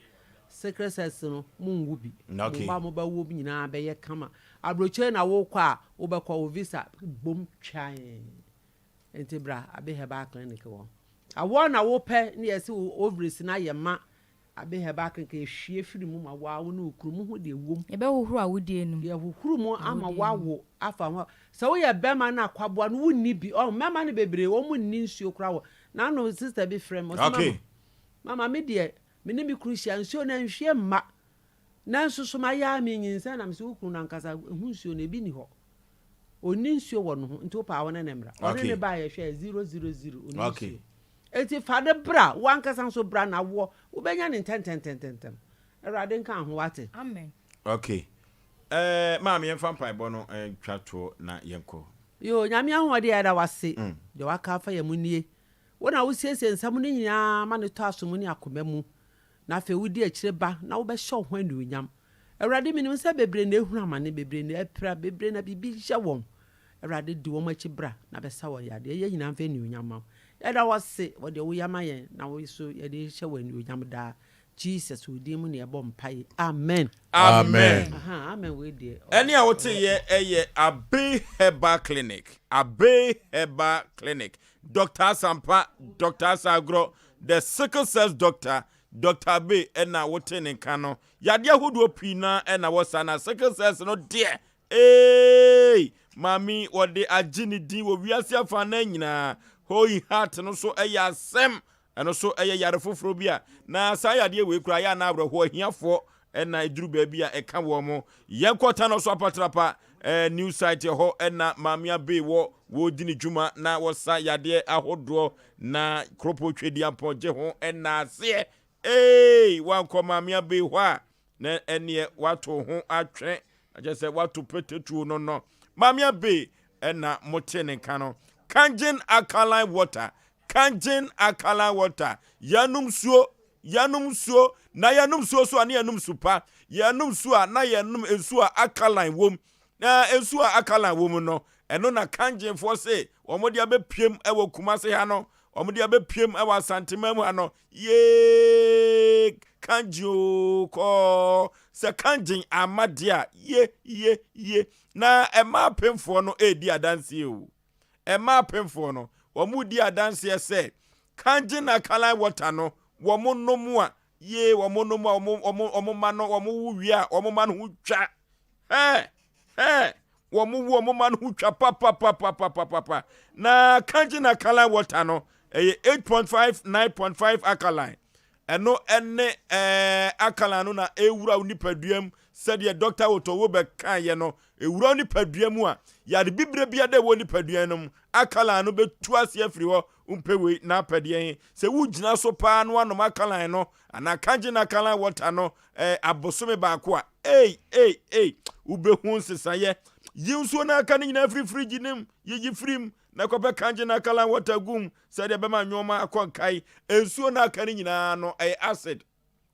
S4: sickle cells no, monwu bi. Mo mma a mobɛwo nyinaa bɛyɛ kama. Aburokyire na wokɔ a, wobɛkɔ, wo visa bom twann. Enti bra Abe Herbal Clinic hɔ. Awɔ na wopɛ na yɛse wo ovaries no ayɛ ma Abe Herbal Clinic yɛhwie firi mu ma wo ara wo ne wo kunu mohu deɛ ɛwom.
S5: Yɛbɛhohoro awodie no mu.
S4: Yɛhohoro mu ama woawo afa ho. Sɛ woyɛ bɛrima na akwaboa no wonni bi ɔho mmarima no bebree wɔn nni nsuo koraa wɔ n'ano sister bi frɛ me ɔse mama mama me deɛ me ne me kunu hyia nsuo no ɛnhwie mma nanso so mayɛ a menyinsɛn na mese wo kunu no ankasa ho nsuo no ebi ni hɔ. Ɔnni nsuo wɔ ne ho nti wopɛ a wo ne no mmra. Ɔne no baeɛ hwɛɛ zero zero zero ɔnni nsuo. Enti fa no bra, wo ankasa nso bra na woɔ wobɛnya no ntɛntɛntɛntɛm. Awurade nka wo ho wate.
S5: Amen.
S1: Ok eh maame yɛmfa mpaebɔ no ntwa toɔ na yɛnkɔ.
S4: Yoo Nyame ahoɔden yɛda wase deɛ waka afa yɛn mu nie wo na wosiesie nsɛm no nyinaa ma no tɔ aso mu ne akoma mu Na afei wodi akyire ba na wobɛhyɛ wo ho anuonyam. Awurade, menim sɛ bebree na ɛrehunu amane, bebree na ɛrepira, bebree na biribi yɛ wɔn. Awurade, di wɔn akyi bra na bɛsa wɔn yadeɛ. Yɛn nyinaa mfa anuonyam mma wo. Yɛda wo ase wɔ deɛ woyɛ ama yɛn na wo nso yɛde rehyɛ wo anuonyam daa. Jesus wo din mu na yɛbɔ mpaeɛ. Amen.
S1: Amen.
S4: Aha, amen wei deɛ.
S1: Ɛne a wote yɛ ɛyɛ Abbey Herbal Clinic. Abbey Herbal Clinic. Doctor Asampa, Doctor Asagorɔ, The Sickle Cells Doctor, Doctor Abbey ɛna wote ne nka no. Yadeɛ ahodoɔ pii naa ɛna wɔ saa na sickle cells no deɛ eeii maame yi wɔde agye ne din wɔ wiase afanan nyinaa. Hoi heart no so ɛyɛ asɛm Ɛno nso yɛ yare foforɔ bi a na saa yadeɛ wei koraa yɛ a na awerɛhoɔ ahiafoɔ na ɛduru baabi a ɛka wɔn. Yɛnkɔ Tano so apatrapa eh, new site ɛhɔ na Maame Abey wɔ wɔredi ne dwuma na wɔsa yadeɛ ahodoɔ na Kuropɔn Tweduampɔn gye ho nnaaseɛ. Eei, wankɔ Maame Abey hɔ a na ɛneɛ wato ho atwene na kyerɛ sɛ wato petetuo no no. Maame Abey na mote ne nka no. Kangen alkaline water Kangen alkaline water, yɛnom nsuo, yɛnom nsuo, na yɛnom nsuo so a na yɛnom nsu pa, yɛnom nsuo a na yɛnom nsuo a alkaline wom. Na nsuo a alkaline wom no, ɛno na Kangenfoɔ se wɔn de abɛpiem wɔ Kumase ha no, wɔn de abɛpiem wɔ Asanteman mu ha no. Yee, Kangen oo, kɔɔ. Sɛ Kangen amma deɛ a, ye, ye, ye. Na ɛmaa apemfoɔ no redi adanseɛ o. Mmaa apemfoɔ no, wɔredi adanseɛ sɛ Kangen alkaline water no, wɔnom a, yee, wɔnom a, wɔn, wɔn, wɔn mma no, wɔn wo wie a, wɔn mma no ho twa. Hɛ, hɛ, wɔn wo wɔn mma no ho twa papapapapapapa. Na Kangen alkaline water no, ɛyɛ 8.5, 9.5 alkaline. Ɛno ne ɛɛ alkaline no na ɛwura wo nipadua mu sɛdeɛ Dɔkta Otto Wobek kaeɛ no. Ɛwura wo nipadua mu a, yare bibire biara a ɛwɔ nipadua no mu, alkaline no bɛtu aseɛ afiri hɔ. Wompɛ wei na apɛ deɛ he? Sɛ wogyina so paa na woanom alkaline no anaa Kangen alkaline water no ɛɛ abosome baako a, ei ei ei, wobɛhu nsesaeɛ. Yi nsuo no a aka no nyinaa firi fridge no mu, yiyi firi mu na kɔpɛ Kangen alkaline water gu mu sɛdeɛ ɛbɛma nnoɔma akɔ nkae. Nsuo no a aka no nyinaa no, ɛyɛ acid.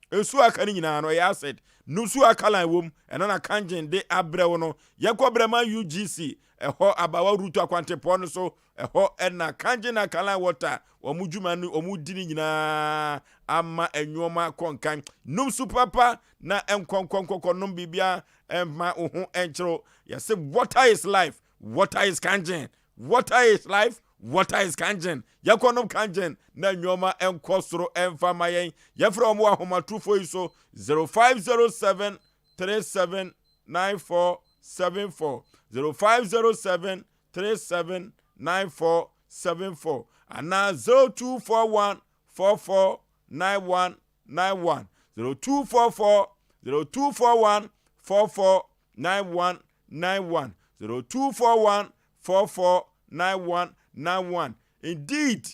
S1: Nsuo a aka no nyinaa no, ɛyɛ acid. Nusu alkaline wom, ɛno na Kangen de abrɛ wo no. Yɛnkɔ Brɛman UGC, ɛhɔ Abawa Ruto akwantepɔn no so, ɛhɔ na Kangen alkaline water, wɔn dwuma no, wɔn di no nyinaa ama nnoɔma akɔ nkan. Nom su papa na nkɔnkɔnkɔkɔ nom biribiara mma wo ho nkyere wo. Yɛse water is life, water is Kangen. Water is life, water is kangen. Yɛnkɔnom kangen na nneɛma nkɔ soro mfa ma yɛn. Yɛmfrɛ wɔn wɔ ahomatorofo yi so 0507 37 9474 0507 37 9474 anaa 0241 44 91 91 0244 0241 44 91 91 0241 44 91 91 Indeed,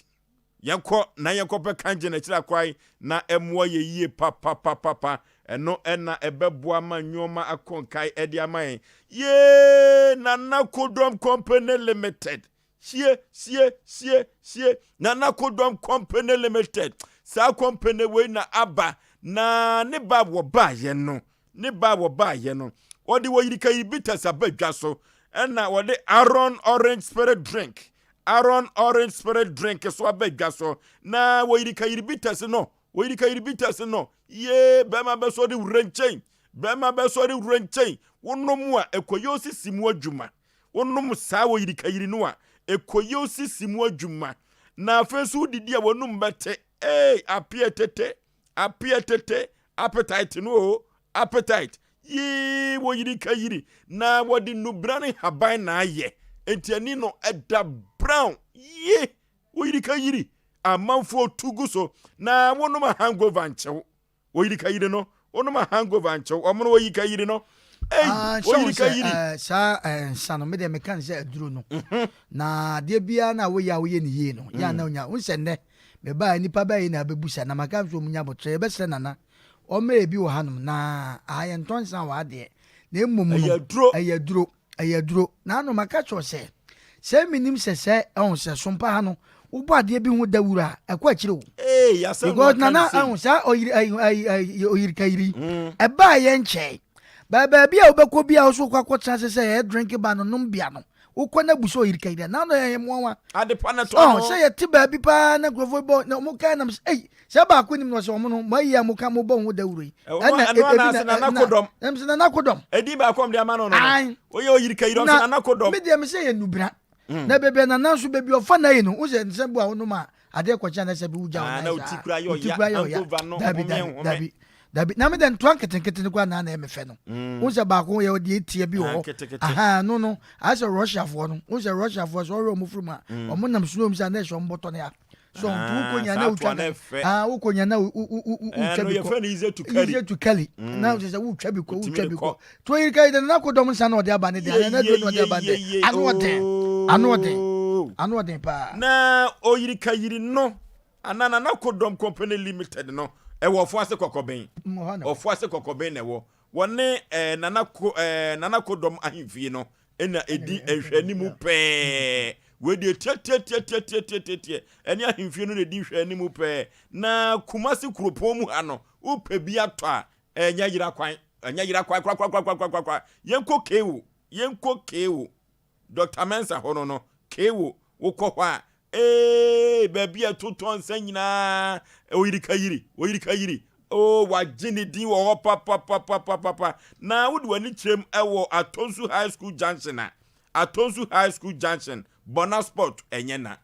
S1: yɛnkɔ na yɛnkɔpɛ kangye na akyiri akwae na ɛmmoa yɛ yie papapapapa. Ɛno ɛna ɛbɛboa ma nneɛma akɔ nkae ɛde ama yɛn. Yee! Nana Kodɔm Company Limited. Sie, sie, sie, sie. Nana Kodɔm Company Limited. Saa company wei na aba na ne ba wɔbaayɛ no Ne ba a wɔbaeɛ no, wɔde wɔyirikayi bitters aba dwa so, ɛna wɔde Aaron orange spirit drink, Aaron orange spirit drink so aba dwa so. Na wɔyirikayiri bitters no, wɔyirikayiri bitters no, yee, bɛrima bɛsɔre wura nkyɛn, bɛrima bɛsɔre wura nkyɛn. Wonom a, ɛkɔyɛ osisi mu adwuma. Wonom saa wɔyirikayiri no a, ɛkɔyɛ osisi mu adwuma. Na afei nso wodidi a, w'anum bɛte. Ee, apeɛ tete. Apeɛ tete, appetite no o, appetite, yii wɔyiri ka yiri na wɔde nnubra ne haban na ayɛ nti ani no ɛda brown yie wɔyiri ka yiri amanfoɔ tu gu so na wɔnom a hangover nkyew wɔyiri ka yiri no wɔnom a hangover nkyew wɔn no wɔyi ka yiri no ei
S7: Ah, sɛ
S1: wɔyiri
S7: wo
S1: ka
S7: sɛ
S1: yiri
S7: eh, saa eh, nsa no medeɛ meka no sɛ aduro no mhm. na adeɛ biara no a woyɛ a woyɛ ne yie no yɛ a na mm. onya wo sɛ nnɛ Mebaa nnipa bɛyɛ na abɛbusa na maka nso ɔmo nya aboterɛ yɛbɛsrɛ Nana ɔmmrɛ ebi wɔ hanom na aha yɛntɔ nsa wɔ ha deɛ na mmom no
S1: Ɛyɛ aduro.
S7: ɛyɛ aduro ɛyɛ aduro na ano maka kyerɛ wo sɛ sɛ menim sɛ sɛ ɛho sɛ sompa ha no wobɔ adeɛ bi ho dawuro a ɛkɔ akyire o
S1: Ee asɛm na
S7: because
S1: waka ne
S7: Nana
S1: sei.
S7: ɛho saa ɔyiri ɛyi ɛyi ɛyi oyirikayiri ɛbaa yɛ nkyɛe baa baabi a wobɛkɔ bi a wo so wokɔ akɔtena ase sɛ yɛ drink ba no nom bia no Wokɔ na bu sɛ ɔyere ka yere na ano yɛ mmoawa.
S1: Adepa na tɔ
S7: no. Sɛ yɛte baabi paa na nkurɔfoɔ bɔ na wɔn kan nam sɛ ei sɛ baako nim na ɔsɛ wɔn no mo ayi a mo ka mo bɔ ho dawuro yi.
S1: Ɛna ebi na nana kodɔm.
S7: Ɛna sɛ nana kodɔm.
S1: Edin baako ɔmo de ama no no. Oyɛ ɔyere ka yere ɔmo sɛ nana kodɔm.
S7: Me deɛ me sɛ yɛ nubra. Mm. Na baabi a nana nso baabi ɔfa na yi no wosɛ nsɛ bu a wonom a adeɛ kɔkye anasɛ bi wogya wo nan saa.
S1: Wo ti kura yɛ ɔya.
S7: Dabi dabi dabi. Dabi, na me dɛ ntoa nketenkete no koraa na na ɛyɛ me fɛ no. Mm. Wohu sɛ baako yɛ ɔde etia bi wɔ
S1: Ah,
S7: hɔ.
S1: nketekete.
S7: Aha, no no, ayɛ sɛ Russiafoɔ no. Wohu sɛ Russiafoɔ sɛ ɔhwɛ wɔn firi mu a,
S1: Mm.
S7: wɔn nam snow mu sɛ na ɛhyɛ wɔn bɔtɔ no ya. So nti
S1: Ah,
S7: wokɔ nya na
S1: saa
S7: wotwa
S1: toa no
S7: ka.
S1: ɛfɛ.
S7: Ah, wokɔ nya na wo- wo- wo- wo-
S1: Eh,
S7: wotwa
S1: no
S7: bi kɔ.
S1: yɛfrɛ no easy to carry.
S7: Easy to carry.
S1: Mm.
S7: Na kyerɛ sɛ wotwa bi kɔ,
S1: Wotumi
S7: wotwa
S1: de
S7: bi
S1: kɔ.
S7: kɔ. To yiri ka yi dɛ na kodɔm nsa na ɔde aba ne de,
S1: Ye,
S7: anaa na
S1: ye,
S7: duro na ɔde
S1: ye,
S7: aba ne
S1: ye,
S7: de.
S1: ye,
S7: Ano ɔden. Ano ɔden.
S1: oh.
S7: Ano ɔden paa.
S1: Na oyirika yiri no Ana Nana Kodɔm Company Limited no ɛwɔ Ɔfoase Kɔkɔben. Ɔfoase Kɔkɔben na ɛwɔ. Wɔne eh, Nana Ko eh, Nana Kodɔm ahemfie no na ɛdi nhwɛanimu pɛɛ. Wei deɛ tiatiatiatiatiatiatiɛ ɛne ahemfie no na ɛdi nhwɛanimu pɛɛ. Na Kumasi kuropɔn mu ha no, wopɛ bi atɔ a, ɛnyɛ yera kwan, ɛnyɛ yera kwan korakorakorakorakora. Yɛnkɔ Kewo, yɛnkɔ Kewo. Doctor Mensah hɔ no no, Kewo, wokɔ hɔ a, ee, baabi a ɛtotɔ nsa nyinaa, oyirika yiri, oyirika yiri. Oh, wagye ne din wɔ hɔ papapapapapa. Na wode w'ani kyerɛm wɔ Atonsu High School Junction a, Atonsu High School Junction, Bona Sport, ɛnyɛ na.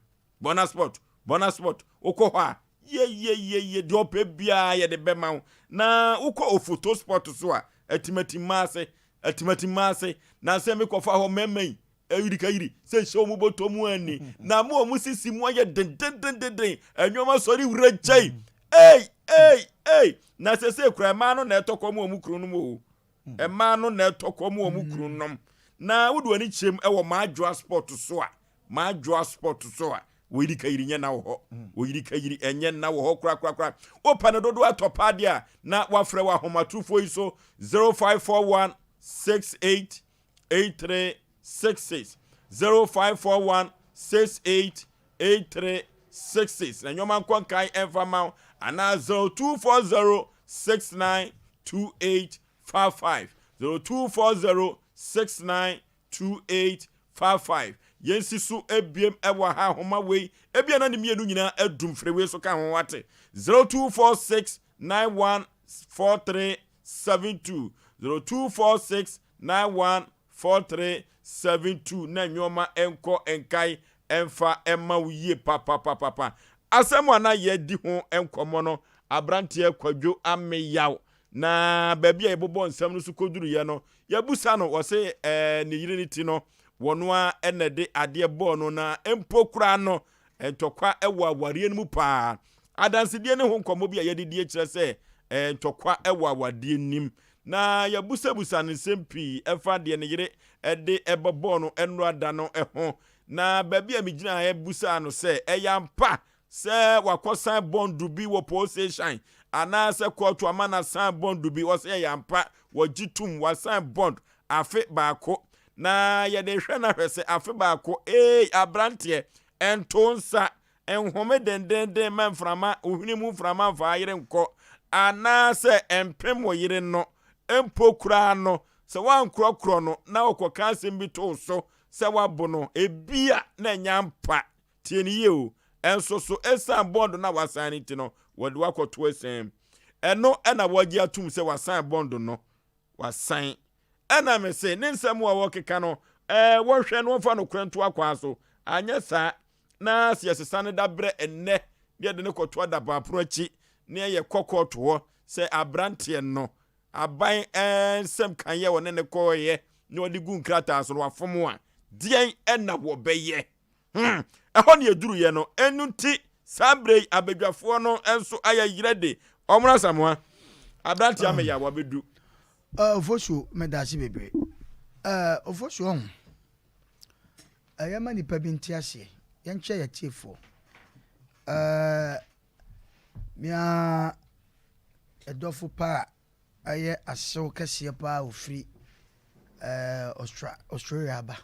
S1: Bona Sport, Bona Sport, wokɔ hɔ a, yeyeyeye, deɛ ɔpɛ biara yɛde bɛma wo. Na wokɔ Ofoto Sport so a, Atimatimma ase, Atimatimma ase, na sɛ mekɔfa hɔ mmarima yi, ayirikayiri, sɛ nhyɛ wɔn bɔtɔ mu anni, na mo a wɔn sisi mu ayɛ dendendenden, nneɛma sɔre wura nkyɛn. Ei! Ei, ei, na sese kura mmaa no na ɛtɔ kɔm wɔn kunu nom o. Mmaa no na ɛtɔ kɔm wɔn kunu nom. Na wode w'ani kyerɛm wɔ Maadwoa Sport so a, Maadwoa Sport so a, wɔyiri kayiri nyɛ na wɔ hɔ. Wɔyiri kayiri ɛnyɛ na wɔ hɔ korakorakora. Wopɛ no dodoɔ atɔ paa deɛ a, na wafrɛ wɔ ahomatorofoɔ yi so 0541 68 8366 0541 68 8366 na nneɛma nkɔ nkan ɛmfa ma wo anaa 0240 69 2855 0240 69 2855 yɛnsi so ebiem ɛwɔ ha ahoma wei ebia na ne mmienu nyinaa adum fere so ka ho wate 0246 9143 72 0246 9143 72 na nneɛma nkɔ nkae ɛmfa ɛma wo yie papapapapa. Asɛm a na yɛdi ho nkɔmmɔ no, aberanteɛ Kwadwo Ameyaw, na baabi a yɛbobɔ nsɛm no so kɔduruiɛ no, yɛbusa no, wɔse ɛɛ ne yere no ti no, wɔno ara na ɛde adeɛ bɔɔ no, na mpo koraa no, ntɔkwa wɔ awareɛ no mu paa. Adansedie ne ho nkɔmmɔ bi a yɛde die kyerɛ sɛ ɛɛ ntɔkwa wɔ awadeɛ nim. Na yɛbusabusa no nsɛm pii ɛfa deɛ ne yere de ɛbɛbɔɔ no nnora da no ho. Na baabi a megyinaeɛ bisaa no sɛ ɛyɛ ampa sɛ wakɔsan bɔndu bi wɔ police station anaasɛ kɔɔto ama no asan bɔndu bi. Ɔsɛ ɛyɛ ampa, wɔgye tom, wasan bɔnd afe baako. Na yɛde hwɛ no ahwɛ sɛ afe baako, ee aberanteɛ, ɛnto nsa, nhome dendenden ma mframa, wo hwene mu mframa mfa yere nkɔ, anaasɛ ɛmpem wo yere no mpo koraa no, sɛ woankorɔkorɔ no na ɔkɔka asɛm bi to wo so sɛ woabo no, ebia na ɛnyɛ ampa. Tie no yie o. Ɛnso so, esiane bɔndo no a wasan no nti no, wɔde wo akɔto asiane mu. Ɛno na wɔagye atom sɛ wasan bɔndo no. Wasan. Ɛna mese, ne nsɛm a wɔkeka no, ɛɛ, wɔnhwɛ na wɔmfa nokorɛ nto akwaa so. Anyɛ saa na sɛ yɛsesa no daberɛ ɛnnɛ na yɛde no kɔto adapaapono akyi na yɛkɔ kɔɔto hɔ sɛ aberanteɛ no, Aban nsɛm kan yɛ ɔne no kɔeɛ na ɔde gu nkrataa so no wafom a, deɛn na wɔbɛyɛ? Hmm, ɛhɔ ne ɛduruiɛ no. Ɛno nti, saa berɛ yi abadwafoɔ no nso ayɛ yerɛ de wɔn Asamoah, aberanteɛ amɛyɛ a wabɛdu.
S7: Ofosuo, meda ase bebree. Ofosuo ɔho, ɛyɛ ma nipa bi nte aseɛ, yɛnkyɛ yɛ tiefoɔ. Me ara dɔfo pa a ɔyɛ asew kɛseɛ paa a ɔfiri Australia aba.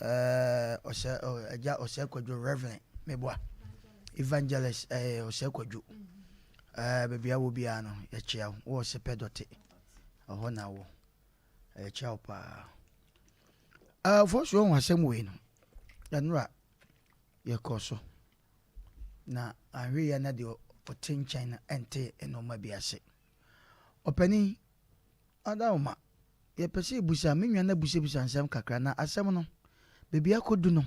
S7: Ɔsɛ Agya Ɔsɛe Kwadwo Reverend meboa Evangelist Ɔsɛe Kwadwo. Baabi a wɔ biara no yɛkyea wo wɔ Sepɛ Dɔte ɛhɔ na wɔ yɛkyea wo paa. Fosuo ho asɛm wei no ɛnora yɛkɔ so. Na anhwɛ yie a na deɛ ɔte nkyɛn no nte nnoɔma bi ase. Ɔpanin, Adaoma, yɛpɛ sɛ yɛbusa, me nua no abusabisa nsɛm kakra na asɛm no, baabi akɔdu no,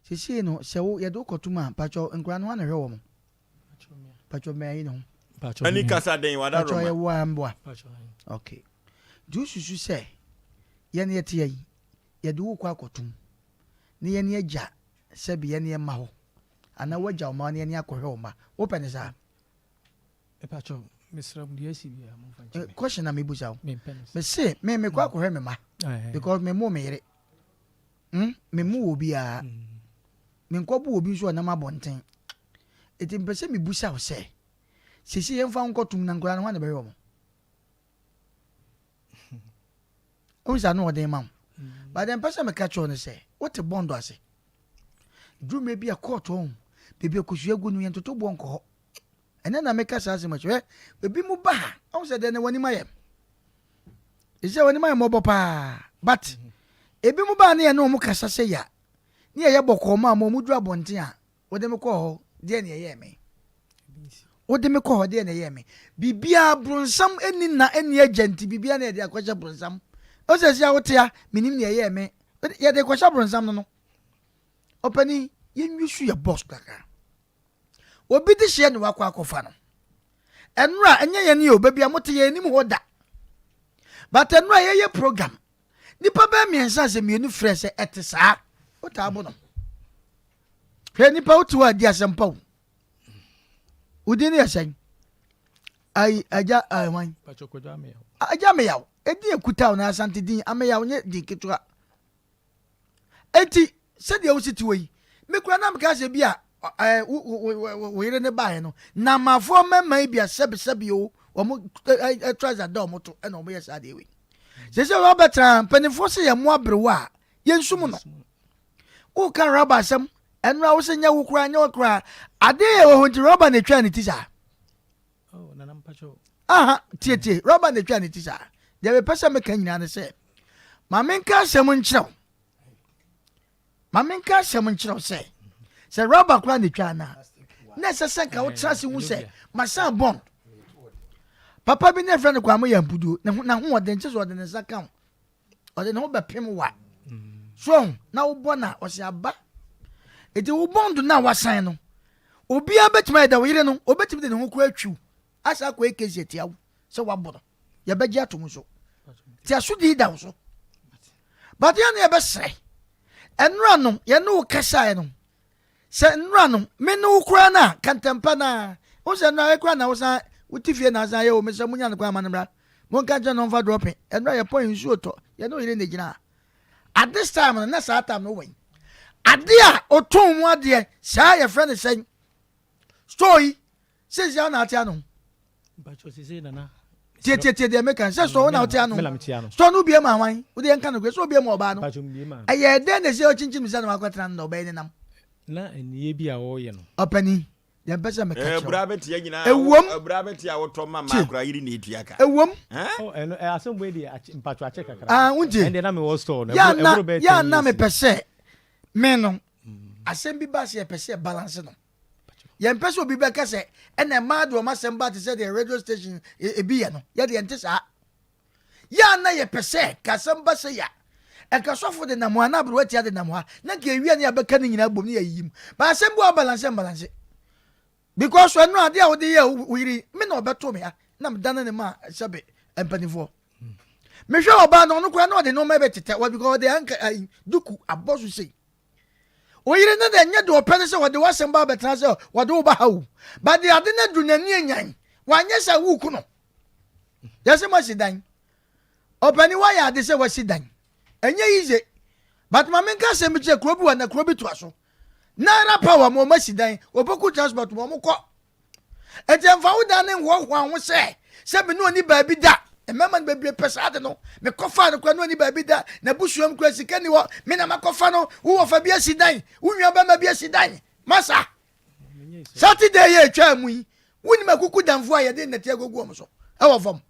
S7: seesei no, sɛ wo, yɛde wo kɔtom a, mpakyɛw, nkwadaa no hwan na ɛhwɛ wɔn? Mpakyɛw, mmɛn ayi ne ho.
S1: Ɛni kasa den, wada
S7: Mpakyɛw,
S1: Roma.
S7: yɛwo a mboa. Okay. Nti wosusu sɛ yɛn yɛte ha yi, yɛde wo kɔ akɔtom ne yɛn agya sɛbi yɛn yɛmma hɔ anaa wagya wo mma na yɛne akɔhwɛ wo mma wopɛ ne saa?
S3: Mepakyɛw, mesrɛ mo deɛ asi biara momfa nkyɛ me.
S7: Question na mebusa wo.
S3: Mempɛ ne saa.
S7: Mese me mekɔ akɔhwɛ me mma because me mmo me yere. Hmm, me mmo wɔ obiara. Menkɔ bo obi nso ɔnam abɔnten. Eti mepɛ sɛ mebusa wo sɛ, sese yɛmfa wo nkɔtom na nkwadaa no hwan na ɛbɛhwɛ wɔn? Wohu sɛ ano ɔden ma wo. But deɛ mpɛ sɛ meka kyerɛ wo ne sɛ, wote bɔndo ase. Duru mmerɛ bi a kɔɔto ɔho, baabi a kosua gu no yɛntoto boɔ nkɔ hɔ. Ɛnɛ na meka saa asɛm akyi. Hwɛ, ebi mu ba ha, ɔho sɛ deɛ na w'anim ayɛ. Ɛsɛ w'anim ayɛ mmɔbɔ paa. But ebi mu ba ne yɛne wɔn kasa sɛ ya, ne yɛyɛ bɔkɔɔ ma wɔn, wɔn duru abɔnten a, Wode me kɔɔ hɔ, deɛn na ɛyɛɛ me? Wode me kɔɔ hɔ, deɛn na ɛyɛɛ me? Biribiara, bronsam nni nna, nni agya nti, biribiara na yɛde akɔhyɛ bronsam. Ɔsɛ sɛ wote a, menim nea ɛyɛɛ me. Yɛde kɔhyɛ bronsam no no. Ɔpanin, yɛnwi so yɛ boss kakra. Obi de hyeɛ na wakɔ akɔfa no. Ɛnora, ɛnyɛ yɛn o, baabi a mote yɛn anim hɔ da. But ɛnora yɛyɛ program. Nipa bɛɛ mmiɛnsa sɛ mmienu frɛ sɛ ɛte saa. Wotaa bo no. Hwɛ nipa wote hɔ a di asɛmpa o. Wo din no yɛ sɛn? Ayi agya ayi hwan? Agya Ameyaw. Edin ekuta wo na Asante din Ameyaw nyɛ din ketewa. Enti sɛdeɛ wosi te hɔ yi, me kura na meka sɛ bi a ɛɛ wo wo wo yere ne baeɛ no, na amafoɔ mmarima yi bi a sɛbisɛbi o, wɔn ɛ trouser da wɔn to ɛna wɔn yɛ saa adeɛ wei. Sɛ sɛ wɔbɛtena mpanimfoɔ sɛ yɛn mo aberewa a yɛnsum no. Woka rɔba asɛm ɛno a wosɛ nyɛ wo koraa nyɛ wo koraa adeɛ yɛ wɔ hɔ nti rɔba na etwa ne ti saa.
S3: Oh,
S7: Aha, tietie, rɔba na etwa ne ti saa. Deɛ mepɛ sɛ meka nyinaa ne sɛ, ma menka asɛm nkyerɛ wo. Ma menka asɛm nkyerɛ wo sɛ, sɛ rɔba koraa na etwa no a, na ɛsɛ sɛ nka wotena ase hu sɛ masan bɔn. Papa bi ne ɛfrɛ no Kwame Yampuduo, ne ho n'ahoɔden kyɛ sɛ ɔde ne nsa ka wo. Ɔde ne ho bɛpem wa. So na wobɔ na ɔsɛ aba. Eti wo bɔnd no a wasan no, obiara bɛtumi ayɛ dɛ wo yere no, obɛtumi de ne ho kora atwiw asa akɔ ekesi atia wo sɛ wabɔ no. Yɛbɛgye ato mu so. Ti asodi da wo so. But yɛn na yɛbɛsrɛ. Ɛnora no, yɛne wo kasaeɛ no, Sɛ nnora no, me ne wo koraa no a, ka ntɛmpa no ara. Wohu sɛ nnora koraa na wosan, wote fie na asan yɛ o, mesrɛ monya no kwan ma no mmra. Monka nkyerɛ no ɔmfa drɔpe. Nnora yɛpɔn nsuo tɔ, yɛne wo yere na ɛgyina ha. At this time no, na saa time no wowɔ he? Adeɛ a ɔtɔn mu adeɛ, saa yɛfrɛ no sɛn? Store yi, Seesei a na ate ano. Tietietie deɛ meka sɛ sɔ wo na wote ano. Sɔ no bie ma hwan? Wode yɛnka no korɛ sɛ obie ma ɔbaa no. Ɛyɛ dɛn na ɛsɛ ɔkyinkyim sɛ na wakɔtena no na ɔbɛyɛ ne nam?
S3: Na nneyɛɛ bi a ɔreyɛ no.
S7: Ɔpanin, deɛ mpɛ sɛ meka kyerɛ wo. Ɛwom. Tie. Ɛwom. Ah, wontie. Yɛ a na mepɛ sɛ me no asɛm bi ba sɛ yɛpɛ sɛ balance no. Yɛmpɛ sɛ obi bɛka sɛ ɛna mmaa de wɔn asɛm ba te sɛ deɛ radio station e, ebi yɛ no. Yɛ deɛ nte saa. Yɛ a na yɛpɛ sɛ ka asɛm ba sɛ ya. Ɛnka sɔfo de nam hɔ anaa aberewa tia de nam hɔ a, na nka ewia ne yɛabɛka ne nyinaa bom ne yɛayiyi mu. Ba asɛm bi wɔ balanse mbalanse. Because ɛno adeɛ a wode yɛ wo yere me na ɔbɛto me ha na medane ne ma sɛbe mpanimfoɔ. Mehwɛ ɔbaa no ɔno koraa na ɔde nneɛma bɛtetɛ wɔ because ɔde anka duku abɔ so sei. Wo yere no deɛ nyɛ deɛ ɔpɛ ne sɛ wɔde w'asɛm ba abɛtena sɛ wɔde wo ba ha o. But deɛ ade no aduru n'ani anyan. Wanyɛ sɛ woku no. Yɛsɛ moasi dan. Ɔpani woayɛ ade sɛ wasi dan. Ɛnyɛ yize. But ma menka asɛm bi kyerɛ kuro bi wɔ na kuro bi toa so. Naira power ma wɔn asi dan. Opoku transport ma wɔn kɔ. Enti ɛmfa wo dan no nhoahoa ho sɛ sɛ me ne ɔni baabi da. Mmarima no bebree pɛ saa ade no. Mekɔfaa no koraa ne ɔni baabi da. N'abusua mu koraa sika nni hɔ. Me na makɔfa no. Wo wɔfa bi asi dan. Wo nua barima bi asi dan. Masa. Saturday yɛ atwaa mu yi, wonim akuku danfoɔ a yɛde nnɛte agugu wɔn so ɛwɔ fam.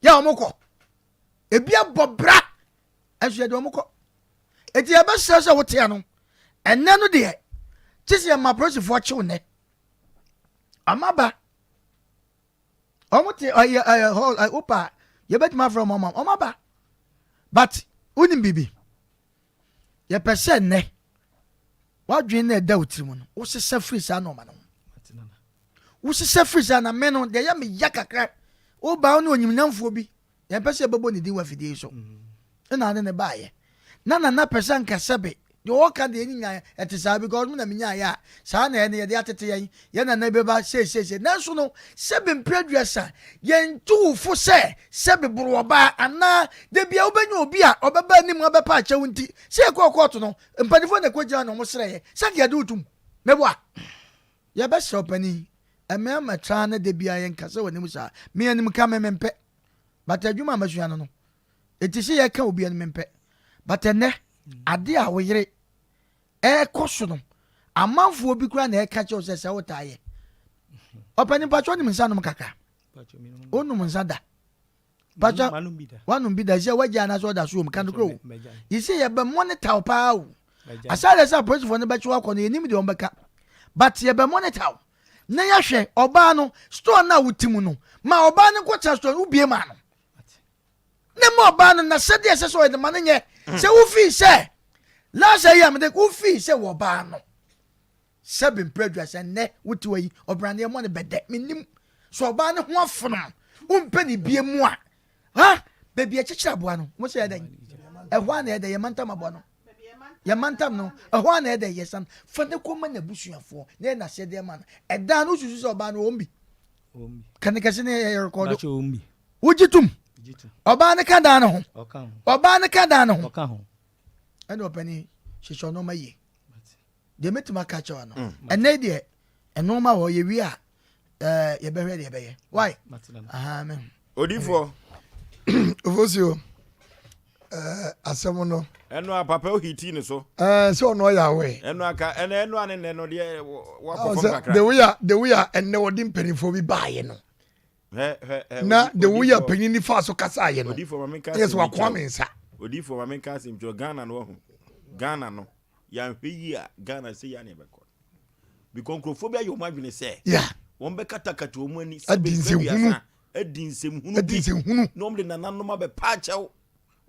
S7: Yɛ wɔn kɔ. Ebi abɔ bra. Ɛnso yɛde wɔn kɔ. Eti yɛbɛsrɛ sɛ wote ano. Ɛnnɛ no deɛ, kye sɛ yɛma apolisifoɔ kyew nnɛ. Ɔmo aba. Ɔmo te ɔyɛ ɛyɛ hall ɛ wopa yɛbɛtumi afrɛ ɔmo ama ɔmo aba. But wonim biribi? Yɛpɛ sɛ nnɛ wadwene na ɛda wo tirim no wosesa firi saa nneɛma no ho. Wosesa firi saa na me no deɛ ɛyɛ me ya kakra woba wo ne onyimnyamfoɔ bi Yɛmpɛ sɛ yɛbɛbɔ ne din wɔ afidie yi so. Ɛna ade ne baayɛ. Na Nana pɛ sɛ anka sɛbe deɛ ɔka deɛ ne nyinaa ɛte saa because me na menyaeɛ a saa na ɛne yɛde atete yɛn yɛn nana bɛba seeseesei nanso no sɛbe mprɛ aduasa yɛntu wo fo sɛ sɛbe boro ɔbaa anaa da bia wobɛnya obi a ɔbɛba anim abɛpa akyɛw nti sɛ yɛkɔɔ kɔɔto no mpanimfoɔ na ɛkɔgyina na wɔn srɛeɛ sɛ nka yɛde wo tom meboa yɛbɛsrɛ ɔpanin ɛmɛ mɛtra ne da bia yɛnkasa wɔ anim saa me anim ka me mempɛ But adwuma a masua no no, eti sɛ yɛka obi no mempɛ. But ɛnɛ, ade a wo yere ɛrekɔ so no, amanfoɔ bi koraa na ɛka kyerɛ wo sɛ sɛ wotaa yɛ. Ɔpɛni mpakyɛ wonim nsa nom kakra? Wonom nsa da? Mpakyɛ wanom bi da sɛ wagya anaasɛ ɔda so wɔ mu ka nokorɛ o. Yɛsɛ yɛbɛ monitor wo paa o. Aside sɛ apolisifoɔ no bɛkye wo akɔ no yɛnim deɛ wɔbɛka. But yɛbɛ monitor wo. na yɛahwɛ ɔbaa no store no a wote mu no ma ɔbaa no nkɔtena store no wobie ma no ne ma ɔbaa no na sɛdeɛ ɛsɛ sɛ ɔyɛ no ma no nyɛ mm. sɛ wofii sɛ last year a mede wofii sɛ wɔ ɔbaa no sɛ bempere adwa sɛ nnɛ wote hɔ yi ɔbraneɛ mmɔ no bɛdɛ menim sɛ ɔbaa no ho afono wompɛ ne bie mu a ha baabi ɛkyekyere aboa no mo sɛ ɛdɛn ɛhɔ a na ɛdɛ yɛ mantam aboa no yɛ mantam no ɛhɔ a na ɛdɛ yɛ san fa ne kɔma n'abusuafoɔ na yɛ n'asɛdeɛ ma no ɛdan no susu sɛ ɔbaa no wɔn bi. Kane kɛse ne yɛ rekɔdo. Wogye tom. Ɔbaa no ka dan no ho. Ɔbaa no ka dan no ho. Ɛna ɔpani hyehyɛ ɔnɔɔma yie. Deɛ mɛtumi aka kyerɛ no. Mm. Ɛnɛ deɛ ɛnɔɔma wɔ yɛwie a ɛɛ yɛbɛhwɛ deɛ ɛbɛyɛ. Why? Aha me.
S1: Odifoɔ.
S8: Ofosio ɛɛ asɛm no.
S1: Ɛno a papa ohiti ne so.
S8: Ɛɛ sɛ ɔno ɔyɛ awɛ.
S1: Ɛno aka ɛnɛ ɛno a ne nɛ no deɛ wakɔ fam kakra.
S8: The way a the way a ɛnɛ wɔde mpanimfoɔ bi baayɛ no. na de wo yɛ panyin ni fa so kasa ayɛ no ɛyɛ sɛ wakoa me nsa.
S1: Odiifoɔ ma menka asɛm kyerɛ Ghana no wahu Ghana no yɛanhwɛ yie a Ghana sɛ yɛ ne ɛbɛkɔ because nkurɔfoɔ bi ayɛ wɔn adwene sɛ wɔn bɛkatakata wɔn ani sɛ bɛfɛ adi nsɛmhunu bi na wɔn de nananom abɛpa akyɛw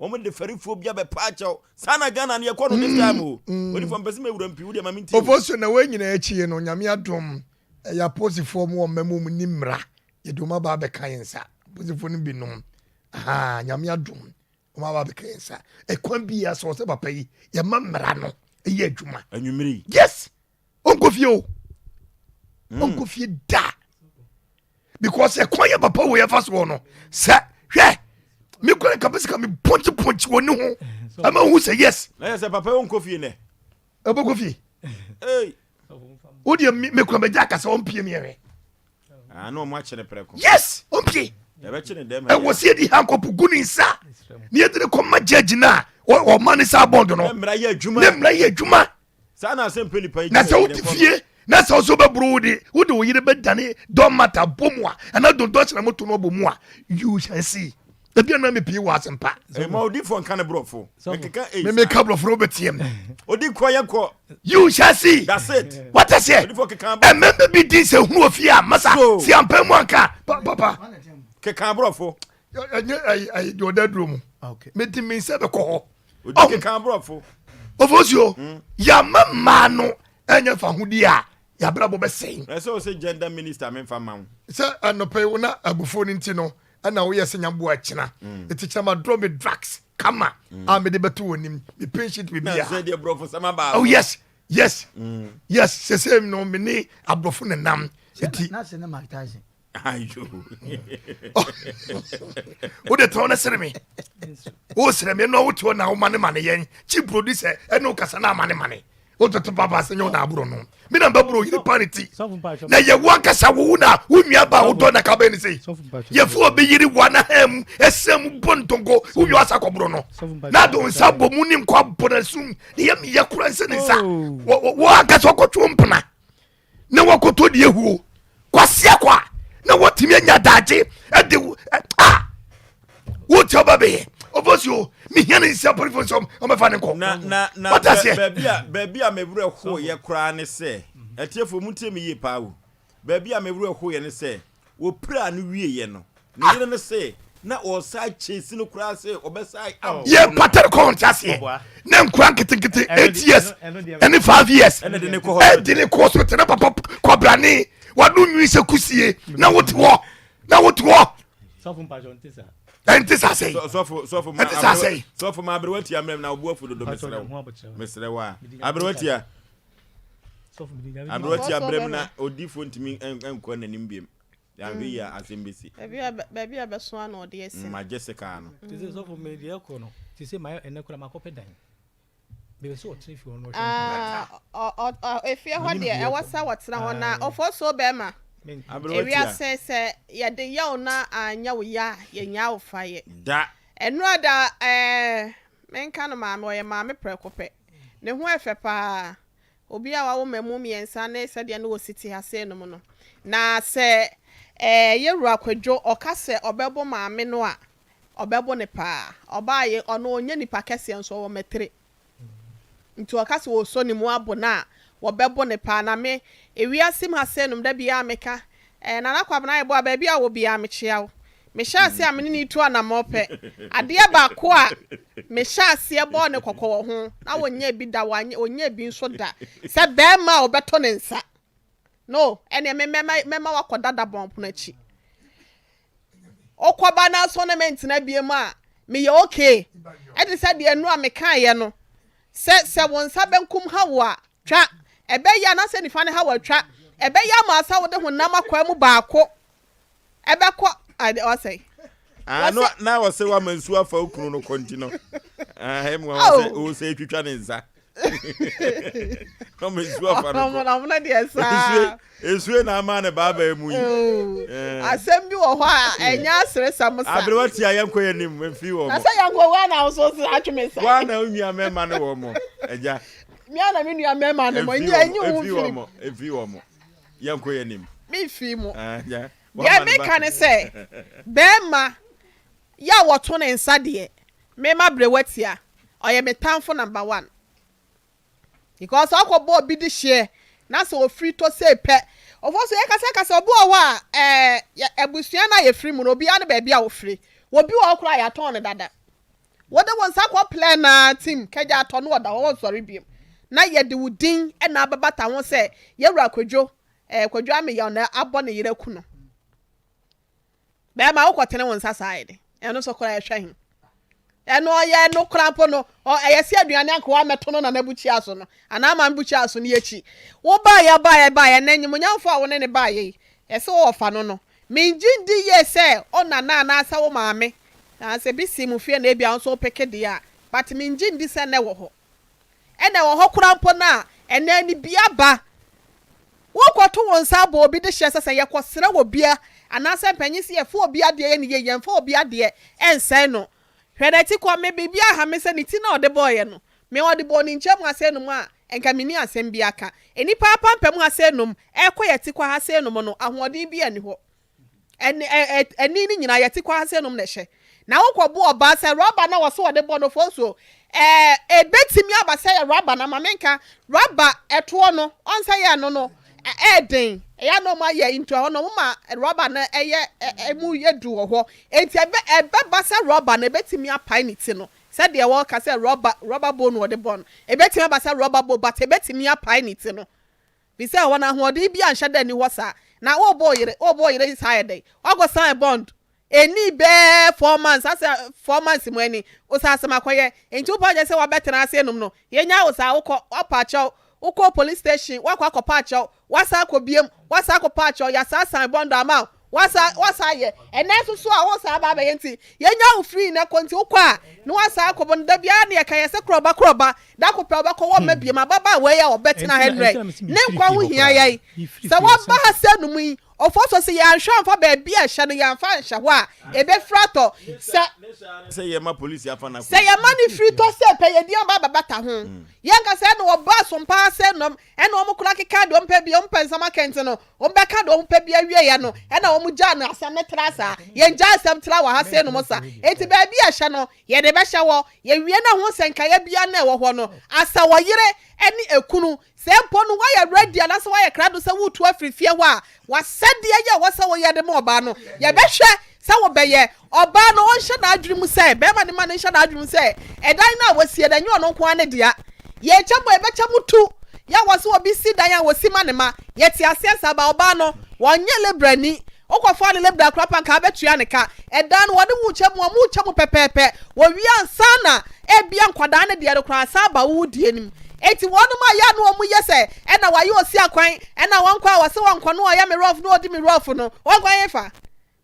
S1: wɔn de fɛrifoɔ bi abɛpa akyɛw saa na Ghana no yɛkɔ no this time o mm. odiifoɔ mpɛ sɛ mɛwura mpi wo deɛ ma mentie
S8: ofosuo na wɔn nyinaa akyi no nyame adom Ɛyɛ aposifoɔ mo wɔ mma mu ɔmo nim mmara yɛde ɔmo aba abɛka yɛn nsa aposifoɔ no bi nom ahaa nyame adom ɔmo aba abɛka yɛn nsa ɛkwan bi yɛ sɛ ɔsɛ papa yi yɛma mmara no ɛyɛ adwuma
S1: anwummere yi
S8: yes ɔnkɔ fie o mm. ɔnkɔ fie da because ɛkwan yɛ papa wo yɛfa soɔ no sɛ hwɛ me kura nka pɛ sɛ ka me pɔnkye pɔnkye wɔ ne ho ɛma hu sɛ yes
S1: na yɛ sɛ papa yi ɔnkɔ fie nɛ
S8: ɛbɛkɔ fie wo deɛ mekura magya akasa ɔmpie me ɛhwɛ
S1: ah, na ɔmo akyere prɛko
S8: yes ɔmpie ɛwɔ sɛ yɛde hankɔpo gu ne nsa ne yɛde ne kɔma gyagyi no a ɔma ne saa bɔnd no
S1: ne mmara yɛ
S8: adwuma ne mmara yɛ adwuma na sɛ wote fie na sɛ wosɛ wobɛboro wo de wode wo yere bɛdane dɔmata bɔ mu a anaa dondɔ hyena moto no abɔ mu a you shall see ebi anam mi pii wɔ asɛmpa.
S1: Ɛma odifoɔ nka ne borɔfo. Nkeka
S8: eyi. Meme ka borɔfo no wobɛteɛ m.
S1: Odi kɔ yɛ kɔ.
S8: You shall see.
S1: That's it.
S8: What I say?
S1: Odifoɔ keka.
S8: Ɛmɛmɛ bi di nsɛ hunu ofie a masa si ampa mu anka papa.
S1: Keka borɔfo.
S8: Ɛnyɛ ayi ayi deɛ ɔda duro mu. Medi mi nsa bɛkɔ hɔ.
S1: Odi keka borɔfo.
S8: Ofosuo hmm. yamma mmaa no ɛnyɛ fahodie a yabrabɔ bɛsɛn.
S1: Ɛsɛ ɔsɛ gender minister menfa ma wo.
S8: Sɛ anɔpɛ yi wo na abufuo no nti no ɛna woyɛ sɛ nyamboa kyena mm. ɛti kyena ma draw me drugs kama mm. a mede bɛto wɔ nim me pain sheet me bia oh yes yes mm. yes sɛsɛ no me ne aborɔfo ne nam ɛti wode tɔn no sere me wosere me na wote hɔ na woma ne ma ne yɛn chief producer ɛne wokasa na ama ne ma ne wototo papa sɛ nyɛ wo na aboro no me na mbɛboro yere pa ne ti na yɛ wo ankasa wo na wo nua ba wodɔ na ka bɛn ne sei yɛfo obi yere wa na ha mu ɛsɛ mu bɔ ntonko wo nua asa kɔboro no na de nsa bɔ mu ne nkɔ abɔ na sum ne yɛ meyɛ kora nsɛ ne nsa oh. wo ankasa ɔkɔtwe mpena na wɔkɔtɔ deɛ huo kwaseɛ kɔ a na wɔtumi anya daagye ɛde a wotia ɔba bɛyɛ ɔfɔsi o mehia ne nsia polifo sɛ ɔmɛfa ne nkɔ
S1: na na na
S8: wata aseɛ
S1: baabi a baabi a mewerɛ hoyɛ koraa ne sɛ atiefoɔ mu tie me yie paa o baabi a mewerɛ hoyɛ ne sɛ Wɔpiraa no wieeɛ no, ne yere no se na ɔresan kyesi no koraa se ɔbɛsan abɔ
S8: yɛ
S1: no.
S8: mpata no kɔ nte aseɛ na nkura nketenkete 8 years ɛne 5 years
S1: Ɛna de ne kɔ hospital.
S8: ɛde ne kɔ hospital na papa kɔbrane wado nwi sɛ kusie na wote hɔ na wote hɔ
S3: Sɔfo mpatsɔ nte saa.
S8: ɛnte saa sɛn
S1: Sɔ- Sɔfo sɔfo ma
S8: ɛnte saa sɛn
S1: sɔfo ma aberewa tia mmerɛ na ɔbu afu dodo
S3: Mpatsɔ
S1: mesrɛ
S3: ho
S1: wo
S3: abokyerɛ.
S1: mesrɛ wo a aberewa tia Aberewa ti abrɛ mu na odiifoɔ ntumi nkɔ n'anim biem. Yɛahwɛ yie a asɛm bɛsi.
S2: Baabi a bɛso ano ɔde asi.
S1: Ma gye sekaa no.
S3: Te sɛ sɔfo me deɛ ɛkɔ no te sɛ mayɛ ɛnɛ koraa makɔpɛ dan. Mepɛ sɛ ɔtena fie hɔ na ɔhwɛ
S2: nkwadaa. Efie hɔ deɛ ɛwɔ sɛ wɔtena hɔ na ɔfɔsuo bɛrima. Ewiase sɛ yɛde yɛ wo na anyɛ wo ya a yɛnyaa wo fa yɛ.
S1: Da.
S2: Ɛnora da ɛɛ menka no maame ɔyɛ maame prɛko pɛ. Ne ho yɛ fɛ paa. Obi a wawo mmamu mmiɛnsa ne sɛdeɛ na wɔsi te ha sei nom no. Na sɛ ɛɛ yɛ wura Kwadwo ɔka sɛ ɔbɛbo maame no a, ɔbɛbo no paa. Ɔbaa yɛ ɔno ɔnyɛ nipa kɛseɛ nso ɔwɔ mmatire. Nti ɔka sɛ wɔsɔ ne mu abo no a, wɔbɛbo no paa. Na me, ewiase mu ha sei nom, da biara meka, eh, Nana Kwabena Yeboah, baabi a wɔ biara mekyea wo. Mehyɛɛ aseɛ a me ne no retu anammɔn pɛ, adeɛ baako a mehyɛɛ aseɛ bɔɔ no kɔkɔ wɔ ho, na ɔnyɛɛ bi da, wanyɛ, ɔnyɛɛ bi nso da, sɛ barima a ɔbɛtɔ ne nsa. No, ɛnneɛ me mɛma, mɛma wakɔ dada bɔn pono akyi. Wokɔba na so ne me ntena biom a, meyɛ okay. Ɛte sɛ deɛ nnuro a mekaeɛ no, sɛ, sɛ wo nsa benkum ha wo a, twa. Ɛbɛyɛ anaasɛ nifa no ha wo a, twa. Ɛbɛyɛ ama sɛ wode honam akwaa mu baako. Ɛbɛkɔ ade ɔsɛe.
S1: Ah, no, na wɔsɛ wama nsuo afa wo kunu no kɔ nti no. Ah, ɛmu wɔn sɛ o sɛ etwitwa ne nsa. Ɔma nsuo afa no kɔ.
S2: Ɔmo deɛ saa.
S1: Nsuo na ama ne baabaa mu yi.
S2: Oh. Eh. Asɛm bi wɔ hɔ a ɛnyɛ aseresɛm sa.
S1: Aberewa tia yɛnkɔ yɛn anim mfi wɔn.
S2: Na sɛ yɛnkɔ wɔn na nso sɛ atwe me nsa.
S1: Wɔn na onua mmarima ne wɔn mo agya.
S2: Mia na me nua mmarima ne mo enyi enyi wo mfiri.
S1: Efi wɔn mo yɛnkɔ yɛn anim.
S2: Mi fi mo. Ah, Deɛ meka ne sɛ bɛrima yɛ a wɔto ne nsa deɛ mema aberewa tia ɔyɛ me tamfo number one. Because ɔkɔ bɔ obi de hyeɛ na sɛ ofiri tɔ sei pɛ ɔfɔ so yɛkasa kasa obi wɔ hɔ a ɛɛ abusua no a yɛfiri mu no obiara ne baabi a ofiri obi wɔ hɔ koraa yɛatɔn no dada wode wo nsa kɔ plɛ na tim kɛgya atɔ no ɔda hɔ ɔnsɔre biom na yɛde wo din na abɛbata ho sɛ yɛwura kwadwo ɛɛ kwadwo ameyaw na abɔ ne yere aku no. Bɛɛma wo kɔtene wo nsa saa yɛ de ɛno nso koraa ɛhwɛ he ɛno ɔyɛ no koraa mpo no ɛyɛ sɛ aduane anka woamɛto no nana bukyia so no anaa maame bukyia so no yɛkyi wo baayɛ baayɛ baayɛ na nyimonyamfo a wo ne ne baayɛ yi ɛsɛ wɔ ɔfa no no mengye ndi yie sɛ o nana anaasɛ wo maame anaasɛ bi si mu fie na ebia wo nso wopeke deɛ a but mengye ndi sɛ nɛ wɔ hɔ Ɛna ɛwɔ hɔ koraa mpo no a, ɛnnɛ anibue aba. Worekɔto wo nsa abɔ obi de hyɛ sɛ sɛ yɛkɔsrɛ obi a, anaasɛ mpanyin se yɛfa obi adeɛ yɛ no yie, yɛmfa obi adeɛ nsɛe no. Hwɛ n'ati kɔ, me biribi aha me sɛ ne ti no a ɔde bɔeɛ no, me ɔde bɔɔ ne nkyɛn mu ha sei nom a, nka menni asɛm biara ka. Nnipa apampam ha sei nom, ɛrekɔ yɛn ti kɔ ha sei nom no, ahoɔden biara nni hɔ. Ɛne ɛ ɛ ani no nyinaa yɛte kɔ ase nom na ɛhyɛ. Na wokɔ bo ɔbaa sɛ rɔba na wɔso wɔde bɔ no fo nso ɛɛ ebetumi aba sɛ yɛ rɔba na ma menka rɔba ɛtoɔ no ɔnsɛ yɛ ɛno no ɛɛden ɛyɛ na wɔn ayɛ nti ɛhɔ no wɔn ma rɔba no ɛyɛ ɛmu yɛ du wɔ hɔ nti ɛbɛ ɛbɛba sɛ rɔba no ebetumi apae ne ti no sɛdeɛ wɔka sɛ rɔba rɔba bo no wɔde bɔ no ebetumi aba sɛ rɔba bo but ebetumi apae ne ti no. Fisɛ hɔ no ahoɔden biaa nhyɛ da nni hɔ saa. Na wobɔ wo yere, wobɔ wo yere saa yɛ dɛn? Wakɔ sign bond ɛnnii bɛɛ four months asɛ four months mu ani wo saa asɛm akɔyɛ nti wopɛ akyɛ sɛ wabɛtena ase nom no yɛnyaa wo saa wokɔ wapa akyɛw wokɔ police station wakɔ akɔpa akyɛw wasan akɔ biem wasan akɔpa akyɛw yɛasan sign bond ama wo Wasa wasa ayɛ ɛnɛ nso so a wosan aba abɛyɛ nti yɛnya wo free na kɔ nti wokɔ a na wasan akɔ bɔ no da biara na yɛka yɛ sɛ korɔba korɔba da ko pɛ wobɛkɔ wɔmma hmm. biem ababaawa yi a ɔbɛtena ha nnɛ ne nkwa ho hia yɛn sɛ waba ha sɛ no mu yi ɔfɔ so sɛ yɛanhwɛ amfa baabi a ɛhyɛ no yɛamfa anhyɛ hɔ a ɛbɛfiri atɔ sɛ
S1: sɛ yɛma polisi afa no
S2: sɛ yɛma no firi tɔ sɛ pɛ yɛdi aba abɛbata ho hmm. yɛnka sɛ ɛna ɔba so mpaa sɛ nom ɛna wɔn kora keka deɛ wɔn pɛ bi wɔn pɛ nsɛm akɛnti no Wɔbɛka deɛ wɔpɛ bi awieɛ no, ɛna wɔgyaa no asɛm no tra saa. Yɛngyaa asɛm tra wɔ ha sei nom sa. Enti baabi a ɛhyɛ no, yɛde bɛhyɛ hɔ. Yɛwie no ɛho nsɛnkaeɛ biara no a ɛwɔ hɔ no, asa ɔyere ne ekunu. Sɛ mpo no woayɛ ready anaasɛ woayɛ krado sɛ woretu afiri fie hɔ a, w'asɛdeɛ yɛ ɛwɔ sɛ woyɛ de ma ɔbaa no, yɛbɛhwɛ sɛ wobɛyɛ. Ɔbaa no ɔnhyɛ n'adwene mu sɛ, barima no ma no nhyɛ n'adwene mu sɛ, ɛdan no a wasie no, ɛnyɛ ɔno nko ara ne dea. Yɛkyɛ mu a, yɛbɛkyɛ mu tu. Yɛ a wɔse obi si dan a wɔsi ma ne mma. Yɛte aseɛ saa, but ɔbaa no, ɔnyɛ lebrani. Wokɔfaa no lebra koraa mpo a, anka wobɛtua ne ka. Ɛdan no, wɔne wo rekyɛ mu a, wɔrekyɛ mu pɛpɛɛpɛ. Wɔwie ansa na ebia nkwadaa no deɛ no koraa asan aba wo deɛ no mu. Enti wɔnom a yɛ a na wɔyɛ sɛ ɛna wayɛ osi akwan, ɛna wɔnkɔ a wɔse wɔnkɔ na ɔyɛ me rough na ɔdi me rough no, wɔnkɔ hefa?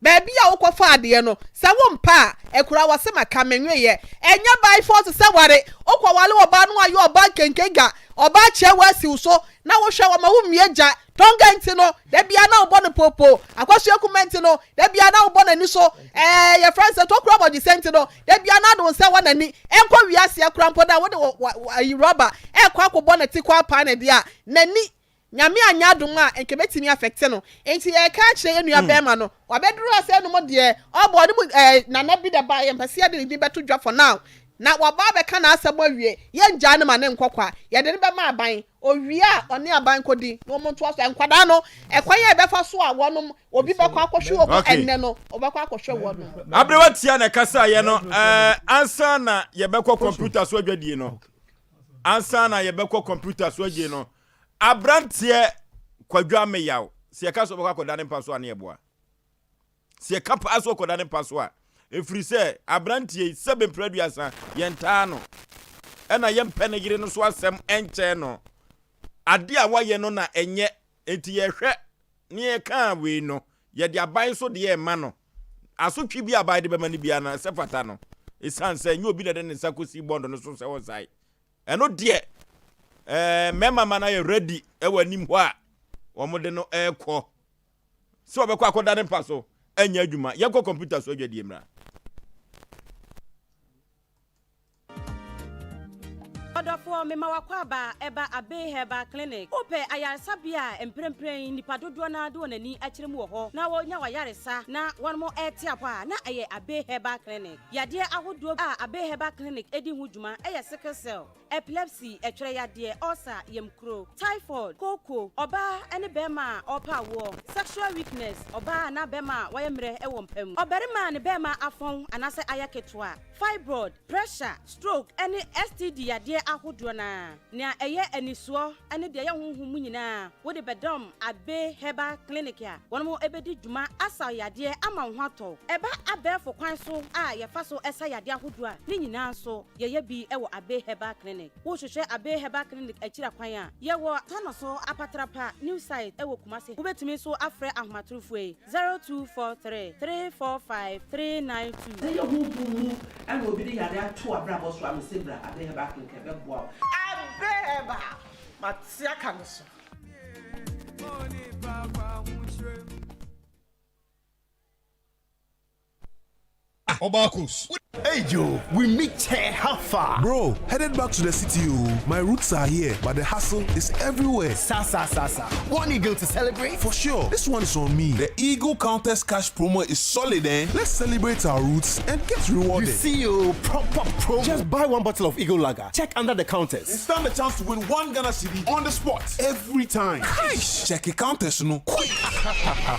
S2: Baabi a wokɔfa adeɛ no, sɛ wompɛ a, akura wɔ se maka, menweeɛ. Ɛnyɛ by force sɛ ware. Wokɔware ɔbaa na wayɛ ɔbaa nkenkega, ɔbaa kyɛɛwa asi wo so, na wohwɛ wɔma wo mmie gya. Tonga nti no, da biara na wobɔ no poopoo. Akwasoa kuma nti no, da biara na wobɔ n'ani so. Ɛɛ, yɛfrɛ no sɛ tokuro abɔgyesɛ nti no, da biara na wode wo nsa wɔ n'ani. Ɛnkɔ wiaseɛ koraa mpo no a, wode wo ayi rɔba ɛrekɔ akɔbɔ n'atikɔ apaa no deɛ a, n'ani Nyame anyɛ adom a nka ɛbɛtumi affect no nti yɛreka akyerɛ yɛn nua bɛɛma no wabɛduru ha sɛ nom deɛ ɔbɔ ɔne mu ɛɛ nana bi da ba yɛmpɛ sɛ yɛde ne din bɛto dwa for now na waba abɛka n'asɛm awie yɛngyaa no ma ne nkɔ kwa yɛde no bɛma aban owie a ɔne aban kɔdi na wɔn ntoa so nkwadaa no ɛkwan a yɛbɛfa so a wɔnom obi bɛkɔ akɔhwɛ wɔn ɛnnɛ no ɔbɛkɔ akɔhwɛ wɔn no.
S1: Aberewa tia na ɛkasaeɛ no ɛɛ ansa na yɛbɛkɔ kɔmputa so adwadie no ansa na yɛbɛkɔ kɔmputa so adwadie no Abranteɛ Kwadwo Ameyaw, sɛ yɛka sɛ ɔbɛkɔ akɔda ne mpa so a ne yɛboa. Sɛ yɛka paa sɛ ɔkɔda ne mpa so a, ɛfiri sɛ abranteɛ yi sɛbe mprɛ aduasa yɛntaa no, ɛna yɛmpɛ ne yere no so asɛm nkyɛn no. Adeɛ a wayɛ no na ɛnyɛ, enti yɛhwɛ ne yɛkaa wei no, Yɛde aban nso deɛ rema no. Asotwe bi a aban de bɛma no biara no, ɛsɛ fata no. Ɛsiane sɛ ɛnyɛ obi na ɛde ne nsa kɔsi bɔnd no so sɛ ɔnsae. Ɛno deɛ, ɛɛ mmarima ma no ayɛ ready wɔ anim hɔ a wɔde no rekɔ sɛ ɔbɛkɔ akɔda ne mpa so ɛnyɛ adwuma. Yɛnkɔ kɔmputa so adwadie mmra.
S13: Ɔdɔfoɔ, mema w'akwaaba ɛba Abbey Herbal Clinic. Wopɛ ayaresabea a mprempren nnipa dodoɔ no ara de wɔn ani akyerɛ mu wɔ hɔ na wɔnya w'ayaresa na wɔnom rete apɔ a, na ɛyɛ Abbey Herbal Clinic. Yadeɛ ahodoɔ a Abbey Herbal Clinic di ho dwuma yɛ sickle cell, epilepsy, ɛtwerɛ yadeɛ, ulcer, yamkuro, typhoid, kooko, ɔbaa ne barima a ɔrepɛ awoɔ, sexual weakness, ɔbaa anaa barima a wayɛ mmerɛ wɔ mpa mu, ɔbarima a ne barima afɔn anaasɛ ayɛ ketewa, fibroid, pressure, stroke ne STD yadeɛ ahodoɔ no ara. Nea ɛyɛ anisoɔ ne deɛ ɛyɛ honhom mu nyinaa wode bɛdɔm Abbey Herbal Clinic a wɔn bɛdi dwuma asa wo yadeɛ ama wo ho atɔ wo. Ɛba abɛɛfo kwan so a yɛfa so sa yadeɛ ahodoɔ a, ne nyinaa nso yɛyɛ bi wɔ Abbey Herbal Clinic. Wohwehwɛ Abbey Herbal Clinic akyiri akwan a, yɛwɔ Tanoso Apatrapa New Site wɔ Kumasi. Wobɛtumi nso afrɛ ahomatorofoɔ yi, 0243 345 392.
S14: Sɛ yɛ honhom mu na obi de yare ato w'abrabɔ so a, mese bra Abbey Herbal Clinic ɛbɛboa wo.
S2: Abbey Herbal, mate aka no so.
S18: Obakos.
S17: Hey Joe, we meet here, how far?
S18: Bro, headed back to the city. Oh. My roots are here, but the hustle is everywhere.
S20: Sa sa sa sa. One eagle to celebrate?
S18: For sure. This one is on me. The Eagle Countess Cash promo is solid, eh? Let's celebrate our roots and get rewarded.
S17: You see, oh, proper promo. Just buy one bottle of Eagle Lager. Check under the counters.
S18: And stand a chance to win one Ghana cedi on the spot every time. Cash! Check the counters, no. Quick!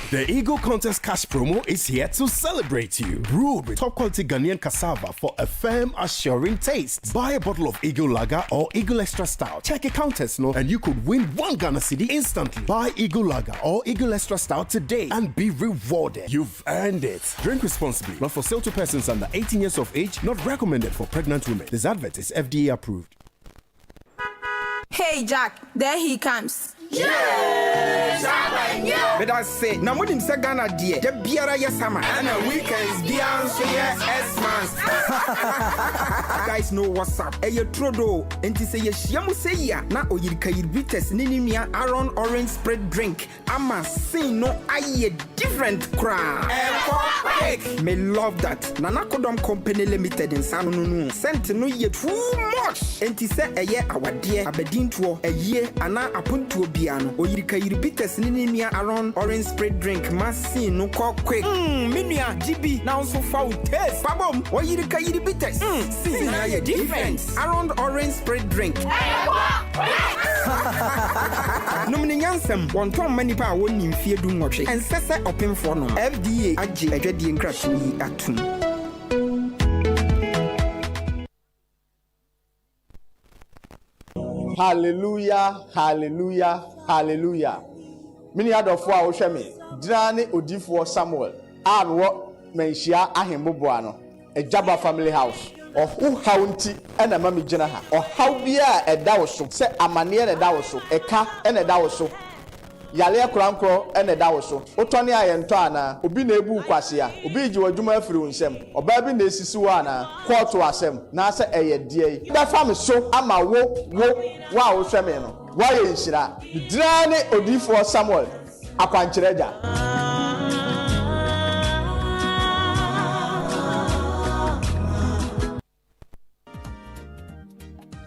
S17: the Eagle Contest Cash promo is here to celebrate you. Brewed with top quality Ghanaian cassava for a firm, assuring taste. Buy a bottle of Eagle Lager or Eagle Extra Stout. Check a counters, no, and you could win one Ghana cedi instantly. Buy Eagle Lager or Eagle Extra Stout today and be rewarded. You've earned it. Drink responsibly. Not for sale to persons under 18 years of age. Not recommended for pregnant women. This advert is FDA approved.
S19: Hey Jack, there he comes.
S20: Meda se na monim sɛ Ghana deɛ da biara yɛ summer ɛna weekends biara nso yɛ Xmas. Guys know what's up? Ɛyɛ turodoo nti sɛ yɛhyia mu sɛyi a na Oyirikayir Bitters ne ne nua Aaron Orange Spirit Drink ama scene no ayɛ different koraa. Ɛkɔ quick! Me love that Nana Kodɔm Company Limited nsa ano no no scent no yɛ too much! Enti sɛ ɛyɛ awadeɛ, abadintoɔ, ayie anaa apontoɔ biara no, Oyirikayiri Bitters ne ne nua Aron Orange Spirit Drink ma scene no kɔ quick. Mm me nua gye bi na wo nso fa wo taste fa bom! Oyirikayiri Bitters, mm scene no ayɛ different! Aron Orange Spirit Drink. Nom no nyansam. Wɔntɔn mma nnipa a wɔnnii mfeɛ dunwɔtwe. Ɛnsɛ sɛ ɔpemfoɔ nom. FDA agye adwadie nkratoɔ yi atom.
S21: Hallelujah, hallelujah, hallelujah. Me nua dɔfoɔ a wohwɛ me, gyina ne odiyifoɔ Samuel a mewɔ Manhyia Ahemmoboa no. Agyaba family house. Wo haw nti na ɛma me gyina ha. Ɔhaw biara a ɛda wo so, sɛ amaneɛ na ɛda wo so, ɛka na ɛda wo so, yareɛ korankorɔ na ɛda wo so, wotɔne a yɛntɔ anaa? Obi na ebu wo kwasea? Obi regye w'adwuma afiri wo nsam? Ɔbaa bi na esisi wo anaa? Kɔɔto asɛm, naasɛ ɛyɛ deɛn? Bɛfa me so ama wo, wo, wo a wohwɛ me no, woayɛ nhyira. Me din ara ne Odiyifoɔ Samuel. Akwankyerɛ Agya.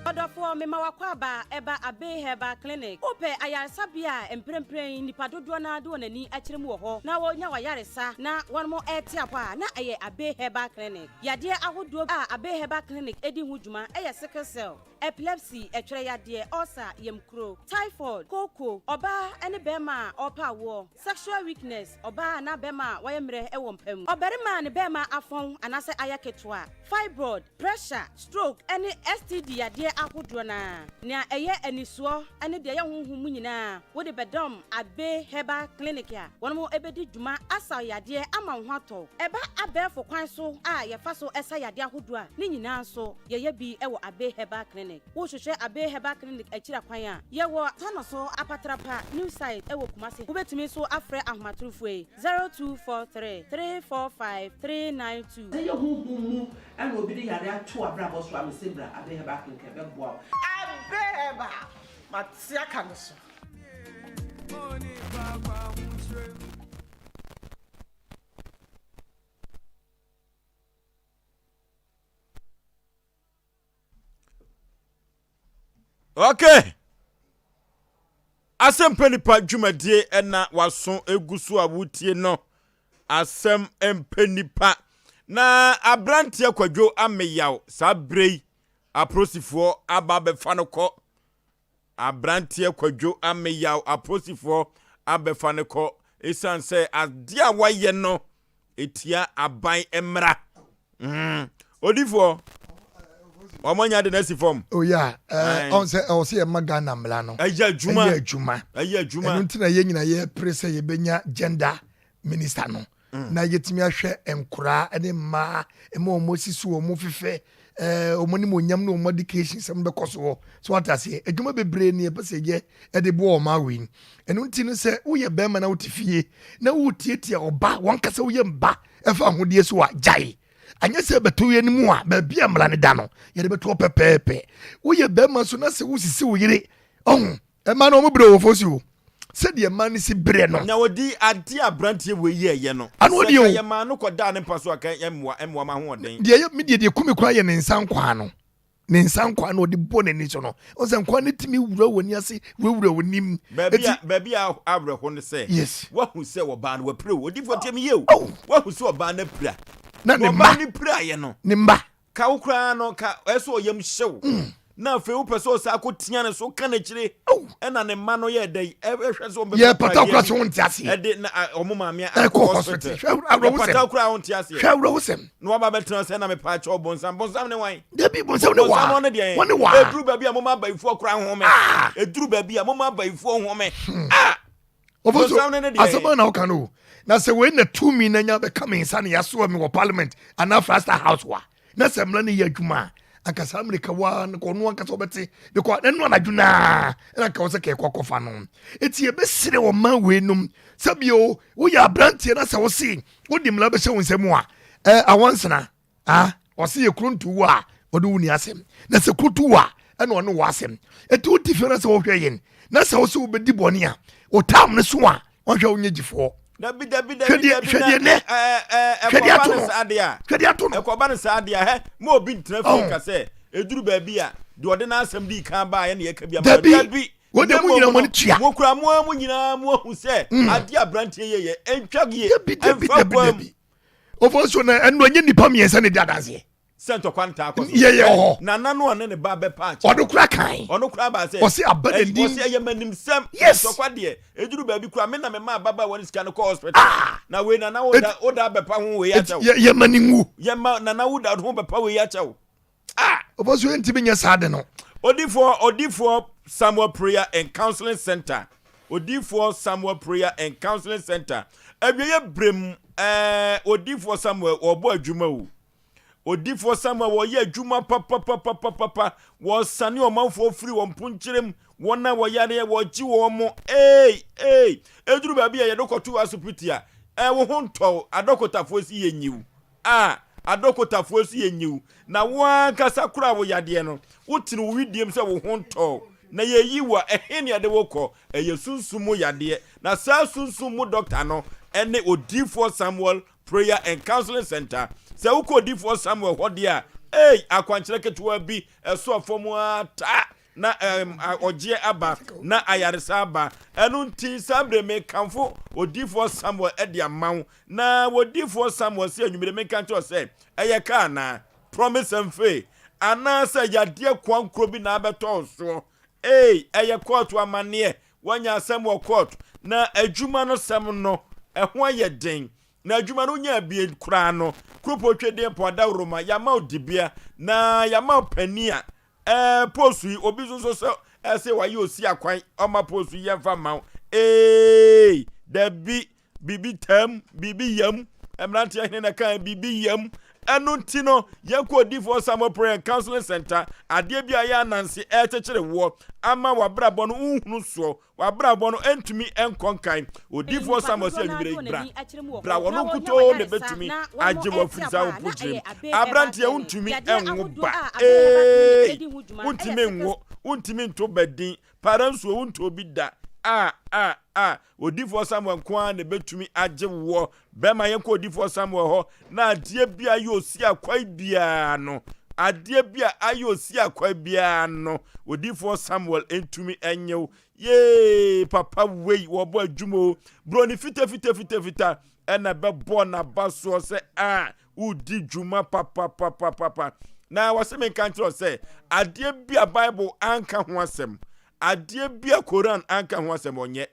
S13: Ɔdɔfoɔ, mema w'akwaaba ɛba Abbey Herbal Clinic. Wopɛ ayaresabea a mprempren nnipa dodoɔ no ara de wɔn ani akyerɛ mu wɔ hɔ na wɔnya w'ayaresa na wɔnom rete apɔ a, na ɛyɛ Abbey Herbal Clinic. Yadeɛ ahodoɔ a Abbey Herbal Clinic di ho dwuma yɛ sickle cell, epilepsy, ɛtwerɛ yadeɛ, ulcer, yamkuro, typhoid, kooko, ɔbaa ne barima a ɔrepɛ awoɔ, sexual weakness, ɔbaa anaa barima a wayɛ mmerɛ wɔ mpa mu, ɔbarima a ne barima afɔn anaasɛ ayɛ ketewa, fibroid, pressure, stroke ne STD yadeɛ ahodoɔ. dodoɔ no ara. Nea ɛyɛ anisoɔ ne deɛ ɛyɛ honhom mu nyinaa, wode bɛdɔm Abbey Herbal Clinic a wɔn bɛdi dwuma asa wo yadeɛ ama wo ho atɔ wo. Ɛba abɛɛfo kwan so a yɛfa so sa yadeɛ ahodoɔ a, ne nyinaa nso yɛyɛ bi wɔ Abbey Herbal Clinic. Wohwehwɛ Abbey Herbal Clinic akyiri kwan a, yɛwɔ Tanoso Apatrapa New Site wɔ Kumasi. Wobɛtumi nso afrɛ ahomatorofoɔ yi, 0243 345 392.
S14: Sɛ yɛ honhom mu na obi de yare ato w'abrabɔ so a, mese bra Abbey Herbal Clinic ɛbɛboa wo.
S2: Abbey Herbal, mate aka no so.
S1: Okay. Asɛmpa nipa dwumadie ɛna waso egu so a wotie no. Asɛm mpɛ nipa. Na aberanteɛ kwadwo ameyaw saa berɛ yi aprosifoɔ aba abɛfa no kɔ. Aberanteɛ Kwadwo Ameyaw aposifoɔ abɛfa no kɔ ɛsiane sɛ adeɛ a wayɛ no ɛtia aban mmara. Mm. Odifoɔ, wɔn anya de no asi fam.
S8: Oh yeah, eh, ɔn sɛ ɛwɔ sɛ yɛma Ghana mmara no.
S1: Ɛyɛ adwuma.
S8: Ɛyɛ adwuma.
S1: Ɛyɛ adwuma.
S8: Ɛno nti na yɛn nyinaa yɛpere sɛ yɛbɛnya gender minister no. mm. na yɛtumi ahwɛ nkoraa ne mmaa ma wɔn asisi wɔn fefɛ ɛɛ wɔn anim onyam ne wɔn education sɛm bɛkɔ so hɔ so wate aseɛ adwuma bebree ne yɛpɛ sɛ yɛ ɛde boa wɔn awe ɛno nti no sɛ woyɛ bɛrima na wote fie na wotiatia ɔba wɔn kasa woyɛ mba ɛfa ahodeɛ so a gyae anyɛ sɛ bɛto yɛn mu a baabi a mmara no da no yɛde bɛto pɛpɛɛpɛ woyɛ bɛrima so na sɛ wosisi wo yere ɔho Mmaa no wɔn brɛ wɔ fosi o. Sɛdeɛ mmaa no si brɛ no.
S1: Na wɔdi adeɛ a aberanteɛ wei yɛɛyɛ no.
S8: Ano ɔdeɛ o.
S1: Sɛ ka yɛmaa no kɔdaa ne mpa so a ka ɛmmoa ɛmmoa m'ahoɔden.
S8: Deɛ ɛyɛ me deɛ deɛ ɛku me koraa yɛ ne nsa nkwaa no. Ne nsa nkwaa no ɔde bɔ n'ani so no. Ɔn sɛ nkwaa no tumi wura w'ani ase wurawura w'anim.
S1: Baabi a baabi a awerɛho ne sɛ.
S8: Yes.
S1: Wahu sɛ ɔbaa no wapira o. Odiyifoɔ tie me yie o. Wahu sɛ ɔbaa no apira.
S8: Na ne mma.
S1: Ɔbaa no piraeɛ no.
S8: Ne mma.
S1: Ka wo koraa no, ka ɛsɛ ɔyam hye wo. Na afei wopɛ sɛ ɔsan akɔtia ne so ka n'akyire. Ɛna ne mma no yɛ dɛ ɛhwɛ sɛ wɔn
S8: bɛfa pata koraa sɛ wɔn te aseɛ.
S1: Ɛde na wɔn maame akɔ hospital.
S8: Hwɛ awerɛhosɛm.
S1: Yɛ pata koraa wɔn te aseɛ.
S8: Hwɛ awerɛhosɛm.
S1: Na waba bɛtena sɛ na mepa akyɛw bonsam. Bonsam ne wan?
S8: Dabi bonsam ne waa.
S1: Bonsam ne deɛ.
S8: Wɔn ne waa.
S1: Eduru baabi a mo ma abayifoɔ koraa home. Eduru baabi a mo ma abayifoɔ home. Ah!
S8: Ofosu, asɛm a na woka no o. Na sɛ wei na tumi na nya bɛka me nsa na yɛasoa me wɔ parliament anaa Flagstaff house wa na sɛ mmara no yɛ adwuma a anka saa mmirika wa no ɔno ankasa ɔbɛte because ɛno anadwo naa ɛna anka wɔ sɛ kɛkɔ akɔfa no eti yɛbɛsrɛ ɔman wei nom sɛ bio woyɛ aberanteɛ na sɛ wose wode mmara bɛhyɛ wo nsam a ɛɛ awansena Ah, ɔse yɛ kuro ntu wo a ɔde wo ni asɛm na sɛ kuro tu wo a ɛna ɔne wo asɛm ɛti wo ti fie na sɛ wɔhwɛ yɛn na sɛ wo sɛ wobɛdi bɔne a wo tam no so a wɔhwɛ wo nyɛ gyifoɔ
S1: dabi dabi dabi dabi
S8: hwɛ deɛ nɛ hwɛ deɛ ato no hwɛ deɛ ato no
S1: ɛkɔba no saa deɛ hɛ ma obi ntena fie ka sɛ ɛduru baabi a deɛ ɔde n'asɛm dii kan baa yɛ na yɛka bi ama
S8: dabi
S1: dabi
S8: wɔn deɛ mo nyinaa mo ani tua
S1: mo kura mo ara mo nyinaa mo ahu sɛ adeɛ aberanteɛ yɛ yɛ ɛntwa yie
S8: dabi dabi
S1: ɛmfa
S8: dabi
S1: kwan mu
S8: dabi Ofosu so na ɛno ɛnyɛ nipa mmiɛnsa na edi adanseɛ.
S1: Sɛ ntɔkwa no taa kɔ so.
S8: Yɛ yɛ wɔ hɔ.
S1: Nana no ɔne ne ba bɛpa akyɛ.
S8: Ɔno kura kan.
S1: Ɔno kura ba sɛ.
S8: Ɔsi aba n'anim.
S1: Ɔsi ɛyɛ m'animsɛm.
S8: Yes.
S1: Ntɔkwa deɛ eduru baabi kura me na me ma ababaawa ne sika no kɔ hospital.
S8: Ah.
S1: Na wei nana wo da wo da bɛpa ho wei akyɛw.
S8: Yɛ yɛ ma ne nwu.
S1: Yɛ ma nana wo da ho bɛpa wei akyɛw. Ah!
S8: Ɔbɔ so ntumi nyɛ saa de no.
S1: Odifoɔ Odifoɔ Samuel Prayer and Counseling Center Odifoɔ Samuel Prayer and Counseling Center Awieɛ berɛ mu ɛɛ Odifoɔ Samuel wɔbɔ adwuma o Odifoɔ Samuel wɔyɛ adwuma papapapapapa wɔsane ɔmanfoɔ firi wɔn mponkyerɛ mu wɔn a wɔyareɛ wɔgye wɔn mo ee ee ɛduru baabi a yɛde kɔto asopiti a ɛwo ho ntɔw adɔkotafoɔ si yɛ nyiw A, adɔkotafoɔ nso yɛ nyiw, na wo ara ankasa koraa wo yadeɛ no, wotene wo wedeɛm sɛ wo ho ntɔ wo, na yɛyi wo a, ɛhe na yɛde wo kɔ? Ɛyɛ sunsum mu yadeɛ. Na saa sunsum mu dɔkta no ne Odiyifoɔ Samuel Prayer and Counseling Center. Sɛ wokɔ Odiyifoɔ Samuel hɔ deɛ a, ei, akwankyerɛ ketewa bi, ɛsoa fam ara taa, na ɛm, ɔgyeɛ aba, na ayaresa aba. Ɛno nti, saa berɛ mekamfo Odiyifoɔ Samuel de ama wo, Na odiyifoɔ Samuel se anwummere menka nkyerɛ wo sɛ, ɛyɛ ka anaa? Promise and fail. Anaasɛ yadeɛ koankorɔ bi na abɛtɔ wo soɔ? Ei, ɛyɛ kɔɔto amanneɛ. Woanya asɛm wɔ kɔɔto. Na adwuma no sɛm no, ɛho ayɛ den. Na adwuma no wonyaa bie koraa no, Kuropɔn Twedeɛ Mpo Adaworoma, yɛama wo dibea, na yɛama wo panin a. Ɛɛ post yi obi nso so sɛ ɛsɛ wayɛ osi akwan ɔma post yi yɛmfa mma wo. Ee dabi biribi tam biribi yam mmeranteɛ hene na kan biribi yam ɛno nti no yɛnkɔ odiifoɔ Samuel Prayer and Counseling Center adeɛ bi a yɛ ananse ɛrekyekyere woɔ ama wabrabɔ no nhunu soɔ W'abrabɔ no ntumi nkɔ nkan. Odiyifoɔ Samuel sɛ anwummere yi, bra. Bra, ɔno nkutoo na ɛbɛtumi agye wo afiri saa mpokyerɛ mu. Aberanteɛ, wontumi nwo ba. Eei! Wontumi nwo. Wontumi nto ba din. Para nsuo, wontoo bi da. A, a, a. Odiyifoɔ Samuel nko ara na ɛbɛtumi agye woɔ. Bɛma yɛnkɔ odiyifoɔ Samuel hɔ, na adeɛ bi a ayɛ osi akwae biara no, adeɛ bi a ayɛ osi akwae biara no, odiyifoɔ Samuel ntumi nye wo. Yee, papa wei, wɔbɔ adwuma o. Buroni fita fita fita fita ɛna bɛbɔ n'aba soɔ sɛ a wodi dwuma papapapapa. Na wɔse menka nkyerɛ wo sɛ adeɛ bi a Bible anka ho asɛm, adeɛ bi a Koran anka ho asɛm ɔnyɛ.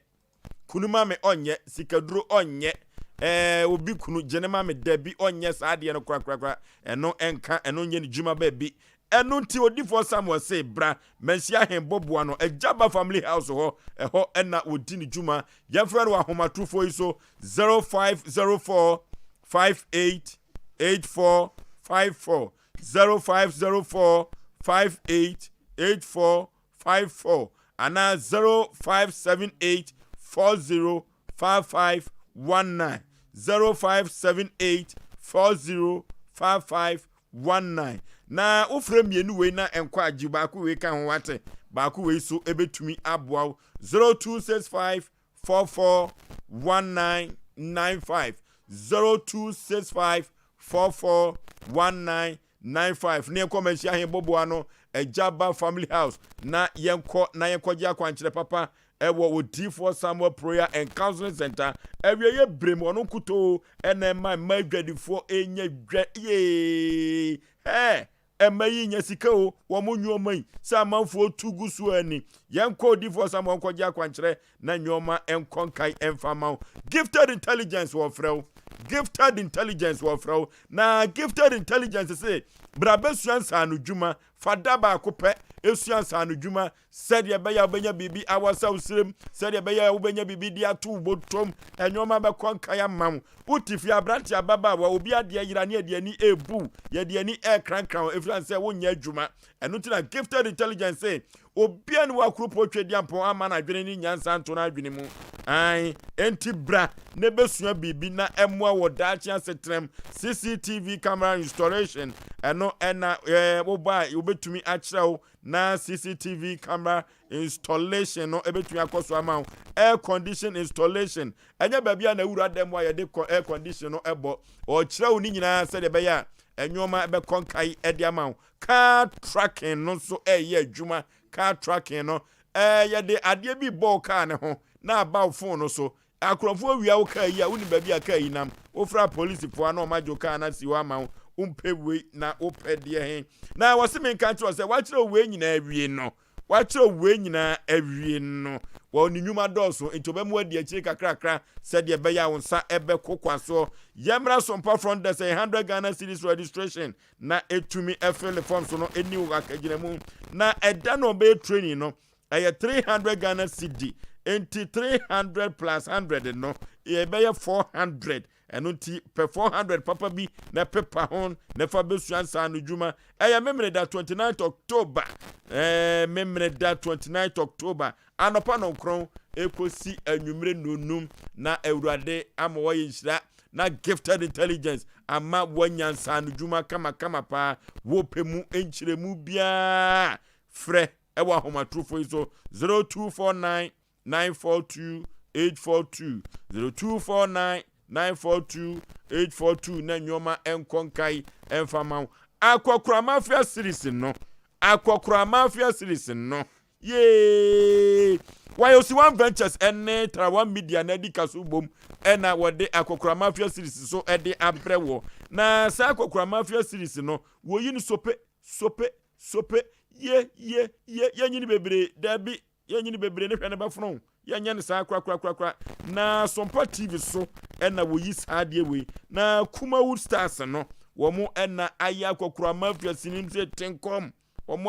S1: Kunu ma me ɔnyɛ, sikaduro ɔnyɛ, ɛɛ obi kunu gye ne ma me dabi ɔnyɛ saa adeɛ no korakorakora, ɛno ɛnka, ɛno nyɛ ne dwuma baabi. Ɛno nti odifoɔ Samuel se bra Manhyia Ahenboboa no Agyaba Family House hɔ, ɛhɔ ɛna wɔdi ne dwuma. Yɛmfrɛ no wɔ ahomatorofoɔ yi so 0504 58 84 54, 0504 58 84 54 anaa 0578 40 55 19, 0578 40 55 19. Na wofrɛ mmienu wei na ɛnkɔ a, gye baako wei ka ho wate, baako wei so ɛbɛtumi aboa wo 0265 44 1995, 0265 44 19 95 ne yɛnkɔ Manhyia Ahenboboa no Agya Ba Family House na yɛnkɔ na yɛnkɔgye akwankyerɛ papa ɛwɔ Odiyifoɔ Samuel Prayer and Counseling Center. Awieeɛ berɛ mu, ɔno nkutoo ɛna ɛma mma adwadifoɔ ɛnya dwa yee. Hɛɛ! Ɛma yi nya sika o, wɔn nnoɔma yi sɛ amanfoɔ tu gu so ani. Yɛnkɔ Odiyifoɔ Samuel nkɔgye akwankyerɛ na nneɛma nkɔ nkan mfa mma wo. Gifted Intelligence wɔfrɛ wo. Gifted Intelligence wɔfrɛ wo. Na Gifted Intelligence se bra bɛsua nsaanodwuma. Fa da baako pɛ sua nsaanodwuma sɛdeɛ ɛbɛyɛ a wobɛnya biribi awasa wo serem, sɛdeɛ ɛbɛyɛ a wobɛnya biribi de ato wo bɔtɔm. Nneɛma bɛkɔ nkan ama wo. Wote fie aberante ababaawa, obi adeɛ yera ne yɛde ani rebu wo, yɛde ani rekrankran wo ɛfiri sɛ wonyɛ adwuma. Ɛno nti na Gifted Intelligence se Obiara nni hɔ a kuropɔn Tweaduampɔn amma n'adwene ne nyansa anto n'adwene mu. Aane, enti bra na bɛsua biribi na ɛmmoa wɔ daakye asetenam. CCTV camera installation, ɛno na wobɔ a wobɛtumi akyerɛ wo na CCTV camera installation no ɛbɛtumi akɔ so ama wo. Air condition installation, ɛnyɛ baabi a na awura dan mu a yɛde air condition no bɔ. Ɔkyerɛ wo ne nyinaa sɛdeɛ ɛbɛyɛ a nneɛma bɛkɔ nkae de ama wo. Car tracking no nso reyɛ adwuma. Car tracking no, ɛɛ yɛde adeɛ bi bɔ wo car no ho na aba wo phone no so. Akorɔmfoɔ wia wo car yi a, wonim baabi a car yi nam. Wofrɛ apolisifoɔ a na wɔagye wo car no asi hɔ ama wo. Wompɛ wei na wopɛ deɛ he? Na wɔse menka nkyerɛ wo sɛ, wɔakyerɛ wo wei nyinaa awie no, Wakyerɛw wei nyinaa awie no, wɔ ne nnwuma dɔɔso nti ɔbɛma wadi akyire kakrakra sɛdeɛ ɛbɛyɛ a wo nsa bɛko kwa soɔ. Yɛmmra Sompa front desk ɛyɛ 100 Ghana cedis registration na ɛtumi fill forms no ɛni wo akagyinamu na ɛda no ɔbɛyɛ training no ɛyɛ 300 Ghana cedi nti 300 plus 100 no ɛbɛyɛ 400 Ɛno nti, pɛ 400 papa bi na pepa ho na fa bɛsua nsaano dwuma. Ɛyɛ Memeneda 29 October, ɛɛ Memeneda 29 October, anɔpa nɔnkron ɛkɔsi anwummere nnɔnnum na Awurade ama wɔayɛ nhyira na Gifted Intelligence ama woanya nsaano dwuma kamakama paa. Wopɛ mu nkyerɛmu biara frɛ ɛwɔ ahomatorofo yi so 0249 942 842 0249 942 842 na nneɛma nkɔ nkae mfa ma wo. Akɔkora Mafia series no, Akɔkora Mafia series no, yee! Wayosi One Ventures ne Tarawa Media na adi ka so bom na wɔde Akɔkora Mafia series so de abrɛ wɔ. Na saa Akɔkora Mafia series no, wɔyi no sope, sope, sope, ye, ye, ye, yɛnyini bebree, dabi, Yɛnyini bebree ne hwɛ no bɛfono wo. Yɛnyɛ no saa korakorakorakora. Na Sompa TV so na wɔyi saa adeɛ wei. Na Kumawood Stars no, wɔn na ayɛ akɔkora mafia sinim sɛ tenkɔm. Wɔn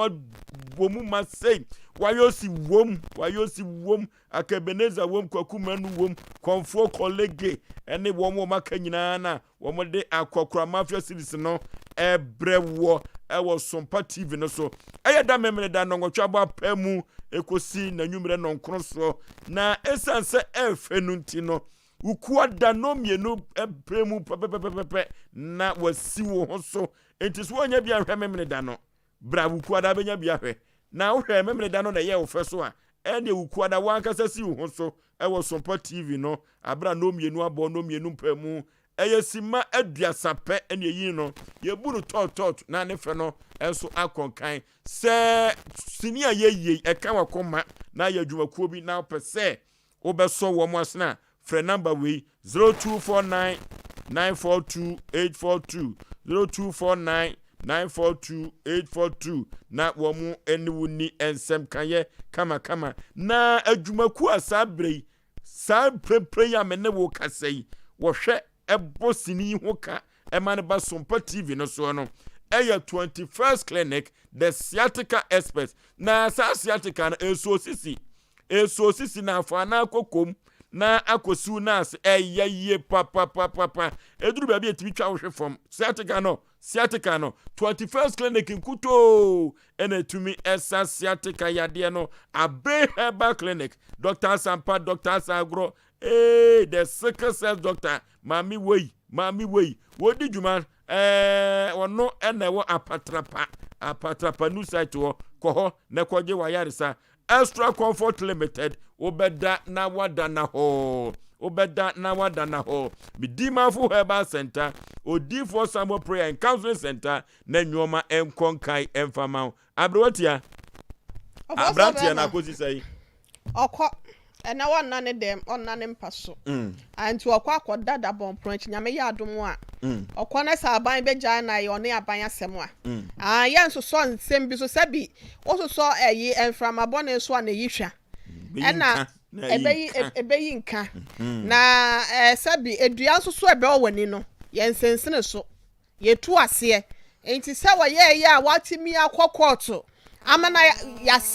S1: abɔ mu ma sei. Wayosi wom, Wayosi wom, Akabenezer wom, Kwaku Manu wom, Kɔmfoɔ Kɔlege ɛne wɔn wɔn aka nyinaa na wɔde Akɔkora Mafia series no ɛbrɛ woɔ ɛwɔ Sompa TV no so. Ɛyɛ da Memeneda nnɔnwɔtwe abɔ apaa mu ɛkɔsi n'anwummerɛ nnɔnkron soɔ. Na ɛsiane sɛ ɛɛfɛ no nti no, wokua da nnɔmmienu pɛ mu pɛpɛpɛpɛpɛ na wasi wo ho so. Enti so woannya bi anhwɛ Memeneda no? Bra Wukuada bɛnya bi ahwɛ. Na wohwɛɛ Memeneda no na ɛyɛɛ wo fɛ so a, ɛnneɛ Wukuada wo ankasa si wo ho so wɔ Sompa TV no aberɛ a nnɔmmienu abɔ nnɔmmienu mpaamu. Ɛyɛ simma aduasa pɛ na ɛyii no. Yɛbu no tɔɔtɔɔt na ne fɛ no nso akɔ nkan. Sɛ sini a yɛyie yi ɛka w'akoma na ayɛ adwumakuo bi na wopɛ sɛ wobɛsɔ wɔn asene a, frɛ namba wei, 0249 942 842, 0249 942 842, na wɔn ne wo nni nsɛm kayɛ kamakama. Na adwumakuo a saa berɛ yi, saa mprempren yi a me ne wo kasa yi, wɔhwɛ ɛbɔ sini yi ho ka ɛma no ba Sompa TV no soɔ no, ɛyɛ 21st Clinic, the sciatica experts. Na saa sciatica no, ɛsuo sisi. Esuo sisi na afa anaa kokom na akɔsiw no ase. Ɛyɛ yie papapapapa. Ɛduru baabi a ɛtumi twa wo hwe fam. Sciatica no, sciatica no, 21st Clinic nkutoo ɛna ɛtumi ɛsa sciatica yadeɛ no. Abe Herbal Clinic, Dr. Asampa, Dr. Asagorɔ, ee, the sickle cell doctor, maame wei, maame wei, wɔdi dwuma ɛɛ ɔno ɛna ɛwɔ apatrapa, apatrapa new site hɔ, kɔ hɔ na kɔgye wayaresa. Extra Comfort Limited, wobɛda na wada na hɔ. Wobɛda na wada na hɔ. Medimafo Herbal Center, Odiyifoɔ Samuel Prayer and Counseling Center, na nneɛma nkɔ nkae mfa ma wo. Aberewa tia. Aberanteɛ no akɔsi sɛn?
S2: Ɔkɔ. Ɛnɛ ɔnna ne dɛm, ɔnna ne mpa so. Mm. Ah, nti ɔkɔ akɔda dabɔnpono akyi. Nyame yɛ adom a, mm. ɔkɔ na sɛ aban bɛgyae na ɛyɛ ɔne aban asɛm a. Mm. Ah, yɛ nsosɔ nsɛm bi so sɛbi wososɔ ɛyi mframa bɔne so a na ɛyi hwa. Ɛna ɛbɛyi ɛbɛyi nka. Mm-hmm. Na ɛɛ sɛbi edua nso so ɛbɛwɔ w'ani no, yɛn nsensene so. Yɛtu aseɛ. Nti sɛ wɔyɛɛyɛ a watumi akɔ kɔɔto ama na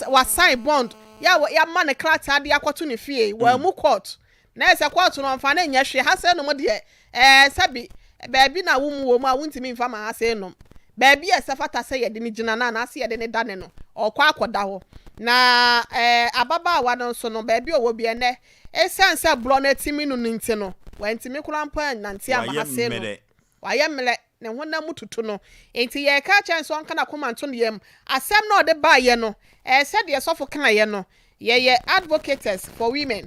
S2: wasan bond yɛ a yɛama no krataa de akɔto ne fie wammu kɔɔto na ɛsɛ kɔɔto no ɔmfa no nyɛ hwee ha sɛ nom deɛ ɛɛ sɛbi baabi na wo mu wɔ mu a wontumi mfa ma ha sɛ nom baabi a ɛsɛ fata sɛ yɛde no gyina no anaasɛ yɛde no dane no ɔkɔ akɔda hɔ na ɛɛ ababaawa no nso no baabi ɔwɔ bi ɛnɛ ɛsiane sɛ borɔ no atimi no no nti no wantumi koraa mpo annante ama ha sɛ no Wayɛ mmerɛ, ne honam mu tutu no. Enti yɛreka akyerɛ no sɛ ɔnka n'akoma nto ne yam. Asɛm no a ɔde baeɛ no, ɛyɛ sɛdeɛ sɔfo kaeɛ no, yɛyɛ advocators for women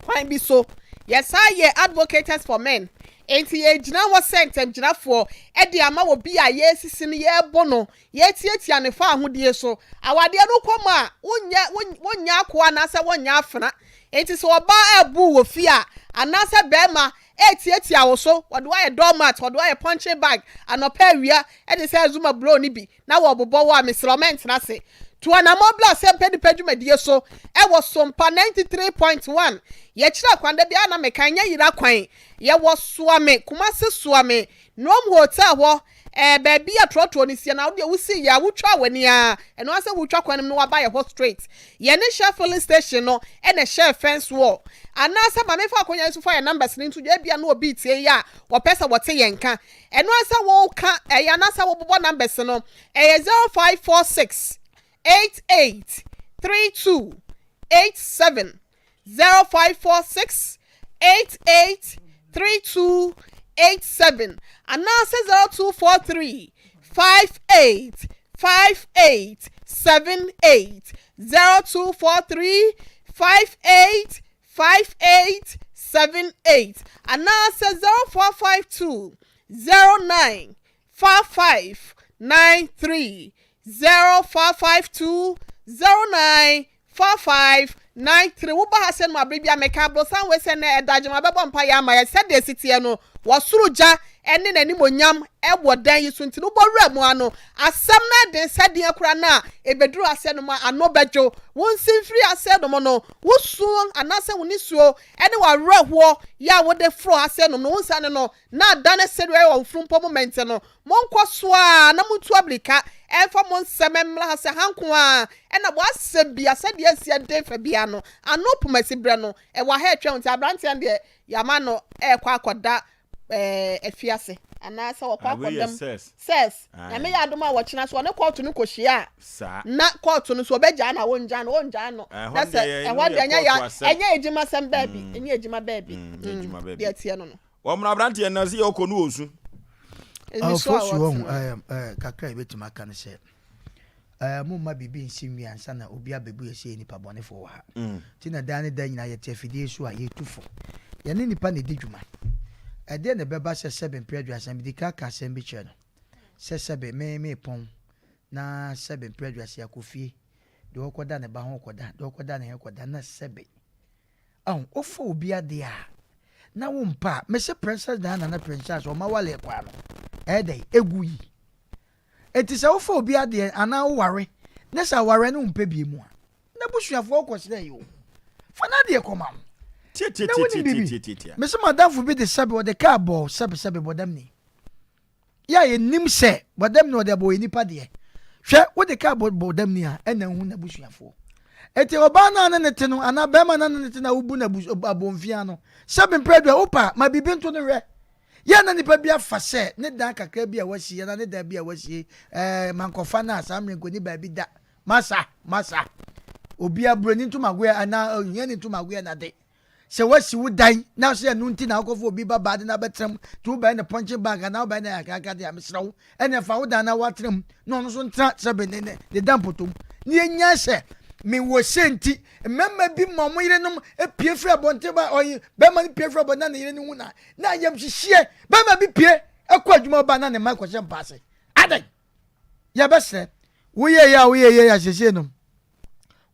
S2: kwan bi so, yɛsan yɛ advocators for men. Enti yɛgyina hɔ sɛ ntamgyinafoɔ de ama obi a yɛresisi no, yɛrebo no, yɛretiatia ne faahodie so. Awadeɛ no wokɔ mu a, wonyɛ wonyɛ akoa anaasɛ wonyɛ afena. Enti sɛ ɔbaa rebu wo wɔ fie a, anaasɛ barima retiatia wo so, wɔde wo ayɛ doormat, wɔde wo ayɛ punching bag, anɔpa awia, de sɛ Zuma blow no bi na wɔrebobɔ wo a, mesrɛ wo mɛntena ase. Tu anammɔn bra Asɛmpa Nnipa dwumadie so wɔ Sompa 93.1. Yɛkyerɛ kwan, da biara na meka, ɛnyɛ yera kwan. Yɛwɔ Soame, Kumasi Soame, Nom Hotel hɔ, Ɛɛ baabi a trɔtrɔ no sie no, wo deɛ wosi yɛ a, wotwa w'ani ara, ɛno ara sɛ wotwa kwan no mu na waba yɛ hɔ straight. Yɛne Shell filling station no na ɛhyɛɛ fence wall. Anaasɛ ma memfa akonnwa yi so fa yɛn numbers no nto dwa, ebia na obi retie yi a wɔpɛ sɛ wɔte yɛn nka. Ɛno ara sɛ woka ɛyɛ anaasɛ wobobɔ numbers no, ɛyɛ 0546 88 32 87. 0546 88 32 87 anaasɛ 0243 58 58 78 0243 58 58 78 anaasɛ 0452 09 55 93 0552 09 4593 Woba ha sɛ no ma bere bi a meka aborosan wei sɛ nnɛ ɛda gyama bɛbɔ mpaeɛ ama yɛ sɛdeɛ ɛsi teɛ no wɔ soro gya ne n'animuonyam wɔ dan yi so nti no, wobɔ wura mu ara no, asɛm no ayɛ den sɛ deɛ koraa no a ɛbɛduru aseɛ nom a, ano bɛdwo. Wo nse mfiri aseɛ nom no, wo su anaasɛ wo nisuo ne w'awerɛhoɔ yɛ a wode foro aseɛ nom no, wo nsa ne no na adane sereɛ wɔ wo mfunumpɔ mu mmɛnte no. Monkɔ so ara na montu abirika mfa mo nsɛm mmra ha sɛ ha nko ara na mo asɛm bia sɛdeɛ asi ɛden fa biara no, ano pomasi berɛ no, ɛwɔ ha ɛtwɛn wo nti aberanteɛ no deɛ yɛama no ɛrekɔ akɔda ɛɛ afiase anaasɛ wɔkɔ
S1: Ah, wei yɛ
S2: akɔda mu
S1: sex.
S2: sex.
S1: Aye.
S2: Nyame yɛ adom a wɔkyena so ɔne kɔɔto no kɔhyia a
S1: Saa.
S2: na kɔɔto no so ɔbɛgyaa no a wɔngyaa no wɔngyaa no
S1: Ɛhɔ
S2: na
S1: no
S2: sɛ
S1: deɛ yɛ-
S2: ɛhɔ
S1: ɛno
S2: deɛ
S1: yɛ
S2: ɛnyɛ ya
S1: kɔɔto asɛm.
S2: ɛnyɛ adwuma sɛm baabi ɛnyɛ adwuma baabi
S1: Mm, ɛnyɛ adwuma baabi.
S2: deɛ ɛteɛ no no.
S1: Wɔn aberanteɛ no sɛ yɛkɔ no wɔ su.
S2: Nniso a
S7: Ɔfosu
S2: wɔte
S7: ɔhu
S2: no.
S7: kakra a yɛbɛtumi aka no sɛ ɛɛ momma biribi nsi nwi ansa na obi abɛbu yɛ sɛ yɛ nipa bɔnefoɔ wɔ ha. Nti na daa ne daa nyinaa yɛte afidie so a yɛtu fo. Yɛne nipa na ɛdi dwuma. Ɛdeɛn na ɛbɛba sɛ sɛbe mprɛ 30 medi kan ka asɛm bi kyerɛ no sɛ sɛbe me mepɔn na sɛbe mprɛ 30 akɔ fie deɛ ɔkɔda ne ba ho kɔda deɛ ɔkɔda ne he kɔda na sɛbe Ahu, wofa obi adeɛ a, na wompɛ a, mese Princess Diana ne Prince Charles wɔn awaleɛ koraa no, ɛyɛ dɛn? Ɛgu yi. Enti sɛ wofa obi adeɛ anaa woware, ne sɛ awareɛ no wompɛ bie mu a, n'abusuafoɔ wokɔsrɛ yi o, fa n'adeɛ kɔma wo. Na wonim biribi? Mese m'adamfo bi de sɛbe ɔde kaa bɔɔ sɛbe sɛbe bɔdamni. Yɛ a yɛnim sɛ bɔdamni ɔde abɔ nipa deɛ. Hwɛ, wode kaa bɔ bɔdamni a, ɛna nhu n'abusuafoɔ. Enti ɔbaa no a ne ne te no anaa bɛrima no a ne ne te no a wobu no abomfiaa no, sɛbe mprɛ du a, wopɛ a, ma biribi nto no hwɛ. Yɛ a na nipa bi afa sɛ ne dan kakra bi a wasie anaa ne dan bi a wasie, ɛɛ, mankɔfa no a saa mmerɛ nkɔni baabi da. Masa, masa. Obia buroni ntomagoɛ anaa ohiani ntomagoɛ na de. Sɛ woasi wo dan na sɛ ɛno nti na wokɔfa obi ba baa de no abɛtena mu nti wobɛyɛ no punching bag anaa wobɛyɛ no ayakayaka deɛ a, mesrɛ wo, ɛnneɛ fa wo dan na woatena mu na ɔno nso ntena sɛbe ne ne ne dan mpɔtɔ mu. Na yɛnyae sɛ mewɔ sei nti mmarima bi ma wɔn yerenom pue firi abɔnten ba ɔyi bɛrima no pue firi abɔnten na ne yere no hu na na ayamhyehyeɛ bɛrima bi pue ɛkɔ adwuma ba na ne mma kɔhyɛ mpa ase adɛn yɛbɛsrɛ woyɛ yɛ a woyɛ yɛ a sesei no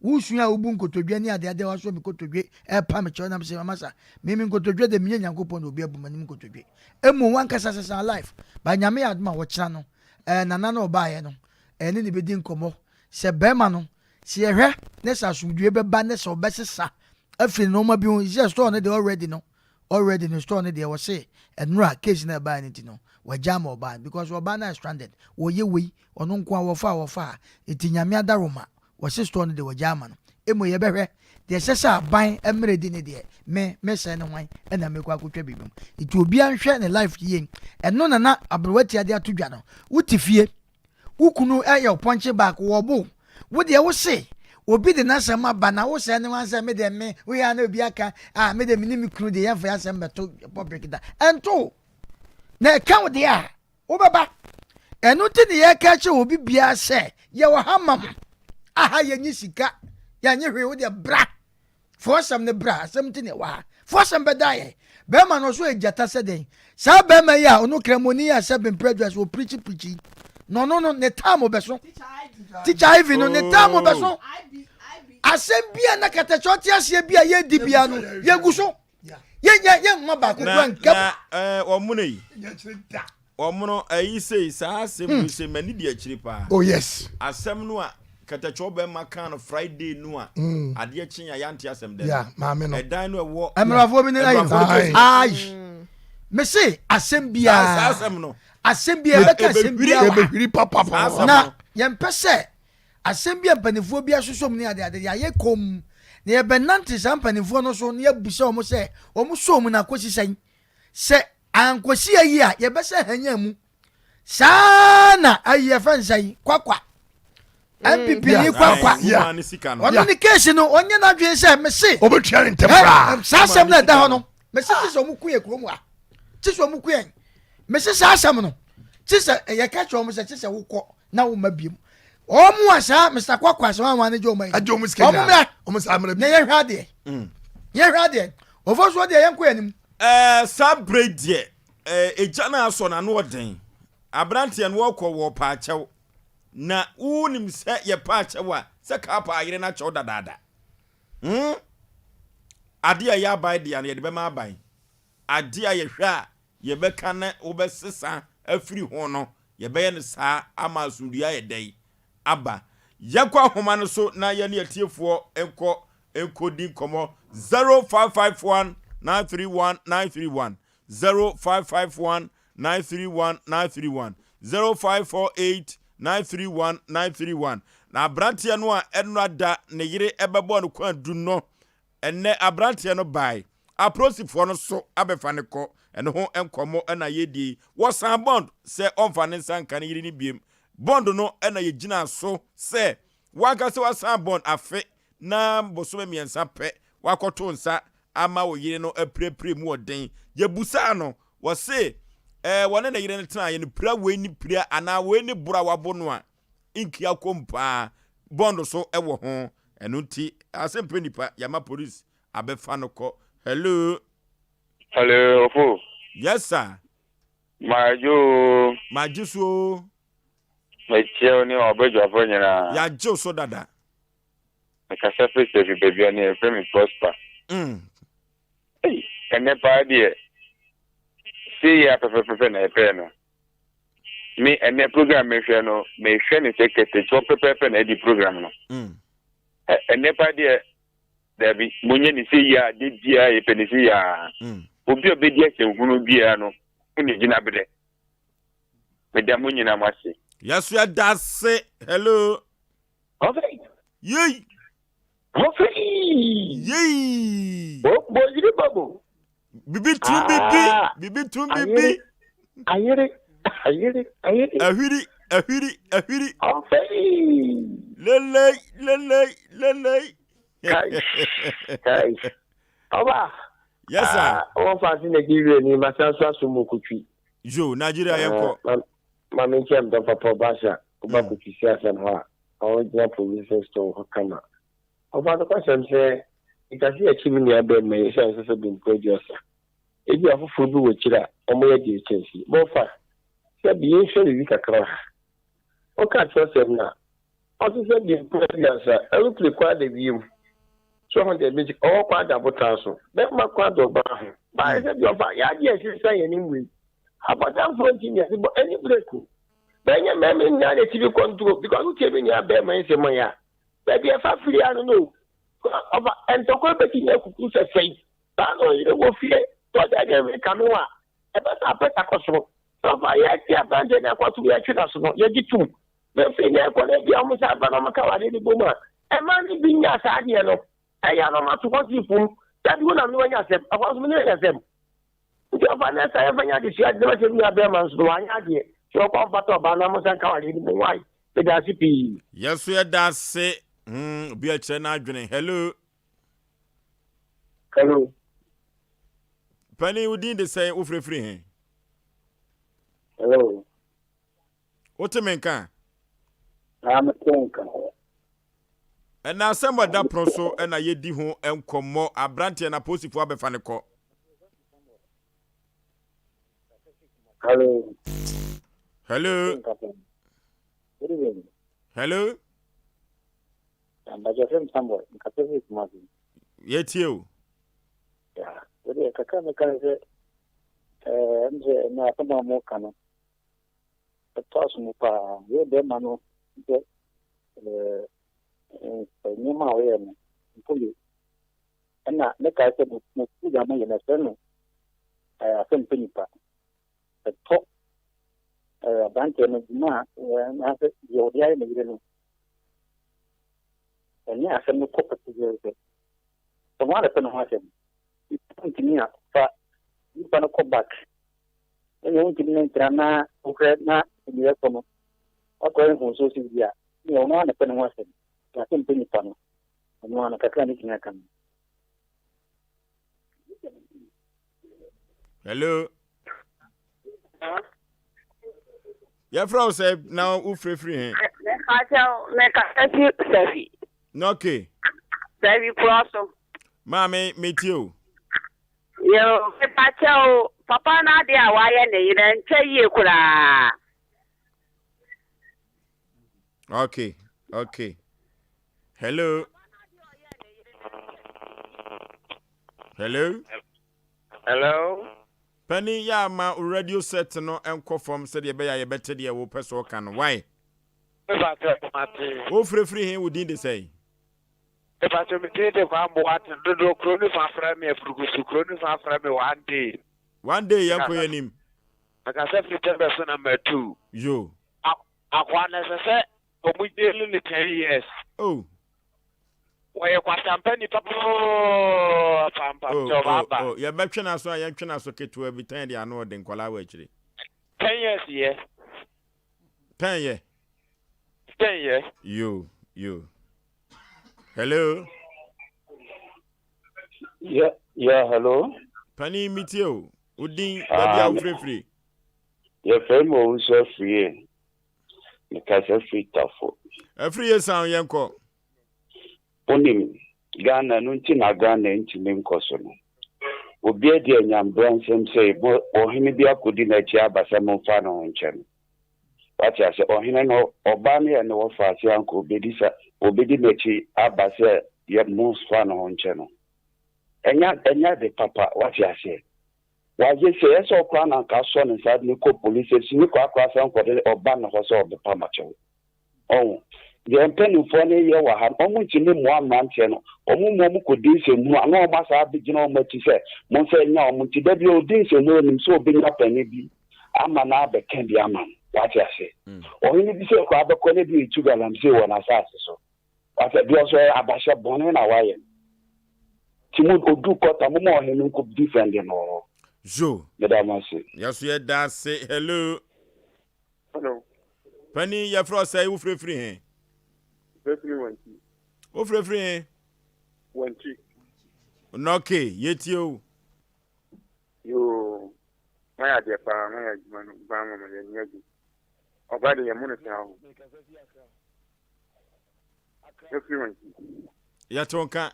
S7: wosua a wobu nkotodwe ne adeade a wasɔ me kotodwe ɛpa me kyɛw nam sɛ mama sa me me nkotodwe de menyɛ nyankopɔn na obi abu m'anim nkotodwe emu wankasa sesa life ba nyame yɛ adom a wɔkyena no ɛɛ nana no ɔbaeɛ no ɛne ne bɛdi nkɔmmɔ sɛ bɛrima no sɛ yɛhwɛ ne sɛ asomdwe bɛba ne sɛ ɔbɛsesa afiri nneɛma bi ho sɛ store no de already no Already no store no deɛ wɔse ɛnora case no a ɛbaeɛ no nti no wagya ama ɔbaa no because ɔbaa no ayɛ stranded wɔyɛ wei ɔno nkoa wɔfa a wɔfa a nti Nyame adaworoma wɔse store no deɛ wagya ama no mmom yɛbɛhwɛ deɛ ɛsɛ sɛ aban mmerɛ di ne deɛ me me sɛɛ ne hwan ɛna mekɔ akɔtwa biribi mu nti obiara nhwɛ ne life yie ɛno na na aberewa tia de ato dwa no wote fie Wo kunu yɛ wo pɔnkye back wɔ bo. Wo deɛ wo se obi de n'asɛm aba na wo sɛɛ ne ho asɛm me deɛ me woyɛ a na obi aka a me deɛ me ne me kunu deɛ yɛmfa yɛn asɛm bɛto public da. Ɛnto wo. Na ɛka wo deɛ a wobɛba. Ɛno nti ne yɛka kyerɛ obi biara sɛ yɛwɔ ha ma mo. Aha yɛnyi sika yɛnye hwee wo deɛ bra. Fa w'asɛm no bra, asɛm nti na ɛwɔ ha. Fa w'asɛm bɛda yɛn. Bɛrima no ɔso yɛ gyata sɛ dɛn? Saa bɛrima yi a ɔno kramoni yi a sɛ bempere adwa so ɔpirikyi pirikyi yi, na ɔno no ne time bɛso. Teacher Ivy no ne time bɛso. Asɛm bi a na katakyɛ ɔte aseɛ bi a yɛdi bia no yɛgu so. Yɛnyɛ yɛmma baako kura nkam.
S1: Na na wɔn yi. Wɔn ayi sei saa asɛm wei sei m'ani di akyiri paa.
S8: Oh yes.
S1: Asɛm no a kɛtɛkyɛw bɛrima kaa no Friday no a adeɛ kye a yɛante asɛm dɛ.
S8: Yeah, maame no.
S1: Ɛdan no ɛwɔ.
S7: Mmerɛfoɔ bi ne ayi no. Ayi. Mese asɛm biara.
S1: Saa asɛm no.
S7: Asɛm biara bɛka asɛm biara.
S8: Ebehwiri papa.
S7: Na yɛmpɛ sɛ asɛm bi a mpanimfoɔ bi asosɔ mu ne adeade yɛayɛ komm na yɛbɛnante saa mpanimfoɔ no so na yɛabusa wɔn sɛ wɔn sɔɔ mu no akɔsi sɛn. Sɛ ankosi ayi a yɛbɛsɛ hanyan mu saa na ayi yɛfɛ nsa yi kwakwa npp mm. ni kwakwa ɔno ne keesi no ɔnyɛ n'adwene sɛ mese
S8: ɔbɛtua ne ntɛm koraa
S7: saa asɛm no ɛda hɔ no mese te sɛ ɔmo ku yɛ kurom ha te sɛ ɔmo ku yɛn mese saa asɛm no te sɛ yɛka kyerɛ ɔmo sɛ te sɛ wokɔ na woma biem ɔmo a saa mr kwakwa sɛ wɔn a wɔn ani gye ɔmo ayi ɔmo mmra na yɛhwɛ adeɛ mm. yɛhwɛ adeɛ ɔfɔ so deɛ yɛnkɔ yɛn anim.
S1: Ɛɛ, saa berɛ yi deɛ, ɛɛ, egya no asɔ no ano ɔden. Aberanteɛ no wɔkɔ wɔɔpa akyɛw. Na wonim sɛ yɛpa akyɛw a, sɛ kaa paa yere no akyɛw dadaada. Hmm? Adeɛ a ɛyɛ aban dea no, yɛde bɛma aban. Adeɛ a yɛhwɛ a. yɛbɛka na wobɛsesa afiri ho no, yɛbɛyɛ no saa ama asomdwoeɛ ayɛ dɛn? Aba. Yɛnkɔ ahoma no so na yɛne atiefoɔ nkɔ nkɔdi nkɔmmɔ. 0551 931 931 0551 931 931 0548 931 931 Na aberanteɛ no a ɛnora da ne yere ɛbɛbɔɔ no kwaadu no, ɛnnɛ aberanteɛ no bae. Apolisifoɔ no so abɛfa no kɔ. Ɛno ho nkɔmmɔ na yɛredi yi. Wɔsan bond sɛ ɔmfa ne nsa nka ne yere no biom. Bond no na yɛgyinaa so sɛ wankasa wasan bond afe na bosome mmiɛnsa pɛ wakɔto nsa ama wo yere no apirapira mu ɔden. Yɛbusaa no, wɔse ɛɛ wɔne ne yere no tenaeɛ no pira wei ne pira anaa wei ne boro a wabo no a nkia kɔm paa. Bond so wɔ ho. Ɛno nti asɛmpɛ nipa yɛama polisi abɛfa no kɔ. Hello.
S10: Hello, Ofo.
S1: Yes, sir.
S10: Magye o.
S1: Magye so o.
S10: Mekyia wo ne ɔbadwafo nyinaa.
S1: Yɛagye wo so dada.
S10: Mekasa firi Sɛfi baabi a ne yɛfrɛ me Prosper. Ei, ɛnɛ paa deɛ, sei a pɛpɛpɛpɛ na yɛpɛɛ no. Me ɛnɛ program mehwɛ no, mehwɛ ne sɛ kɛtɛkyɛ pɛpɛpɛ na adi program no. Ɛnɛ paa deɛ, Dabi, monyɛ ne sei a, da biara yɛpɛ ne sei a. Obi a ɔbɛdi asɛnhunu biara no, wo ne gyinaberɛ. Meda mo nyinaa mo ase.
S1: Yɛso yɛda ase. Hello.
S9: Ɔfei.
S1: Yei.
S9: Ɔfei.
S1: Yei.
S9: Bɔ yiri babo.
S1: Bibi tum bibi. Ah. Bibi tum bibi.
S9: Ayere. Ayere. Ayere.
S1: Ahwiri. Ahwiri. Ahwiri.
S9: Ɔfei.
S1: Lele. Lele. Lele.
S9: Kai. Kai. Ɔba.
S1: Yes sir.
S9: Ah, wɔn fa ase Nigeria ni masan so aso mu kotwi.
S1: Yo, Nigeria yɛn kɔ.
S9: Eh, ma me nkyɛn mdɔ papa ɔba ɔba mm. kotwi si asɛm hɔ a, ɔgyina provision store hɔ kama. Ɔfa nokwasɛm sɛ, Meka sɛ yɛakyi me nuabarima yi esiane sɛ sɛbe mpo aduasa. Ebia afoforo bi wɔ akyiri a wɔyɛ deɛ ɛkyɛn sei. Momfa, sɛbe yɛnsua biribi kakra wɔ ha. Woka kyerɛwsɛm no a, ɔse sɛbe mpo aduasa, aeroplane kwan da wiem. So ho deɛ mesi, ɔwɔ kwan da abotan so, bɛrima kwan da ɔbaa ho. Baayɛ sɛ deɛ ɔfa, yɛ adeɛ a ɛsesa yɛn anim wei. Abɔdamfoɔ nti ne yɛde bɔ, ɛni break o. Bɛnyɛ mmarima nyinaa na ɛtumi control, because wotie me nua barima yi nsɛm a, Baabi a ɛfa firi ano no o. Ɔfa ntɔkwa bɛtumi akuku sɛ sɛn. Saa na ɔyere wɔ fie na ɔde adwene reka me ho a, ɛbɛsa apɛta kɔ soro. Sɛ ɔfa yɛte aberanteɛ no akɔto yɛtwe n'aso no, yɛgye tom. Na afei na ɛkɔ no ebia wɔn san ba na wɔka awadeɛ no bom a, mmaa no bi nya saa adeɛ no. Ɛyɛ a na wɔato hɔ si fam. Dabi wo na me wanya asɛm, ɛhɔ nso me ne wanya asɛm. Nti ɔfa na ɛsa yɛmfa nyɛ adesua ade na sɛ nua bɛrima nso no wanyɛ adeɛ sɛ ɔkɔ mfata ɔbaa na mo nsa nka awadeɛ no mu why meda ase pii.
S1: Yɛn nso yɛda ase hmm obi akyerɛ n'adwene hello.
S9: Hello.
S1: Panin wo din de sɛn wofirefiri he?
S9: Hello.
S1: Wote me nka?
S9: Ah, mete nka.
S1: Ɛna asɛm a ɛda pono so na yɛdi ho nkɔmmɔ. Aberanteɛ no apolisifoɔ abɛfa no kɔ.
S9: Hello.
S1: Hello. Hello. Yɛtie o.
S9: Kakra meka ne sɛ, ɛɛ, sɛ ɛnɛ asɛm a moka no, ɛtɔ aso mu paa. Yɛ bɛrima no sɛ nneɛma a ɔyɛ no mpo ye. Ɛna ne kae sɛ mo program yɛ no ɛfrɛ no asɛm pɛ nipa. Ɛtɔ aberanteɛ no dwuma a anaasɛ deɛ ɔde ayɛ ne yere no ɛne asɛm no kɔ pɛpɛpɛ. Sɛ wɔn a pɛ ne ho asɛm. Ntumi a fa nipa no kɔ back. Ɛnna wontumi ne ntra na wohwɛ na deɛ ɛkɔ no wakɔyɛ mfomsoɔ sɛ bi a ɛnna ɔno ara na ɛpɛ ne ho asɛm na sɛ mpɛ nipa no ɔno ara no kakra ne tumi aka no.
S1: Hello. Yɛfrɛ wo sɛ na wofirefiri he?
S22: Mekakyɛw, mekasa fi Safi.
S1: Okay.
S22: Safi korɔ so.
S1: Maame, metie o.
S22: Yoo mepakyɛw papa no adeɛ a wayɛ ne yerɛ nkyɛ yie koraa.
S1: Okay, okay. Hello. Hello.
S10: Hello.
S1: Panin yɛ a ma wo radio set no nkɔ fam sɛdeɛ ɛbɛyɛ a yɛbɛte deɛ wopɛ sɛ ɔka no. Wai?
S11: Mepakyɛ mate.
S1: Wo frɛ firi he? Wo din de sɛn?
S11: Mepakyɛ me din de Kwame Boateng dodoɔ kuro no fa frɛ me Afurugusu kuro no fa frɛ me one day.
S1: One day yɛnkɔ yɛn anim.
S11: Mekasa firi Tɛbɛ so number 2.
S1: Yo.
S11: Akoa no ɛsɛ sɛ ɔmo jail no 10 years.
S1: Oh.
S11: Wɔyɛ kwasampa nipa papaapa
S1: Oh,
S11: nti ɔba
S1: oh,
S11: aba.
S1: oh. Yɛbɛtwe n'aso a yɛntwe n'aso ketewa bi tɛn de ano ɔde nkwadaa wɔ akyire.
S11: 10 years yɛ.
S1: Tɛn yɛ.
S11: 10 yɛ.
S1: Yo, yo. Hello.
S12: Yeah, yeah, hello.
S1: Panin mi tie o. Wo din baabi a wofirefiri.
S12: Yɛfrɛ me Owusu Afriyie. Mekasa firi Tafo.
S1: Afriyie san yɛnkɔ.
S12: Wonim, Ghana, ɛno nti na Ghana ntumi nkɔ so no. Obi adi anyambra nsɛm sei, mo ɔhene bi akɔdi n'akyi aba sɛ momfa ne ho nkyɛ no. Wate ase? Ɔhene no, ɔbaa no yɛ ne wɔfa ase anka obedi sa, obedi n'akyi aba sɛ yɛ momfa ne ho nkyɛ no. Ɛnyɛ, ɛnyɛ ade papa, wate aseɛ? Wayɛ sei, ɛsɛ sɛ ɔkora na anka asɔ ne nsa de no kɔ police station, ne korakora sɛ nkɔde ɔba ne hɔ sɛ ɔbɛpa makyɛw. Ɔho, deɛ mpaninfoɔ no yɛ wɔ ha no, ɔmo ntumi mmoa mmeranteɛ no, ɔmo mu ɔmo kɔdi nsɛmhunu a, na ɔmo asan abɛgyina ɔmo akyi sɛ monsan nnya ɔmo, nti da biara ɔdi nsɛmhunu a ɔnim sɛ ɔbɛnya panin bi ama no abɛka bi ama no, wate aseɛ. Ɔhene bi sɛ koraa bɛkɔ na bi retu galamsey wɔ n'asaase so, wate, deɛ ɔsɔ yɛ abahyɛ bɔne na wayɛ no, nti mo ɔdu kɔta momma ɔhene no nkɔ defend no wɔ hɔ.
S1: Zo.
S12: Meda mo ase.
S1: Yɛso yɛda ase, hello.
S23: Hello.
S1: Panin, yɛfrɛ wo sɛe, wofirefiri he?
S23: Mefirefiri Wankyi.
S1: Wofirefiri he?
S23: Wankyi.
S1: Nɔke, yɛtie o.
S23: Yoo, moayɛ adeɛ paa, moayɛ adwuma no baa ma ma yɛn ani agye. Ɔbaa de yɛn mo no saa o. Mefiri Wankyi.
S1: Yɛte wo nka.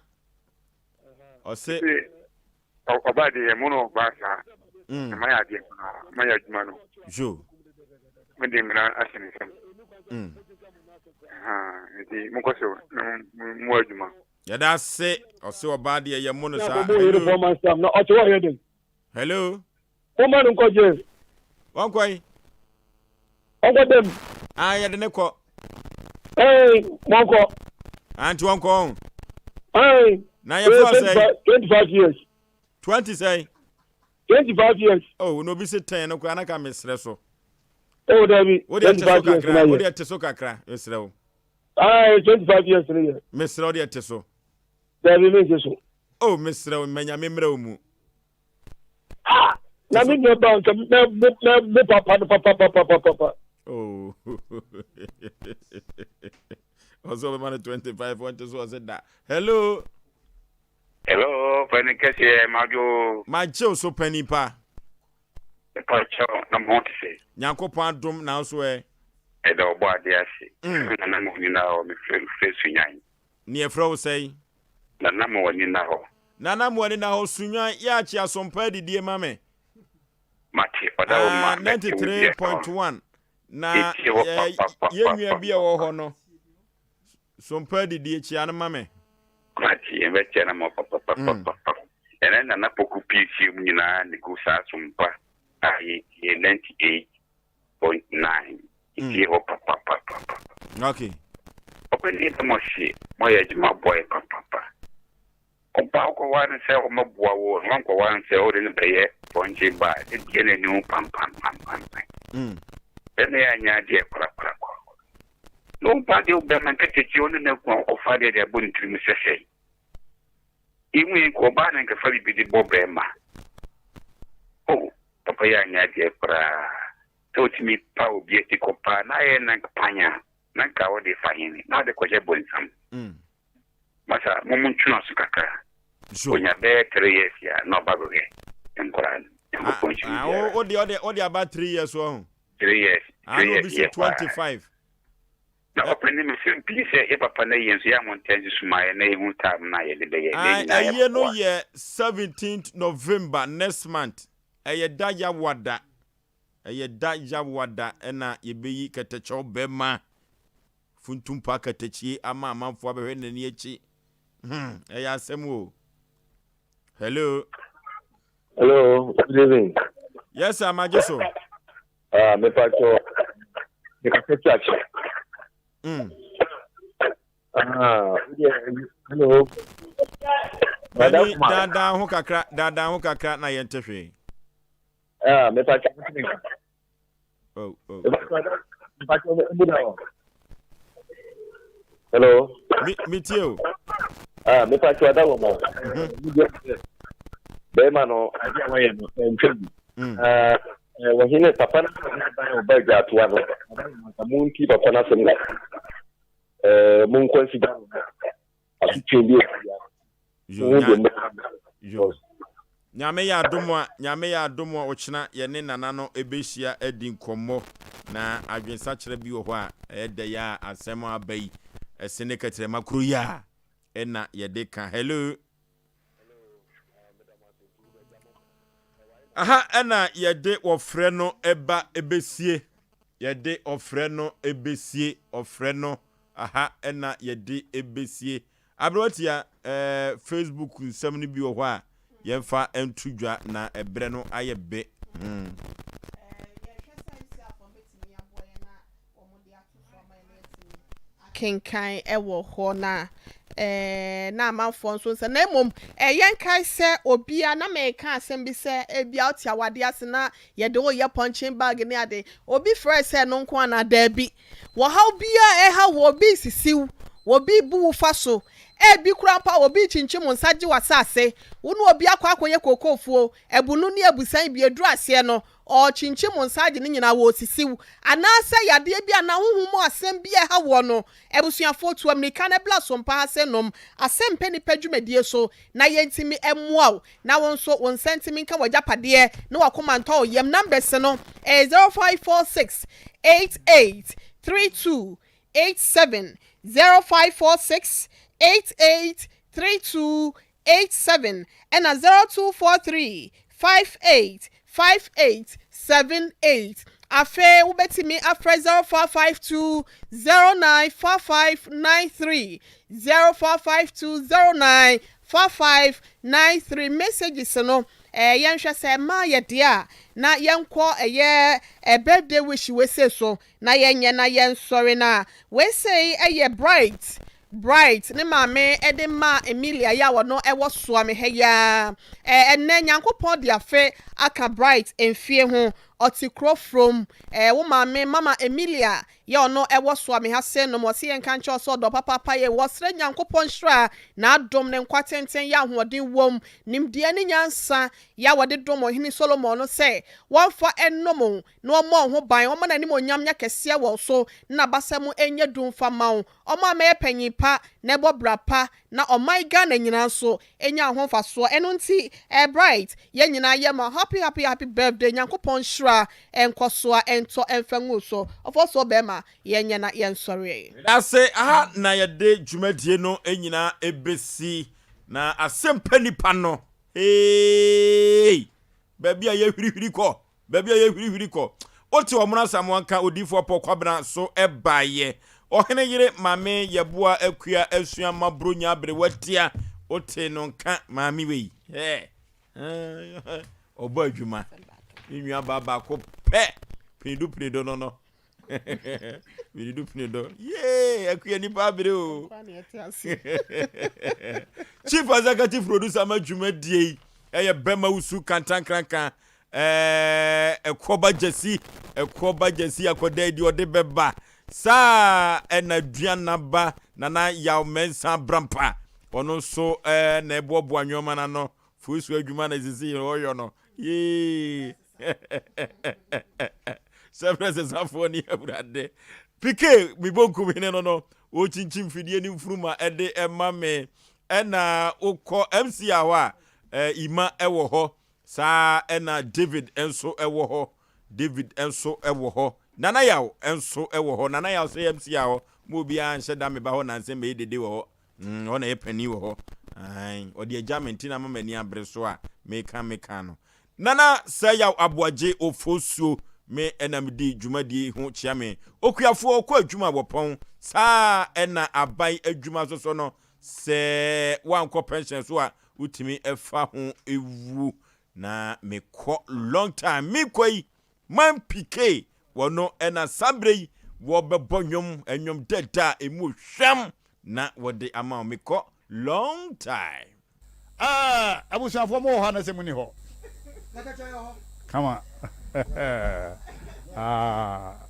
S1: Ɔse.
S23: Ɔbaa deɛ mo no ɔbaa saa. Mm. Na mayɛ adeɛ paa, mayɛ adwuma no.
S1: Jo.
S23: Mede mmara ahyɛ ne nsam.
S1: Mm.
S23: Nti monkɔ so na mo adwuma.
S1: Yɛda ase ɔse ɔbaa deɛ yɛ mo no saa.
S24: Hello. Na ɔte hɔ yɛ den.
S1: Hello.
S24: Mo ma no nkɔ jail.
S1: Wɔnkɔ yi.
S24: Ɔnkɔ dɛm.
S1: Ah yɛde ne kɔ.
S24: Ɛɛ mɔnkɔ.
S1: Ah nti wɔnkɔ ɔn.
S24: Ɛɛ.
S1: Na yɛ fɔ sɛ.
S24: 25 years.
S1: 20 sɛ.
S24: 25 years.
S1: Oh na obi se 10 no koraa na ka mesrɛ so.
S24: Oh dabi.
S1: Wo deɛ te so kakra. Wo deɛ te so kakra mesrɛ wo.
S24: Ah 25 years ne yɛ.
S1: Mesrɛ wo deɛ te so.
S24: Dabi mente so.
S1: Oh mesrɛ wo manya me mmerɛ wo mu.
S24: Ah! Na me nua ba nka mɛ mɛ mo papa no papa papa papa.
S1: Oh. Ɔsɛ ɔbɛma no 25 ɔnte so ɔsɛ da. Hello.
S25: Hello, panin kɛseɛ madwo.
S1: Magye wo so panin pa.
S25: Mepakyɛw na mo ho te sɛ.
S1: Nyankopɔn adom na wo so ɛ.
S25: Ɛda ɔbɔ adeɛ ase. Mm. Nana mo nyina hɔ mefrɛ mefrɛ Sunyan.
S1: Ne yɛfrɛ wo sɛn?
S25: Nana ma w'ani nna hɔ.
S1: Nana ma w'ani nna hɔ Sunwan yɛ akye asompa adidie ma me.
S25: Mate ɔda wo ma
S1: Ah, 93.1 na yɛ nua bi a ɛwɔ hɔ no sompa adidie kyia no ma me.
S25: Mate yɛbɛkyia no ma papapapapa. Ɛnɛ Nana Poku piesie mu nyinaa ne gu saa sompa a yɛtie 98.9 Yɛtie hɔ papapapapa.
S1: Okay.
S25: Ɔpanin yɛda mo ase moayɛ adwuma aboa yɛ papapa. Ɔbaa wokɔware no sɛ ɔmmɛboa wo na wankɔware no sɛ wode no bɛyɛ pɔnkye ba a ɛdeɛ n'ani ho pampampampampan. Ɛno yɛ anyɛ adeɛ korakorakora. Na ɔbaa deɛ wobɛma nkatakyi ɔne no ako a wokɔfa adeɛ de abɔ ne tirim sɛ sɛn. Ihu yɛ nka ɔbaa na nka fa biribi de bɔ bɛrima. Oh, papa yɛ anyɛ adeɛ koraa. Sɛ otumi pa obi akyi kɔ paa na ayɛ na nka pan a, na nka wode fa hene na wode kɔhyɛ bonsam. Masa mo mo ntwena so kakra. Onya bɛyɛ 3 years a na ɔba bɛhwɛ nkwadaa no. Nyankopɔn nhyira obiara.
S1: Wode wode wode aba 3 years wɔ ho.
S25: 3 years. 3 years
S1: yɛ paa. 25.
S25: Na ɔpɛ ne me sɛ pii sɛ yɛ papa na yie nso yɛ anwo ntɛn nso suma yɛ na yɛhu time na yɛde bɛyɛ na yɛ nyinaa yɛ
S1: Ayie no yɛ 17th November next month. Ɛyɛ da yawada. Ɛyɛ da Yawoada na yɛbɛyi kɛtɛkyɛw bɛma funtumpa akatakyie ama amanfoɔ abɛhwɛ n'ani akyi. Hmm, ɛyɛ asɛm o. Hello.
S9: Hello, good evening.
S1: Yes sir, magye so.
S9: Ah, mepa kyɛw. Mekasa ti akyɛ. Ah, hello.
S1: Pani daadaa ho kakra, daadaa ho kakra na yɛnte hwee.
S9: Ah, mepa kyɛw. Oh, oh. Mepa kyɛw, mu da hɔ. Hello.
S1: Mi mi tie o.
S9: Ah, mepa kyɛw ada wɔ mo. Bɛrima no, ade a wɔyɛ no, ɛntwa bi. Ah, wɔhene papa no ban ɔba adwatoa no, mo nti papa no asɛm na mo nkɔnsida no asotwe bi
S1: Yo, Nyame yɛ adom a, Nyame yɛ adom a ɔkyena yɛne Nana no ɛbɛhyia adi nkɔmmɔ na adwensakyera bi wɔ hɔ a ɛyɛ dɛ yɛ a asɛm a aba yi ɛse ne kɛtrɛma koro yi a ɛna yɛde ka. Hello. Aha ɛna yɛde wɔfrɛ no ɛba ɛbɛsie. Yɛde ɔfrɛ no ɛbɛsie. Ɔfrɛ no aha ɛna yɛde ɛbɛsie. Aberewatia, eh, Facebook nsɛm no bi wɔ hɔ a yɛmfa nto dwa na ɛberɛ no ayɛ be. Hmm.
S2: Akenkan wɔ hɔ na eh, na amanfoɔ nso nsɛ na mmom eh, yɛnkae sɛ obia na meka asɛm bi sɛ ebia wote awadeɛ ase na yɛde wo yɛ punching bag ne ade obi frɛ sɛ no nko anaa daabi Wɔhaw biara a ɛhaw wo, obi resisi wo, obi rebu wo fa so, ebi koraa mpo a obi rekyinkyim wo nsa gye w'asase, wo ne obi akɔ akɔyɛ kookoofuo, abunu ne abusan bi, ɛduru aseɛ no, ɔrekyinkyim wo nsa agye ne nyinaa, ɔresisi wo, anaasɛ yadeɛ bi anaa honhom mu asɛm bi a ɛha woɔ no, abusuafoɔ tu ammirika na bla sompa ha sɛ nom asɛmpɛ nnipa dwumadie so na yɛntumi mmoa wo na wo nso wo nsa ntumi nka w'agyapadeɛ na w'akoma ntɔ wo yam. Numbers no ɛyɛ 0546 88 32 87, 0546 88 32 87 ɛna 0243 58 58 78. Afei wobɛtumi afrɛ 0452 09 45 93, 0452 09 45 93. Messages no eh, yɛnhwɛ sɛ ɛmaa yɛ deɛ a na yɛnkɔ ɛyɛ eh, birthday wish wei sei so na yɛnyɛ na yɛnsɔre na wei sei ɛyɛ Bright Bright ne maame de maa Emilia yi a ɔno ɛwɔ Soame ha yi ara. Ɛnnɛ Nyankopɔn de afe aka Bright mfie ho. Ɔte kuro from. Wo maame Mama Emilia yi a ɔno ɛwɔ Soame ha se nom ɔse yɛnka nkyerɛ wo sɛ ɔdɔ papaapa yie. Wɔsrɛ Nyankopɔn nhyira, n'adom, ne nkwa tenten yɛ ahoɔden wom, nimdeɛ ne nyansa yi a wɔde dom Ɔhene Solomon no sɛ wɔmfa nnom wo na ɔmmɔ wo ho ban, ɔmma n'animuonyam nyɛ kɛseɛ wɔ wo so, na n'abasa mu nyɛ du mfa mma wo. Ɔma mɛyɛ panyin pa na ɛbɔ bra pa na ɔman Ghana nyinaa nso nya ho mfasoɔ ɛno nti eh Bright yɛn nyinaa yɛ ma happy happy happy birthday Nyankopɔn nhyira nkɔsoa ntɔ mfa ngu so ɔfɔsoɔ bɛɛma yɛnyɛ na yɛnsɔre.
S1: Medase, aha na yɛde dwumadie no nyinaa bɛsi, na asɛmpa nipa no, eeii, baabi a yɛhwirihwiri kɔ, Baabi a yɛhwirihwiri kɔ. Wote Ɔmono Asamoah nka Odiyifoɔ Paul Kwabena so baeɛ. Ɔhene yere Maame Yɛboa Akua Asua ma Bronya Aberewa Tia. Wote no nka maame wei. Hɛɛ. Ɔbɔ adwuma. Ne nua baa baako pɛ. Pinidu pinidu no no. Pinidu pinidu. Yee, Akua nipa abere o. Chief Executive Producer ma dwumadie yi ɛyɛ Bɛma Wusu Kantankranka Ɛɛ ɛkoɔ ba gyasi, ɛkoɔ ba gyasi akɔda adi ɔde bɛba. Saa ɛna Duana ba Nana Yaw Mensah Brampa. Ɔno nso ɛɛ na ɛboaboa nneɛma no ano. Fosu adwuma na esisi ɔyɔ no. Yee. Sɛ frɛ sesafoɔ ne awurade. Pike me bonkum hene no no, ɔkyinkyim fidie ne mfuruma ɛde ɛma me. Ɛna wokɔ MC a hɔ a, ɛɛ Ima ɛwɔ hɔ. Saa ara na David nso wɔ hɔ. David nso wɔ hɔ. Nana Yaw nso wɔ hɔ. Nana Yaw sɛ MC a hɔ. Mo obiara nhyɛ da meba hɔ nansa mmɛyɛ dede wɔ hɔ. Mm, ɔna yɛ panin wɔ hɔ. Ae, ɔde agya me nti na ama m'ani abere so a meka meka no. Nana Sɛ Yaw Aboagye Ofosuo me na medi dwumadie yi ho kyea me. Okuafoɔ kɔ adwuma wɔpɔn. Saa ara na aban adwuma nso so no, sɛ woankɔ pɛnhyɛn so a, wotumi fa ho wu. Na mekɔ long time mekɔ yi man PK wɔno ɛna saa berɛ yi wɔbɛbɔ nnwom nnwom dɛdɛ a ɛmu hwam na wɔde ama wo mekɔ long time.
S4: Ah, abusuafoɔ mo wɔ hɔ anasɛ mo ni hɔ? Kama. Ah.